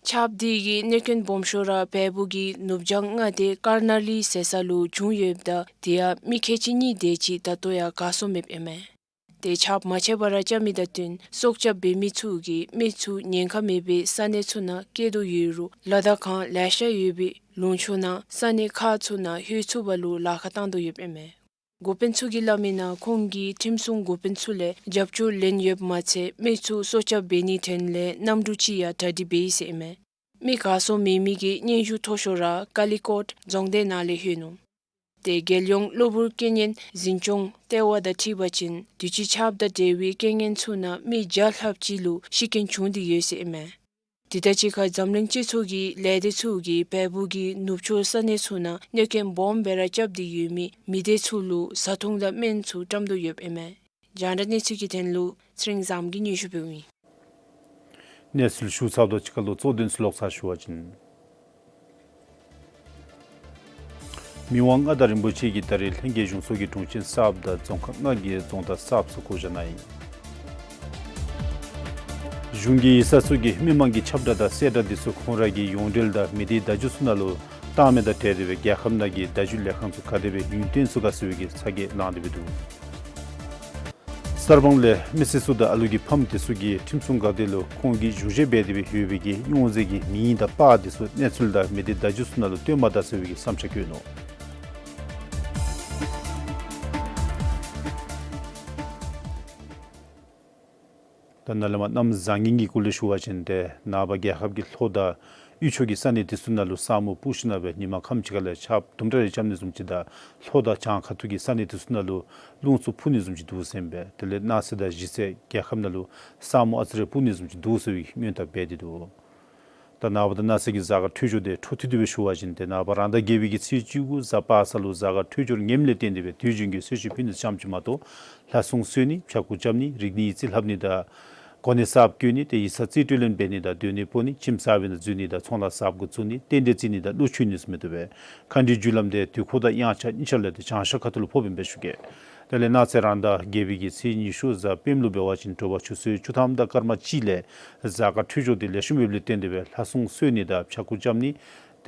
ཆརཔ་དེ་གིས་གནོད་རྐྱེན་སྦོམ་ཤོས་ར་བལ་པོ་གི་ནུབ་བྱང་མངའ་སྡེ་ཀར་ན་ལི་ཟེར་ས་ལུ་བྱུང་ཡོདཔ་ད་དེ་ཡང་མི་ཁལ་གཅིག་གཉིས་དེ་ཅིག་ད་ལྟོ་ཡང་གར་སོང་མེདཔ་ཨིན་མས། ཏེ་ཆརཔ་མ་ཆད་པར་ར་རྐྱབ་མི་དང་བསྟུན་སྲོག་སྐྱབས་འབད་མི་ཚུ་གིས་མི་ཚུ་ཉེན་ཁ་མེད་པའི་ས་གནས་ཚུ་ནང་བསྐྱལ་དོ་ཡོད་རུང་ལ་དྭགས་གངས་ལེ་ཤ་ཡོད་པའི་ལུང་ཕྱོགས་ནང་ས་གནས་ཁག་ཚུ་ནང་ལྷོད་ཚུགས་པ་ལུ་ལཱ་ཁག་བཏང་དོ་ཡོདཔ་ཨིན་མས། འགོ་དཔོན་ཚུ་གིས་སླབ་མི་ནང་ཁོང་གིས་ཁྲིམས་སྲུང་འགོ་དཔོན་ཚུ་ལས་རྒྱབ་སྐྱོར་ལེན་ཡོདཔ་མ་ཚད་མི་ཚུ་སྲོག་སྐྱབས་འབད་ནིའི་དོན་ལས་གནམ་གྲུ་ཅིག་ཡང་གྲ་སྒྲིག་འབད་ཡི་ཟེར་ཨིན་མས། མི་གར་སོང་མེད་མི་གི་སྙན་ཞུ་མཐོ་ཤོས་ར་ཀ་ལི་ཀོཊ་རྫོང་སྡེ་ནང་ལས་ལྷོད་ནུག། ཏེ་རྒྱལ་ཡོངས་གློ་བུར་རྐྱེན་ངན་འཛིན་སྐྱོང་ལྟེ་བ་དང་འཁྲིལ་བ་ཅིན་དུས་ཅི་ཆརཔ་དང་འབྲེལ་བའི་རྐྱེན་ངན་ཚུ་ནང་མི་བརྒྱ་ལྷགཔ་ཅིག་ལུ་ཤི་རྐྱེན་བྱུང་སྟེ་ཡོད་ཟེར་ཨིན་མས། དེ་དང་གཅིག་ཁར་འཛམ་གླིང་སྤྱི་ཚོགས་ཀྱི་ལས་སྡེ་ཚུ་གིས་བལ་པོ་གི་ནུབ་ཕྱོགས་ས་གནས་ཚུ་ནང་གནོད་རྐྱེན་སྦོམ་སྦེ་ར་རྐྱབ་སྟེ་ཡོད་མི་མི་སྡེ་ཚུ་ལུ་བཟའ་འཐུང་དང་སྨན་ཚུ་བཀྲམ་དོ་ཡོདཔ་ཨིན་མས། རྒྱང་བསྒྲགས་གནས་ཚུལ་གྱི་དོན་ལུ་ཚེ་རིང་བཟངམོ་གིས་སྙན་ཞུ་འབདཝ་ཨིན། གནས་ཚུལ་ཞུ་ཚརཝ་དང་གཅིག་ཁར་ལུ་གཙོ་དོན་ཚུ་ལོག་ཚར་ཞུ་བ་ཅིན། མི་དབང་མངའ་བདག་རིན་པོ་ཆེ་གིས་ད་རེས་ལྷན་རྒྱས་གཞུང་ཚོགས་ཀྱིས་དྲུང་ཆེན་གསརཔ་དང་རྫོང་ཁག་ལྔ་གི་རྫོང་བདག་གསརཔ་ཚུ་བསྐོ་བཞག་གནང་ཡི། གཞུང་གི་ཡིག་ཚང་ཚུ་གིས་མི་མང་གི་ཁྱབ་བསྒྲགས་དང་གསལ་བསྒྲགས་འདི་ཚུ་ཁོང་ར་གི་ཡོངས་འབྲེལ་དང་མི་སྡེའི་བརྡ་བརྒྱུད་ཚུ་ནང་ལུ་བཏང་མི་དང་འབྲེལ་ཏེ་སྦེ་རྒྱལ་ཁབ་ནང་གི་བརྡ་བརྒྱུད་ལས་ཁང་ཚུ་ག་དེ་སྦེ་ཡུན་བརྟན་ཚུགས་ག་ཟེར་བའི་གི་ཚ་གྱང་ལངས་ཏེ་སྦེ་འདུག། གསར་སྤང་ལས་མི་སེར་ཚུ་དང་ཨ་ལུ་གི་ཕམ་དེ་ཚུ་གིས་ཁྲིམས་སྲུང་འགག་སྡེ་ལུ་ཁོང་གིས་བཞུགས་གཞིས་འབད་དེ་སྦེ་ཡོད་པའི་གི་སྙུང་གཞི་གི་མིང་དང་པར་དེ་ཚུ་གནས་ཚུལ་དང་མི་སྡེ་བརྡ་བརྒྱུད་ཚུ་ནང་ལུ་སྟོན་མ་ད་ཟེར་བའི་གི་བསམ་འཆར་བཀོད་ནུག། ད་ནཱ་ལས་མར་གནམ་བཟང་ངན་གྱི་སྐོར་ལས་ཞུ་བ་ཅིན་ཏེ་ནངས་པ་རྒྱལ་ཁབ་ཀྱི་ལྷོ་དང་དབུས་ཕྱོགས་ཀྱི་ས་གནས་དེ་ཚུ་ནང་ལུ་ས་སྨུག་སྤུབས་ཞིནམ་ལས་ཉིན་མ་ཁམས་ཅིག་ཁ་ལས་ཆརཔ་དུམ་གྲ་རེ་རྐྱབ་ནི་བཟུམ་ཅིག་དང་ལྷོ་དང་བྱང་ཁ་ཐུག་གི་ས་གནས་དེ་ཚུ་ནང་ལུ་རླུང་འཚུབ་འཕུ་ནི་བཟུམ་ཅིག་འདུག་ཟེར་ཨིན་པས། དེ་ལས་གནངས་ཚེ་དང་གཞེས་ཚེ་རྒྱལ་ཁབ་ནང་ལུ་ས་སྨུག་ཨ་ཙི་རེ་སྤུབས་ནི་བཟུམ་ཅིག་འདུག་ཟེར་བའི་སྔོན་བརྡ་འབད་དེ་འདུག། ད་ནངས་པ་དང་གནངས་ཚེ་གི་གཟའ་སྐར་འཕྲོད་སྦྱོར་དེ་འཕྲོ་མཐུད་དེ་སྦེ་ཞུ་བ་ཅིན་ཏེ་ནངས་པ་རང་ཟླ་བརྒྱད་པའི་གི་ཚེས་བཅུ་དགུ་གཟའ་པ་སངས་ལུ་གཟའ་སྐར་འཕྲོད་སྦྱོར་ངནམ་ལས་བརྟེན་ཏེ་སྦེ་དུས་རྒྱུན་གྱི་གསོལ་མཆོད་ཕུལ་ནི་ཙམ་ཅིག་མ་གཏོགས་ལྷ་སྲུང་གསོལ་ནི་ཕྱྭ་འགུགས་རྐྱབ་ནི་རིག་གནས་ཡིག་རྩིས་ལྷབ་ནི་དང་གོ་གནས་གསརཔ་བསྐོ་ནི་ཏེ་ཡིག་ཚང་རྩིས་སྤྲོད་ལེན་འབད་ནི་དང་སྡོད་གནས་སྤོ་ནི་ཁྱིམ་གསར་པའི་ནང་འཛུལ་ནི་དང་ཚོང་ལཱ་གསརཔ་གུ་བཙུགས་ནི་རྟེན་འབྲེལ་བརྩི་ནི་དང་གླུ་མཆོད་ནི་ཚུ་མི་བཏུབ་པས། མཁའ་འགྲོའི་རྒྱུ་ལམ་དེ་དུས་འཁོར་དང་དབྱངས་འཆར་གཉིས་ཆ་ལས་ཏེ་བྱང་ཤར་ཁ་ཐུག་ལུ་ཕོགཔ་ཨིན་པས་ཞུ་གེ། དེ་ལས་གནངས་ཚེ་རང་ཟླ་བརྒྱད་པའི་གི་ཚེས་ཉི་ཤུ་གཟའ་སྤེནམ་ལུ་འབད་བ་ཅིན་དྲོ་པ་ཆུ་ཚོད་བཅུ་ཐམ་དང་སྐར་མ་གཅིག་ལས་གཟའ་སྐར་འཕྲོད་སྦྱོར་དེ་ལེགས་ཤོམ་ཡོདཔ་ལས་བརྟེན་ཏེ་སྦེ་ལྷ་སྲུང་གསོལ་ནི་དང་ཕྱྭ་འགུགས་རྐྱབ་ནི་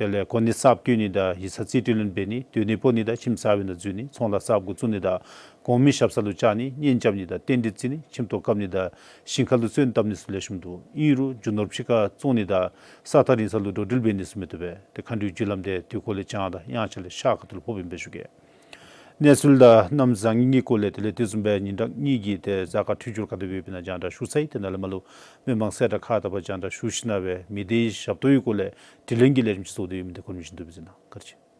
དེ་ལས་གོ་གནས་གསརཔ་བསྐོ་ནི་དང་ཡིག་ཚང་རྩིས་སྤྲོད་ལེན་འབད་ནི་སྡོད་གནས་སྤོ་ནི་དང་ཁྱིམ་གསར་པའི་ནང་འཛུལ་ནི་ཚོང་ལཱ་གསརཔ་གུ་བཙུགས་ནི་དང་གོང་མའི་ཞབས་ས་ལུ་བཅར་ནི་གཉེན་རྐྱབ་ནི་དང་རྟེན་འབྲེལ་བརྩི་ནི་ཁྱིམ་ཐོག་བཀབ་ནི་དང་ཞིང་ཁ་ལུ་བཙོན་བཏབ་ནི་ཚུ་ལེགས་ཤོམ་འདུག། ཨིན་རུང་རྒྱུ་ནོར་ཕྱི་ཁར་བཙོང་ནི་དང་ས་ཐག་རིང་ས་ལུ་འགྲོ་འགྲུལ་འབད་ནི་ཚུ་མི་བཏུབ་པས། ཏེ་མཁའ་འགྲོའི་རྒྱུ་ལམ་དེ་དུས་འཁོར་ལས་བྱང་དང་དབྱངས་འཆར་ལས་ཤར་ཁ་ཐུག་ལུ་ཕོགཔ་ཨིན་པས་ཞུ་གེ། གནས་ཚུལ་དང་གནམ་བཟང་ངན་གྱི་སྐོར་ལས་དེ་ལས་དེ་བཟུམ་སྦེ་ཉིན་གྲངས་གཉིས་ཀྱི་ཏེ་གཟའ་སྐར་འཕྲོད་སྦྱོར་ག་དེ་སྦེ་ཡོདཔ་ཨིན་ན་རྒྱང་བསྒྲགས་ཞུ་ཚར་ཡི། ཏེ་ནཱ་ལས་མར་ལུ་མི་མང་གསལ་བསྒྲགས་ཁག་དང་པ་རྒྱང་བསྒྲགས་ཞུ་ཞིནམ་ལས་མི་སྡེའི་ཞབས་ཏོག་གི་སྐོར་ལས་དྲི་ལན་གྱི་ལས་རིམ་ཅིག་བཟོ་སྟེ་ཡོད་མི་འདི་གོ་རིམ་བཞིན་དུ་སྦེ་གཟིགས་གནང་། བཀའ་དྲིན་ཆེ།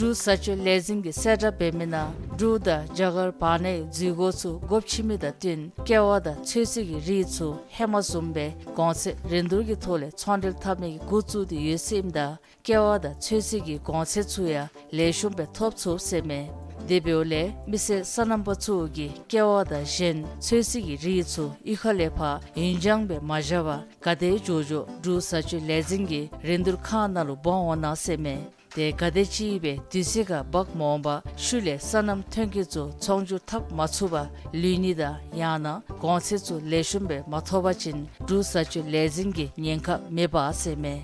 འབྲུག་བཟའ་སྤྱོད་ལས་འཛིན་གྱིས་གསལ་བསྒྲགས་འབད་མི་ནང་འབྲུག་དང་རྒྱ་གར་བར་ནའི་འཛུལ་སྒོ་ཚུ་སྒོ་ཕྱེ་མི་དང་བསྟུན་ཀེ་བ་དང་ཚོད་བསྲེ་གི་རིགས་ཚུ་ཧེ་མ་བཟུམ་སྦེ་གོང་ཚད་རིན་བསྡུར་གྱི་ཐོག་ལས་ཚོང་འབྲེལ་འཐབ་ནི་གི་འགོ་བཙུགས་ཏེ་ཡོད་ཟེར་ཨིནམ་ད་ཀེ་བ་དང་ཚོད་བསྲེ་གི་གོང་ཚད་ཚུ་ཡང་ལེགས་ཤོམ་སྦེ་ཐོབ་ཚུགས་ཟེར་མས། དེ་འབདཝ་ལས་མི་སེར་སོ་ནམ་པ་ཚུ་གིས་ཀེ་བ་དང་གཞན་ཚོད་བསྲེ་གི་རིགས་ཚུ་གཡུས་ཁ་ལས་ཕར་ཡུན་འགྱངས་སྦེ་མ་བཞག་པར་ག་དེ་མགྱོགས་མགྱོགས་འབྲུག་བཟའ་སྤྱོད་ལས་འཛིན་གྱི་རིན་བསྡུར་ཁང་ནང་ལུ་འབག་འོང་གནང་ཟེར་མས། ཏེ་ག་དེ་ཅིག་སྦེ་དུས་ཚོད་ཁར་འབག་མ་འོང་པར་ཤུལ་ལས་སོ་ནམ་ཐོན་སྐྱེད་ཚུ་ཚོང་བསྒྱུར་འཐབ་མ་ཚུགས་པར་ལུས་ནི་དང་ཡང་ན་གོང་ཚད་ཚུ་ལེགས་ཤོམ་སྦེ་མ་ཐོབ་པ་ཅིན་འབྲུག་བཟའ་སྤྱོད་ལས་འཛིན་གྱིས་ཉེན་ཁ་མི་འབག་ཟེར་མས།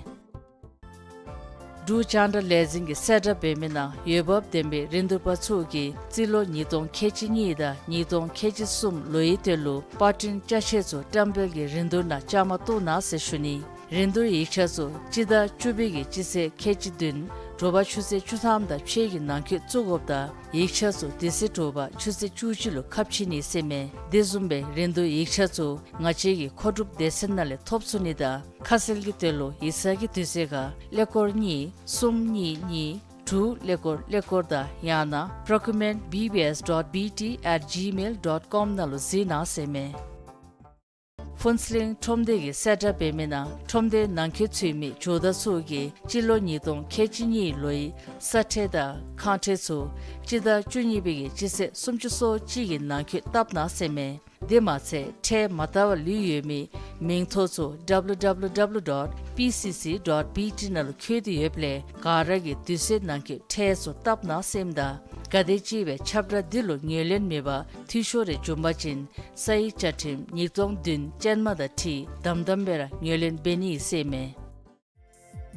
འབྲུག་རྒྱང་བསྒྲགས་ལས་འཛིན་གྱིས་གསལ་བསྒྲགས་འབད་མི་ནང་འོས་འབབ་ལྡན་པའི་རིན་བསྡུར་པ་ཚུ་གིས་རྩིས་ལོ་ཉིས་སྟོང་ཁལ་གཅིག་གཉིས་དང་ཉིས་སྟོང་ཁལ་གཅིག་གསུམ་ལོའི་དོན་ལུ་པར་སྐྲུན་ཅ་ཆས་ཚུ་བཀྲམ་སྤེལ་གྱི་རིན་བསྡུར་ནང་བཅའ་མར་གཏོགས་གནང་ཟེར་ཞུ་ནི། རིན་བསྡུར་ཡིག་ཆ་ཚུ་སྤྱི་ཟླ་བཅུ་པའི་གི་སྤྱི་ཚེས་ཁལ་གཅིག་བདུན་དྲོ་པ་ཆུ་ཚོད་བཅུ་ཐམ་དང་ཕྱེད་ཀྱི་ནང་འཁོད་བཙུགས་དགོཔ་དང་ཡིག་ཆ་ཚུ་དེ་ཚེ་དྲོ་པ་ཆུ་ཚོད་བཅུ་གཅིག་ལུ་ཁ་ཕྱེ་ནི་ཟེར་མས། དེ་བཟུམ་སྦེ་རིན་བསྡུར་ཡིག་ཆ་ཚུ་ང་བཅས་ཀྱི་མཁོ་སྒྲུབ་སྡེ་ཚན་ནང་ལས་ཐོབ་ཚུགས་ནི་དང་ཁ་གསལ་གྱི་དོན་ལུ་ཡིག་ཚང་གི་དུས་ཚོད་ཁར་ཀླད་ཀོར་གཉིས་གསུམ་གཉིས་གཉིས་དྲུག་ཀླད་ཀོར་ཀླད་ཀོར་དང་ཡང་ན་procurement B B S dot B T at gmail dot com ནང་ལུ་གཟིགས་གནང་ཟེར་མས། ཕུན་ཚོགས་གླིང་ཁྲོམ་སྡེ་གིས་གསལ་བསྒྲགས་འབད་མི་ནང་ཁྲོམ་སྡེའི་ནང་འཁོད་ཚུད་མི་ཇོ་བདག་ཚུ་གིས་སྤྱི་ལོ་ཉིས་སྟོང་ཁལ་གཅིག་གཉིས་ལོའི་ས་ཁྲལ་དང་ཁང་ཁྲལ་ཚུ་སྤྱི་ཟླ་བཅུ་གཉིས་པའི་གི་སྤྱི་ཚེས་སུམ་ཅུ་སོ་གཅིག་གི་ནང་འཁོད་བཏབ་གནང་ཟེར་མས། དེ་མ་ཚད་ཁྲལ་མ་བཏབ་པར་ལུས་ཡོད་མི་མིང་ཐོ་ཚུ W W W dot P C C dot B T ནང་ལུ་བཀོད་དེ་ཡོདཔ་ལས་ག་ར་གིས་དུས་ཚོད་ནང་འཁོད་ཁྲལ་ཚུ་བཏབ་གནང་ཟེར་ཨིནམ་ད་ག་དེ་ཅིག་སྦེ་ཁྱབ་བསྒྲགས་འདི་ལུ་ངོས་ལེན་མེད་པར་འཐུས་ཤོར་རེ་བྱུང་པ་ཅིན་ས་ཡི་བཅའ་ཁྲིམས་ཉིས་སྟོང་བདུན་ཅན་མ་དང་འཁྲིལ་དམ་དམ་སྦེ་ར་ངོས་ལེན་འབད་ནི་ཨིན་ཟེར་མས།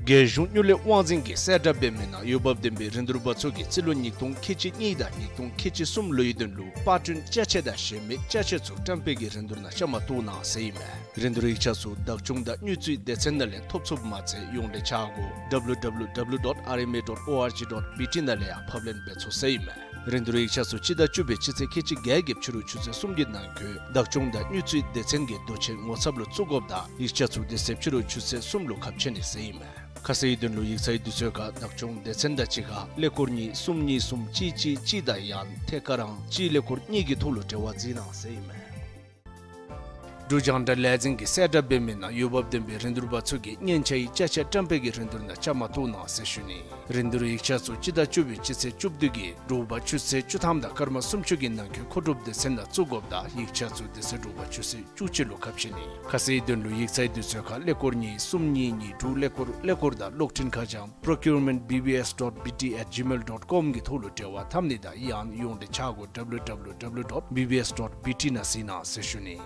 རྒྱལ་གཞུང་དངུལ་ལས་དབང་འཛིན་གྱིས་གསལ་བསྒྲགས་འབད་མི་ནང་འོས་འབབ་ལྡན་པའི་རིན་བསྡུར་པ་ཚུ་གིས་རྩིས་ལོ་ཉིས་སྟོང་ཁལ་གཅིག་གཉིས་དང་ཉིས་སྟོང་ཁལ་གཅིག་གསུམ་ལོའི་དོན་ལུ་པར་སྐྲུན་ཅ་ཆས་དང་གཞན་མི་ཅ་ཆས་ཚུ་བཀྲམ་སྤེལ་གྱི་རིན་བསྡུར་ནང་བཅའ་མར་གཏོགས་གནང་ཟེར་ཨིན་མས། རིན་བསྡུར་ཡིག་ཆ་ཚུ་བདག་སྐྱོང་དང་དངུལ་རྩིས་སྡེ་ཚན་ནང་ལས་ཐོབ་ཚུགསཔ་མ་ཚད་ཡོངས་འབྲེལ་འཆར་སྒོ་W W W dot R M A dot O R G dot B T ནང་ལས་ཡང་ཕབ་ལེན་འབད་ཚུགས་ཟེར་ཨིན་མས། རིན་བསྡུར་ཡིག་ཆ་ཚུ་སྤྱི་ཟླ་བཅུ་པའི་སྤྱི་ཚེས་ཁལ་གཅིག་བརྒྱད་ཀྱི་ཕྱི་རུ་ཆུ་ཚོད་གསུམ་གྱི་ནང་འཁོད་བདག་སྐྱོང་དང་དངུལ་རྩིས་སྡེ་ཚན་གྱི་རྡོ་ཆས་ངོ་ཚབ་ལུ་བཙུགས་དགོཔ་དང་ཡིག་ཆ་ཚུ་དེ་ཚེ་ཕྱི་རུ་ཆུ་ཚོད་གསུམ་ལུ་ཁ་ཕྱེ་ནི་ཟེར་ཨིན་མས། ཁ་གསལ་གྱི་དོན་ལུ་ཡིག་ཚང་གི་དུས་ཚོད་ཁར་བདག་སྐྱོང་སྡེ་ཚན་དང་གཅིག་ཁར་ཀླད་ཀོར་གཉིས་གསུམ་གཉིས་གསུམ་གཅིག་གཅིག་གཅིག་དང་ཡང་ཐད་ཀར་ཨང་གཅིག་ཀླད་ཀོར་གཉིས་ཀྱི་ཐོག་ལུ་འབྲེལ་བ་འཛིན་གནང་ཟེར་ཨིན་མས། འབྲུག་རྒྱང་བསྒྲགས་ལས་འཛིན་གྱིས་གསལ་བསྒྲགས་འབད་མི་ནང་འོས་འབབ་ལྡན་པའི་རིན་བསྡུར་པ་ཚུ་གིས་སྙན་ཆ་ཡི་ཅ་ཆས་བཀྲམ་སྤེལ་གྱི་རིན་བསྡུར་ནང་བཅའ་མར་གཏོགས་གནང་ཟེར་ཞུ་ནི། རིན་བསྡུར་ཡིག་ཆ་ཚུ་སྤྱི་ཟླ་བཅུ་པའི་སྤྱི་ཚེས་བཅུ་བདུན་གྱི་དྲོ་པ་ཆུ་ཚོད་བཅུ་ཐམ་དང་སྐར་མ་སུམ་ཅུ་གི་ནང་འཁོད་མཁོ་སྒྲུབ་སྡེ་ཚན་ནང་བཙུགས་དགོཔ་དང་ཡིག་ཆ་ཚུ་དེ་ཚེ་དྲོ་པ་ཆུ་ཚོད་བཅུ་གཅིག་ལུ་ཁ་ཕྱེ་ནི། ཁ་གསལ་དོན་ལུ་ཡིག་ཚང་དུས་ཚོད་ཁར་ཀླད་ཀོར་གཉིས་གསུམ་གཉིས་གཉིས་དྲུག་ཀླད་ཀོར་ཀླད་ཀོར་དང་གློག་འཕྲིན་ཁ་བྱང་procurement B B S dot B T at gmail dot com གི་ཐོག་ལུ་འབྲེལ་བ་འཐབ་ནི་དང་ཡང་ཡོངས་འབྲེལ་ཆ་སྒོ་W W W dot B B S dot B T ནང་གཟིགས་གནང་ཟེར་ཞུ་ནི།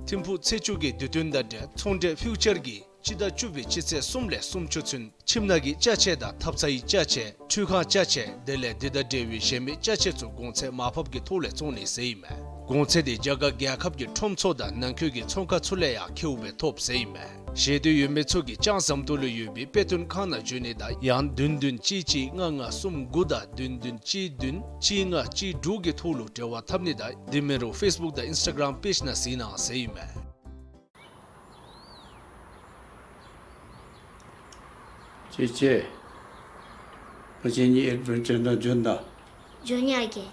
ཐིམ་ཕུག་ཚེས་བཅུ་གི་དུས་སྟོན་དང་འབྲེལ་ཚོང་འབྲེལ་ཕིའུ་ཅར་གྱིས་སྤྱི་ཟླ་བཅུ་པའི་སྤྱི་ཚེས་གསུམ་ལས་སུམ་ཅུ་ཚུན་ཁྱིམ་ནང་གི་ཅ་ཆས་དང་ཐབ་ཚང་ཡི་ཅ་ཆས་ཁྲུས་ཁང་ཅ་ཆས་དེ་ལས་དེ་དང་འབྲེལ་བའི་གཞན་མི་ཅ་ཆས་ཚུ་གོང་ཚད་མར་ཕབ་ཀྱི་ཐོག་ལས་བཙོང་ནི་ཟེར་ཨིན་མས། གོང་ཚད་དེ་རྒྱ་གར་རྒྱལ་ཁབ་ཀྱི་ཁྲོམ་ཚུ་དང་ནང་འཁོད་ཀྱི་ཚོང་ཁང་ཚུ་ལས་ཡང་ཁེཝ་སྦེ་ཐོབ་ཟེར་ཨིན་མས། ཞེ་འདོད་ཡོད་མི་ཚུ་གིས་ལྕང་ཟམ་ཏོག་ལུ་ཡོད་པའི་དཔེ་སྟོན་ཁང་ནང་འབྱོན་ནི་དང་ཡང་བདུན་བདུན་གཅིག་གཅིག་ལྔ་ལྔ་གསུམ་དགུ་དང་བདུན་བདུན་གཅིག་བདུན་གཅིག་ལྔ་གཅིག་དྲུག་གི་ཐོག་ལུ་འབྲེལ་བ་འཐབ་ནི་དང་དེ་མིན་རུང་ཕེསི་བུཀ་དང་ཨིནསི་ཊ་གརམ་པེཇ་ནང་གཟིགས་གནང་ཟེར་ཨིན་མས། ཅེ་ཅེ། ང་བཅས་གཉིས་ཨེཌ་བེན་ཅར་ནང་འབྱོན་དང་། འབྱོན་ཡི་ཨ་རྒས།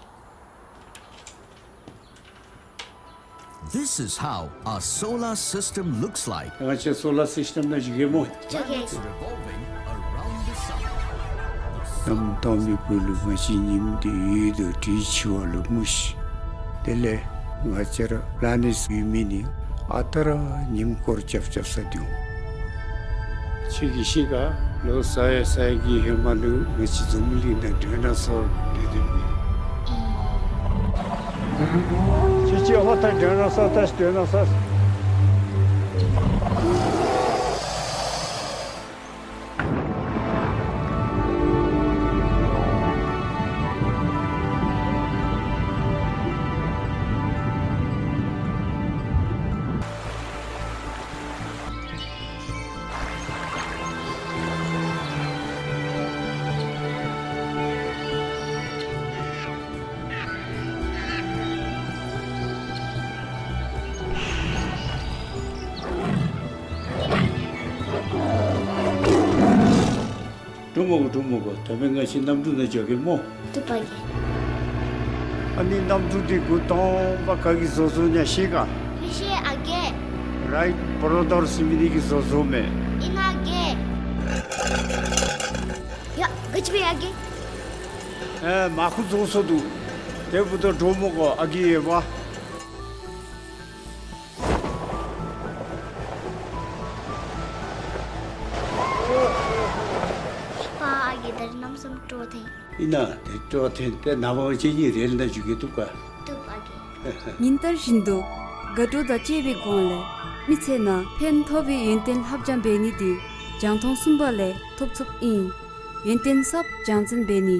This is how a solar system looks like. ང་བཅས་སོ་ལར་སིསི་ཊེམ་ནང་བཞུགས་གེ་སྨོ། འགྱོ་གེ། Revolving around the sun. གནམ་དྭངས་མའི་སྦུག་ལུ་ང་བཅས་ཉིམ་དེ་ཡོད་དོ་དྲིས་ཆི་བ་ལུ་མུ་ཤི། དེ་ལས་ང་བཅས་ར་པི་ལེ་ནེཊ་ཡོད་མི་ནི་ཨ་རྟག་ར་ཉིམ་སྐོར་རྐྱབ་རྐྱབ་ས་འདུག། ཁྱོད་ཀྱིས་ཤེས་ག། ལོ་ས་ཡ་ས་ཡ་གི་ཧེ་མ་ལུ་ང་བཅས་འཛམ་གླིང་ནང་ཌའི་ནོ་སོར་སྡོད་སྡོདཔ་མས། ཁྱོད་ཀྱིས་ཧོ་ད་ཌའི་ནོ་སོར་ད་ཌའི་ནོ་སོར། འགྲོ་མི་དགོ། འགྲོ་མི་དགོ། ད་འབདན་ང་བཅས་གནམ་གྲུ་ནང་འགྱོ་གེ་སྨོ། བཏུབ་པ་གེ། ཨ་ནི་གནམ་གྲུ་འདི་འགོ་དང་པ་ག་གིས་བཟོ་བཟོཝ་ཨིན་ན་ཤེས་ག། མི་ཤེས་ཨ་རྒས། རའིཊ་བོརོ་དར་ཟེར་མི་འདི་གིས་བཟོ་བཟོཝ་མས། ཨིན་ན་ཨ་རྒས། ཡ་ག་ཅི་འབད་ཡི་ཨ་རྒས། ཨེ་མར་ཁུ་བཟོ་སོང་འདུག། དེ་འབདཝ་ད་འགྲོ་མི་དགོ་ཨ་རྒས་ཡོདཔ། པ་ཨ་རྒས་ད་རིས་གནམ་མེད་ས་མེད་སྤྲོ་ཐོན། ཨིན་ན་དེ་སྤྲོ་ཐོན་ཏེ་ནངས་པ་ང་བཅས་གཉིས་རེལ་ནང་འཛུལ་གེ། བཏུབ་ག། བཏུབ་ཨ་རྒས། ཉིན་ལྟར་བཞིན་དུ་དགའ་སྤྲོ་དང་བཅས་པའི་སྒོ་ལས་མི་ཚེ་ནང་ཕན་ཐོགས་པའི་ཡོན་ཏན་ལྷབ་སྦྱང་འབད་ནི་འདི་རྒྱང་མཐོང་གསུམ་པ་ལས་ཐོབ་ཚུགསཔ་ཨིན། ཡོན་ཏན་ཟབ་སྦྱང་ཚན་འབད་ནི།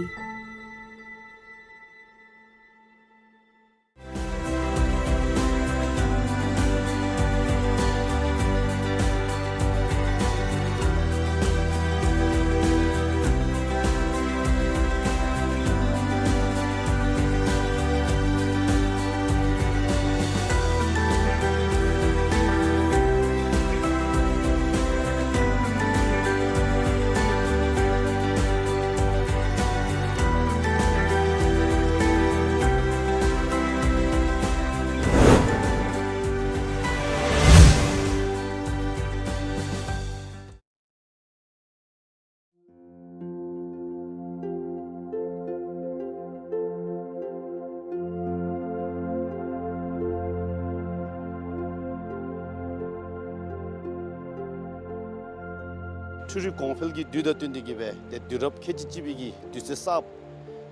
འཕྲུལ་རིག་གོང་འཕེལ་གྱི་དུས་དང་བསྟུན་ཏེ་གིས་སྦེ་ཏེ་དུས་རབས་ཁལ་གཅིག་གཅིག་པའི་གི་དུས་ཚོད་གསརཔ་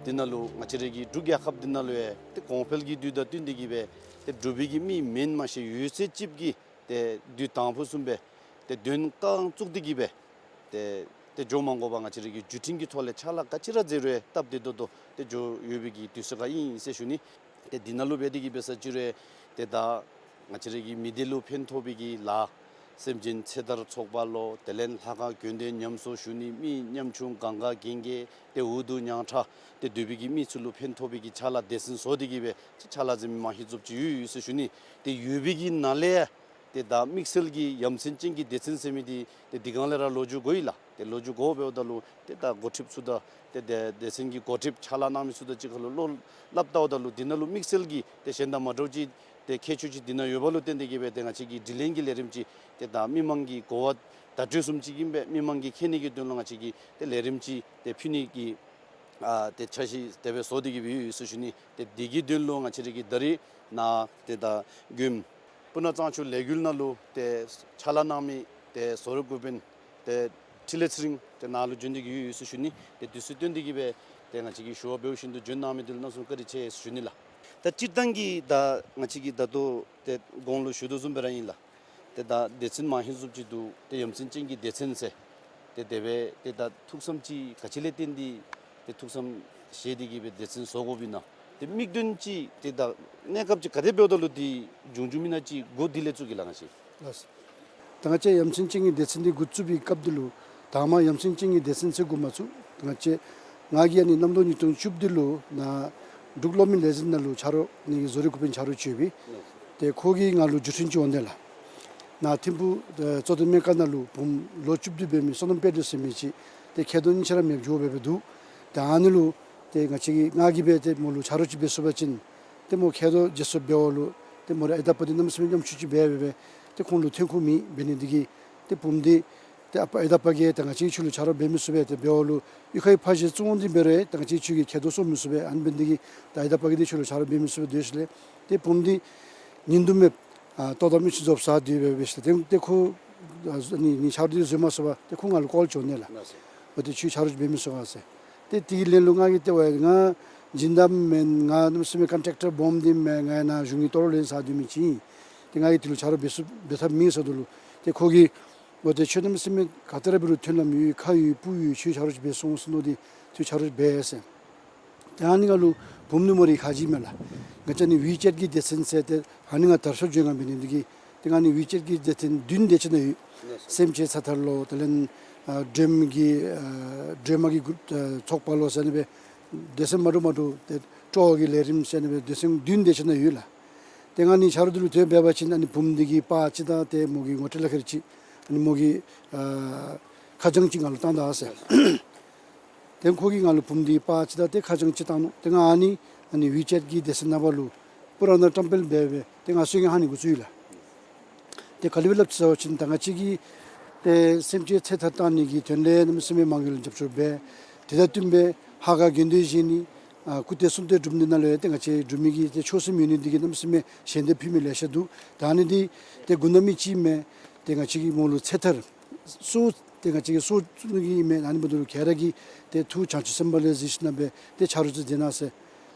འདི་ནང་ལུ་ང་བཅས་རའི་གི་འབྲུག་རྒྱལ་ཁབ་འདི་ནང་ལུ་ཡང་ཏེ་གོང་འཕེལ་གྱི་དུས་དང་བསྟུན་ཏེ་གིས་སྦེ་ཏེ་འབྲུག་པའི་གི་མི་མེན་མ་ཤེས་ཡོད་ཚད་ཅིག་གིས་ཏེ་དུས་དང་པ་བཟུམ་སྦེ་ཏེ་དོན་རྐང་བཙུགས་ཏེ་གིས་སྦེ་ཏེ་ཏེ་འགྱོ་མ་དགོ་པར་ང་བཅས་རའི་གི་བརྒྱུད་འཕྲིན་གྱི་ཐོག་ལས་ཕྱག་ལཱ་ག་ཅི་ར་མཛད་རུང་སྟབས་བདེ་ཏོག་ཏོ་ཏེ་འགྱོ་ཡོད་པའི་གི་དུས་ཚོད་ཁར་ཨིན་ཟེར་ཞུ་ནི། ཏེ་འདི་ནང་ལུ་འབད་དེ་གིས་འབད་ས་ཅིག་རུང་ཏེ་ད་ང་བཅས་རའི་གི་མི་སྡེ་ལུ་ཕན་ཐོགས་པའི་གི་ལཱ་སེམས་ཅན་ཚེ་ཐར་ཚོགས་པ་ལོ་དེ་ལས་ལྷ་ཁང་དགོན་སྡེ་ཉམས་གསོ་ཞུ་ནི་མི་ཉམ་ཆུང་གང་ག་གན་རྐྱལ་ཏེ་འུ་སྡུག་ཉམ་ཐག་ཏེ་སྡོད་པའི་གི་མི་ཚུ་ལུ་ཕན་ཐོགས་པའི་གི་ཕྱག་ལཱ་སྡེ་ཚན་བཟོ་སྟེ་གིས་སྦེ་ཕྱག་ལཱ་མཛད་མི་མང་ཤོས་ཚུ་ཅིག་ཡོད་ཡོད་ཟེར་ཞུ་ནི། ཏེ་ཡོད་པའི་གི་ནང་ལས་ཏེ་ད་དམིགས་བསལ་གྱི་ཡ་མཚན་ཅན་གྱི་སྡེ་ཚན་ཟེར་མི་འདི་ཏེ་འདི་སྒང་ལས་ར་ལོ་རྒྱུས་གོ་ཡི་ལགས། ཏེ་ལོ་རྒྱུས་གོ་འབདཝ་ད་ལུ་ཏེ་ད་འགོ་ཁྲིདཔ་ཚུ་དང་ཏེ་སྡེ་སྡེ་ཚན་གྱི་འགོ་ཁྲིདཔ་ཕྱག་ལཱ་གནང་མི་ཚུ་དང་གཅིག་ཁར་ལུ་བློ་སླབ་བལྟཝ་ད་ལུ་འདི་ནང་ལུ་དམིགས་བསལ་གྱི་ཏེ་གཞན་དང་མ་འདྲཝ་ཅིག་ ཏེ་ཁྱད་ཆོས་ཅིག་འདི་ནང་ཡོདཔ་ལུ་བརྟེན་ཏེ་གིས་སྦེ་ཏེ་ང་བཅས་ཀྱིས་དྲི་ལན་གྱི་ལས་རིམ་ཅིག་ཏེ་ད་མི་མང་གི་གོ་བ་བརྡ་སྤྲོད་བཟུམ་ཅིག་ཨིན་པས། མི་མང་གིས་མཁྱེན་ནི་གི་དོན་ལུ་ང་བཅས་ཀྱིས་ཏེ་ལས་རིམ་ཅིག་ཏེ་ཕུལ་ནི་གི་ཨ་ཏེ་འཆར་གཞི་དེ་སྦེ་བཟོ་སྟེ་གིས་སྦེ་ཡོད་ཡོད་ཟེར་ཞུ་ནི། ཏེ་འདི་གི་དོན་ལུ་ང་བཅས་ར་གིས་ད་རིས་ནཱ་ཏེ་ད་དགོནམ་སྤུ་ན་གཙང་ཆུ་ལས་འགུལ་ནང་ལུ་ཏེ་ཕྱག་ལཱ་གནང་མི་ཏེ་བཟོ་རིག་འགོ་དཔོན་ཏེ་འཕྲིན་ལས་ཚེ་རིང་ཏེ་ནཱ་ལུ་བྱོན་ཏེ་གིས་ཡོད་ཡོད་ཟེར་ཞུ་ནི། ཏེ་དུས་ཚོད་བཏོན་ཏེ་གིས་སྦེ་ཏེ་ང་བཅས་ཀྱི་ཞུ་བ་འབདཝ་བཞིན་དུ་བྱོན་གནང་མི་འདི་ལུ་གནམ་མེད་ས་མེད་བཀའ་དྲིན་ཆེ་ཟེར་ཞུ་ནི་ལགས། ད་སྤྱིར་བཏང་གི་ད་ང་བཅས་ཀྱིས་ད་ལྟོ་ཏེ་གོང་ལུ་ཞུ་དོ་བཟུམ་སྦེ་ར་ཨིན་ལགས། ཏེ་ད་སྡེ་ཚན་མང་ཧེང་བཟུམ་ཅིག་འདུག། ཏེ་ཡ་མཚན་ཅན་གྱི་སྡེ་ཚན་ཟེར། ཏེ་དེ་སྦེ་ཏེ་ད་ཐུགས་བསམ་ཅིག་ག་ཅི་ལས་བརྟེན་ཏེ་ཏེ་ཐུགས་བསམ་བཞེས་ཏེ་གིས་སྦེ་སྡེ་ཚན་བཟོ་དགོཔ་ཨིན་ན། ཏེ་དམིགས་དོན་ཅིག་ཏེ་ད་གནས་སྐབས་ཅིག་ག་དེ་འབདཝ་ད་ལུ་འདི་འབྱུང་འགྱོཝ་ཨིན་ན་ཅིག་འགོ་འདི་ལས་བཙུགས་གེ་ལགས་ང་བཅས། ལགས་སོ། ད་ང་བཅས་ཡ་མཚན་ཅན་གྱི་སྡེ་ཚན་འདི་འགོ་བཙུགས་པའི་སྐབས་འདི་ལུ་དང་པ་ཡ་མཚན་ཅན་གྱི་སྡེ་ཚན་ཟེར་འགོ་མ་བཙུགས། ང་བཅས་ང་གིས་ཨ་ནི་གནམ་ལོ་ཉིས་སྟོང་བཅུ་བདུན་ལུ་ནཱ་འབྲུག་གློག་མེ་ལས་འཛིན་ནང་ལུ་ཆ་རོགས་ནི་གི་བཟོ་རིག་འགོ་དཔོན་ཆ་རོགས་ཅིག་ཡོད་པས། ཏེ་ཁོ་གིས་ང་ལུ་བརྒྱུད་འཕྲིན་ཅིག་འོང་དེས་ལགས། ནཱ་ཐིམ་ཕུག་ཨེ་གཙུག་སྡེ་སྨན་ཁང་ནང་ལུ་བུམོ་ལོ་བཅུ་བདུན་འབད་མི་བསོད་ནམས་དཔལ་སྒྲོན་ཟེར་མི་ཅིག་ཏེ་མཁལ་རྡོག་གཉིས་ཆ་ར་མེདཔ་འགྱོ་སྦེ་སྦེ་འདུག། ཏེ་ཨ་ནི་ལུ་ཏེ་ང་བཅས་ཀྱིས་ང་གིས་སྦེ་ཏེ་མོ་ལུ་ཆ་རོགས་ཅིག་འབད་ཚུགས་པ་ཅིན་ཏེ་མོ་མཁལ་རྡོག་བརྗེ་སོར་འབདཝ་ལུ་ཏེ་མོ་རའི་ཨའི་དང་པ་འདི་གནམ་མེད་ས་མེད་ཉམ་ཆུང་ཅིག་འབད་འབད་སྦེ་ཏེ་ཁོང་ལུ་ཐོན་ཁུངས་མེད། འབད་ནི་འདི་གིས་ཏེ་བུམོ་འདི་ཏེ་ཨ་པ་ཨའི་དང་པ་གིས་ཏེ་ང་བཅས་ཁྱོད་ལུ་ཆ་རོགས་འབད་མི་ཚུགས་པས། ཏེ་འབདཝ་ལུ་གཡུས་ཁའི་ཕ་གཞིས་བཙོང་སྟེ་འབད་རུང་ཏེ་ང་བཅས་ཁྱོད་ཀྱི་མཁལ་རྡོག་གསོ་མི་ཚུགས་པས། ཨ་ནི་འབད་ནི་འདི་གིས་ད་ཨའི་དང་པ་གིས་འདི་ཁྱོད་ལུ་ཆ་རོགས་འབད་མི་ཚུགས་པས་ཟེར་ཞིནམ་ལས་ཏེ་བུམོ་འདི་ཉིན་དུ་མེདཔ་ཨ་ལྟོ་དང་མིག་ཆུ་རྫོགསཔ་ཟ་སྟེ་འབད་འབད་ཞིནམ་ལས་ཏེ་ཏེ་ཁོ་ཨ་ནི་ནི་ཆ་རོགས་འདི་བཟོ་མ་ཚུགས་པར་ཏེ་ཁོ་ང་ལུ་ཀོལ་བྱོན་ནི་ལགས། ལགས་སོ། འོ་ཏེ་ཁྱོད་ཆ་རོགས་འབད་མི་ཚུགས་ག་ཟེར། ཏེ་དེ་གི་ལན་ལུ་ང་གིས་ཏེ་འབདཝ་ང་སྦྱིན་བདག་མེན། ང་གནམ་མེད་ས་མེད་ཀོན་ཊེག་ཊར་སྦོམ་འདི་མེན། ང་ཡང་ནཱ་གཞུང་གི་ལྟོ་རོགས་ལེན་ས་སྡོད་མི་ཅིག་ཨིན། ཏེ་ང་གིས་དེ་ལུ་ཆ་རོགས་འབད་ཚུགས་འབད་ཐབས་མེད་ཟེརཝ་ད་ལུ་ཏེ་ཁོ་གིས་འོ་ཏེ་ཁྱོད་གནམ་མེད་ས་མེད་ག་ཏེ་ར་འབད་རུང་མཐུན་ལམ་ཡོད། ཁ་ཡོད་སྤུ་ཡོད། ཁྱོད་ཆ་རོགས་ཅིག་འབད་སོང་ཟེར་མནོ་སྟེ་ཁྱོད་ཆ་རོགས་འབད་ཟེར། ཏེ་ཨ་ནི་ང་ལུ་བུམོ་འདི་མོ་རའི་ཁ་རྗེ་མས་ལགས། ང་བཅས་ཨ་ནི་ཝི་ཅེཊ་གི་སྡེ་ཚན་ཟེར་ཏེ་ཨ་ནི་ང་དར་ཤོག་བརྗེ་ང་འབད་ནི་འདི་གིས་ཏེ་ང་ཨ་ནི་ཝི་ཅེཊ་གི་སྡེ་ཚན་བདུན་དེ་ཅིག་ནང་ཡོད། སེམས་ཅན་ཚེ་ཐར་ལོ་དེ་ལས་ཨ་སྒྲོལ་མ་གི་ཨ་སྒྲོལ་མ་གི་གུ་ཨ་ཚོགས་པ་ལོ་ཟེར་ཨ་ནི་སྦེ་སྡེ་ཚན་མ་འདྲཝ་མ་འདྲཝ་ཏེ་སྤྲོ་བ་གི་ལས་རིམ་ཟེར་ཨ་ནི་སྦེ་སྡེ་ཚན་བདུན་དེ་ཅིག་ནང་ཡོད་ལགས། ཏེ་ང་ཨ་ནི་ཆ་རོགས་འདི་ལུ་ཐོན་འབད་བ་ཅིན་ཨ་ནི་བུམོ་འདི་གི་པར་ཅིག་དང་ཏེ་མོ་གི་ངོ་སྤྲོད་ལག་ཁྱེར་ཅིག་ཨ་ནི་མོ་གི་ཨ་ཁ་བྱང་ཅིག་ང་ལུ་བཏང་ད་ཟེར། ཏེ་ཁོ་གིས་ང་ལུ་བུམོ་འདི་པར་ཅིག་དང་ཏེ་ཁ་བྱང་ཅིག་བཏང་ནུག། ཏེ་ང་ཨ་ནི་ཨ་ནི་ཝི་ཅེཊ་གི་སྡེ་ཚན་ནང་པ་ལུ་པུ་ར་ན་བཀྲམ་སྤེལ་འབད་འབད་ཏེ་ང་གསོལ་རྒྱན་ཧ་ནི་འགོ་བཙུགས་ཡི་ལགས། ཏེ་ག་དེ་སྦེ་སླབ་ཅི་ཟེར་བ་ཅིན་ད་ང་བཅས་ཀྱིས་ཏེ་སེམས་ཅན་ཚེ་ཐར་བཏང་ནི་གི་དོན་ལས་གནམ་མེད་ས་མེད་མང་གི་ལུ་རྒྱབ་སྐྱོར་འབད། དེ་དང་བསྟུན་སྦེ་ཧ་ག་དགེ་འདུན་བཞེངས་ནི་ཨ་སྐུ་ཚེ་གསུམ་སྟོན་སྒྲུབ་ནི་ནང་ལུ་ཡང་ཏེ་ང་བཅས་འབྲུག་མི་གི་ཏེ་ཆོས་སེམས་ཡོད་ནི་འདི་གིས་གནམ་མེད་ས་མེད་ཞལ་འདེབས་ཕུལ་མི་ལེ་ཤ་འདུག། ད་ཨ་ནི་འདི་ཏེ་འགོ་དཔོན་མི་ཅིག་མས། ཏེ་ང་བཅས་ཀྱིས་མོ་ལུ་ཚེ་ཐར་སྲོག་ཏེ་ང་བཅས་ཀྱིས་སྲོག་བཙུགས་ནི་གི་མེན། ཨ་ནི་འབདཝ་ད་ལུ་ཁྱོད་ར་གིས་ཏེ་ཐུགས་བྱང་ཆུབ་སེམས་དཔའ་ལས་གཟིགས་ཞིནམ་ལས་ཏེ་ཆ་རོགས་ཅིག་མཛད་གནང་ཟེར།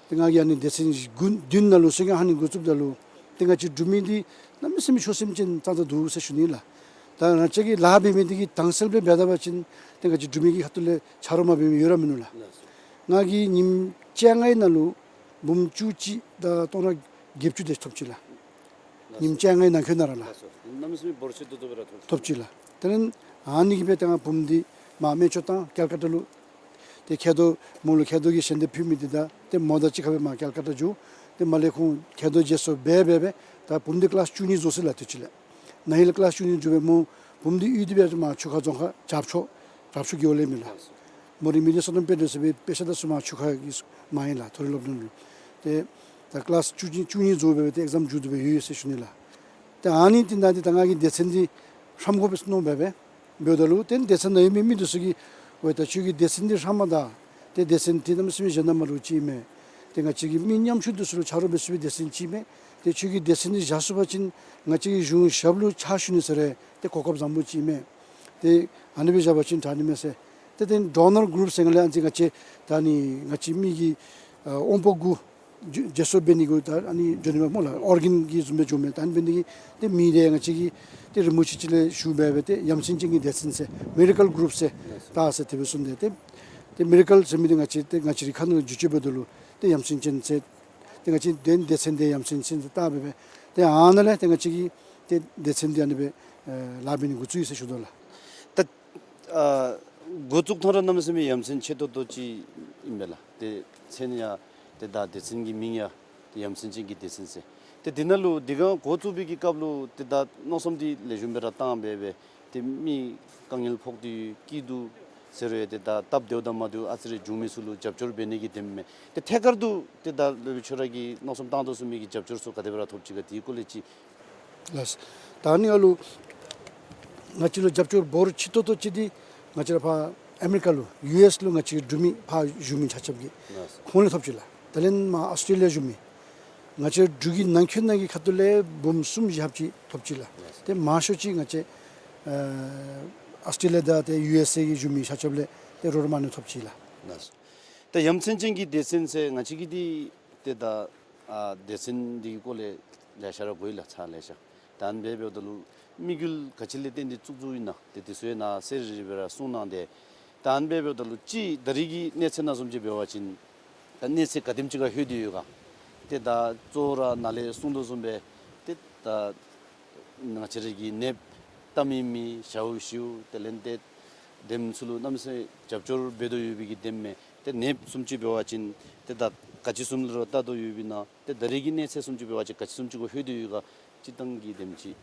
ཏེ་ང་གིས་ཨ་ནི་སྡེ་ཚན་དགུ་བདུན་ནང་ལུ་གསོལ་རྒྱན་ཧ་ནི་འགོ་བཙུགསཔ་ད་ལུ་ཏེ་ང་བཅས་འབྲུག་མི་འདི་གནམ་མེད་ས་མེད་ཆོས་སེམས་ཅན་ཙང་ཙ་འདུག་ཟེར་ཞུ་ནི་ལགས། ད་ང་བཅས་ཀྱིས་ལཱ་འབད་མི་འདི་གིས་དྭངས་གསལ་སྦེ་འབད་ད་པ་ཅིན་ཏེ་ང་བཅས་འབྲུག་མི་གི་ཁ་ཐུག་ལས་ཆ་རོགས་མ་འབད་མི་ཡོད་ར་མིན་འདུག་ལགས། ང་གིས་ཉིནམ་བཅོ་ལྔའི་ནང་ལུ་འབུམ་བཅུ་གཅིག་དང་སྟོང་ཕྲག་བརྒྱད་ཅུ་དེ་ཐོབ་ཅི་ལགས། ཉིནམ་བཅོ་ལྔའི་ནང་འཁོད་ནང་ར་ལགས། ལགས་སོ། གནམ་མེད་ས་མེད་འབོར་ཆེ་ཏོག་ཏོ་སྦེ་ར་ཐོབ་ཅི། ཐོབ་ཅི་ལགས། དེ་ལས་ཨ་ནི་གིས་སྦེ་ཏེ་ང་བུམོ་འདི་མར་སྨན་བཅོས་བཏང་ཀལ་ཀ་ཏ་ལུ། ཏེ་མཁལ་རྡོག་མོ་ལུ་མཁལ་རྡོག་གི་ཞལ་འདེབས་ཕུལ་མི་འདི་དང་ཏེ་མོ་དང་གཅིག་ཁར་སྦེ་མར་ཀལ་ཀ་ཏ་འགྱོ། ཏེ་མར་ལས་ཁོང་མཁལ་རྡོག་བརྗེ་སོར་འབད་འབད་འབད་ད་བུམོ་འདི་ཀི་ལཱསི་བཅུ་གཉིས་རྫོགས་ཅི་ལགས། དུས་ཅི་ལས་ནཱ་ཧེ་ལས་ཀི་ལཱསི་བཅུ་གཉིས་རྫོགས་སྦེ་མོ་བུམོ་འདི་གཡུས་འདི་སྦེ་མར་ཆུ་ཁ་རྫོང་ཁག་བྱག་ཕྱོགས་བྱག་ཕྱོགས་རྒེད་འོག་ལས་མས་ལགས། མོ་རའི་མིང་འདི་བསོད་ནམས་དཔལ་སྒྲོན་ཟེར་སྦེ་དཔེ་ཆ་དང་ཚུ་མར་ཆུ་ཁ་གི་མར་ཨིན་ལགས། མཐོ་རིམ་སློབ་སྡོང་ལུ། ཏེ་ད་ཀི་ལཱསི་བཅུ་གཉིས་བཅུ་གཉིས་རྫོགས་སྦེ་སྦེ་ཏེ་ཨེག་ཛམ་མཇུག་བསྡུ་སྦེ་ཡོད་ཡོད་ཟེར་ཞུ་ནི་ལགས། ཏེ་ཨ་ནི་འདི་ནང་འདི་ད་ང་གིས་སྡེ་ཚན་འདི་ཧྲམ་དགོ་པས་མནོ་འབད་འབད་འབདཝ་ད་ལུ་ཏེ་སྡེ་ཚན་ནང་ཡོད་མི་མི་འདི་ཚུ་གིས་འོ་ད་ཁྱོད་ཀྱི་སྡེ་ཚན་འདི་ཧྲམ་མས་ད། ཏེ་སྡེ་ཚན་འདི་གནམ་མེད་ས་མེད་གཞན་དང་མ་འདྲཝ་ཅིག་མས། ཏེ་ང་བཅས་ཀྱི་མི་ཉམ་ཆུང་འདི་ཚུ་ལུ་ཆ་རོགས་འབད་ཚུགས་པའི་སྡེ་ཚན་ཅིག་མས། ཏེ་ཁྱོད་ཀྱིས་སྡེ་ཚན་འདི་བཞག་ཚུགས་པ་ཅིན་ང་བཅས་ཀྱི་གཞུང་ཞབས་ལུ་ཕྱག་ཞུ་ནི་ཟེར་རུང་ཏེ་གོ་སྐབས་བཟང་པོ་ཅིག་མས། ཏེ་ཨ་ནི་སྦེ་བཞག་པ་ཅིན་དྲག་ནི་མས་ཟེར། ཏེ་ཏེ་ཌོ་ནར་གུ་རུབ་ཟེར་ང་ལས་ཨ་ཙི་ང་བཅས་ད་ནི་ང་བཅས་མི་གི་ཨ་དབང་པོ་དགུ་བརྗེ་བརྗེ་སོར་འབད་ནི་གུ་ད་ཨ་ནི་འགྱོ་ནི་མས་སྨོ་ལགས། ཨོར་གཱན་གྱི་བཟུམ་སྦེ་འགྱོཝ་མས། ད་ཨ་ནི་འབད་ནི་གིས་ཏེ་མི་འདི་ང་བཅས་ཀྱིས་ཏེ་རིན་པོ་ཆེ་ཅིག་ལས་ཞུ་འབད་འབད་ཏེ་ཡ་མཚན་ཅན་གྱི་སྡེ་ཚན་ཟེར་མི་རེ་ཀལ་གུ་རུབ་ཟེར་བཏགས་ཟེར་དེ་སྦེ་གསུངས་ཏེ། ཏེ་ཏེ་མི་རེ་ཀལ་ཟེར་མི་འདི་ང་བཅས་ཏེ་ང་བཅས་རའི་ཁ་ནང་ལུ་འགྱུར་བཅོས་འབདཝ་ད་ལུ་ཏེ་ཡ་མཚན་ཅན་ཟེར། ཏེ་ང་བཅས་ཏེ་སྡེ་ཚན་འདི་ཡ་མཚན་ཅན་ཟེར་བཏགས་འབད་འབད་ཏེ་ཨ་ནཱ་ལས་ཏེ་ང་བཅས་ཀྱིས་ཏེ་སྡེ་ཚན་འདི་ཨ་ནི་སྦེ་ཨེ་ལཱ་འབད་ནི་འགོ་བཙུགས་ཡི་ཟེར་ཞུ་དོ་ལགས། ད་ཨ་འགོ་བཙུགས་ཐངས་ར་གནམ་མེད་ས་མེད་ཡ་མཚན་ཆེ་ཏོག་ཏོ་ཅིག་ཨིན་པས་ལགས། ཏེ་མཚན་ཡང་ཏེ་ད་སྡེ་ཚན་གྱི་མིང་ཡང་ཏེ་ཡ་མཚན་ཅན་གྱི་སྡེ་ཚན་ཟེར། ཏེ་འདི་ནང་ལུ་འདི་ག་འགོ་བཙུགས་པའི་གི་སྐབས་ལུ་ཏེ་ད་མནོ་བསམ་འདི་ལེགས་ཤོམ་སྦེ་ར་བཏང་འབད་འབད་ཏེ་མི་དཀའ་ངལ་ཕོག་སྟེ་སྐྱིད་སྡུག་ ཟེར་རུང་ཏེ་ད་སྟབས་བདེཝ་དང་མ་བདེཝ་ཨ་ཙི་རེ་བྱུང་མི་ཚུ་ལུ་རྒྱབ་སྐྱོར་འབད་ནི་གི་དེམ་མས། ཏེ་ཐད་ཀར་དུ་ཏེ་ད་སློབ་དཔོན་ཁྱོད་ར་གིས་མནོ་བསམ་བཏང་དོ་བཟུམ་མའི་གི་རྒྱབ་སྐྱོར་ཚུ་ག་དེ་སྦེ་ར་ཐོབ་ཅི་ག་དེའི་སྐོར་ལས་ཅིག། ལགས། ད་ནི་ཨ་ལུ་ང་བཅས་ལུ་རྒྱབ་སྐྱོར་འབོར་ཆེ་ཏོག་ཏོ་ཅིག་འདི་ང་བཅས་ར་ཕར་ཨ་མི་རི་ཀ་ལུ་ཡུ་ཨེསི་ལུ་ང་བཅས་འབྲུག་མི་ཕར་བཞུགས་མི་ཆ་ཁྱབ་ཀྱིས་ལགས། ཁོང་ལས་ཐོབ་ཅི་ལགས། དེ་ལས་མར་ཨོསི་ཊྲེ་ལི་ཡ་བཞུགས་མི་ང་བཅས་འབྲུག་གི་ནང་འཁོད་ནང་གི་ཁ་ཐུག་ལས་འབུམ་གསུམ་བཞི་ལྷགཔ་ཅིག་ཐོབ་ཅི་ལགས། ལགས། ཏེ་མང་ཤོས་ཅིག་ང་བཅས་ཨ་ཨོསི་ཊྲེ་ལི་ཡ་དང་ཏེ་ཡུ་ཨེསི་ཨེ་གི་བཞུགས་མི་ཆ་ཁྱབ་ལས་ཏེ་རོགས་རམ་ཨ་ནི་ཐོབ་ཅི་ལགས། ལགས། ད་ཡ་མཚན་ཅན་གྱི་སྡེ་ཚན་ཟེར་ང་བཅས་ཀྱིས་འདི་ཏེ་ད་ཨ་སྡེ་ཚན་འདི་གི་སྐོར་ལས་ལེ་ཤ་ར་གོ་ཡི་ལགས། ཚར་ལེ་ཤ། ད་ཨ་ནི་སྦེ་འབདཝ་ད་ལུ་དམིགས་ཡུལ་ག་ཅི་ལས་བརྟེན་ཏེ་བཙུགས་བཙུགསཔ་ཨིན་ན་ཏེ་དེ་ཚུ་ཡང་ནཱ་གསལ་རི་རི་སྦེ་ར་གསུངས་གནང་སྟེ། ད་ཨ་ནི་སྦེ་འབདཝ་ད་ལུ་ཅིག་ད་རེས་ཀྱི་གནས་ཚད་ནང་བཟུམ་ཅིག་འབད་བ་ཅིན་ད་གནས་ཚད་ག་དེམ་ཅིག་ཁར་ལྷོད་དེ་ཡོད་ག། ཏེ་ད་གཙོ་བོ་ར་ནཱ་ལས་གསུངས་དོ་བཟུམ་སྦེ་ཏེ་ད་ང་བཅས་ར་གི་ནདཔ་བལྟ་མི་མི་ཞཝ་ཞུ་དེ་ལས་ཏེ་དེམ་ཚུ་ལུ་གནམ་མེད་ས་མེད་རྒྱབ་སྐྱོར་འབད་དོ་ཡོད་པའི་གི་དེམ་མས། ཏེ་ནདཔ་བཟུམ་ཅིག་འབད་བ་ཅིན་ཏེ་ད་ག་ཅི་བཟུམ་ལུ་ར་བལྟ་དོ་ཡོདཔ་ཨིན་ན། ཏེ་ད་རེས་ཀྱི་གནས་ཚད་བཟུམ་ཅིག་འབད་བ་ཅིན་ག་ཅི་བཟུམ་ཅིག་གུ་ལྷོད་དེ་ཡོད་ག། སྤྱིར་བཏང་གི་དེམ་ཅིག།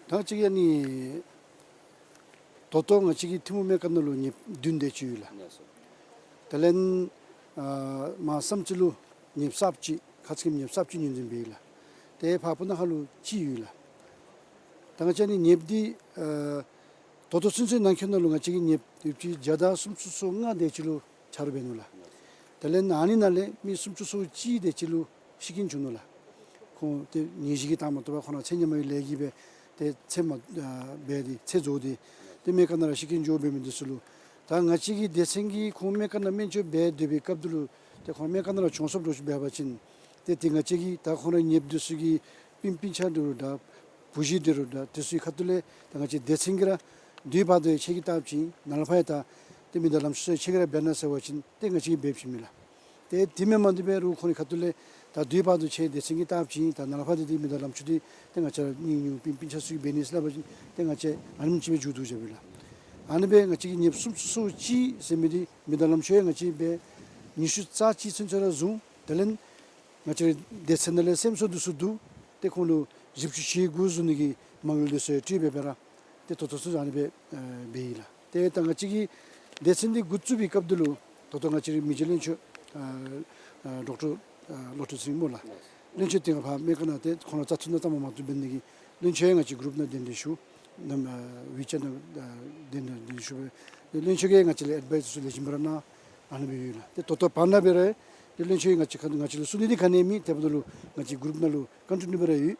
ད་ཅིག་ཨ་ནི་ད་ལྟོ་ང་བཅས་ཀྱི་ཐིམ་ཕུག་སྨན་ཁང་ནང་ལུ་ནདཔ་བདུན་དེ་ཅིག་ཡོད་ལགས། ལགས་སོ། དེ་ལས་ཨ་མར་བསམ་རྩེ་ལུ་ནདཔ་གསརཔ་ཅིག་ཁ་ཙ་ཁ་ཉིནམ་ནདཔ་གསརཔ་ཅིག་ངོས་འཛིན་འབད་ཡི་ལགས། ཏེ་ཕར་སྤུ་ན་ཁ་ལུ་ཅིག་ཡོད་ལགས། ད་ང་བཅས་ཨ་ནི་ནདཔ་འདི་ཨ་ད་ལྟོ་ཚུན་ཚོད་ནང་འཁོད་ནང་ལུ་ང་བཅས་ཀྱི་ནདཔ་ཡོདཔ་ཅིག་བརྒྱ་དང་སུམ་ཅུ་སོ་ལྔ་དེ་ཅིག་ལུ་ཆ་རོགས་འབད་ནུག་ལགས། དེ་ལས་ཨ་ནི་ནང་ལས་མི་སུམ་ཅུ་སོ་གཅིག་དེ་ཅིག་ལུ་ཤི་རྐྱེན་བྱུང་ནུག་ལགས། ཁོང་ཏེ་ནད་གཞི་གིས་བཏང་མ་བཏུབ་པར་ཁོང་ར་ཚེ་སྔ་མའི་ལས་ཀྱིས་སྦེ་ཏེ་ཚེ་མ་ཨ་འབད་དེ་ཚེ་རྫོགས་ཏེ་ཏེ་སྨན་ཁང་ནང་ར་ཤི་རྐྱེན་འགྱོ་འབད་མི་འདི་ཚུ་ལུ་ད་ང་བཅས་ཀྱི་སྡེ་ཚན་གྱིས་ཁོང་སྨན་ཁང་ནང་སྨན་བཅོས་འབད་སྡོད་པའི་སྐབས་འདི་ལུ་ཏེ་ཁོང་སྨན་ཁང་ནང་ར་བྱོངས་སོངམ་འདྲཝ་ཅིག་འབད་བ་ཅིན་ཏེ་ཏེ་ང་བཅས་ཀྱིས་ད་ཁོང་ར་ནདཔ་འདི་ཚུ་གི་སྤུན་སྤུན་ཆ་འདི་རུང་ད་བུ་གཞི་འདི་རུང་ད་དེ་ཚུ་གི་ཁ་ཐུག་ལས་ད་ང་བཅས་སྡེ་ཚན་གྱིས་ར་དུས་བར་དུ་ཡང་ཁྱེད་ཀྱིས་བལྟ་བ་ཅིན་ནཱ་ལས་ཕར་ཡང་ད་ཏེ་མི་དང་ལམ་ཕྱོགས་ཚུ་ཁྱེད་ཀྱིས་ར་འབད་གནང་ཟེར་བ་ཅིན་ཏེ་ང་བཅས་ཀྱིས་འབད་བྱིན་མས་ལགས། ཏེ་དེ་མེན་མ་འདི་འབད་རུང་ཁོང་གི་ཁ་ཐུག་ལས་ད་དུས་བར་དུ་ཁྱེད་སྡེ་ཚན་གྱིས་བལྟ་བ་ཅིན་ད་ནཱ་ལས་ཕར་ཏེ་ཏེ་མི་དང་ལམ་ཕྱོགས་འདི་ཏེ་ང་བཅས་ར་གཉེན་ཉེཝ་སྤུན་སྤུན་ཆ་ཚུ་གིས་འབད་ནི་ཟེར་སླབ་པ་ཅིན་ཏེ་ང་བཅས་ཨ་ནེམ་ཅིག་སྦེ་མཇུག་བསྡུ་བཞགཔ་ཨིན་ལགས། ཨ་ནི་སྦེ་ང་བཅས་ཀྱི་ནདཔ་སུམ་ཅུ་སོ་གཅིག་ཟེར་མི་འདི་མི་དང་ལམ་ཕྱོགས་ཡང་ང་བཅས་འབད་ཉི་ཤུ་རྩ་གཅིག་ཚུན་ཚོད་ར་བཟུང་། དེ་ལས་ང་བཅས་སྡེ་ཚན་ནང་ལས་སེམས་གསོ་འདི་ཚུ་བསྡུ། ཏེ་ཁོང་ལུ་བཞི་བཅུ་ཞེ་དགུ་བཟུང་ནི་གི་མ་དངུལ་འདི་ཚུ་ཡང་སྤྲོད་འབད་སྦེ་ར་ཏེ་ད་ལྟོ་ཚུན་ཚོད་ཨ་ནི་སྦེ་ཨེ་འབད་ཡི་ལགས། ཏེ་ད་ང་བཅས་ཀྱི་སྡེ་ཚན་འདི་འགོ་བཙུགས་པའི་སྐབས་འདི་ལུ་ད་ལྟོ་ང་བཅས་རའི་མི་རྗེ་བློན་ཆེན་ཨ་ཨ་ཌོག་ཊར་ཨ་བློ་གྲོས་ཚེ་རིང་མོ་ལགས། བློན་ཆེན་དེ་སྒང་ཕར་སྨན་ཁང་ནང་ཏེ་ཁོང་ར་རྩ་འཐུས་ནང་ལྟ་མ་མ་བཏུབ་འབད་ནི་གི་བློན་ཆེན་ཡང་ང་བཅས་གུ་རུབ་ནང་གདན་འདྲེན་ཞུ། ནམ་ཨ་ཝི་ཅེཊ་ནང་ཨ་གདན་འདྲེན་ཞུ་སྦེ་བློན་ཆེན་གྱིས་ང་བཅས་ལུ་ཨེཌ་ཝའིསི་ཚུ་ལེགས་ཤོམ་སྦེ་ར་གནང་། ཨ་ནི་སྦེ་ཡོད་ལགས། ཏེ་ད་ལྟོ་བར་ན་འབད་རུང་ཏེ་བློན་ཆེན་ང་བཅས་ཁ་ང་བཅས་ལུ་གསུང་ནི་འདི་ག་ནི་ཡང་མེད། དེ་འབདཝ་ད་ལུ་ང་བཅས་གུ་རུབ་ནང་ལུ་ཀོན་ཊི་ནིའུ་སྦེ་ར་ཡོད།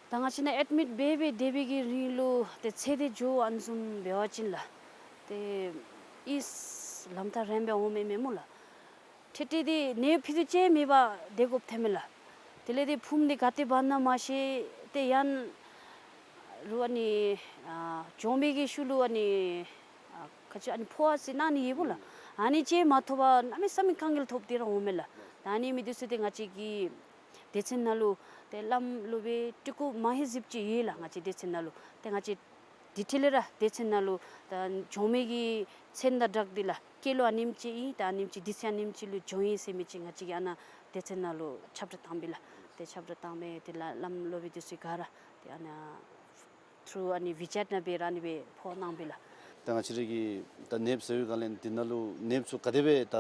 ད་ང་བཅས་ནཱ་ཨེཌ་མིཊ་འབད་འབད་སྡོད་པའི་གི་རིང་ལུ་ཏེ་ཚེ་འདི་འགྱོ་ཨ་ནི་བཟུམ་འབད་བ་ཅིན་ལགས། ཏེ་ཨིས་ལམ་ཐག་རིངམོ་སྦེ་འོང་མས་མས་སྨོ་ལགས། ཏེ་ཏེ་འདི་ནད་ཕྱི་དུ་ཅིག་མེད་པར་སྡོད་དགོཔ་ཐོནམ་མས་ལགས། དེ་ལས་ཏེ་ཕུངམ་འདི་ག་ཏེ་འབག་ན་མ་ཤེས། ཏེ་ཡང་རུང་ཨ་ནི་ཨ་གྱོང་མི་གི་ཤུལ་ལུ་ཨ་ནི་ཨ་ག་ཅི་ཨ་ནི་ཕོཝ་ཟེར་གནང་ནི་ཡོདཔ་ལགས། ཨ་ནི་ཅིག་མ་ཐོབ་པར་གནམ་མེད་ས་མེད་དཀའ་ངལ་ཐོབ་སྟེ་ར་འོང་མས་ལགས། ད་ཨ་ནི་མི་འདི་ཚུ་ཏེ་ང་བཅས་ཀྱི་སྡེ་ཚན་ནང་ལུ་ཏེ་བླམ་སློབ་དཔོན་སྤྲུལ་སྐུ་མང་ཧེང་སྐལ་ཅིག་ཡོད་ལགས། ང་བཅས་སྡེ་ཚན་ནང་ལུ་ཏེ་ང་བཅས་དེ་འཕྲལ་ལས་ར་སྡེ་ཚན་ནང་ལུ་ད་གྱོང་མི་གི་མཚན་དང་སྦྲགས་ཏེ་ལགས། སྐྱེས་ལོ་ཨ་ནེམ་ཅིག་ཨིན། ད་ཨ་ནེམ་ཅིག་འདི་ཚེ་ཨ་ནེམ་ཅིག་ལུ་གྱོང་ཡི་ཟེར་མི་ཅིག་ང་བཅས་ཀྱིས་ཨ་ནཱ་སྡེ་ཚན་ནང་ལུ་ཁྱབ་བསྒྲགས་བཏང་པས་ལགས། ཏེ་ཁྱབ་བསྒྲགས་བཏང་མི་འདི་ལས་བླམ་སློབ་དཔོན་འདི་ཚུ་ག་ར་ཏེ་ཨ་ནཱ་ཐུརུ་ཨ་ནི་ཝི་ཅེཊ་ནང་འབད་ར་ཨ་ནི་སྦེ་ཕོཝ་གནང་པས་ལགས། ད་ང་བཅས་ར་གི་ད་ནདཔ་ཟེར་བའི་སྒང་ལས་འདི་ནང་ལུ་ནདཔ་ཚུ་ག་དེ་སྦེ་ད་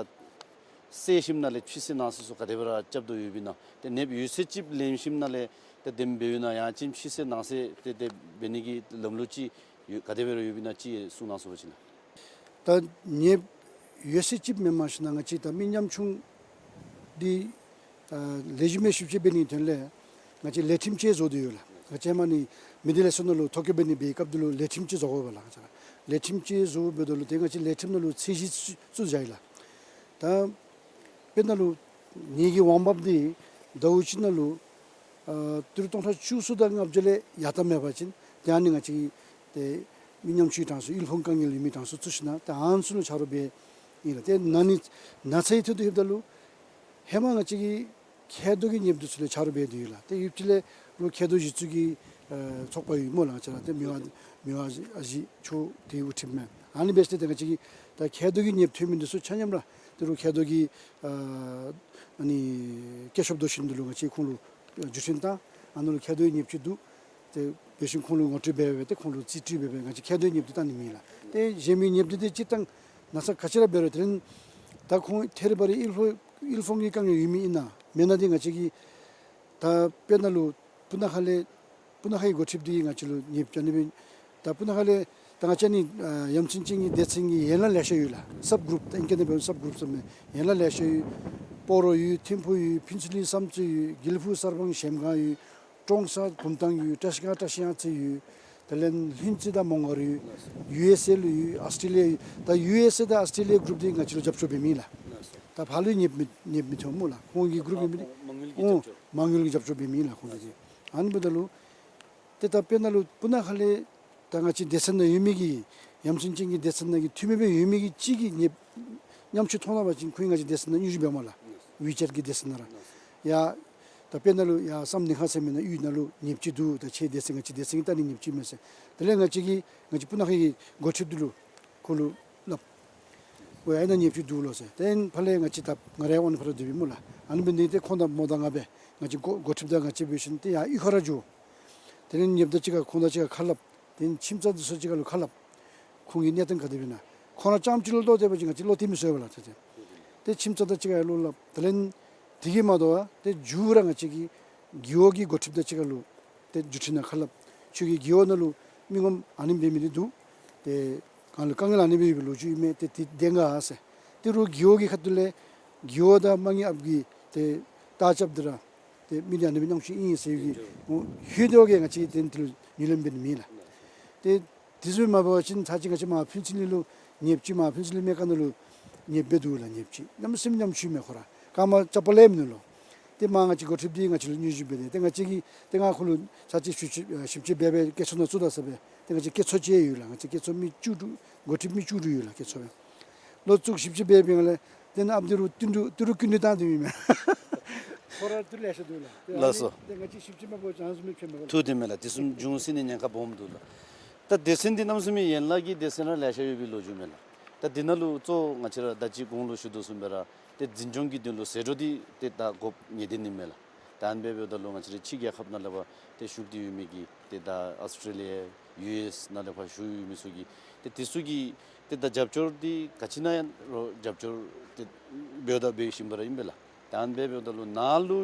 བསད་ཞིནམ་ལས་ཕྱི་སེལ་ནང་སེལ་ཚུ་ག་དེ་སྦེ་ར་རྐྱབ་དོ་ཡོདཔ་ཨིན་ན། ཏེ་ནདཔ་ཡོད་ཚད་ཅིག་ལེན་ཞིནམ་ལས་ཏེ་དེམ་འབདཝ་ཨིན་ན་ཡང་ཅིན་ཕྱི་སེལ་ནང་སེལ་ཏེ་དེ་འབད་ནི་གི་ལམ་ལུགས་ཅིག་ཡོད་ག་དེ་སྦེ་ར་ཡོདཔ་ཨིན་ན་ཅིག་གསུང་གནང་ཟེར་བ་ཅིན་ལགས། ད་ནདཔ་ཡོད་ཚད་ཅིག་མེནམ་ཞིན་ན་ང་བཅས་ད་མི་ཉམ་ཆུང་འདི་ཨ་ལེགས་ཤོམ་སྦེ་ཞིབ་དཔྱད་འབད་ནིའི་དོན་ལས་ང་བཅས་ལས་ཁྲིམས་ཅིག་བཟོ་སྟེ་ཡོད་ལགས། ང་བཅས་མ་ནི་མི་སྡེ་ལས་ཚོགས་ནང་ལུ་ཐོ་བཀོད་འབད་ནི་འབད་བའི་སྐབས་འདི་ལུ་ལས་ཁྲིམས་ཅིག་བཟོ་དགོ་པས་ལགས། ང་བཅས་ལས་ཁྲིམས་ཅིག་བཟོ་འབདཝ་ད་ལུ་ཏེ་ང་བཅས་ལས་ཁྲིམས་ནང་ལུ་ཚད་གཞི་བཙུགས་བཙུགས་བཞག་ཡི་ལགས། ད་དཔེར་ན་ལུ་ནད་ཀྱི་དབང་འབབ་འདི་ཟླཝ་གཅིག་ནང་ལུ་ཨ་ཏི་རུ་སྟོང་ཕྲག་བཅུ་གསུམ་དང་ལྔ་བརྒྱ་ལས་ཡར་ལྟ་མེད་པ་ཅིན་ཏེ་ཨ་ནི་ང་བཅས་ཀྱིས་ཏེ་མི་ཉམ་ཆུང་གི་གྲངས་སུ་དབུལ་ཕོངས་དཀའ་ངལ་ཡོད་མི་གྲངས་སུ་བཙུགས་ཞིན་ན་ཏེ་ཨ་ནི་ཚུ་ལུ་ཆ་རོགས་འབད་ཡི་ལགས། ཏེ་ན་ནི་ན་ཚའི་ཐད་དུ་ལྷོདཔ་ད་ལུ་ཧེ་མ་ང་བཅས་ཀྱིས་མཁལ་རྡོག་གི་ནདཔ་འདི་ཚུ་ལུ་ཆ་རོགས་འབད་དེ་ཡོད་ལགས། ཏེ་ཡུདཔ་ཅིག་ལས་རུང་མཁལ་རྡོག་གཞི་བཙུགས་ཀྱི་ཨ་ཚོགས་པ་ཡོད་སྨོ་ལགས། ང་བཅས་ར་ཏེ་མི་དབང་མི་དབང་ཨ་ཞེ་མཆོག་དེ་དབུ་ཁྲིདཔ་མས། ཨ་ནི་འབད་ཞིནམ་ཏེ་ང་བཅས་ཀྱིས་ད་མཁལ་རྡོག་གི་ནདཔ་ཐོན་མི་འདི་ཚུ་ཆ་མཉམ་ར་ཏེ་རུང་མཁལ་རྡོག་གི་ཨ་ཨ་ནི་སྐྱེད་ཤོག་རྡོ་ཤིང་འདི་ལུ་ང་བཅས་ཁོང་ལུ་བརྒྱུད་འཕྲིན་བཏང་། ཨ་ནཱ་ལུ་མཁལ་རྡོག་གི་ནདཔ་ཅིག་འདུག། ཏེ་འབད་ཞིནམ་ཁོང་ལུ་ངོ་སྤྲོད་འབད་འབད་ཏེ་ཁོང་ལུ་རྩིས་སྤྲོད་འབད་འབད་ང་བཅས་མཁལ་རྡོག་གི་ནདཔ་འདི་བཏང་ནི་མེད་ལགས། ཏེ་གཞན་མི་ནདཔ་འདི་ཏེ་སྤྱིར་བཏང་ ན་ཚ་ག་ཅི་ར་འབད་རུང་དེ་རིང་ད་ཁོང་ཐད་རི་བ་རི་དབུལ་ཕོངས་དབུལ་ཕོངས་ཀྱི་དཀའ་ངལ་ཡོད་མི་ཨིན་ན་མེན་ན་འདི་ང་བཅས་ཀྱིས་ད་དཔེར་ན་ལུ་སྤུ་ན་ཁ་ལས་སྤུ་ན་ཁའི་འགོ་ཁྲིདཔ་འདི་ང་བཅས་ལུ་ཉེ་བཅར་ནི་སྦེ་ད་སྤུ་ན་ཁ་ལས་ད་ང་བཅས་ནི་ཡ་མཚན་ཅན་གྱི་སྡེ་ཚན་གྱི་ཡན་ལག་ལེ་ཤ་ཡོད་ལགས། སབ་གུ་རུབ་ད་ཨིང་སྐད་ནང་འབད་སབ་གུ་རུབ་ཟེར་མི་ཡན་ལག་ལེ་ཤ་ཡོད། སྤ་རོ་ཡོད། ཐིམ་ཕུ་ཡོད། ཕུན་ཚོགས་གླིང་བསམ་རྩེ་ཡོད། དགེ་ལེགས་ཕུག་གསར་སྤང་གཞལམ་སྒང་ཡོད། ཀྲོང་གསར་བུམ་ཐང་ཡོད། བཀྲ་ཤིས་སྒང་བཀྲ་ཤིས་གཡང་རྩེ་ཡོད། དེ་ལས་ལྷུན་རྩེ་དང་མོང་སྒར་ཡོད། ཡུ་ཨེསི་ཨེ་ལུ་ཡོད། ཨཱོས་ཊྲེ་ལི་ཡ་ཡོད། ད་ཡུ་ཨེསི་ཨེ་དང་ཨཱོས་ཊྲེ་ལི་ཡ་གུ་རུབ་འདི་ང་བཅས་ལུ་རྒྱབ་སྐྱོར་འབད་མི་ལགས། ད་ཕར་ལུ་ཉེ་བ་མི་ཉེ་བ་མི་ཐོན་སྨོ་ལགས། ཁོང་གི་གུ་རུབ་ཨིན་པས། མ་དངུལ་གྱི་རྒྱབ་སྐྱོར། མ་དངུལ་གྱི་རྒྱབ་སྐྱོར་འབད་མི་ལགས་ཁོང་གིས། ཨ་ནི་འབདཝ་ད་ལུ་ཏེ་ད་དཔེར་ན་ལུ་སྤུ་ན་ཁ་ལས་ད་ང་བཅས་སྡེ་ཚན་ནང་ཡོད་མི་གི་ཡ་མཚན་ཅན་གྱི་སྡེ་ཚན་ནང་གི་འཐུས་མི་སྦེ་ཡོད་མི་གི་གཅིག་གིས་ཉེ་བ་ཉམ་ཆུང་མཐོང་ད་པ་ཅིན་ཁོང་གིས་ང་བཅས་སྡེ་ཚན་ནང་སྙན་ཞུ་འབདཝ་སྨོ་ལགས། ཝི་ཅེཊ་གི་སྡེ་ཚན་ནང་ར། ཡ་ད་དཔེར་ན་ལུ་ཡ་བསམ་གཏན་ཁ་ཟེར་མི་ནང་ཡུལ་ནང་ལུ་ཉེ་བ་ཅིག་འདུག། ད་ཁྱེད་སྡེ་ཚན་ང་བཅས་སྡེ་ཚན་གྱི་ད་ནི་ཉེ་བ་ཅིག་མས་ཟེར། དེ་ལས་ང་བཅས་ཀྱིས་ང་བཅས་སྤུ་ན་ཁ་གི་འགོ་ཁྲིདཔ་འདི་ལུ་ཁོ་ལུ་སླབ། ཝའི་ཨ་ནཱ་ཉེ་བ་ཅིག་འདུག་ལོ་ཟེར། ཏེ་ཕར་ལས་ང་བཅས་ད་ང་ར་ཡང་ཨ་ནི་ཕར་ར་སྡོདཔ་ཨིན་སྨོ་ལགས། ཨ་ནི་འབད་ནི་འདི་ཏེ་ཁོང་དང་མོ་དང་ང་སྦེ་ང་བཅས་འགོ་འགོ་ཁྲིདཔ་དང་ང་བཅས་འབད་ཞིནམ་ཏེ་ཡ་གཡུས་ཁ་ར་འགྱོ། དེ་ལས་ཉེ་བ་དང་གཅིག་ཁར་ཁོང་དང་གཅིག་ཁར་ཁ་སླབ། དེ་ཁྱིམ་ཚང་འདི་ཚུ་གཅིག་ཁར་ལུ་ཁ་སླབ། ཁོང་གི་གནས་སྟངས་ག་དེ་སྦེ་ཨིན་ན། ཁོང་ར་རྐྱངམ་གཅིག་ལུ་བློ་གཏད་པ་ཅིན་ང་བཅས་བློ་གཏད་མི་ཚུགས་པས་ལགས། ཏེ་ཏེ་ཏེ་ཁྱིམ་ཚང་དང་གཅིག་ཁར་ཡར་ལུ་སླབ། དེ་ལས་དེ་གིས་མ་དོ་བར་ཏེ་མཇུག་ར་ང་བཅས་ཀྱི་རྒེད་འོག་གི་འགོ་ཁྲིདཔ་དང་གཅིག་ཁར་ལུ་ཏེ་བརྒྱུད་འཕྲིན་ནང་ཁ་སླབ། ཁྱོད་ཀྱི་རྒེད་འོག་ནང་ལུ་མི་ངོམ་ཨ་ནེམ་འབད་མི་འདི་འདུག། ཏེ་ང་ལུ་དཀའ་ངལ་ཨ་ནེ་སྦེ་ཡོད་པའི་ལོ་རྒྱུས་ཨིན་མས། ཏེ་ཏེ་བདེན་ག་ཟེར། ཏེ་རུང་རྒེད་འོག་གི་ཁ་ཐུག་ལས་རྒེད་འོག་དང་དམངས་ཀྱི་ཨཔ་གི་ཏེ་ལྟག་རྐྱབ་འདི་ར་ཏེ་མི་འདི་ཨ་ནེ་སྦེ་ཉམ་ཆུང་ཨིན་ཟེར་གྱི་ཧུད་དེ་གིས་ང་བཅས་ཏེ་འདི་ལུ་ཉུ་ལེན་འབད་ནི་མེད་ལགས། ཏེ་དེ་བཟུམ་མ་འབད་བ་ཅིན་ཚར་གཅིག་ང་བཅས་མར་ཕུན་ཚོགས་གླིང་ལུ་ཉེ་བ་ཅིག་མར་ཕུན་ཚོགས་གླིང་སྨན་ཁང་ནང་ལུ་ཉེ་བ་སྦེ་འདུག་ལགས། ཉེ་བ་ཅིག་གནམ་མེད་ས་མེད་ཉམ་ཆུང་མས་ཁོ་ར། ཁ་མར་ཅ་པ་ལས་མི་ནུ་ལོ། ཏེ་མར་ང་བཅས་འགོ་ཁྲིདཔ་འདི་ང་བཅས་ལུ་སྙན་ཞུ་འབད་དེ་ཏེ་ང་བཅས་ཀྱིས་ཏེ་ང་ཁོ་ལུ་ཚར་གཅིག་ཞིབ་དཔྱད་ཨ་ཞིབ་དཔྱད་འབད་སྦེ་སྐྱེད་ཚོར་ནང་བཙུགས་ད་ཟེར་སྦེ་ཏེ་ང་བཅས་སྐྱེད་ཚོར་ཅིག་ཡོད་ལགས། ང་བཅས་སྐྱེད་ཚོར་མི་བཅུ་དྲུག་འགོ་ཁྲིདཔ་མི་བཅུ་དྲུག་ཡོད་ལགས་སྐྱེད་ཚོར་སྦེ། ལོག་བཙུགས་ཞིབ་དཔྱད་འབད་བའི་སྒང་ལས་ཏེ་ནཱ་ཨཔ་འདི་རུང་ཏི་རུ་ཏི་རུ་ཀུན་ཏུ་བཏང་སྟེ་ཡོད་མས། ཁོ་ར་ཏི་རུ་ལེ་ཤ་འདུག་ལགས། ཏེ་ལགས་སོ། ཏེ་ང་བཅས་ཞིབ་དཔྱད་མ་འབད་བ་ཅིན་ཨ་ནི་བཟུམ་མའི་ཕན་མེད་པས་ལགས། ཐུགས་བདེན་མས་ལགས། དེ་བཟུམ་འབྱུང་སྲིད་ནི་ཉེན་ཁ་སྦོམ་འདུག་ལགས། ད་སྡེ་ཚན་འདི་གནམ་མེད་ས་མེད་ཡན་ལག་གི་སྡེ་ཚན་ར་ལེ་ཤ་ཡོད་པའི་ལོ་རྒྱུས་མས་ལགས། ད་འདི་ནང་ལུ་གཙོ་བོ་ང་བཅས་ར་ད་ཅི་གོང་ལུ་ཞུ་དོ་བཟུམ་སྦེ་ར་ཏེ་འཛིན་སྐྱོང་གི་དོན་ལུ་ཟད་འགྲོ་འདི་ཏེ་ད་དགོཔ་ངེས་བདེན་ཨིན་མས་ལགས། ད་ཨ་ནི་སྦེ་འབདཝ་ད་ལུ་ང་བཅས་ར་ཕྱི་རྒྱལ་ཁབ་ནང་ལས་ཕར་ཏེ་བཞུགས་ཏེ་ཡོད་མི་གི་ཏེ་ད་ཨཱོས་ཊྲེ་ལི་ཡ་ཡུ་ཨེསི་ནང་ལས་ཕར་བཞུགས་ཡོད་མི་ཚུ་གིས་ཏེ་དེ་ཚུ་གིས་ཏེ་ད་རྒྱབ་སྐྱོར་འདི་ག་ཅི་ནང་ཡང་རོགས་རྒྱབ་སྐྱོར་ཏེ་འབདཝ་ད་འབད་བཞིན་པ་ར་ཨིན་པས་ལགས། ད་ཨ་ནི་སྦེ་འབདཝ་ད་ལུ་ནཱ་ལུ་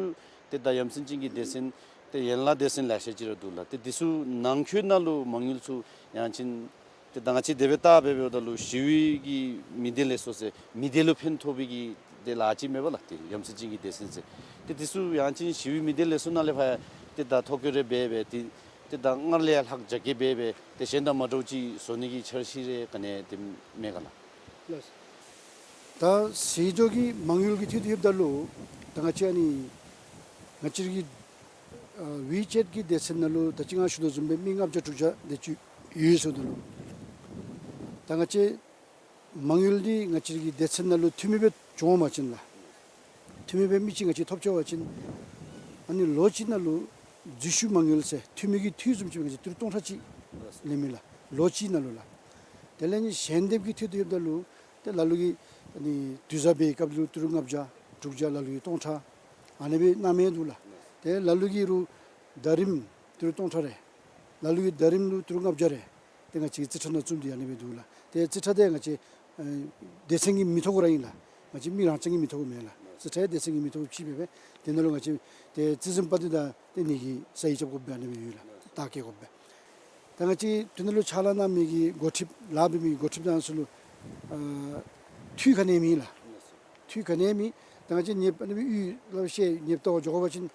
ཏེ་ད་ཡ་མཚན་ཅན་གྱི་སྡེ་ཚན་ཏེ་ཡན་ལག་སྡེ་ཚན་ལེ་ཤ་ཅིག་ར་འདུག་ལགས། ཏེ་དེ་ཚུ་ནང་འཁོད་ནང་ལུ་མ་དངུལ་ཚུ་ཡང་ཅིན་ཏེ་ད་ང་བཅས་དེ་སྦེ་བལྟ་སྦེ་འབདཝ་ད་ལུ་ཞི་བའི་གི་མི་སྡེ་ལས་སོ་ཟེར་མི་སྡེ་ལུ་ཕན་ཐོགས་པའི་གི་ཏེ་ལཱ་ཅིག་མེན་པ་ལགས། ཏེ་ཡ་མཚན་ཅན་གྱི་སྡེ་ཚན་ཟེར་ཏེ་དེ་ཚུ་ཡང་ཅིན་ཞི་བའི་མི་སྡེ་ལས་སོ་ནང་ལས་ཕར་ཏེ་ད་ཐོ་བཀོད་རེ་འབད་སྦེ་ཏེ་ཏེ་ད་སྔར་ལས་ཡང་ལྷག་རྒྱ་སྐྱེད་འབད་སྦེ་ཏེ་གཞན་དང་མ་འདྲཝ་ཅིག་བཟོ་ནི་གི་འཆར་གཞི་རེ་ག་ནི་ཡང་ཏེ་མེད་ག་ལགས། ལགས། ད་ཟད་འགྲོ་གི་མ་དངུལ་གྱི་ཐད་དུ་ལྷོདཔ་ད་ལུ་ད་ང་བཅས་ཨ་ནི་ང་བཅས་ཀྱི་ཨ་ཝི་ཅེཊ་གི་སྡེ་ཚན་ནང་ལུ་ད་ཅི་ང་ཞུ་དོ་བཟུམ་སྦེ་མི་ལྔ་བརྒྱ་དྲུག་བརྒྱ་དེ་ཅིག་ཡོད་ཟེརཝ་ད་ལུ་ད་ང་བཅས་མ་དངུལ་འདི་ང་བཅས་ཀྱི་སྡེ་ཚན་ནང་ལུ་འཐུས་མི་སྦེ་བྱོན་པ་ཅིན་ལགས། འཐུས་མི་སྦེ་མི་གཅིག་ང་བཅས་ཐོབ་ཆི་བ་ཅིན་ཨ་ནི་ལོ་གཅིག་ནང་ལུ་འཛུལ་ཞུགས་མ་དངུལ་ཟེར་འཐུས་མི་གི་འཐུས་བཟུམ་ཅིག་ང་བཅས་ཏི་རུ་སྟོང་ཕྲག་གཅིག་ལེན་མས་ལགས། ལོ་གཅིག་ནང་ལུ་ལགས། དེ་ལས་ནི་ཞལ་འདེབས་ཀྱི་ཐད་དུ་ལྷོདཔ་ད་ལུ་ཏེ་ལ་ལུ་གིས་ཨ་ནི་དུས་བཟང་འབད་བའི་སྐབས་ལུ་ཏི་རུ་ལྔ་བརྒྱ་དྲུག་བརྒྱ་ལ་ལུ་གིས་སྟོང་ཕྲག་ཨ་ནེ་སྦེ་གནང་མི་འདུག་ལགས། ཏེ་ལ་ལུ་གིས་རུང་ཟླ་རིམ་ཏི་རུ་སྟོང་ཕྲག་རེ་ལ་ལུ་གིས་ཟླ་རིམ་ལུ་ཏི་རུ་ལྔ་བརྒྱ་རེ་ཏེ་ང་བཅས་ཀྱི་རྩིས་ཁྲ་ནང་བཙུགས་ཏེ་ཨ་ནེ་སྦེ་འདུག་ལགས། ཏེ་རྩིས་ཁྲ་འདི་ང་བཅས་ཨེ་སྡེ་ཚན་གྱི་མི་ཐོབ་དགོ་ར་ཨིན་ལགས། ང་བཅས་མི་རང་རྐྱང་གིས་མི་ཐོབ་མེན་ལགས། རྩིས་ཁྲ་སྡེ་ཚན་གྱི་མི་ཐོབ་ཕྱེ་སྦེ་སྦེ་དེ་ནང་ལུ་ང་བཅས་ཏེ་རྩིས་འཛིན་པ་འདི་དང་ཏེ་ཨ་ནི་གི་སའི་རྐྱབ་དགོཔ་སྦེ་ཨ་ནེ་སྦེ་ཡོད་ལགས། རྟགས་བཀོད་དགོཔ་སྦེ། ད་ང་བཅས་དེ་ནང་ལུ་ཕྱག་ལཱ་གནང་མི་གི་འགོ་ཁྲིདཔ་ལཱ་འབད་མི་གི་འགོ་ཁྲིདཔ་དང་ཚུ་ལུ་ཨ་འཐུས་ག་ནི་ཡང་མེད་ལགས། འཐུས་ག་ནི་ཡང་མེད། ད་ང་བཅས་ཉེ་བ་ཨ་ནི་སྦེ་ཡུལ་ལུ་ཤེས་ཉེ་བ་ལྟ་བར་འགྱོ་དགོ་པ་ཅིན་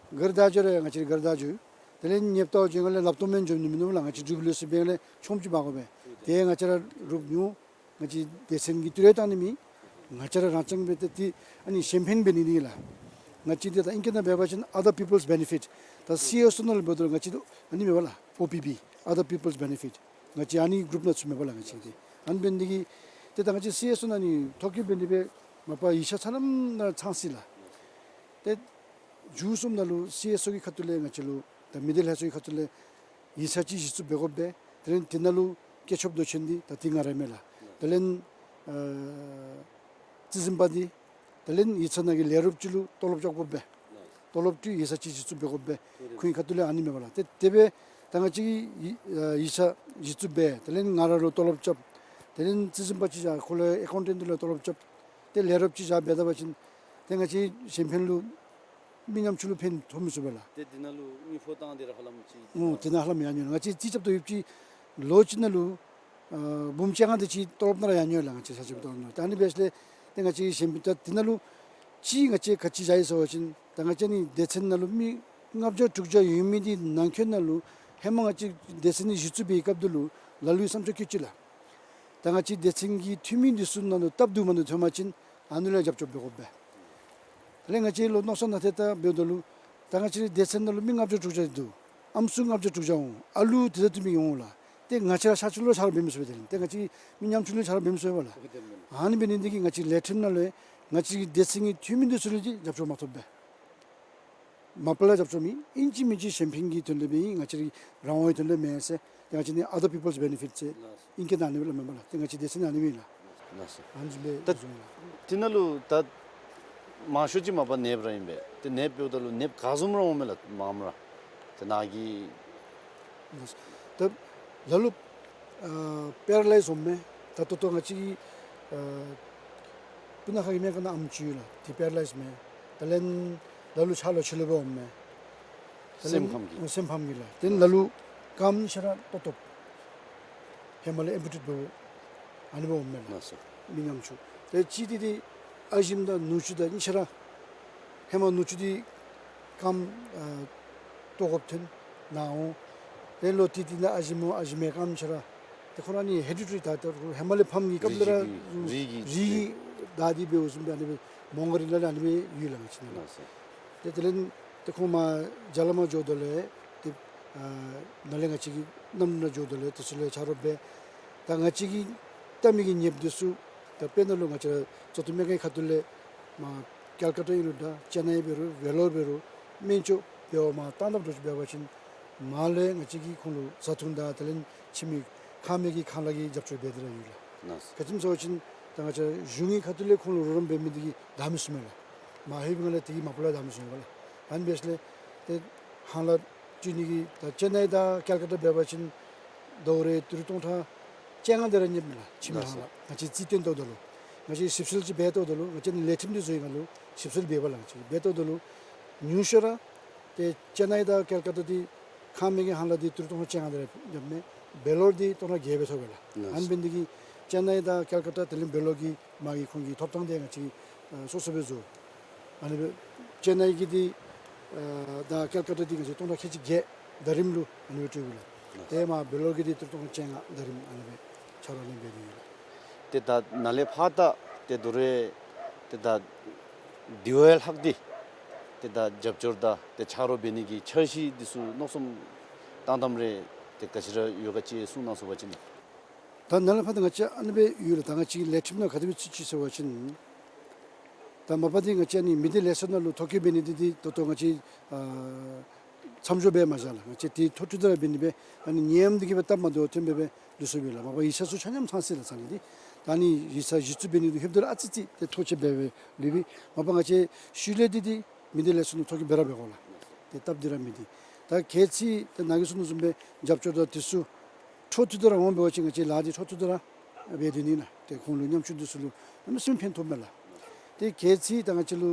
ག་ར་བདའ་འགྱོ་རུང་ང་བཅས་ག་ར་བདའ་འགྱོ། དེ་ལས་ཉེ་བ་ལྟ་བར་འགྱོ་སྒང་ལས་ལགཔ་སྟོང་མེན་འགྱོ་ནི་མིན་ནུག་ལགས། ང་བཅས་སྒྲུབ་ལུགས་སྲོལ་འབད་སྒང་ལས་ཆོམ་ཅིག་འབག་དགོ་པས། ཏེ་ང་བཅས་ར་རུབ་ཉོ། ང་བཅས་སྡེ་ཚན་གྱིས་ཏི་རུ་བཏང་ནི་མེད། ང་བཅས་ར་རང་རྐྱང་སྦེ་ཏེ་ཏེ་ཨ་ནི་གཞན་ཕན་འབད་ནི་འདི་ལགས། ང་བཅས་འདི་ད་ཨིང་སྐད་ནང་འབད་བ་ཅིན་other people's benefit། ད་སི་ཨེསི་ཨོ་ནང་ལུ་འབདཝ་ད་ང་བཅས་ད་ཨ་ནི་མེན་པ་ལགས། ཨོ་པི་བི་other people's benefit། ང་བཅས་ཨ་ནི་གུ་རུབ་ནང་ཚུད་མེན་པ་ལགས་ང་བཅས་འདི། ཨ་ནི་འབད་ནི་འདི་གིས་ཏེ་ད་ང་བཅས་སི་ཨེསི་ཨོ་ནང་ནི་ཐོ་བཀོད་འབད་ནི་སྦེ་མ་པ་ཡིག་ཆ་ཚ་ལམ་ནང་ཚང་སྲིད་ལགས། ཏེ་མཇུག་གསུམ་ནང་ལུ་སི་ཨེསི་ཨོ་གི་ཁ་ཐུག་ལས་ང་བཅས་ལུ་ད་མི་སྡེ་ལྷན་ཚོགས་ཀྱི་ཁ་ཐུག་ལས་ཡིག་ཚང་ཅིག་གཞི་བཙུགས་འབད་དགོ་པས། དེ་ལས་དེ་ནང་ལུ་བཀོད་ཁྱབ་མདོ་ཆེན་འདི་ད་འདི་ང་ར་མས་ལགས། དེ་ལས་ཨ་རྩིས་འཛིན་པ་འདི་དེ་ལས་ཡིག་ཚང་ནང་གི་ལས་རོགསཔ་ཅིག་ལུ་ཏོ་ལོབ་རྐྱབ་དགོ་པས། ཏོ་ལོབ་ཅིག་ཡིག་ཚང་ཅིག་གཞི་བཙུགས་འབད་དགོ་པས། ཁོང་གི་ཁ་ཐུག་ལས་ཨ་ནི་མས་པ་ལགས། ཏེ་དེ་སྦེ་ད་ང་བཅས་ཀྱིས་ཡིག་ཨ་ཡིག་ཚང་གཞི་བཙུགས་འབད་དེ་ལས་ང་ར་ལུ་ཏོ་ལོབ་རྐྱབ། དེ་ལས་རྩིས་འཛིན་པ་ཅིག་བཞག། ཁོ་ལུ་ཨེ་ཀའུན་ཊེནཊ་ལུ་ཏོ་རོབ་རྐྱབ། ཏེ་ལས་རོགསཔ་ཅིག་བཞག་འབད་ད་པ་ཅིན་ཏེ་ང་བཅས་གཞན་ཕན་ལུ་མི་ཉམ་ཆུང་ལུ་ཕན་ཐོགས་མི་ཚུགས་པས་ལགས། ཏེ་འདི་ནང་ལུ་དངུལ་ཕོགས་བཏང་སྟེ་ར་ཧ་ལམ་ཅིག་ཨུམ་དེ་ནང་ཧ་ལམ་ཡར་འགྱོ་ནི། ང་བཅས་རྩིས་རྐྱབ་དོ་ཡོདཔ་ཅིག་ལོ་གཅིག་ནང་ལུ་ཨ་འབུམ་བཅོ་ལྔ་དེ་ཅིག་ཏོ་རོབ་ནང་ར་ཡར་འགྱོ་ལགས། ང་བཅས་ས་ཆ་ཏོ་རོབ་ནང་ར། ད་ཨ་ནི་འབད་ཞིནམ་ལས་ཏེ་ང་བཅས་གཞན་ཕན་ད་འདི་ནང་ལུ་ཅིག་ང་བཅས་ག་ཅི་བཞག་ཡི་ཟེར་བ་ཅིན་ད་ང་བཅས་ནི་སྡེ་ཚན་ནང་ལུ་མི་ལྔ་བརྒྱ་དྲུག་བརྒྱ་ཡོད་མི་འདི་ནང་འཁོད་ནང་ལུ་ཧེ་མ་ང་བཅས་སྡེ་ཚན་འདི་གཞི་བཙུགས་པའི་སྐབས་དེ་ལུ་ལ་ལུ་བསམ་ཚུལ་བཀོད་ཅི་ལགས། ད་ང་བཅས་སྡེ་ཚན་གྱི་འཐུས་མི་འདི་ཚུ་ནང་ལུ་སྟབས་བདེཝ་མ་བདེཝ་ཐོན་པ་ཅིན་ཨ་ནི་ལུ་རྒྱབ་སྐྱོར་འབད་དགོ་པས། དེ་ལས་ང་བཅས་ལུ་མནོ་བསམ་ནང་ཏེ་ད་འབདཝ་ད་ལུ་ད་ང་བཅས་སྡེ་ཚན་ནང་ལུ་མི་ལྔ་བརྒྱ་དྲུག་བརྒྱ་འདུག། ཨམ་སྲུ་ལྔ་བརྒྱ་དྲུག་བརྒྱ་འོང་། ཨ་ལུ་དེ་དང་བསྟུན་མི་འོང་ལགས། ཏེ་ང་བཅས་ར་ཆ་ཁྱབ་ལུ་ཆ་རོགས་འབད་མི་ཚུགས་པས། དེ་ལས་ཏེ་ང་བཅས་མི་ཉམ་ཆུང་ལུ་ཆ་རོགས་འབད་མི་ཚུགས་པས་ལགས། ཨ་ནི་འབད་ནི་འདི་གིས་ང་བཅས་ལས་ཁྲིམས་ནང་ལུ་ང་བཅས་སྡེ་ཚན་གྱི་འཐུས་མི་འདི་ཚུ་ལུ་ཅིག་རྒྱབ་སྐྱོར་མ་ཐོབ་པས། མ་པ་ལས་རྒྱབ་སྐྱོར་མེད། ཨིན་ཅི་མིན་ཅི་གཞན་ཕན་གྱི་དོན་ལས་འབད་ཨིན། ང་བཅས་རའི་རང་དབང་གི་དོན་ལས་མེན་ཟེར། ཏེ་ང་བཅས་ནི་other people's benefit ཟེར་ཨིང་སྐད་ནང་ཨ་ནི་སྦེ་སླབ་མས་པ་ལགས། ཏེ་ང་བཅས་སྡེ་ཚན་ནང་ཨ་ནི་མེན་ལགས། ལགས་སོ། ཨ་ནི་བཟུམ་སྦེ་ད་བཟུམ་ལགས། དེ་ནང་ལུ་ད་མང་ཤོས་ཅིག་མ་པ་ནདཔ་ར་ཨིན་པས། ཏེ་ནདཔ་འབདཝ་ད་ལུ་ནདཔ་ག་བཟུམ་ར་འོང་མས་ལགས། མངམ་ར་ཏེ་ནཱ་གི་ལགས་སོ། ད་ལ་ལུ་ཨ་པེ་ར་ལའིཛ་འོང་མས། ད་ལྟོ་ལྟོ་ང་བཅས་ཀྱི་ཨ་སྤུ་ན་ཁ་གི་སྨན་ཁང་ནང་ཨམ་ཅིག་ཡོད་ལགས། ཏེ་པེ་ར་ལའིཛ་མས། དེ་ལས་ལ་ལུ་ཆ་ལུ་ཆི་ལུ་སྦེ་འོང་མས། དེ་ལས་སེམས་ཁམས་ཀྱི། སེམས་ཕམ་གྱི་ལགས། ཏེ་ལ་ལུ་རྐངམ་ཆ་ར་ཏོ་ཏོབ། ཧེ་མ་ལས་ཨེམ་པུ་ཊེཊ་འབདཝ་ཨ་ནི་སྦེ་འོང་མས་ལགས། ལགས་སོ། མི་ཉམ་ཆུང་། ཏེ་གཅིག་འདི་འདི་ཨ་ཞིམ་དང་ནུ་གཅུང་དང་གཉིས་ཆ་ར་ཧེ་མ་ནུ་གཅུང་འདི་རྐངམ་ཨ་ཏོ་ཏོབ་ཐོན་ནཱ་འོང་། ཏེ་ལོག་ཏེ་འདི་ནཱ་ཨ་ཞིམ་འོང་། ཨ་ཞིམ་མས་རྐངམ་ཆ་ར། ཏེ་ཁོང་ར་ནི་ཧེ་རི་ཌི་ཊ་རི་ད་ད་ཧེ་མ་ལས་ཕམ་གྱི་སྐབས་ལས་ར་རིགས་ཀྱི་རིགས་ཀྱི་རིགས་ཀྱི་ད་འདི་འབདཝ་བཟུམ་སྦེ་ཨ་ནི་སྦེ་མོང་སྒར་ལས་ར་ཨ་ནི་སྦེ་ཡོད་ལགས་ང་བཅས་ནཱ་ལགས། ལགས་སོ། ཏེ་དེ་ལས་ཏེ་ཁོང་མར་རྒྱ་ལམ་འགྱོཝ་ད་ལས་ཏེ་ཨ་ནཱ་ལས་ང་བཅས་ཀྱི་གནམ་གྲུ་ནང་འགྱོཝ་ད་ལས་དེ་ཚུ་ལུ་ཆ་རོགས་འབད། ད་ང་བཅས་ཀྱི་བལྟ་མི་གི་ནདཔ་འདི་ཚུ་ད་དཔེར་ན་ལུ་ང་བཅས་ར་བཙག་འཐུ་སྨན་ཁང་གི་ཁ་ཐུག་ལས་མར་ཀལ་ཀ་ཊ་ཨིན་རུང་འདྲ་ཅེན་ནའི་འབད་རུང་ཝེ་ལོར་འབད་རུང་སྨན་བཅོས་འབད་བར་མར་བཏང་བཏངམ་འདྲཝ་ཅིག་འབད་བ་ཅིན་མར་ལས་ང་བཅས་ཀྱིས་ཁོང་ལུ་བཟའ་འཐུང་དང་དེ་ལས་ཁྱིམ་གྱི་ཁང་མིག་གི་ཁང་གླ་གི་རྒྱབ་སྐྱོར་འབད་དེ་ར་ཡོད་ལགས། ལགས་སོ། ག་ཅི་སྨོ་ཟེར་བ་ཅིན་ད་ང་བཅས་གཞུང་གི་ཁ་ཐུག་ལས་ཁོང་ལུ་རོགས་རམ་འབད་མི་འདི་གིས་བདའ་མི་ཚུགས་མས་ལགས། མ་ལྷོད་པའི་སྒང་ལས་དེ་གིས་མ་པ་ལས་བདའ་མི་ཚུགས་མས་ལགས། ཨ་ནི་འབད་ཞིནམ་ལས་ཏེ་ཁང་གླ་བཙུགས་ནི་གི་ད་ཅེན་ནའི་དང་ཀལ་ཀ་ཊ་འབད་བ་ཅིན་ཟླཝ་རེ་ཏི་རུ་སྟོང་ཕྲག་བཅོ་ལྔ་དེ་ར་རྙེད་མས་ལགས། ཁྱིམ་ལགས་སོ། ཁང་གླ་ང་བཅས་རྩིས་སྟོན་བཏོག་ད་ལུ་ང་བཅས་ཞིབ་འཚོལ་ཅིག་འབད་བཏོག་ད་ལུ་ང་བཅས་ནི་ལས་ཁྲིམས་འདི་བཟོ་བའི་སྒང་ལུ་ཞིབ་འཚོལ་འབདཝ་ལགས། ང་བཅས་འབད་བཏོག་ད་ལུ་ཉུང་ཤོས་ར་ཏེ་ཅེན་ནའི་དང་ཀལ་ཀ་ཊ་འདི་ཁང་མིག་གི་ཁང་གླ་འདི་ཏི་རུ་སྟོང་ཕྲག་བཅོ་ལྔ་དེ་ར་རྙེད་མས། ཝེ་ལོར་འདི་སྟོང་ཕྲག་བརྒྱད་སྦེ་ཐོབ་པས་ལགས། ལགས་སོ། ཨ་ནི་འབད་ནི་འདི་གིས་ཅེན་ནའི་དང་ཀལ་ཀ་ཊ་དེ་ལས་ཝེ་ལོར་གྱི་མ་གི་ཁོང་གི་ཐོབ་ཐངས་དེ་ང་བཅས་ཨ་སོ་སོ་སྦེ་བཟོ། ཨ་ནི་སྦེ་ཅེན་ནའི་གི་འདི་ཨ་དང་ཀལ་ཀ་ཊ་འདི་ང་བཅས་སྟོང་ཕྲག་ཁལ་གཅིག་བརྒྱད་ཟླ་རིམ་ལུ་ཨ་ནི་སྦེ་སྤྲོད་དགོ་ལགས། ཏེ་མར་ཝེ་ལོར་གྱི་འདི་ཏི་རུ་སྟོང་ཕྲག་བཅོ་ལྔ་ཟླ་རིམ་ཨ་ནི་སྦེ་ཆ་རོགས་ཨ་ནི་སྦེ་འབད་ནི་ཨིན་ལགས། ཏེ་ད་ནཱ་ལས་ཕར་ད་ཏེ་དོ་རུང་ཏེ་ད་དེ་བ་ལྷག་སྟེ་ཏེ་ད་རྒྱབ་སྐྱོར་དང་ཏེ་ཆ་རོགས་འབད་ནི་གི་འཆར་གཞི་འདི་ཚུ་མནོ་བསམ་བཏང་བཏངམ་རེ་ཏེ་ག་ཅི་ར་ཡོད་ག་ཅིག་གསུང་གནང་ཚུགས་པ་ཅིན། ད་ནཱ་ལས་ཕར་ད་ང་བཅས་ཨ་ནི་སྦེ་ཡོད་ལགས། ད་ང་བཅས་ལས་ཁྲིམས་ནང་ག་དེ་སྦེ་ཚུད་ཅི་ཟེར་བ་ཅིན་ད་མ་པ་འདི་ང་བཅས་ཨ་ནི་མི་སྡེ་ལས་ཚན་ནང་ལུ་ཐོ་བཀོད་འབད་ནི་འདི་འདི་ད་ལྟོ་ང་བཅས་ཨ་མཚམས་འཇོག་འབད་མ་བཞག་ལགས། ང་བཅས་འདི་འཕྲོ་མཐུད་དེ་ར་འབད་ནི་སྦེ་ཨ་ནི་ངེའམ་འདི་གིས་སྦེ་སྟབས་མ་བདེཝ་ཐོན་སྦེ་སྦེ་ལུས་སོ་ཡོད་ལགས། མ་པ་ཡིག་ཚང་ཚུ་ཆ་མཉམ་ཚང་སོ་ཡི་ལགས། ཚང་ནི་འདི་ད་ཨ་ནི་ཡིག་ཚང་གཞི་བཙུགས་འབད་ནི་འདི་ལྷོདཔ་ད་ར་ཨ་ཙི་ཙི་ཏེ་ཐོ་ཆེ་སྦེ་སྦེ་ལུས་པས། མ་པ་ང་བཅས་ཤུལ་ལས་འདི་འདི་མི་སྡེ་ལས་ཚན་ནང་ཐོ་བཀོད་འབད་ར་འབད་དགོ་ལགས། ཏེ་སྟབས་བདེ་ར་མེད་འདི། ད་གལ་སྲིད་ད་ནཱ་གིས་གསུང་དོ་བཟུམ་སྦེ་རྒྱབ་སྐྱོར་དང་འདི་ཚུ་འཕྲོ་མཐུད་དེ་ར་འོང་འབད་བ་ཅིན་ང་བཅས་ལཱ་འདི་འཕྲོ་མཐུད་དེ་ར་འབད་སྡོད་ནི་ལགས། ཏེ་ཁོང་ལུ་ཉམ་ཆུང་འདི་ཚུ་ལུ་གནམ་མེད་ས་མེད་ཕན་ཐོགས་མས་ལགས། ཏེ་གལ་སྲིད་ད་ང་བཅས་ལུ་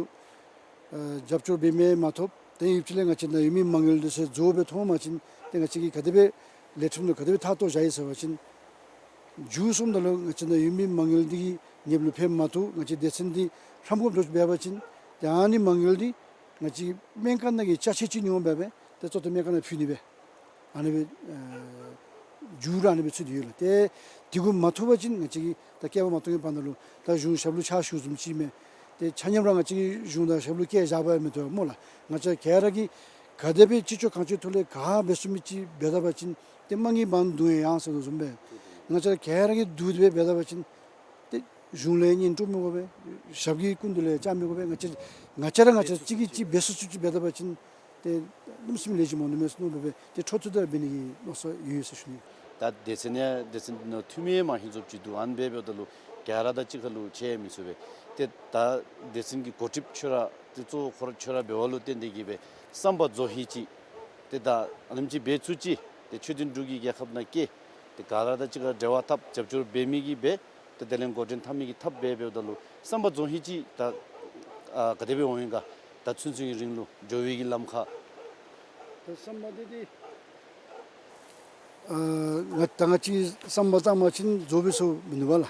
ཨ་རྒྱབ་སྐྱོར་འབད་མི་མ་ཐོབ། ཏེ་ཡུདཔ་ཅིག་ལས་ང་བཅས་ནང་ཡོད་མི་མ་དངུལ་འདི་ཚུ་རྫོགས་སྦེ་ཐོན་པ་ཅིན་ཏེ་ང་བཅས་ཀྱིས་ག་དེ་སྦེ་ལས་ཁྲིམས་ནང་ག་དེ་སྦེ་ཐག་བཅད་བཞག་ཡི་ཟེར་བ་ཅིན་མཇུག་སོངམ་ད་ལུ་ང་བཅས་ནང་ཡོད་མི་མ་དངུལ་འདི་གིས་ནདཔ་ལུ་ཕན་མ་ཐོགས། ང་བཅས་སྡེ་ཚན་འདི་ཧྲམ་འགྱོཝ་འདྲཝ་ཅིག་འབད་བ་ཅིན་ཏེ་ཨ་ནི་མ་དངུལ་འདི་ང་བཅས་སྨན་ཁང་ནང་གི་ཅ་ཆས་ཅིག་ཉོ་འབག་སྦེ་ཏེ་བཙག་འཐུ་སྨན་ཁང་ནང་ཕུལ་ནི་སྦེ་ཨ་ནི་སྦེ་ཨ་མཇུག་ར་ཨ་ནི་སྦེ་ཚུད་དེ་ཡོད་ལགས། ཏེ་དེ་གུ་མ་ཐུག་པ་ཅིན་ང་བཅས་ཀྱིས་ད་བསྐལ་པ་མ་སྟོང་གི་བར་ན་ལུ་ད་གཞུང་ཞབས་ལུ་ཕྱག་ཞུ་བཟུམ་ཅིག་མས། ཏེ་ཆ་མཉམ་ར་ང་བཅས་ཀྱིས་གཞུང་དང་ཞབས་ལུ་བཀལ་བཞག་པ་མི་བཏུབ་སྨོ་ལགས། ང་བཅས་ག་ར་གིས་ག་དེ་སྦེ་ཅི་ལྕོགས་གང་ལྕོགས་ཐོག་ལས་ག་འབད་ཚུགས་མི་ཅིག་འབད་ད་པ་ཅིན་ཏེ་དམངས་ཀྱི་འབངས་བསྡུ་ཡང་ཟེར་དོ་བཟུམ་སྦེ་ང་བཅས་ག་ར་གིས་བསྡུ་སྟེ་སྦེ་འབད་ད་པ་ཅིན་ཏེ་གཞུང་ལས་གཉེན་སྤྲོ་མི་དགོ་པས། ཞབས་ཀྱི་སྐུ་མདུན་ལས་བཅར་མི་དགོ་པས། ང་བཅས་ང་བཅས་ར་ང་བཅས་གཅིག་གིས་གཅིག་འབད་ཚུགས་ཚུགས་ཅིག་འབད་ད་པ་ཅིན་ཏེ་གནམ་མེད་ས་མེད་ལེགས་ཤོམ་འོང་ནི་མས་ཟེར་མནོ་སྦེ་ཏེ་འཕྲོ་མཐུད་དེ་འབད་ནི་གི་མནོ་བསམ་ཡོད་ཡོད་ཟེར་ཞུ་ནི། ད་སྡེ་ཚན་ཡང་སྡེ་ཚན་ནང་འཐུས་མི་མ་ཧིང་ཚོགས་ཅིག་འདུག། ཨ་ནི་སྦེ་འབདཝ་ད་ལུ་ག་ར་དང་གཅིག་ཁར་ལུ་ཕྱད་མི་ཚུགས་པས། ཏེ་ད་སྡེ་ཚན་གྱི་འགོ་ཁྲིདཔ་ཁྱོད་ར་ཏེ་གཙོ་བོ་ཁོ་ར་ཁྱོད་ར་འབདཝ་ལུ་བརྟེན་ཏེ་གིས་སྦེ་བསམ་པ་རྫོགས་ཧིང་ཅིག་ཏེ་ད་ཨ་ནེམ་ཅིག་འབད་ཚུགས་ཅི། ཏེ་ཆོས་མཐུན་འབྲུག་གི་རྒྱལ་ཁབ་ནང་སྐྱེས། ཏེ་ག་ར་དང་གཅིག་ཁར་འབྲེལ་བ་འཐབ་རྒྱབ་སྐྱོར་འབད་མི་གིས་འབད། ཏེ་དེ་ལས་འགོ་འདྲེན་འཐབ་མི་གིས་འཐབ་འབད་འབདཝ་ད་ལུ་བསམ་པ་རྫོགས་ཧིང་ཅིག་ད་ཨ་ག་དེ་སྦེ་འོང་ཡི་ག། ད་ཚུན་ཚོད་ཀྱི་རིང་ལུ་འགྱོ་བའི་གི་ལམ་ཁར། ད་བསམ་པ་འདི་འདི་ཨ་ང་ད་ང་བཅས་བསམ་པ་བཏང་པ་ཅིན་རྫོགས་པའི་སོ་མིན་འདུག་པ་ལགས།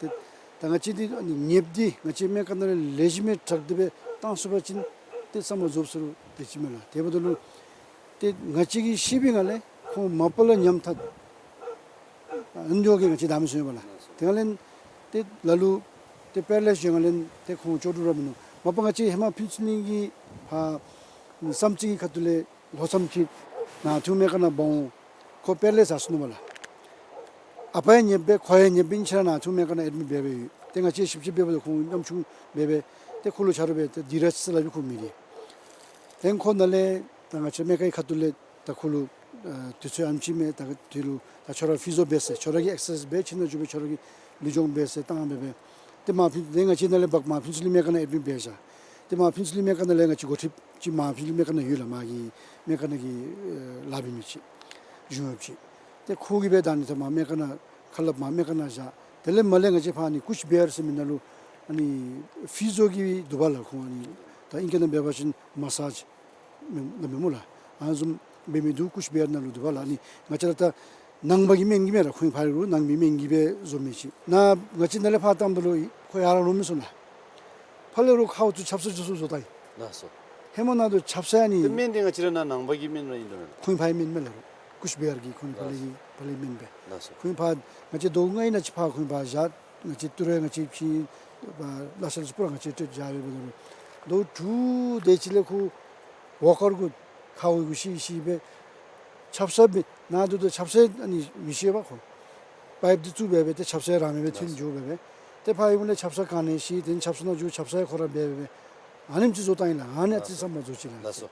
ཏེ་ད་ང་བཅས་འདི་ཨ་ནི་ཉེསཔ་འདི་ང་བཅས་སྨན་ཁང་ནང་ལས་ལེགས་ཤོམ་སྦེ་དྲག་སྟེ་སྦེ་བཏང་ཚུགས་པ་ཅིན་ཏེ་བསམ་པ་རྫོགས་ས་རུང་དེ་ཅིག་མས་ལགས། དེ་འབདཝ་ད་ལུ་ཏེ་ང་བཅས་ཀྱིས་ཤེས་པའི་ངང་ལས་ཁོང་མ་པ་ལས་ཉམ་ཐག་ཨ་ནི་འགྱོ་གི་ང་བཅས་བདག་མེད་སོང་ཡོད་པ་ལགས། དེ་ནང་ལས་ཏེ་ལ་ལུ་ཏེ་པེ་ར་ལའིཛ་བྱོན་ནང་ལས་ཏེ་ཁོང་ལྕོགས་གྲུབ་ར་མིན་ནུག། མ་པ་ང་བཅས་ཧེ་མ་ཕུན་ཚོགས་གླིང་གི་ཕར་བསམ་རྩེ་གི་ཁ་ཐུག་ལས་ལྷོ་མཚམས་ཅིག་ནང་འཁྲུག་སྨན་ཁང་ནང་འབག་འོང་། ཁོ་པེ་ར་ལའིཛ་ཚར་སོ་ནུག་པ་ལགས། ཨ་པ་ཡང་ཉེསཔ་སྦེ་ཁོ་ཡང་ཉེསཔ་སྦེ་གཉིས་ཆ་ར་ནང་འཁྲུག་སྨན་ཁང་ནང་ཨེཌ་མིཊ་འབད་འབདཝ་ཡོད། ཏེ་ང་བཅས་ཞིབ་དཔྱད་འབད་འབདཝ་ད་ཁོང་གཉོམ་ཆུང་སྦེ་སྦེ་ཏེ་ཁོ་ལུ་ཆ་རོགས་འབད་ཏེ་དྷི་རཇ་ཟེར་སླབ་པའི་ཁོ་མི་རེ། ཏེ་ཁོ་ནཱ་ལས་ད་ང་བཅས་སྨན་ཁང་གི་ཁ་ཐུག་ལས་ད་ཁོ་ལུ་ཨ་དུས་ཚོད་ཨ་ནེམ་ཅིག་མས། ད་དེ་ལུ་ད་ཁྱོད་ར་ཕི་ཟོ་འབད་ཟེར། ཁྱོད་ར་གིས་ཨེག་སེསི་འབད་ཁྱིམ་ནང་འགྱོ་སྦེ་ཁྱོད་ར་གིས་ལུས་སྦྱོང་འབད་ཟེར་བཏང་སྦེ་སྦེ། ཏེ་མར་ཕུན་ཏེ་ང་བཅས་ནཱ་ལས་འབག་མར་ཕུན་ཚོགས་གླིང་སྨན་ཁང་ནང་ཨེཌ་མིཊ་འབད་བཞག། ཏེ་མར་ཕུན་ཚོགས་གླིང་སྨན་ཁང་ནང་ལས་ང་བཅས་འགོ་ཁྲིདཔ་ཅིག་མར་ཕུན་ཚོགས་གླིང་སྨན་ཁང་ནང་ཡོད་ལགས། མར་གྱི་སྨན་ཁང་ནང་གི་ཨེ་ལཱ་འབད་མི་ཅིག་གཞུང་གཡོགཔ་ཅིག། ཏེ་ཁོ་གིས་སྦེ་ད་ཨ་ནི་ད་མར་སྨན་ཁང་ནང་ཁ་སླབ་མར་སྨན་ཁང་ནང་བཞག། དེ་ལས་མར་ལས་ང་བཅས་ཕར་ཨ་ནི་ཀུཆ་བི་ཧར་ཟེར་མི་ནང་ལུ་ཨ་ནི་ཕི་ཟོ་གི་འདུག་པ་ལགས། ཁོང་ཨ་ནི་ད་ཨིང་སྐད་ནང་འབད་བ་ཅིན་མ་སཱཇ་མེན་ན་མེན་སྨོ་ལགས། ཨ་ནི་བཟུམ་འབད་མི་འདུག། ཀུཆ་བི་ཧར་ནང་ལུ་འདུག་པ་ལགས། ཨ་ནི་ང་བཅས་ར་ད་ནང་པ་གི་སྨན་གྱིས་མེན་ར། ཁོང་ཕར་ལུ་ནང་མི་སྨན་གྱིས་སྦེ་བཟོ་མི་ཅིག། ནཱ་ང་བཅས་ནཱ་ལས་ཕར་བཏངམ་ད་ལུ་ཁོ་ཡར་ལོང་མི་ཚུགས་ལགས། ཕར་ལས་རོགས་ཁཝ་ཚུ་ཆབ་གསང་ཚུ་བཟོ་བཏང་ཡི། ལགས་སོ། ཧེ་མ་ནཱ་ལུ་ཆབ་གསང་ཨ་ནི། ཏེ་སྨན་འདི་ང་བཅས་ར་ནཱ་ནང་པ་གི་སྨན་ར་ཨིན་དོ་མེན་ན། ཁོང་ཕར་སྨན་མེན་ལགས། རོགས་ཀུཆ་བི་ཧར་གྱི་ཁོང་ཕར་ལས་ལགས་སོ། ཕར་ལས་སྨན་འབད། ལགས་སོ། ཁོང་ཕར་ང་བཅས་ཟླཝ་ལྔ་ཨིན་ན་ཅིག་ཕར་ཁོང་ཕར་བཞག། ང་བཅས་ཏི་རུ་ང་བཅས་ཕྱི་ཨ་ལ་ཤ་ལུ་སྤུ་ར་ང་བཅས་སྤྲོད་བཞག་ཡོད་པས། ད་ལུ་ཟླཝ་དྲུག་དེ་ཅིག་ལས་ཁོ་ཝོར་ཀར་གུ་ཁཝ་གུ་ཤི་ཤི་སྦེ་ཆབ་གསང་སྦེ་ནཱ་འདུག། ད་ཆབ་གསང་ཨ་ནི་མི་ཤེས་པས། ཁོ་པའིཔ་འདི་བཙུགས་སྦེ་སྦེ་ཏེ་ཆབ་གསང་རང་མེད་སྦེ་ཐོན་འགྱོ་སྦེ་སྦེ། ཏེ་ཕར་ཡོདཔ་ལས་ཆབ་གསང་ག་ནི་ཤི་ཏེ་ཆབ་གསང་ནང་འགྱོ། ཆབ་གསང་ཁོ་ར་འབད་སྦེ་སྦེ་ཨ་ནེམ་ཅིག་བཟོ་བཏང་ཡི་ལགས། ཨ་ནི་ཨ་ཙི་བསམ་པ་རྫོགས་ཅི་ལགས། ལགས་སོ།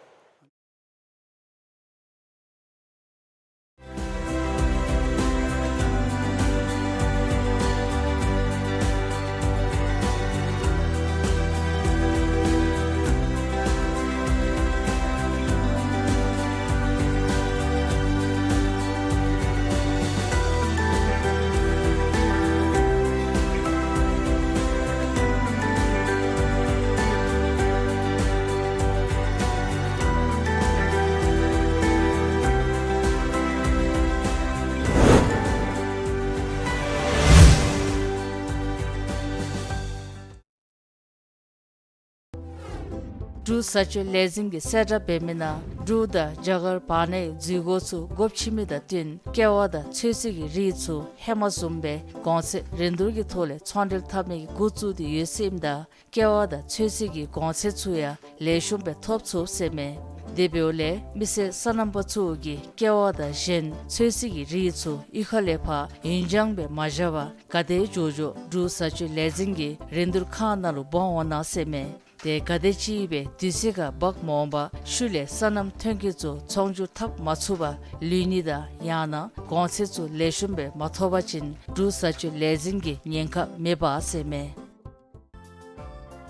འབྲུག་བཟའ་སྤྱོད་ལས་འཛིན་གྱིས་གསལ་བསྒྲགས་འབད་མི་ནང་འབྲུག་དང་རྒྱ་གར་བར་ནའི་འཛུལ་སྒོ་ཚུ་སྒོ་ཕྱེ་མི་དང་བསྟུན་ཀེ་བ་དང་ཚོད་བསྲེ་གི་རིགས་ཚུ་ཧེ་མ་བཟུམ་སྦེ་གོང་ཚད་རིན་བསྡུར་གྱི་ཐོག་ལས་ཚོང་འབྲེལ་འཐབ་ནི་གི་འགོ་བཙུགས་ཏེ་ཡོད་ཟེར་ཨིནམ་ད་ཀེ་བ་དང་ཚོད་བསྲེ་གི་གོང་ཚད་ཚུ་ཡང་ལེགས་ཤོམ་སྦེ་ཐོབ་ཚུགས་ཟེར་མས། དེ་འབདཝ་ལས་མི་སེར་སོ་ནམ་པ་ཚུ་གིས་ཀེ་བ་དང་གཞན་ཚོད་བསྲེ་གི་རིགས་ཚུ་གཡུས་ཁ་ལས་ཕར་ཡུན་འགྱངས་སྦེ་མ་བཞག་པར་ག་དེ་མགྱོགས་མགྱོགས་འབྲུག་བཟའ་སྤྱོད་ལས་འཛིན་གྱི་རིན་བསྡུར་ཁང་ནང་ལུ་འབག་འོང་གནང་ཟེར་མས། ཏེ་ག་དེམ་ཅིག་སྦེ་དུས་ཚོད་ཁར་འབག་མ་འོང་པར་ཤུལ་ལས་སོ་ནམ་ཐོན་སྐྱེད་ཚུ་ཚོང་བསྒྱུར་འཐབ་མ་ཚུགས་པར་ལུས་ནི་དང་ཡང་ན་གོང་ཚད་ཚུ་ལེགས་ཤོམ་སྦེ་མ་ཐོབ་པ་ཅིན་འབྲུག་བཟའ་སྤྱོད་ལས་འཛིན་གྱི་ཉེན་ཁ་མེདཔ་ཟེར་མས།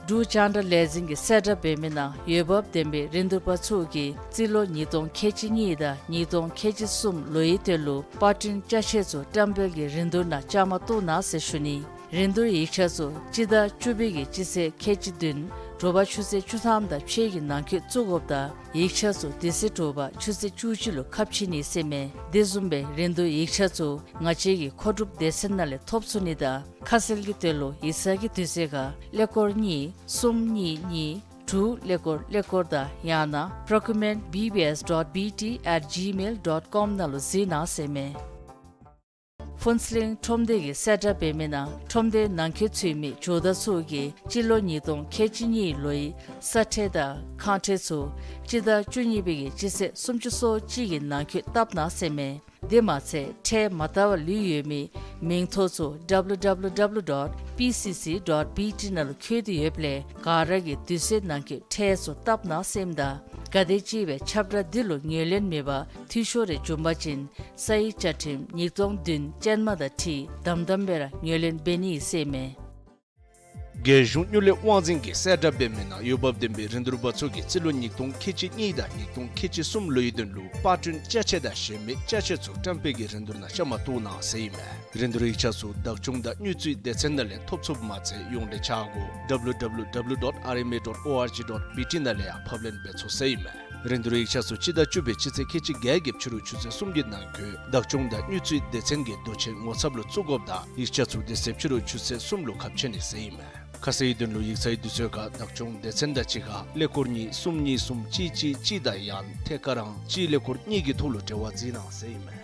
འབྲུག་རྒྱང་བསྒྲགས་ལས་འཛིན་གྱིས་གསལ་བསྒྲགས་འབད་མི་ནང་འོས་འབབ་ལྡན་པའི་རིན་བསྡུར་པ་ཚུ་གིས་རྩིས་ལོ་ཉིས་སྟོང་ཁལ་གཅིག་གཉིས་དང་ཉིས་སྟོང་ཁལ་གཅིག་གསུམ་ལོའི་དོན་ལུ་པར་སྐྲུན་ཅ་ཆས་ཚུ་བཀྲམ་སྤེལ་གྱི་རིན་བསྡུར་ནང་བཅའ་མར་གཏོགས་གནང་ཟེར་ཞུ་ནི། རིན་བསྡུར་ཡིག་ཆ་ཚུ་སྤྱི་ཟླ་བཅུ་པའི་གི་སྤྱི་ཚེས་ཁལ་གཅིག་བདུན་དྲོ་པ་ཆུ་ཚོད་བཅུ་ཐམ་དང་ཕྱེད་ཀྱི་ནང་འཁོད་བཙུགས་དགོཔ་དང་ཡིག་ཆ་ཚུ་དེ་ཚེ་དྲོ་པ་ཆུ་ཚོད་བཅུ་གཅིག་ལུ་ཁ་ཕྱེ་ནི་ཟེར་མས། དེ་བཟུམ་སྦེ་རིན་བསྡུར་ཡིག་ཆ་ཚུ་ང་བཅས་ཀྱི་མཁོ་སྒྲུབ་སྡེ་ཚན་ནང་ལས་ཐོབ་ཚུགས་ནི་དང་ཁ་གསལ་གྱི་དོན་ལུ་ཡིག་ཚང་གི་དུས་ཚོད་ཁར་ཀླད་ཀོར་གཉིས་གསུམ་གཉིས་གཉིས་དྲུག་ཀླད་ཀོར་ཀླད་ཀོར་དང་ཡང་ན་procurement B B S dot B T at gmail dot com ནང་ལུ་གཟིགས་གནང་ཟེར་མས། ཕུན་ཚོགས་གླིང་ཁྲོམ་སྡེ་གིས་གསལ་བསྒྲགས་འབད་མི་ནང་ཁྲོམ་སྡེའི་ནང་འཁོད་ཚུད་མི་ཇོ་བདག་ཚུ་གིས་སྤྱི་ལོ་ཉིས་སྟོང་ཁལ་གཅིག་གཉིས་ལོའི་ས་ཁྲལ་དང་ཁང་ཁྲལ་ཚུ་སྤྱི་ཟླ་བཅུ་གཉིས་པའི་གི་སྤྱི་ཚེས་སུམ་ཅུ་སོ་གཅིག་གི་ནང་འཁོད་བཏབ་གནང་ཟེར་མས། དེ་མ་ཚད་ཁྲལ་མ་བཏབ་པར་ལུས་ཡོད་མི་མིང་ཐོ་ཚུ W W W dot P C C dot B T ནང་ལུ་བཀོད་དེ་ཡོདཔ་ལས་ག་ར་གིས་དུས་ཚོད་ནང་འཁོད་ཁྲལ་ཚུ་བཏབ་གནང་ཟེར་ཨིནམ་ད་ག་དེམ་ཅིག་སྦེ་ཁྱབ་བསྒྲགས་འདི་ལུ་ངོས་ལེན་མེད་པར་འཐུས་ཤོར་རེ་བྱུང་པ་ཅིན་ས་ཡི་བཅའ་ཁྲིམས་ཉིས་སྟོང་བདུན་ཅན་མ་དང་འཁྲིལ་དམ་དམ་སྦེ་ར་ངོས་ལེན་འབད་ནི་ཟེར་མས། རྒྱལ་གཞུང་དངུལ་ལས་དབང་འཛིན་གྱིས་གསལ་བསྒྲགས་འབད་མི་ནང་འོས་འབབ་ལྡན་པའི་རིན་བསྡུར་པ་ཚུ་གིས་རྩིས་ལོ་ཉིས་སྟོང་ཁལ་གཅིག་གཉིས་དང་ཉིས་སྟོང་ཁལ་གཅིག་གསུམ་ལོའི་དོན་ལུ་པར་སྐྲུན་ཅ་ཆས་དང་གཞན་མི་ཅ་ཆས་ཚུ་བཀྲམ་སྤེལ་གྱི་རིན་བསྡུར་ནང་བཅའ་མར་གཏོགས་གནང་ཟེར་ཨིན་མས། རིན་བསྡུར་ཡིག་ཆ་ཚུ་བདག་སྐྱོང་དང་དངུལ་རྩིས་སྡེ་ཚན་ནང་ལས་ཐོབ་ཚུགསཔ་མ་ཚད་ཡོངས་འབྲེལ་ཆ་སྒོ་W W W dot R M A dot O R G dot B T ནང་ལས་ཡང་ཕབ་ལེན་འབད་ཚུགས་ཟེར་ཨིན་མས། རིན་བསྡུར་ཡིག་ཆ་ཚུ་སྤྱི་ཟླ་བཅུ་པའི་སྤྱི་ཚེས་ཁལ་གཅིག་བརྒྱད་ཀྱི་ཕྱི་རུ་ཆུ་ཚོད་གསུམ་གྱི་ནང་འཁོད་བདག་སྐྱོང་དང་དངུལ་རྩིས་སྡེ་ཚན་གྱི་མདོ་ཆས་ངོ་ཚབ་ལུ་བཙུགས་དགོཔ་དང་ཡིག་ཆ་ཚུ་དེ་ཚེ་ཕྱི་རུ་ཆུ་ཚོད་གསུམ་ལུ་ཁ་ཕྱེ་ནི་ཟེར་ཨིན་མས། ཁ་གསལ་གྱི་དོན་ལུ་ཡིག་ཚང་གི་དུས་ཚོད་ཁར་བདག་སྐྱོང་སྡེ་ཚན་དང་གཅིག་ཁར་ཀླད་ཀོར་གཉིས་གསུམ་གཉིས་གསུམ་གཅིག་གཅིག་གཅིག་དང་ཡང་ཐད་ཀར་ཨང་གཅིག་ཀླད་ཀོར་གཉིས་ཀྱི་ཐོག་ལུ་འབྲེལ་བ་འཛིན་གནང་ཟེར་ཨིན་མས།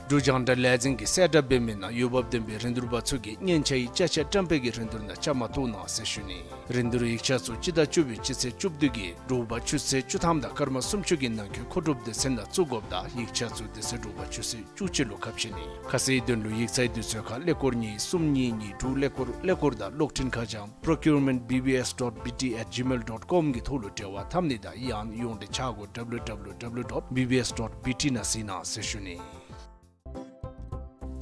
འབྲུག་རྒྱང་བསྒྲགས་ལས་འཛིན་གྱིས་གསལ་བསྒྲགས་འབད་མི་ནང་འོས་འབབ་ལྡན་པའི་རིན་བསྡུར་པ་ཚུ་གིས་མཉེན་ཆས་ཀྱི་ཅ་ཆས་བཀྲམ་སྤེལ་གྱི་རིན་བསྡུར་ནང་བཅའ་མར་གཏོགས་གནང་ཟེར་ཞུ་ནི། རིན་བསྡུར་ཡིག་ཆ་ཚུ་སྤྱི་ཟླ་བཅུ་པའི་སྤྱི་ཚེས་བཅུ་བདུན་གྱི་དྲོ་པ་ཆུ་ཚོད་བཅུ་ཐམ་དང་སྐར་མ་སུམ་ཅུ་གི་ནང་འཁོད་མཁོ་སྒྲུབ་སྡེ་ཚན་ནང་བཙུགས་དགོཔ་དང་ཡིག་ཆ་ཚུ་དེ་ཚེ་དྲོ་པ་ཆུ་ཚོད་བཅུ་གཅིག་ལུ་ཁ་ཕྱེ་ནི། ཁ་གསལ་གྱི་དོན་ལུ་ཡིག་ཚང་གི་དུས་ཚོད་ཁར་ཀླད་ཀོར་གཉིས་གསུམ་གཉིས་གཉིས་དྲུག་ཀླད་ཀོར་ཀླད་ཀོར་དང་གློག་འཕྲིན་ཁ་བྱང་procurement B B S dot B T at gmail dot com གི་ཐོག་ལུ་འབྲེལ་བ་འཐབ་ནི་དང་ཡང་ཡོངས་འབྲེལ་ཆ་སྒོ W W W dot B B S dot B T ནང་གཟིགས་གནང་ཟེར་ཞུ་ནི།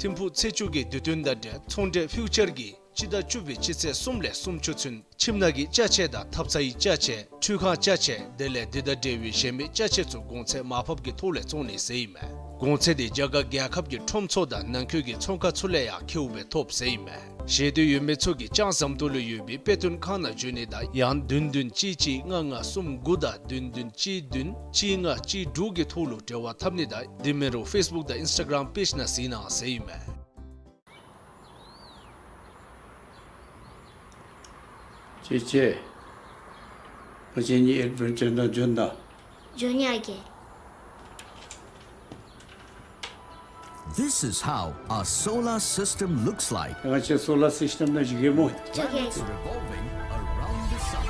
ཐིམ་ཕུག་ཚེས་བཅུ་གི་དུས་སྟོན་དང་འབྲེལ་ཚོང་འབྲེལ་ཕིའུ་ཅར་གྱིས་སྤྱི་ཟླ་བཅུ་པའི་སྤྱི་ཚེས་གསུམ་ལས་སུམ་ཅུ་ཚུན་ཁྱིམ་ནང་གི་ཅ་ཆས་དང་ཐབ་ཚང་གི་ཅ་ཆས་ཁྲུས་ཁང་ཅ་ཆས་དེ་ལས་དེ་དང་འབྲེལ་བའི་གཞན་མི་ཅ་ཆས་ཚུ་གོང་ཚད་མར་ཕབ་ཀྱི་ཐོག་ལས་བཙོང་ནི་ཟེར་ཨིན་མས། གོང་ཚད་དེ་རྒྱ་གར་རྒྱལ་ཁབ་ཀྱི་ཁྲོམ་ཚུ་དང་ནང་འཁོད་ཀྱི་ཚོང་ཁང་ཚུ་ལས་ཡང་ཁེཝ་སྦེ་ཐོབ་ཟེར་ཨིན་མས། ཤེས་འདོད་ཡོད་མི་ཚུ་གིས་ལྕང་ཟམ་ཏོག་ལུ་ཡོད་པའི་དཔེ་སྟོན་ཁང་ནང་འབྱོན་ནི་དང་ཡང་བདུན་བདུན་གཅིག་གཅིག་ལྔ་ལྔ་གསུམ་དགུ་དང་བདུན་བདུན་གཅིག་བདུན་གཅིག་ལྔ་གཅིག་དྲུག་གི་ཐོག་ལུ་འབྲེལ་བ་འཐབ་ནི་དང་དེ་མིན་རུང་ཕེསི་བུཀ་དང་ཨིནསི་ཊ་གརམ་པེཇ་ནང་གཟིགས་གནང་ཟེར་ཨིན་མས། ཅེ་ཅེ། ང་བཅས་གཉིས་ཨེཌ་བེན་ཅར་ནང་འབྱོན་དང་། འབྱོན་ཡི་ཨ་རྒས། This is how a solar system looks like. ང་བཅས་སོ་ལར་སིསི་ཊེམ་ནང་བཞུགས་གེ་སྨོ། འགྱོ་གེ། Revolving around the sun.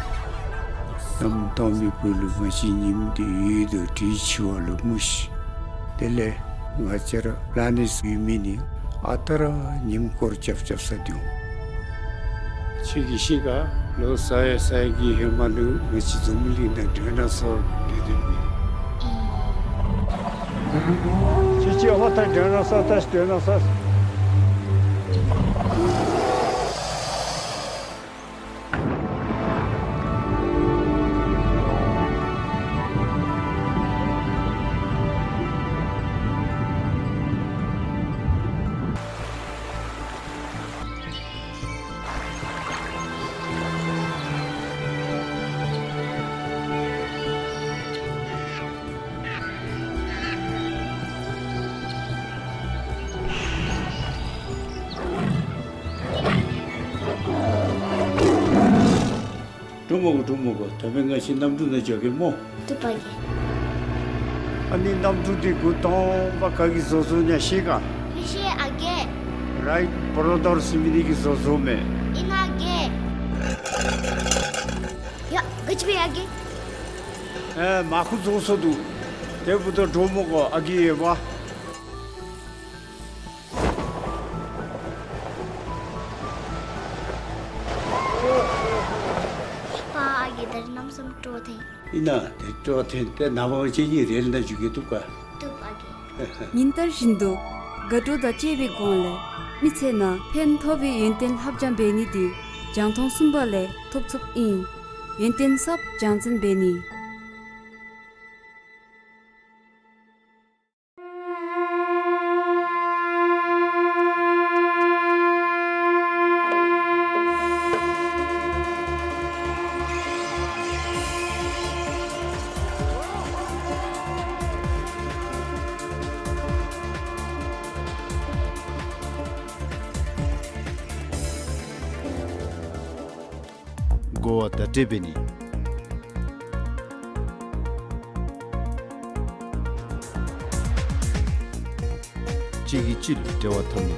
གནམ་སྟོང་མི་བུ་ལུ་ང་བཅས་ཉིམ་དེ་ཡོད་དོ་དྲི་ཆུ་བ་ལུ་མུ་ཤི། དེ་ལས་ང་བཅས་ར་པི་ལ་ནེཊ་ཡོད་མི་ནི་ཨ་རྟག་ར་ཉིམ་སྐོར་རྐྱབ་རྐྱབ་ས་འདུག། ཁྱོད་ཀྱིས་ཤེས་ག། ལོ་ས་ཡ་ས་ཡ་གི་ཧེ་མ་ལུ་ང་བཅས་འཛམ་བུ་གླིང་ནང་ཌའི་ནོ་སོར་སྡོད་དོ་མེན། ཅི་ཅི་ཧོ་ད་ཌའི་ནོ་སོར་ད་ཌའི་ནོ་སོར། འགྲོ་མི་དགོ། འགྲོ་མི་དགོ། ད་འབདན་ང་བཅས་གནམ་གྲུ་ནང་འགྱོ་གེ་སྨོ། བཏུབ་པ་གི། ཨ་ནི་གནམ་གྲུ་འདི་འགོ་དང་པ་ག་གིས་བཟོ་བཟོཝ་ཨིན་ན་ཤེས་ག། མི་ཤེས་ཨ་རྒས། རའིཊ་བོརོ་དར་ཟེར་མི་འདི་གིས་བཟོ་བཟོཝ་མས། ཨིན་ན་ཨ་རྒས། ཡ་ག་ཅི་འབད་ཡི་ཨ་རྒས། ཨེ་མར་ཁུ་རྫོགས་སོ་འདུག། དེ་འབདཝ་ད་འགྲོ་མི་དགོ་ཨ་རྒས་ཡོད་པ། པ་ཨ་རྒས་ད་རིས་གནམ་མེད་ས་མེད་སྤྲོ་ཐོན། ཨིན་ན་དེ་སྤྲོ་ཐོན་ཏེ་ནངས་པ་ང་བཅས་གཉིས་རེལ་ནང་འགྱོ་གེ། བཏུབ་ག། བཏུབ་ཨ་རྒས། ཉིན་ལྟར་བཞིན་དུ་དགའ་སྤྲོ་དང་བཅས་པའི་སྒོ་ལས་མི་ཚེ་ནང་ཕན་ཐོགས་པའི་ཡོན་ཏན་ལྷབ་སྦྱང་འབད་ནི་འདི་རྒྱང་མཐོང་གསུམ་པ་ལས་ཐོབ་ཚུགསཔ་ཨིན། ཡོན་ཏན་ཟབ་སྦྱང་ཚན་འབད་ནི། གོ་བ་བརྡ་སྤྲོད་འབད་ནི། གཅིག་གིས་གཅིག་ལུ་འབྲེལ་བ་འཐབ་ནི།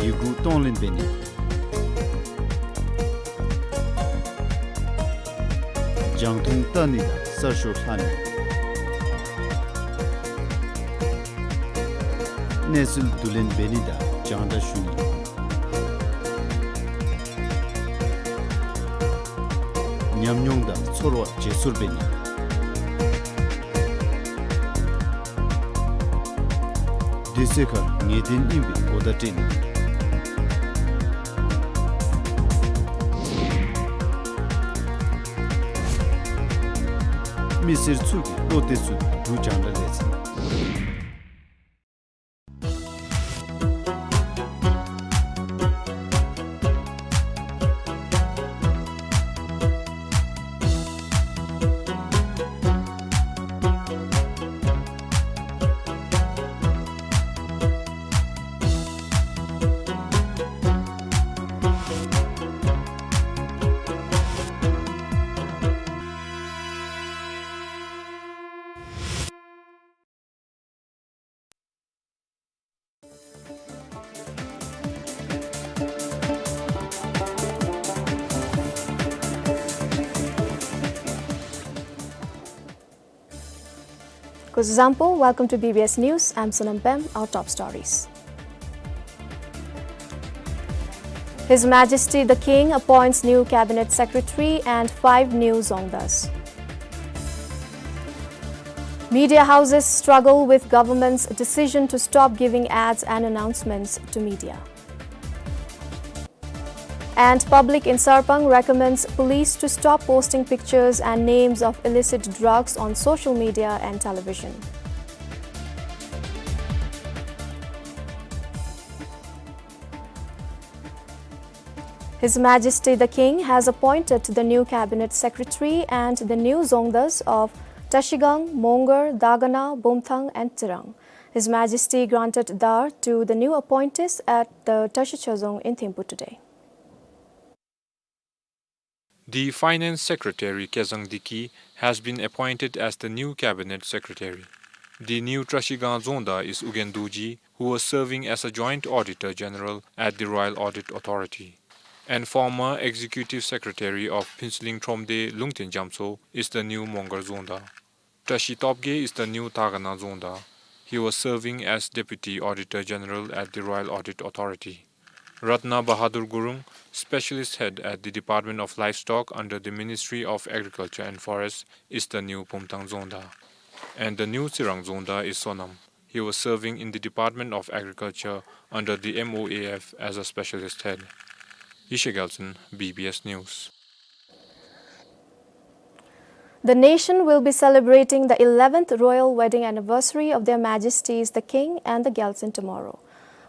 ཡི་གུ་གཏོང་ལེན་འབད་ནི། རྒྱང་མཐོང་བལྟ་ནི་དང་གསར་ཤོག་ལྷག་ནི། གནས་ཚུལ་བསྡུ་ལེན་འབད་ནི་དང་རྒྱང་བསྒྲགས་ཞུ་ནི། ཉམས་མྱོང་དང་ཚོར་བ་བརྗེ་སོར་འབད་ནི། དེ་ཚེ་ཁར་ངེས་གཏན་ཨིན་པའི་གོ་བརྡ་སྤྲོད་ནི། མི་སེར་ཚུ་གིས་བློ་གཏད་ཚུགས་པའི་འབྲུག་རྒྱང་བསྒྲགས་ལས་འཛིན། Kuzuzangpo, welcome to B B S News. I'm Sonam Pem. Our top stories. His Majesty the King appoints new cabinet secretary and five new Dzongdas. Media houses struggle with government's decision to stop giving ads and announcements to media. And public in Sarpang recommends police to stop posting pictures and names of illicit drugs on social media and television. His Majesty the King has appointed the new cabinet secretary and the new Dzongdas of Trashigang, Mongar, Dagana, Bumthang and Tsirang. His Majesty granted dar to the new appointees at the Trashi Chazong in Thimphu today. The Finance Secretary, Kezang Diki, has been appointed as the new Cabinet Secretary. The new Trashigang Dzongda is Ugyen Dorji, who was serving as a Joint Auditor General at the Royal Audit Authority. And former Executive Secretary of Phuentsholing Thromde, Lungten Jamtso, is the new Mongar Dzongda. Trashi Topge is the new Dagana Dzongda. He was serving as Deputy Auditor General at the Royal Audit Authority. Ratna Bahadur Gurung, Specialist Head at the Department of Livestock under the Ministry of Agriculture and Forests, is the new Bumthang Dzongda. And the new Tsirang Dzongda is Sonam. He was serving in the Department of Agriculture under the M O A F as a specialist head. Yeshe Gyaltshen, B B S News. The nation will be celebrating the eleventh royal wedding anniversary of Their Majesties the King and the Gyaltsuen tomorrow.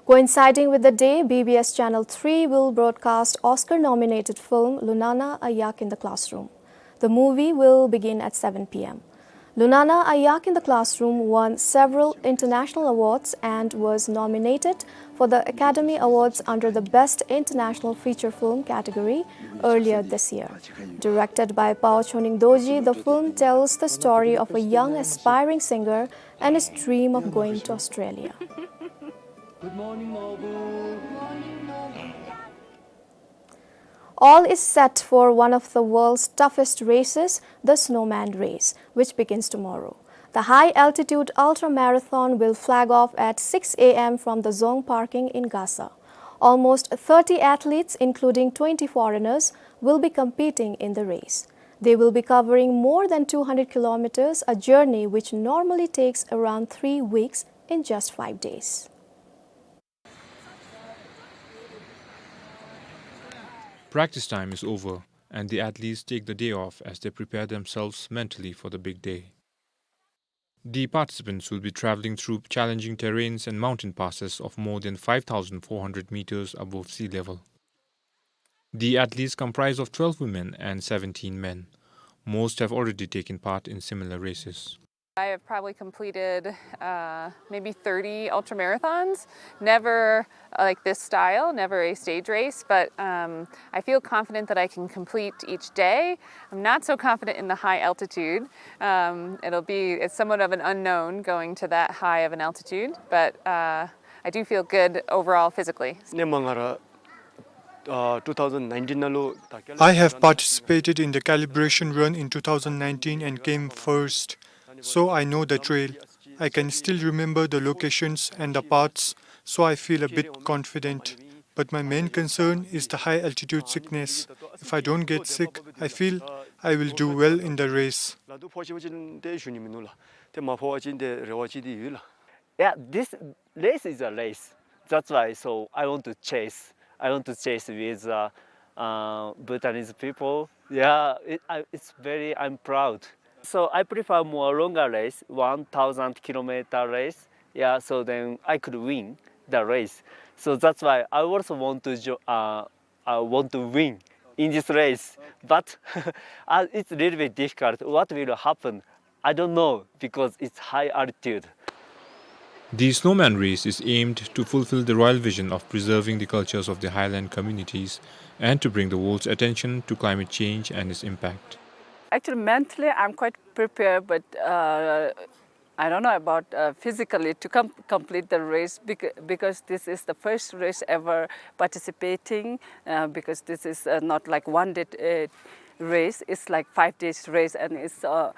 Coinciding with the day, B B S Channel three will broadcast Oscar-nominated film Lunana, A Yak in the Classroom. The movie will begin at seven P M. Lunana, A Yak in the Classroom won several international awards and was nominated for the Academy Awards under the Best International Feature Film category earlier this year. Directed by Pao Choening Dorji, the film tells the story of a young aspiring singer and his dream of going to Australia. All is set for one of the world's toughest races, the Snowman Race, which begins tomorrow. The high-altitude ultra-marathon will flag off at six A M from the Dzong parking in Gasa. Almost thirty athletes, including twenty foreigners, will be competing in the race. They will be covering more than two hundred kilometers, a journey which normally takes around three weeks, in just five days. Practice time is over, and the athletes take the day off as they prepare themselves mentally for the big day. The participants will be traveling through challenging terrains and mountain passes of more than five thousand four hundred meters above sea level. The athletes comprise of twelve women and seventeen men. Most have already taken part in similar races. I have probably completed, uh, maybe thirty ultramarathons. Never, uh, like, this style, never a stage race, but, um, I feel confident that I can complete each day. I'm not so confident in the high altitude. Um, it'll be, it's somewhat of an unknown going to that high of an altitude, but, uh, I do feel good overall physically. ནེ་མ་ང་ར་ཨ་two thousand nineteen ནང་ལུ། I have participated in the calibration run in two thousand nineteen and came first, so I know the trail. I can still remember the locations and the paths, so I feel a bit confident. But my main concern is the high altitude sickness. If I don't get sick, I feel I will do well in the race. ལ་དུ་ཕོ་ཆེ་བ་ཅིན་ཏེ་ཞུ་ནི་མིན་ནུག་ལགས། ཏེ་མ་ཕོ་བ་ཅིན་ཏེ་རེ་བ་ཅིག་འདི་ཡོད་ལགས། Yeah, this race is a race. That's why, so I want to chase. I want to chase with, uh, uh, Bhutanese people. Yeah, it, I, it's very, I'm proud. So I prefer more longer race, one thousand kilometer race. Yeah, so then I could win the race. So that's why I also want to jo-, uh, uh, want to win in this race. But, uh, it's a little bit difficult. What will happen? I don't know, because it's high altitude. The Snowman Race is aimed to fulfill the royal vision of preserving the cultures of the highland communities and to bring the world's attention to climate change and its impact. Actually, mentally, I'm quite prepared, but, uh, I don't know about, uh, physically to com-, complete the race bec-, because this is the first race ever participating, uh, because this is, uh, not like one day, uh, race, it's like five days race, and it's, uh,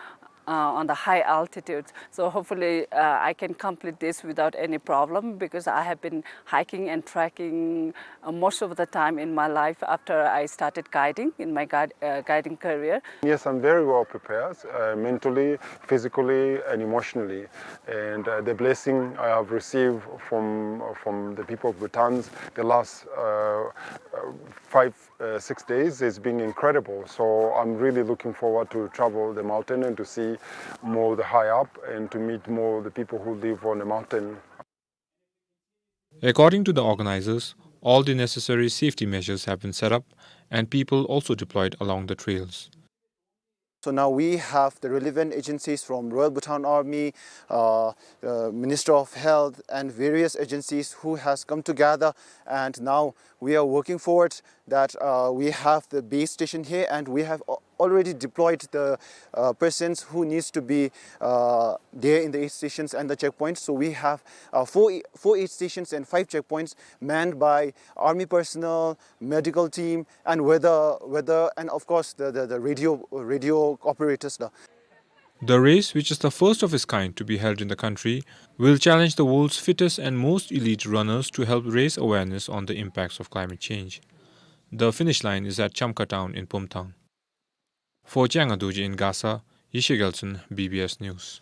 uh, on the high altitude. So hopefully, uh, I can complete this without any problem, because I have been hiking and trekking, uh, most of the time in my life after I started guiding in my guide, uh, guiding career. Yes, I'm very well prepared, uh, mentally, physically, and emotionally. And, uh, the blessing I have received from, from the people of Bhutan the last, uh, uh, five, uh, six days has been incredible. So I'm really looking forward to travel the mountain and to see more the high up and to meet more the people who live on the mountain. According to the organizers, all the necessary safety measures have been set up and people also deployed along the trails. So now we have the relevant agencies from Royal Bhutan Army, uh, uh, Minister of Health, and various agencies who has come together, and now we are working forward that, uh, we have the base station here, and we have al-, already deployed the, uh, persons who needs to be, uh, there in the aid stations and the checkpoints. So we have, uh, four, four aid stations and five checkpoints manned by army personnel, medical team, and weather, weather, and of course the, the, the radio, radio operators da. The race, which is the first of its kind to be held in the country, will challenge the world's fittest and most elite runners to help raise awareness on the impacts of climate change. The finish line is at Chamkha town in Pumthang. For Chianga Dorji in Gasa, Yeshe Gyaltshen, B B S News.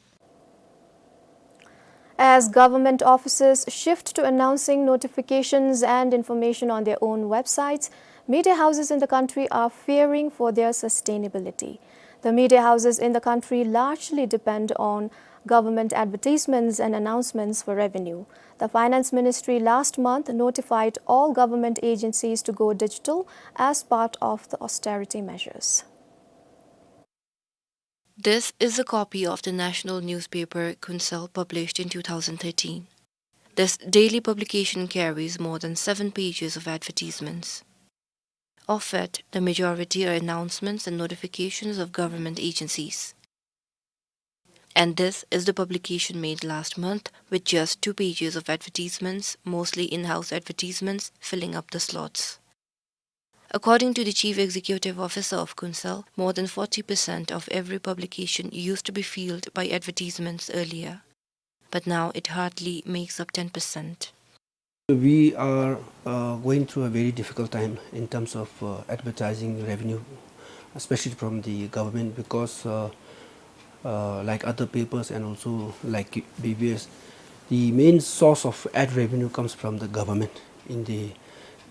As government offices shift to announcing notifications and information on their own websites, media houses in the country are fearing for their sustainability. The media houses in the country largely depend on government advertisements and announcements for revenue. The Finance Ministry last month notified all government agencies to go digital as part of the austerity measures. This is a copy of the national newspaper Khunsel, published in two thousand thirteen. This daily publication carries more than seven pages of advertisements. Of it, the majority are announcements and notifications of government agencies. And this is the publication made last month with just two pages of advertisements, mostly in-house advertisements, filling up the slots. According to the Chief Executive Officer of Khunsel, more than forty percent of every publication used to be filled by advertisements earlier, but now it hardly makes up ten percent. We are, uh, going through a very difficult time in terms of, uh, advertising revenue, especially from the government, because, uh, uh, like other papers and also like B B S, the main source of ad revenue comes from the government in the,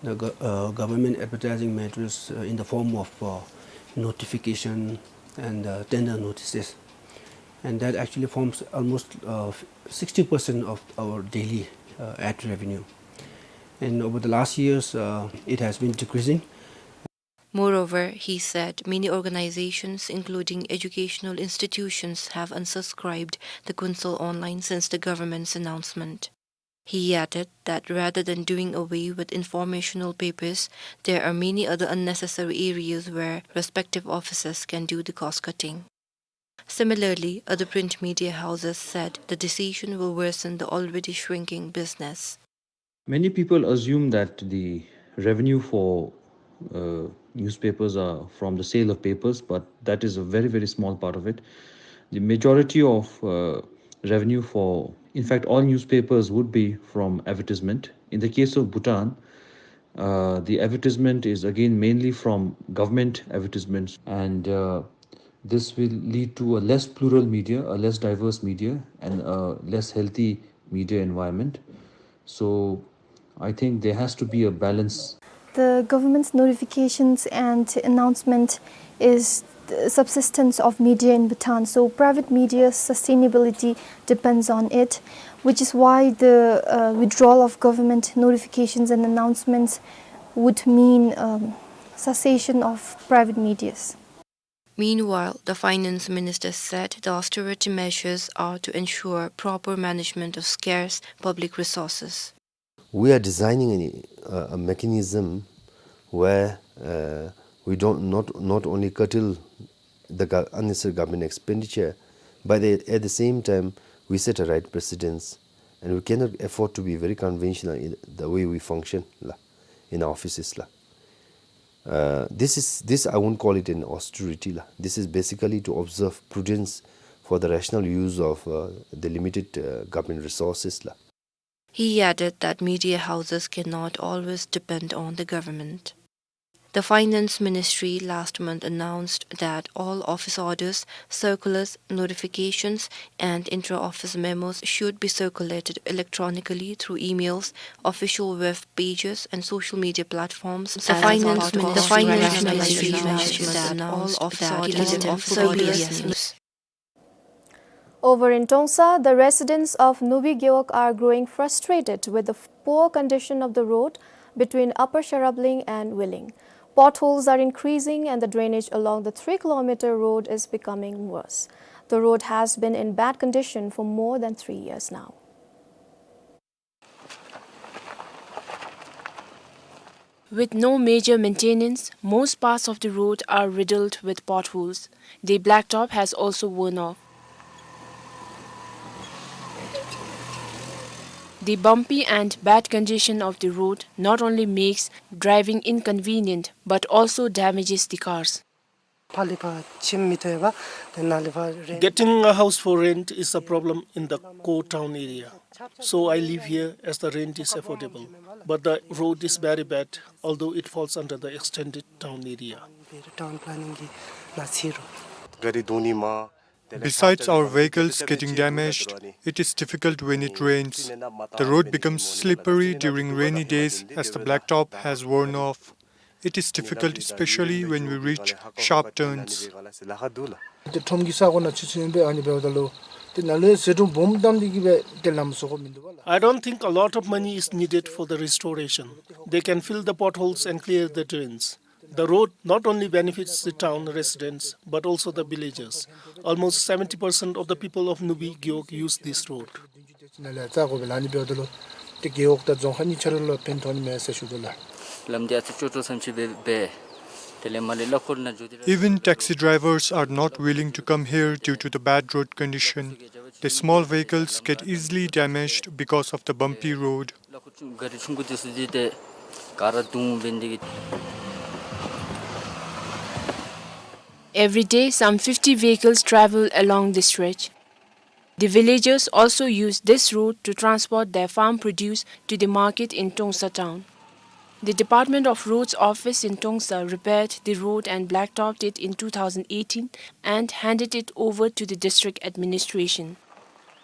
the go-, uh, government advertising matters, uh, in the form of, uh, notification and, uh, tender notices. And that actually forms almost, uh, sixty percent of our daily, uh, ad revenue. And over the last years, uh, it has been decreasing. Moreover, he said many organizations, including educational institutions, have unsubscribed the Khunsel Online since the government's announcement. He added that rather than doing away with informational papers, there are many other unnecessary areas where respective offices can do the cost cutting. Similarly, other print media houses said the decision will worsen the already shrinking business. Many people assume that the revenue for, uh, newspapers are from the sale of papers, but that is a very, very small part of it. The majority of, uh, revenue for, in fact, all newspapers would be from advertisement. In the case of Bhutan, uh, the advertisement is again mainly from government advertisements, and, uh, this will lead to a less plural media, a less diverse media, and a less healthy media environment. So I think there has to be a balance. The government's notifications and announcement is the subsistence of media in Bhutan. So private media's sustainability depends on it, which is why the, uh, withdrawal of government notifications and announcements would mean, um, cessation of private medias. Meanwhile, the finance minister said the austerity measures are to ensure proper management of scarce public resources. We are designing a, a mechanism where, uh, we don't, not, not only curtail the gov-, unnecessary government expenditure, but at, at the same time, we set a right precedence, and we cannot afford to be very conventional in the way we function la, in our offices la. Uh, this is, this I won't call it an austerity la. This is basically to observe prudence for the rational use of, uh, the limited, uh, government resources la. He added that media houses cannot always depend on the government. The Finance Ministry last month announced that all office orders, circulars, notifications, and intra-office memos should be circulated electronically through emails, official web pages, and social media platforms. The Finance Ministry announced that all office orders, circulars, Over in Tongsa, the residents of Nubi Gewog are growing frustrated with the poor condition of the road between Upper Sharabling and Wiling. Potholes are increasing and the drainage along the three kilometer road is becoming worse. The road has been in bad condition for more than three years now. With no major maintenance, most parts of the road are riddled with potholes. The blacktop has also worn off. The bumpy and bad condition of the road not only makes driving inconvenient but also damages the cars. Getting a house for rent is a problem in the core town area. So I live here as the rent is affordable. But the road is very bad, although it falls under the extended town area. Besides our vehicles getting damaged, it is difficult when it rains. The road becomes slippery during rainy days as the blacktop has worn off. It is difficult, especially when we reach sharp turns. I don't think a lot of money is needed for the restoration. They can fill the potholes and clear the drains. The road not only benefits the town residents, but also the villagers. Almost seventy percent of the people of Nubi Gewog use this road. Even taxi drivers are not willing to come here due to the bad road condition. The small vehicles get easily damaged because of the bumpy road. Every day, some fifty vehicles travel along this stretch. The villagers also use this road to transport their farm produce to the market in Tongsa town. The Department of Roads office in Tongsa repaired the road and blacktopped it in two thousand eighteen and handed it over to the district administration.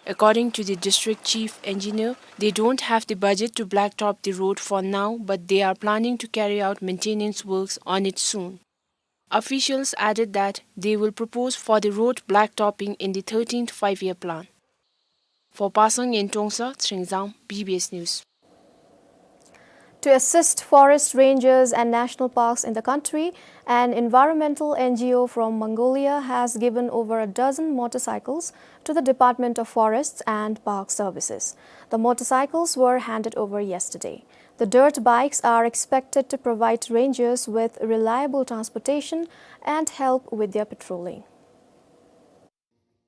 According to the district chief engineer, they don't have the budget to blacktop the road for now, but they are planning to carry out maintenance works on it soon. Officials added that they will propose for the road blacktopping in the thirteenth five-year plan. For Pasang in Tongsa, Tsringzang, B B S News. To assist forest rangers and national parks in the country, an environmental N G O from Mongolia has given over a dozen motorcycles to the Department of Forests and Park Services. The motorcycles were handed over yesterday. The dirt bikes are expected to provide rangers with reliable transportation and help with their patrolling.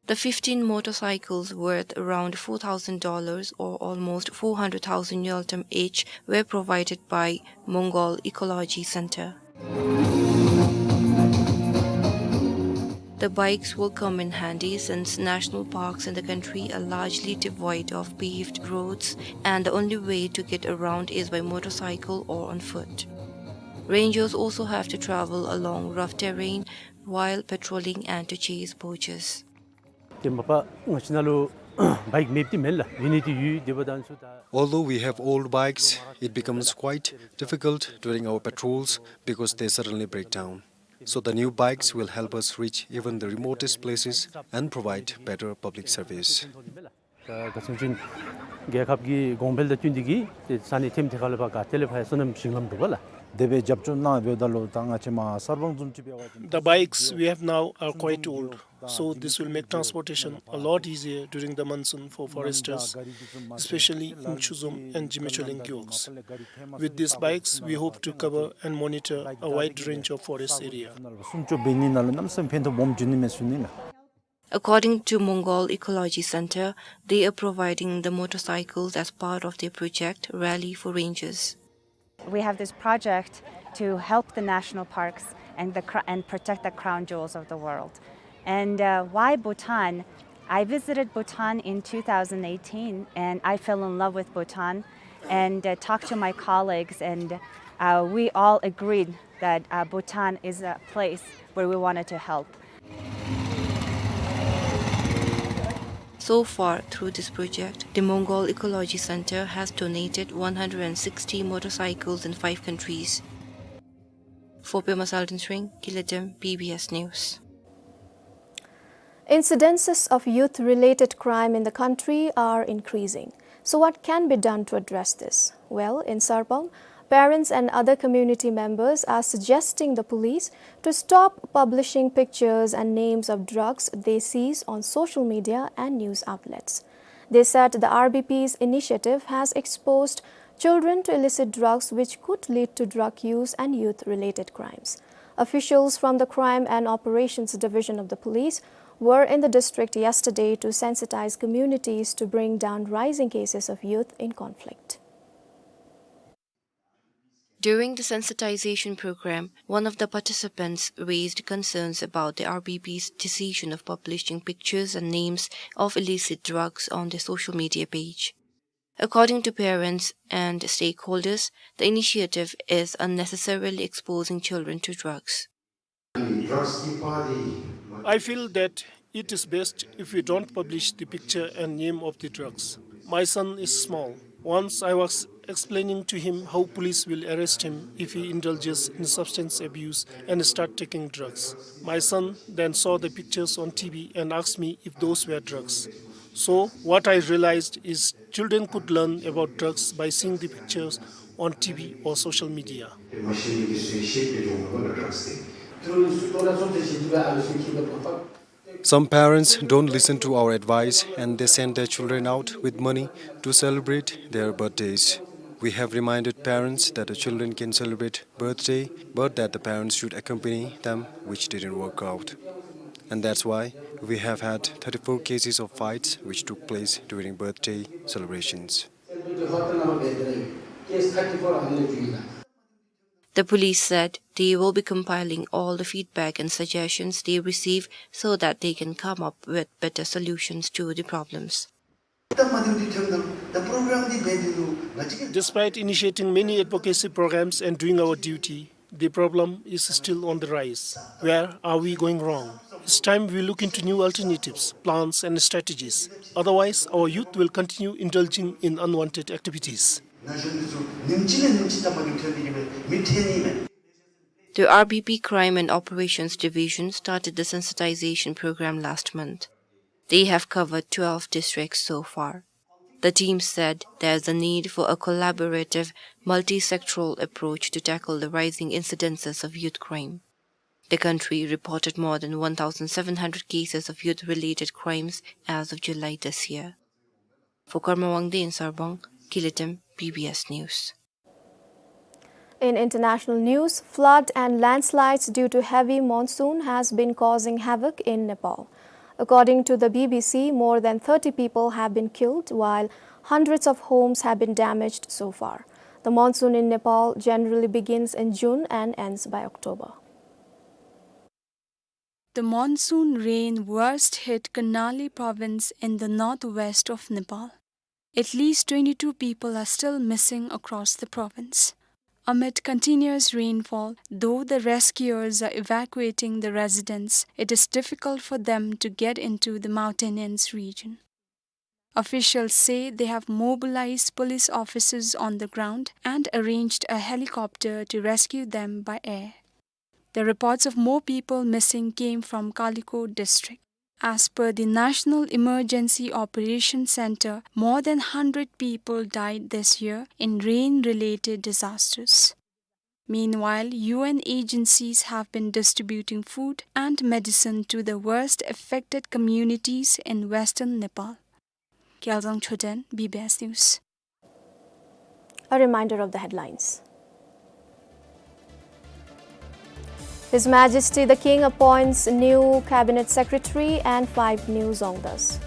The fifteen motorcycles, worth around four thousand dollars or almost four hundred thousand ngultrum each, were provided by Mongol Ecology Center. The bikes will come in handy since national parks in the country are largely devoid of paved roads, and the only way to get around is by motorcycle or on foot. Rangers also have to travel along rough terrain while patrolling and to chase poachers. དེ་མ་པ་ང་བཅས་ནང་ལུ་ བའིཀ་མེདཔ་འདི་མེན་ལགས། ཡོད་ནི་འདི་ཡོད། དེ་འབདཝ་ད་ཚུ་ད། Although we have old bikes, it becomes quite difficult during our patrols because they suddenly break down. So the new bikes will help us reach even the remotest places and provide better public service. ད་ག་ཅི་ཅིན་རྒྱལ་ཁབ་ཀྱི་གོང་འཕེལ་དང་བསྟུན་ཏེ་གིས་ཏེ་ས་གནས་ཐེམ་ཐེ་ཁ་ལས་ཕར་ག་ཏེ་ལས་ཕར་ཡང་སོ་ནམ་ཞིང་ལམ་འདུག་པ་ལགས། དེ་སྦེ་རྒྱབ་སྐྱོར་གནང་འབདཝ་ད་ལུ་ད་ང་བཅས་མར་གསར་སྤང་བཟུམ་ཅིག་འབད་བ་ཅིན། The bikes we have now are quite old, so this will make transportation a lot easier during the monsoon for foresters, especially in Chuzom and Jime Choleng gewog. With these bikes, we hope to cover and monitor a wide range of forest area. སྲུང་སྐྱོབ་འབད་ནི་ནང་ལུ་གནམ་མེད་ས་མེད་ཕན་ཐོགས་སྦོམ་འབྱུང་ནི་མས་ཟེར་ཞུ་ནི་ལགས། According to Mongol Ecology Center, they are providing the motorcycles as part of their project Rally for Rangers. We have this project to help the national parks and the cr-, and protect the crown jewels of the world. And, uh, why Bhutan? I visited Bhutan in two thousand eighteen, and I fell in love with Bhutan and, uh, talked to my colleagues, and, uh, we all agreed that, uh, Bhutan is a place where we wanted to help. So far, through this project, the Mongol Ecology Center has donated one hundred sixty motorcycles in five countries. For Pema Salden Sring, Kiletem, B B S News. Incidences of youth-related crime in the country are increasing. So what can be done to address this? Well, in Sarpang, parents and other community members are suggesting the police to stop publishing pictures and names of drugs they seize on social media and news outlets. They said the R B P's initiative has exposed children to illicit drugs, which could lead to drug use and youth-related crimes. Officials from the Crime and Operations Division of the police were in the district yesterday to sensitize communities to bring down rising cases of youth in conflict. During the sensitization program, one of the participants raised concerns about the R B P's decision of publishing pictures and names of illicit drugs on their social media page. According to parents and stakeholders, the initiative is unnecessarily exposing children to drugs. I feel that it is best if we don't publish the picture and name of the drugs. My son is small. Once I was explaining to him how police will arrest him if he indulges in substance abuse and start taking drugs. My son then saw the pictures on T V and asked me if those were drugs. So what I realized is children could learn about drugs by seeing the pictures on T V or social media. Some parents don't listen to our advice and they send their children out with money to celebrate their birthdays. We have reminded parents that the children can celebrate birthday, but that the parents should accompany them, which didn't work out. And that's why we have had thirty-four cases of fights which took place during birthday celebrations. The police said they will be compiling all the feedback and suggestions they receive so that they can come up with better solutions to the problems. Despite initiating many advocacy programs and doing our duty, the problem is still on the rise. Where are we going wrong? It's time we look into new alternatives, plans and strategies. Otherwise, our youth will continue indulging in unwanted activities. The R B P Crime and Operations Division started the sensitization program last month. They have covered twelve districts so far. The team said there is a need for a collaborative, multi-sectoral approach to tackle the rising incidences of youth crime. The country reported more than one thousand seven hundred cases of youth-related crimes as of July this year. For Karma Wangdi in Sarpang, Kiletem, B B S News. In international news, flood and landslides due to heavy monsoon has been causing havoc in Nepal. According to the B B C, more than thirty people have been killed, while hundreds of homes have been damaged so far. The monsoon in Nepal generally begins in June and ends by October. The monsoon rain worst hit Karnali province in the northwest of Nepal. At least twenty-two people are still missing across the province. Amid continuous rainfall, though the rescuers are evacuating the residents, it is difficult for them to get into the mountainous region. Officials say they have mobilized police officers on the ground and arranged a helicopter to rescue them by air. The reports of more people missing came from Kalikot district. As per the National Emergency Operation Center, more than hundred people died this year in rain-related disasters. Meanwhile, U N agencies have been distributing food and medicine to the worst affected communities in western Nepal. Kyaljang Choden, B B S News. A reminder of the headlines. His Majesty the King appoints new cabinet secretary and five new dzongdas.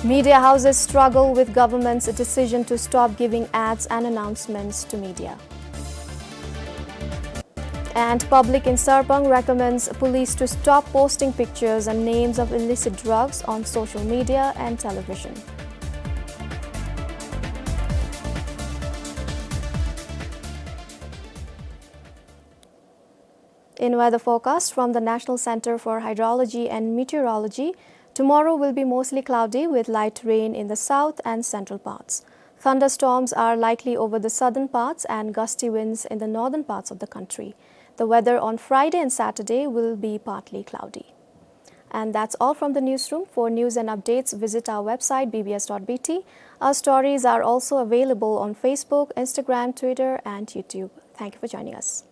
Media houses struggle with government's decision to stop giving ads and announcements to media. And public in Sarpang recommends police to stop posting pictures and names of illicit drugs on social media and television. In weather forecast from the National Center for Hydrology and Meteorology, tomorrow will be mostly cloudy with light rain in the south and central parts. Thunderstorms are likely over the southern parts and gusty winds in the northern parts of the country. The weather on Friday and Saturday will be partly cloudy. And that's all from the newsroom. For news and updates, visit our website, B B S dot B T. Our stories are also available on Facebook, Instagram, Twitter, and YouTube. Thank you for joining us.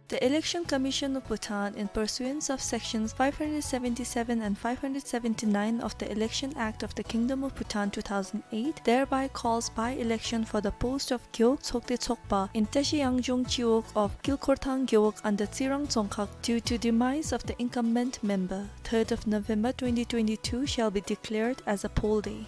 The Election Commission of Bhutan, in pursuance of Sections five hundred seventy-seven and five hundred seventy-nine of the Election Act of the Kingdom of Bhutan two thousand eight, thereby calls by-election for the post of Gewog Tsokde Tsokpa in Tashi Yangjung Chiwog of Kilkhorthang Gewog under Tsirang Dzongkhag due to demise of the incumbent member. Third of November twenty twenty-two shall be declared as a poll day.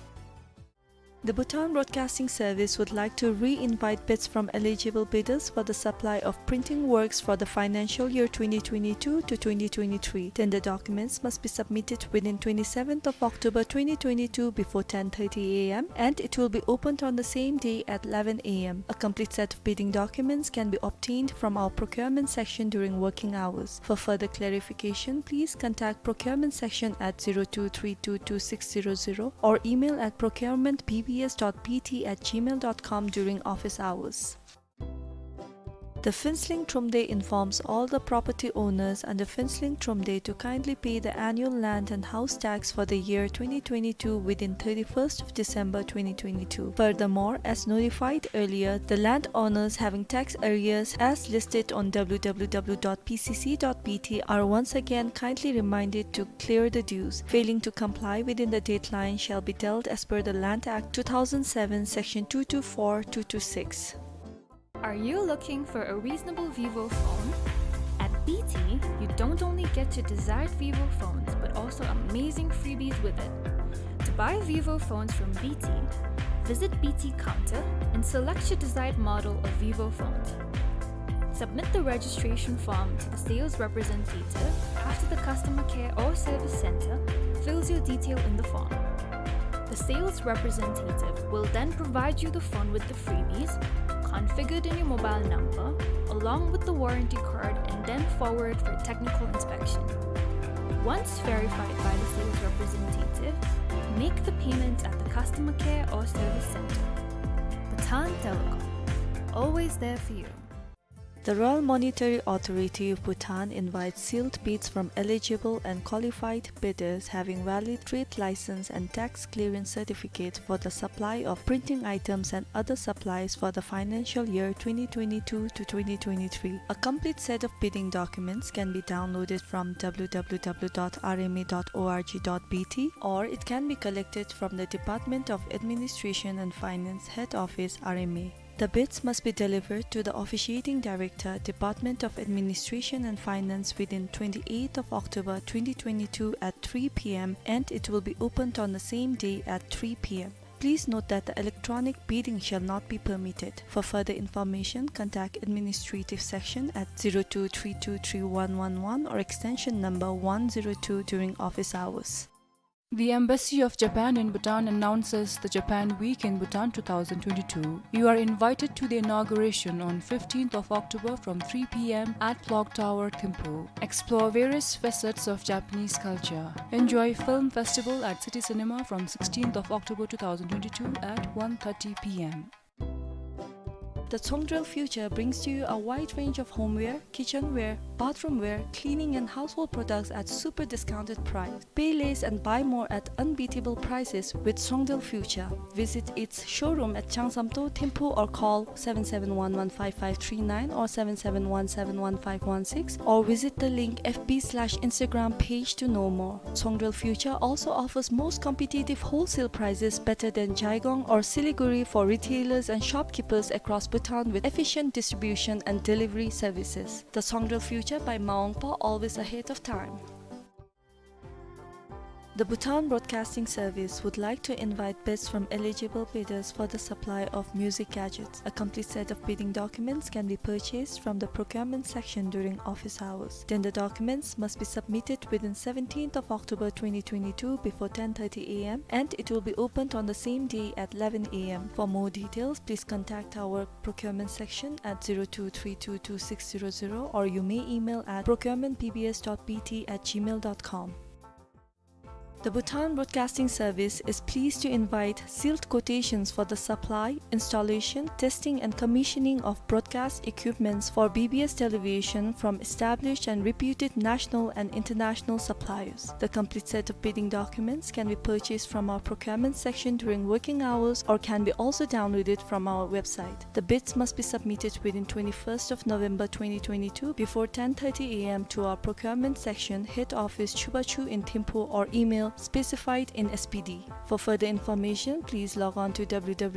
The Bhutan Broadcasting Service would like to re-invite bids from eligible bidders for the supply of printing works for the financial year twenty twenty-two to twenty twenty-three. Tender documents must be submitted within twenty-seventh of October twenty twenty-two before ten thirty A M, and it will be opened on the same day at eleven A M. A complete set of bidding documents can be obtained from our procurement section during working hours. For further clarification, please contact procurement section at zero two three two two six zero zero or email at procurement B B S dot B T at gmail dot com during office hours. The Phuentsholing Thromde informs all the property owners under Phuentsholing Thromde to kindly pay the annual land and house tax for the year twenty twenty-two within thirty-first of December twenty twenty-two. Furthermore, as notified earlier, the landowners having tax arrears as listed on W W W dot P C C dot B T are once again kindly reminded to clear the dues. Failing to comply within the deadline shall be dealt as per the Land Act two thousand seven, Section two two four, two two six. Are you looking for a reasonable Vivo phone? At B T, you don't only get your desired Vivo phones, but also amazing freebies with it. To buy Vivo phones from B T, visit B T counter and select your desired model of Vivo phones. Submit the registration form to the sales representative after the customer care or service center fills your detail in the form. The sales representative will then provide you the phone with the freebies, configured in your mobile number, along with the warranty card, and then forward for technical inspection. Once verified by the sales representative, make the payment at the customer care or service center. Bhutan Telecom, always there for you. The Royal Monetary Authority of Bhutan invites sealed bids from eligible and qualified bidders having valid trade license and tax clearance certificate for the supply of printing items and other supplies for the financial year twenty twenty-two to twenty twenty-three. A complete set of bidding documents can be downloaded from W W W dot R M A dot O R G dot B T, or it can be collected from the Department of Administration and Finance, Head Office, R M A. The bids must be delivered to the Officiating Director, Department of Administration and Finance, within twenty-eighth of October twenty twenty-two at three P M, and it will be opened on the same day at three P M. Please note that the electronic bidding shall not be permitted. For further information, contact Administrative Section at zero two three two three one one one or extension number one zero two during office hours. The Embassy of Japan in Bhutan announces the Japan Week in Bhutan two thousand twenty-two. You are invited to the inauguration on fifteenth of October from three p m at Clock Tower, Thimphu. Explore various facets of Japanese culture. Enjoy film festival at City Cinema from sixteenth of October two thousand twenty-two at one thirty p m. The Tsongdrel Future brings to you a wide range of homeware, kitchenware, bathroomware, cleaning and household products at super discounted price. Pay less and buy more at unbeatable prices with Tsongdrel Future. Visit its showroom at Changsamto, Thimphu, or call seven seven one one five five three nine or seven seven one seven one five one six, or visit the link F B slash Instagram page to know more. Tsongdrel Future also offers most competitive wholesale prices better than Jaigong or Siliguri for retailers and shopkeepers across Bhutan with efficient distribution and delivery services. The Tsongdrel Future by Maungpa, always ahead of time. The Bhutan Broadcasting Service would like to invite bids from eligible bidders for the supply of music gadgets. A complete set of bidding documents can be purchased from the procurement section during office hours. Tender documents must be submitted within seventeenth of October twenty twenty-two before ten thirty a m, and it will be opened on the same day at eleven a m. For more details, please contact our procurement section at zero two three two two six zero zero, or you may email at procurement B B S dot B T at gmail dot com. The Bhutan Broadcasting Service is pleased to invite sealed quotations for the supply, installation, testing and commissioning of broadcast equipments for B B S television from established and reputed national and international suppliers. The complete set of bidding documents can be purchased from our procurement section during working hours or can be also downloaded from our website. The bids must be submitted within twenty-first of November twenty twenty-two before ten thirty a m to our procurement section, head office, Chubachu in Thimphu, or email specified in S P D. For further information, please log on to W W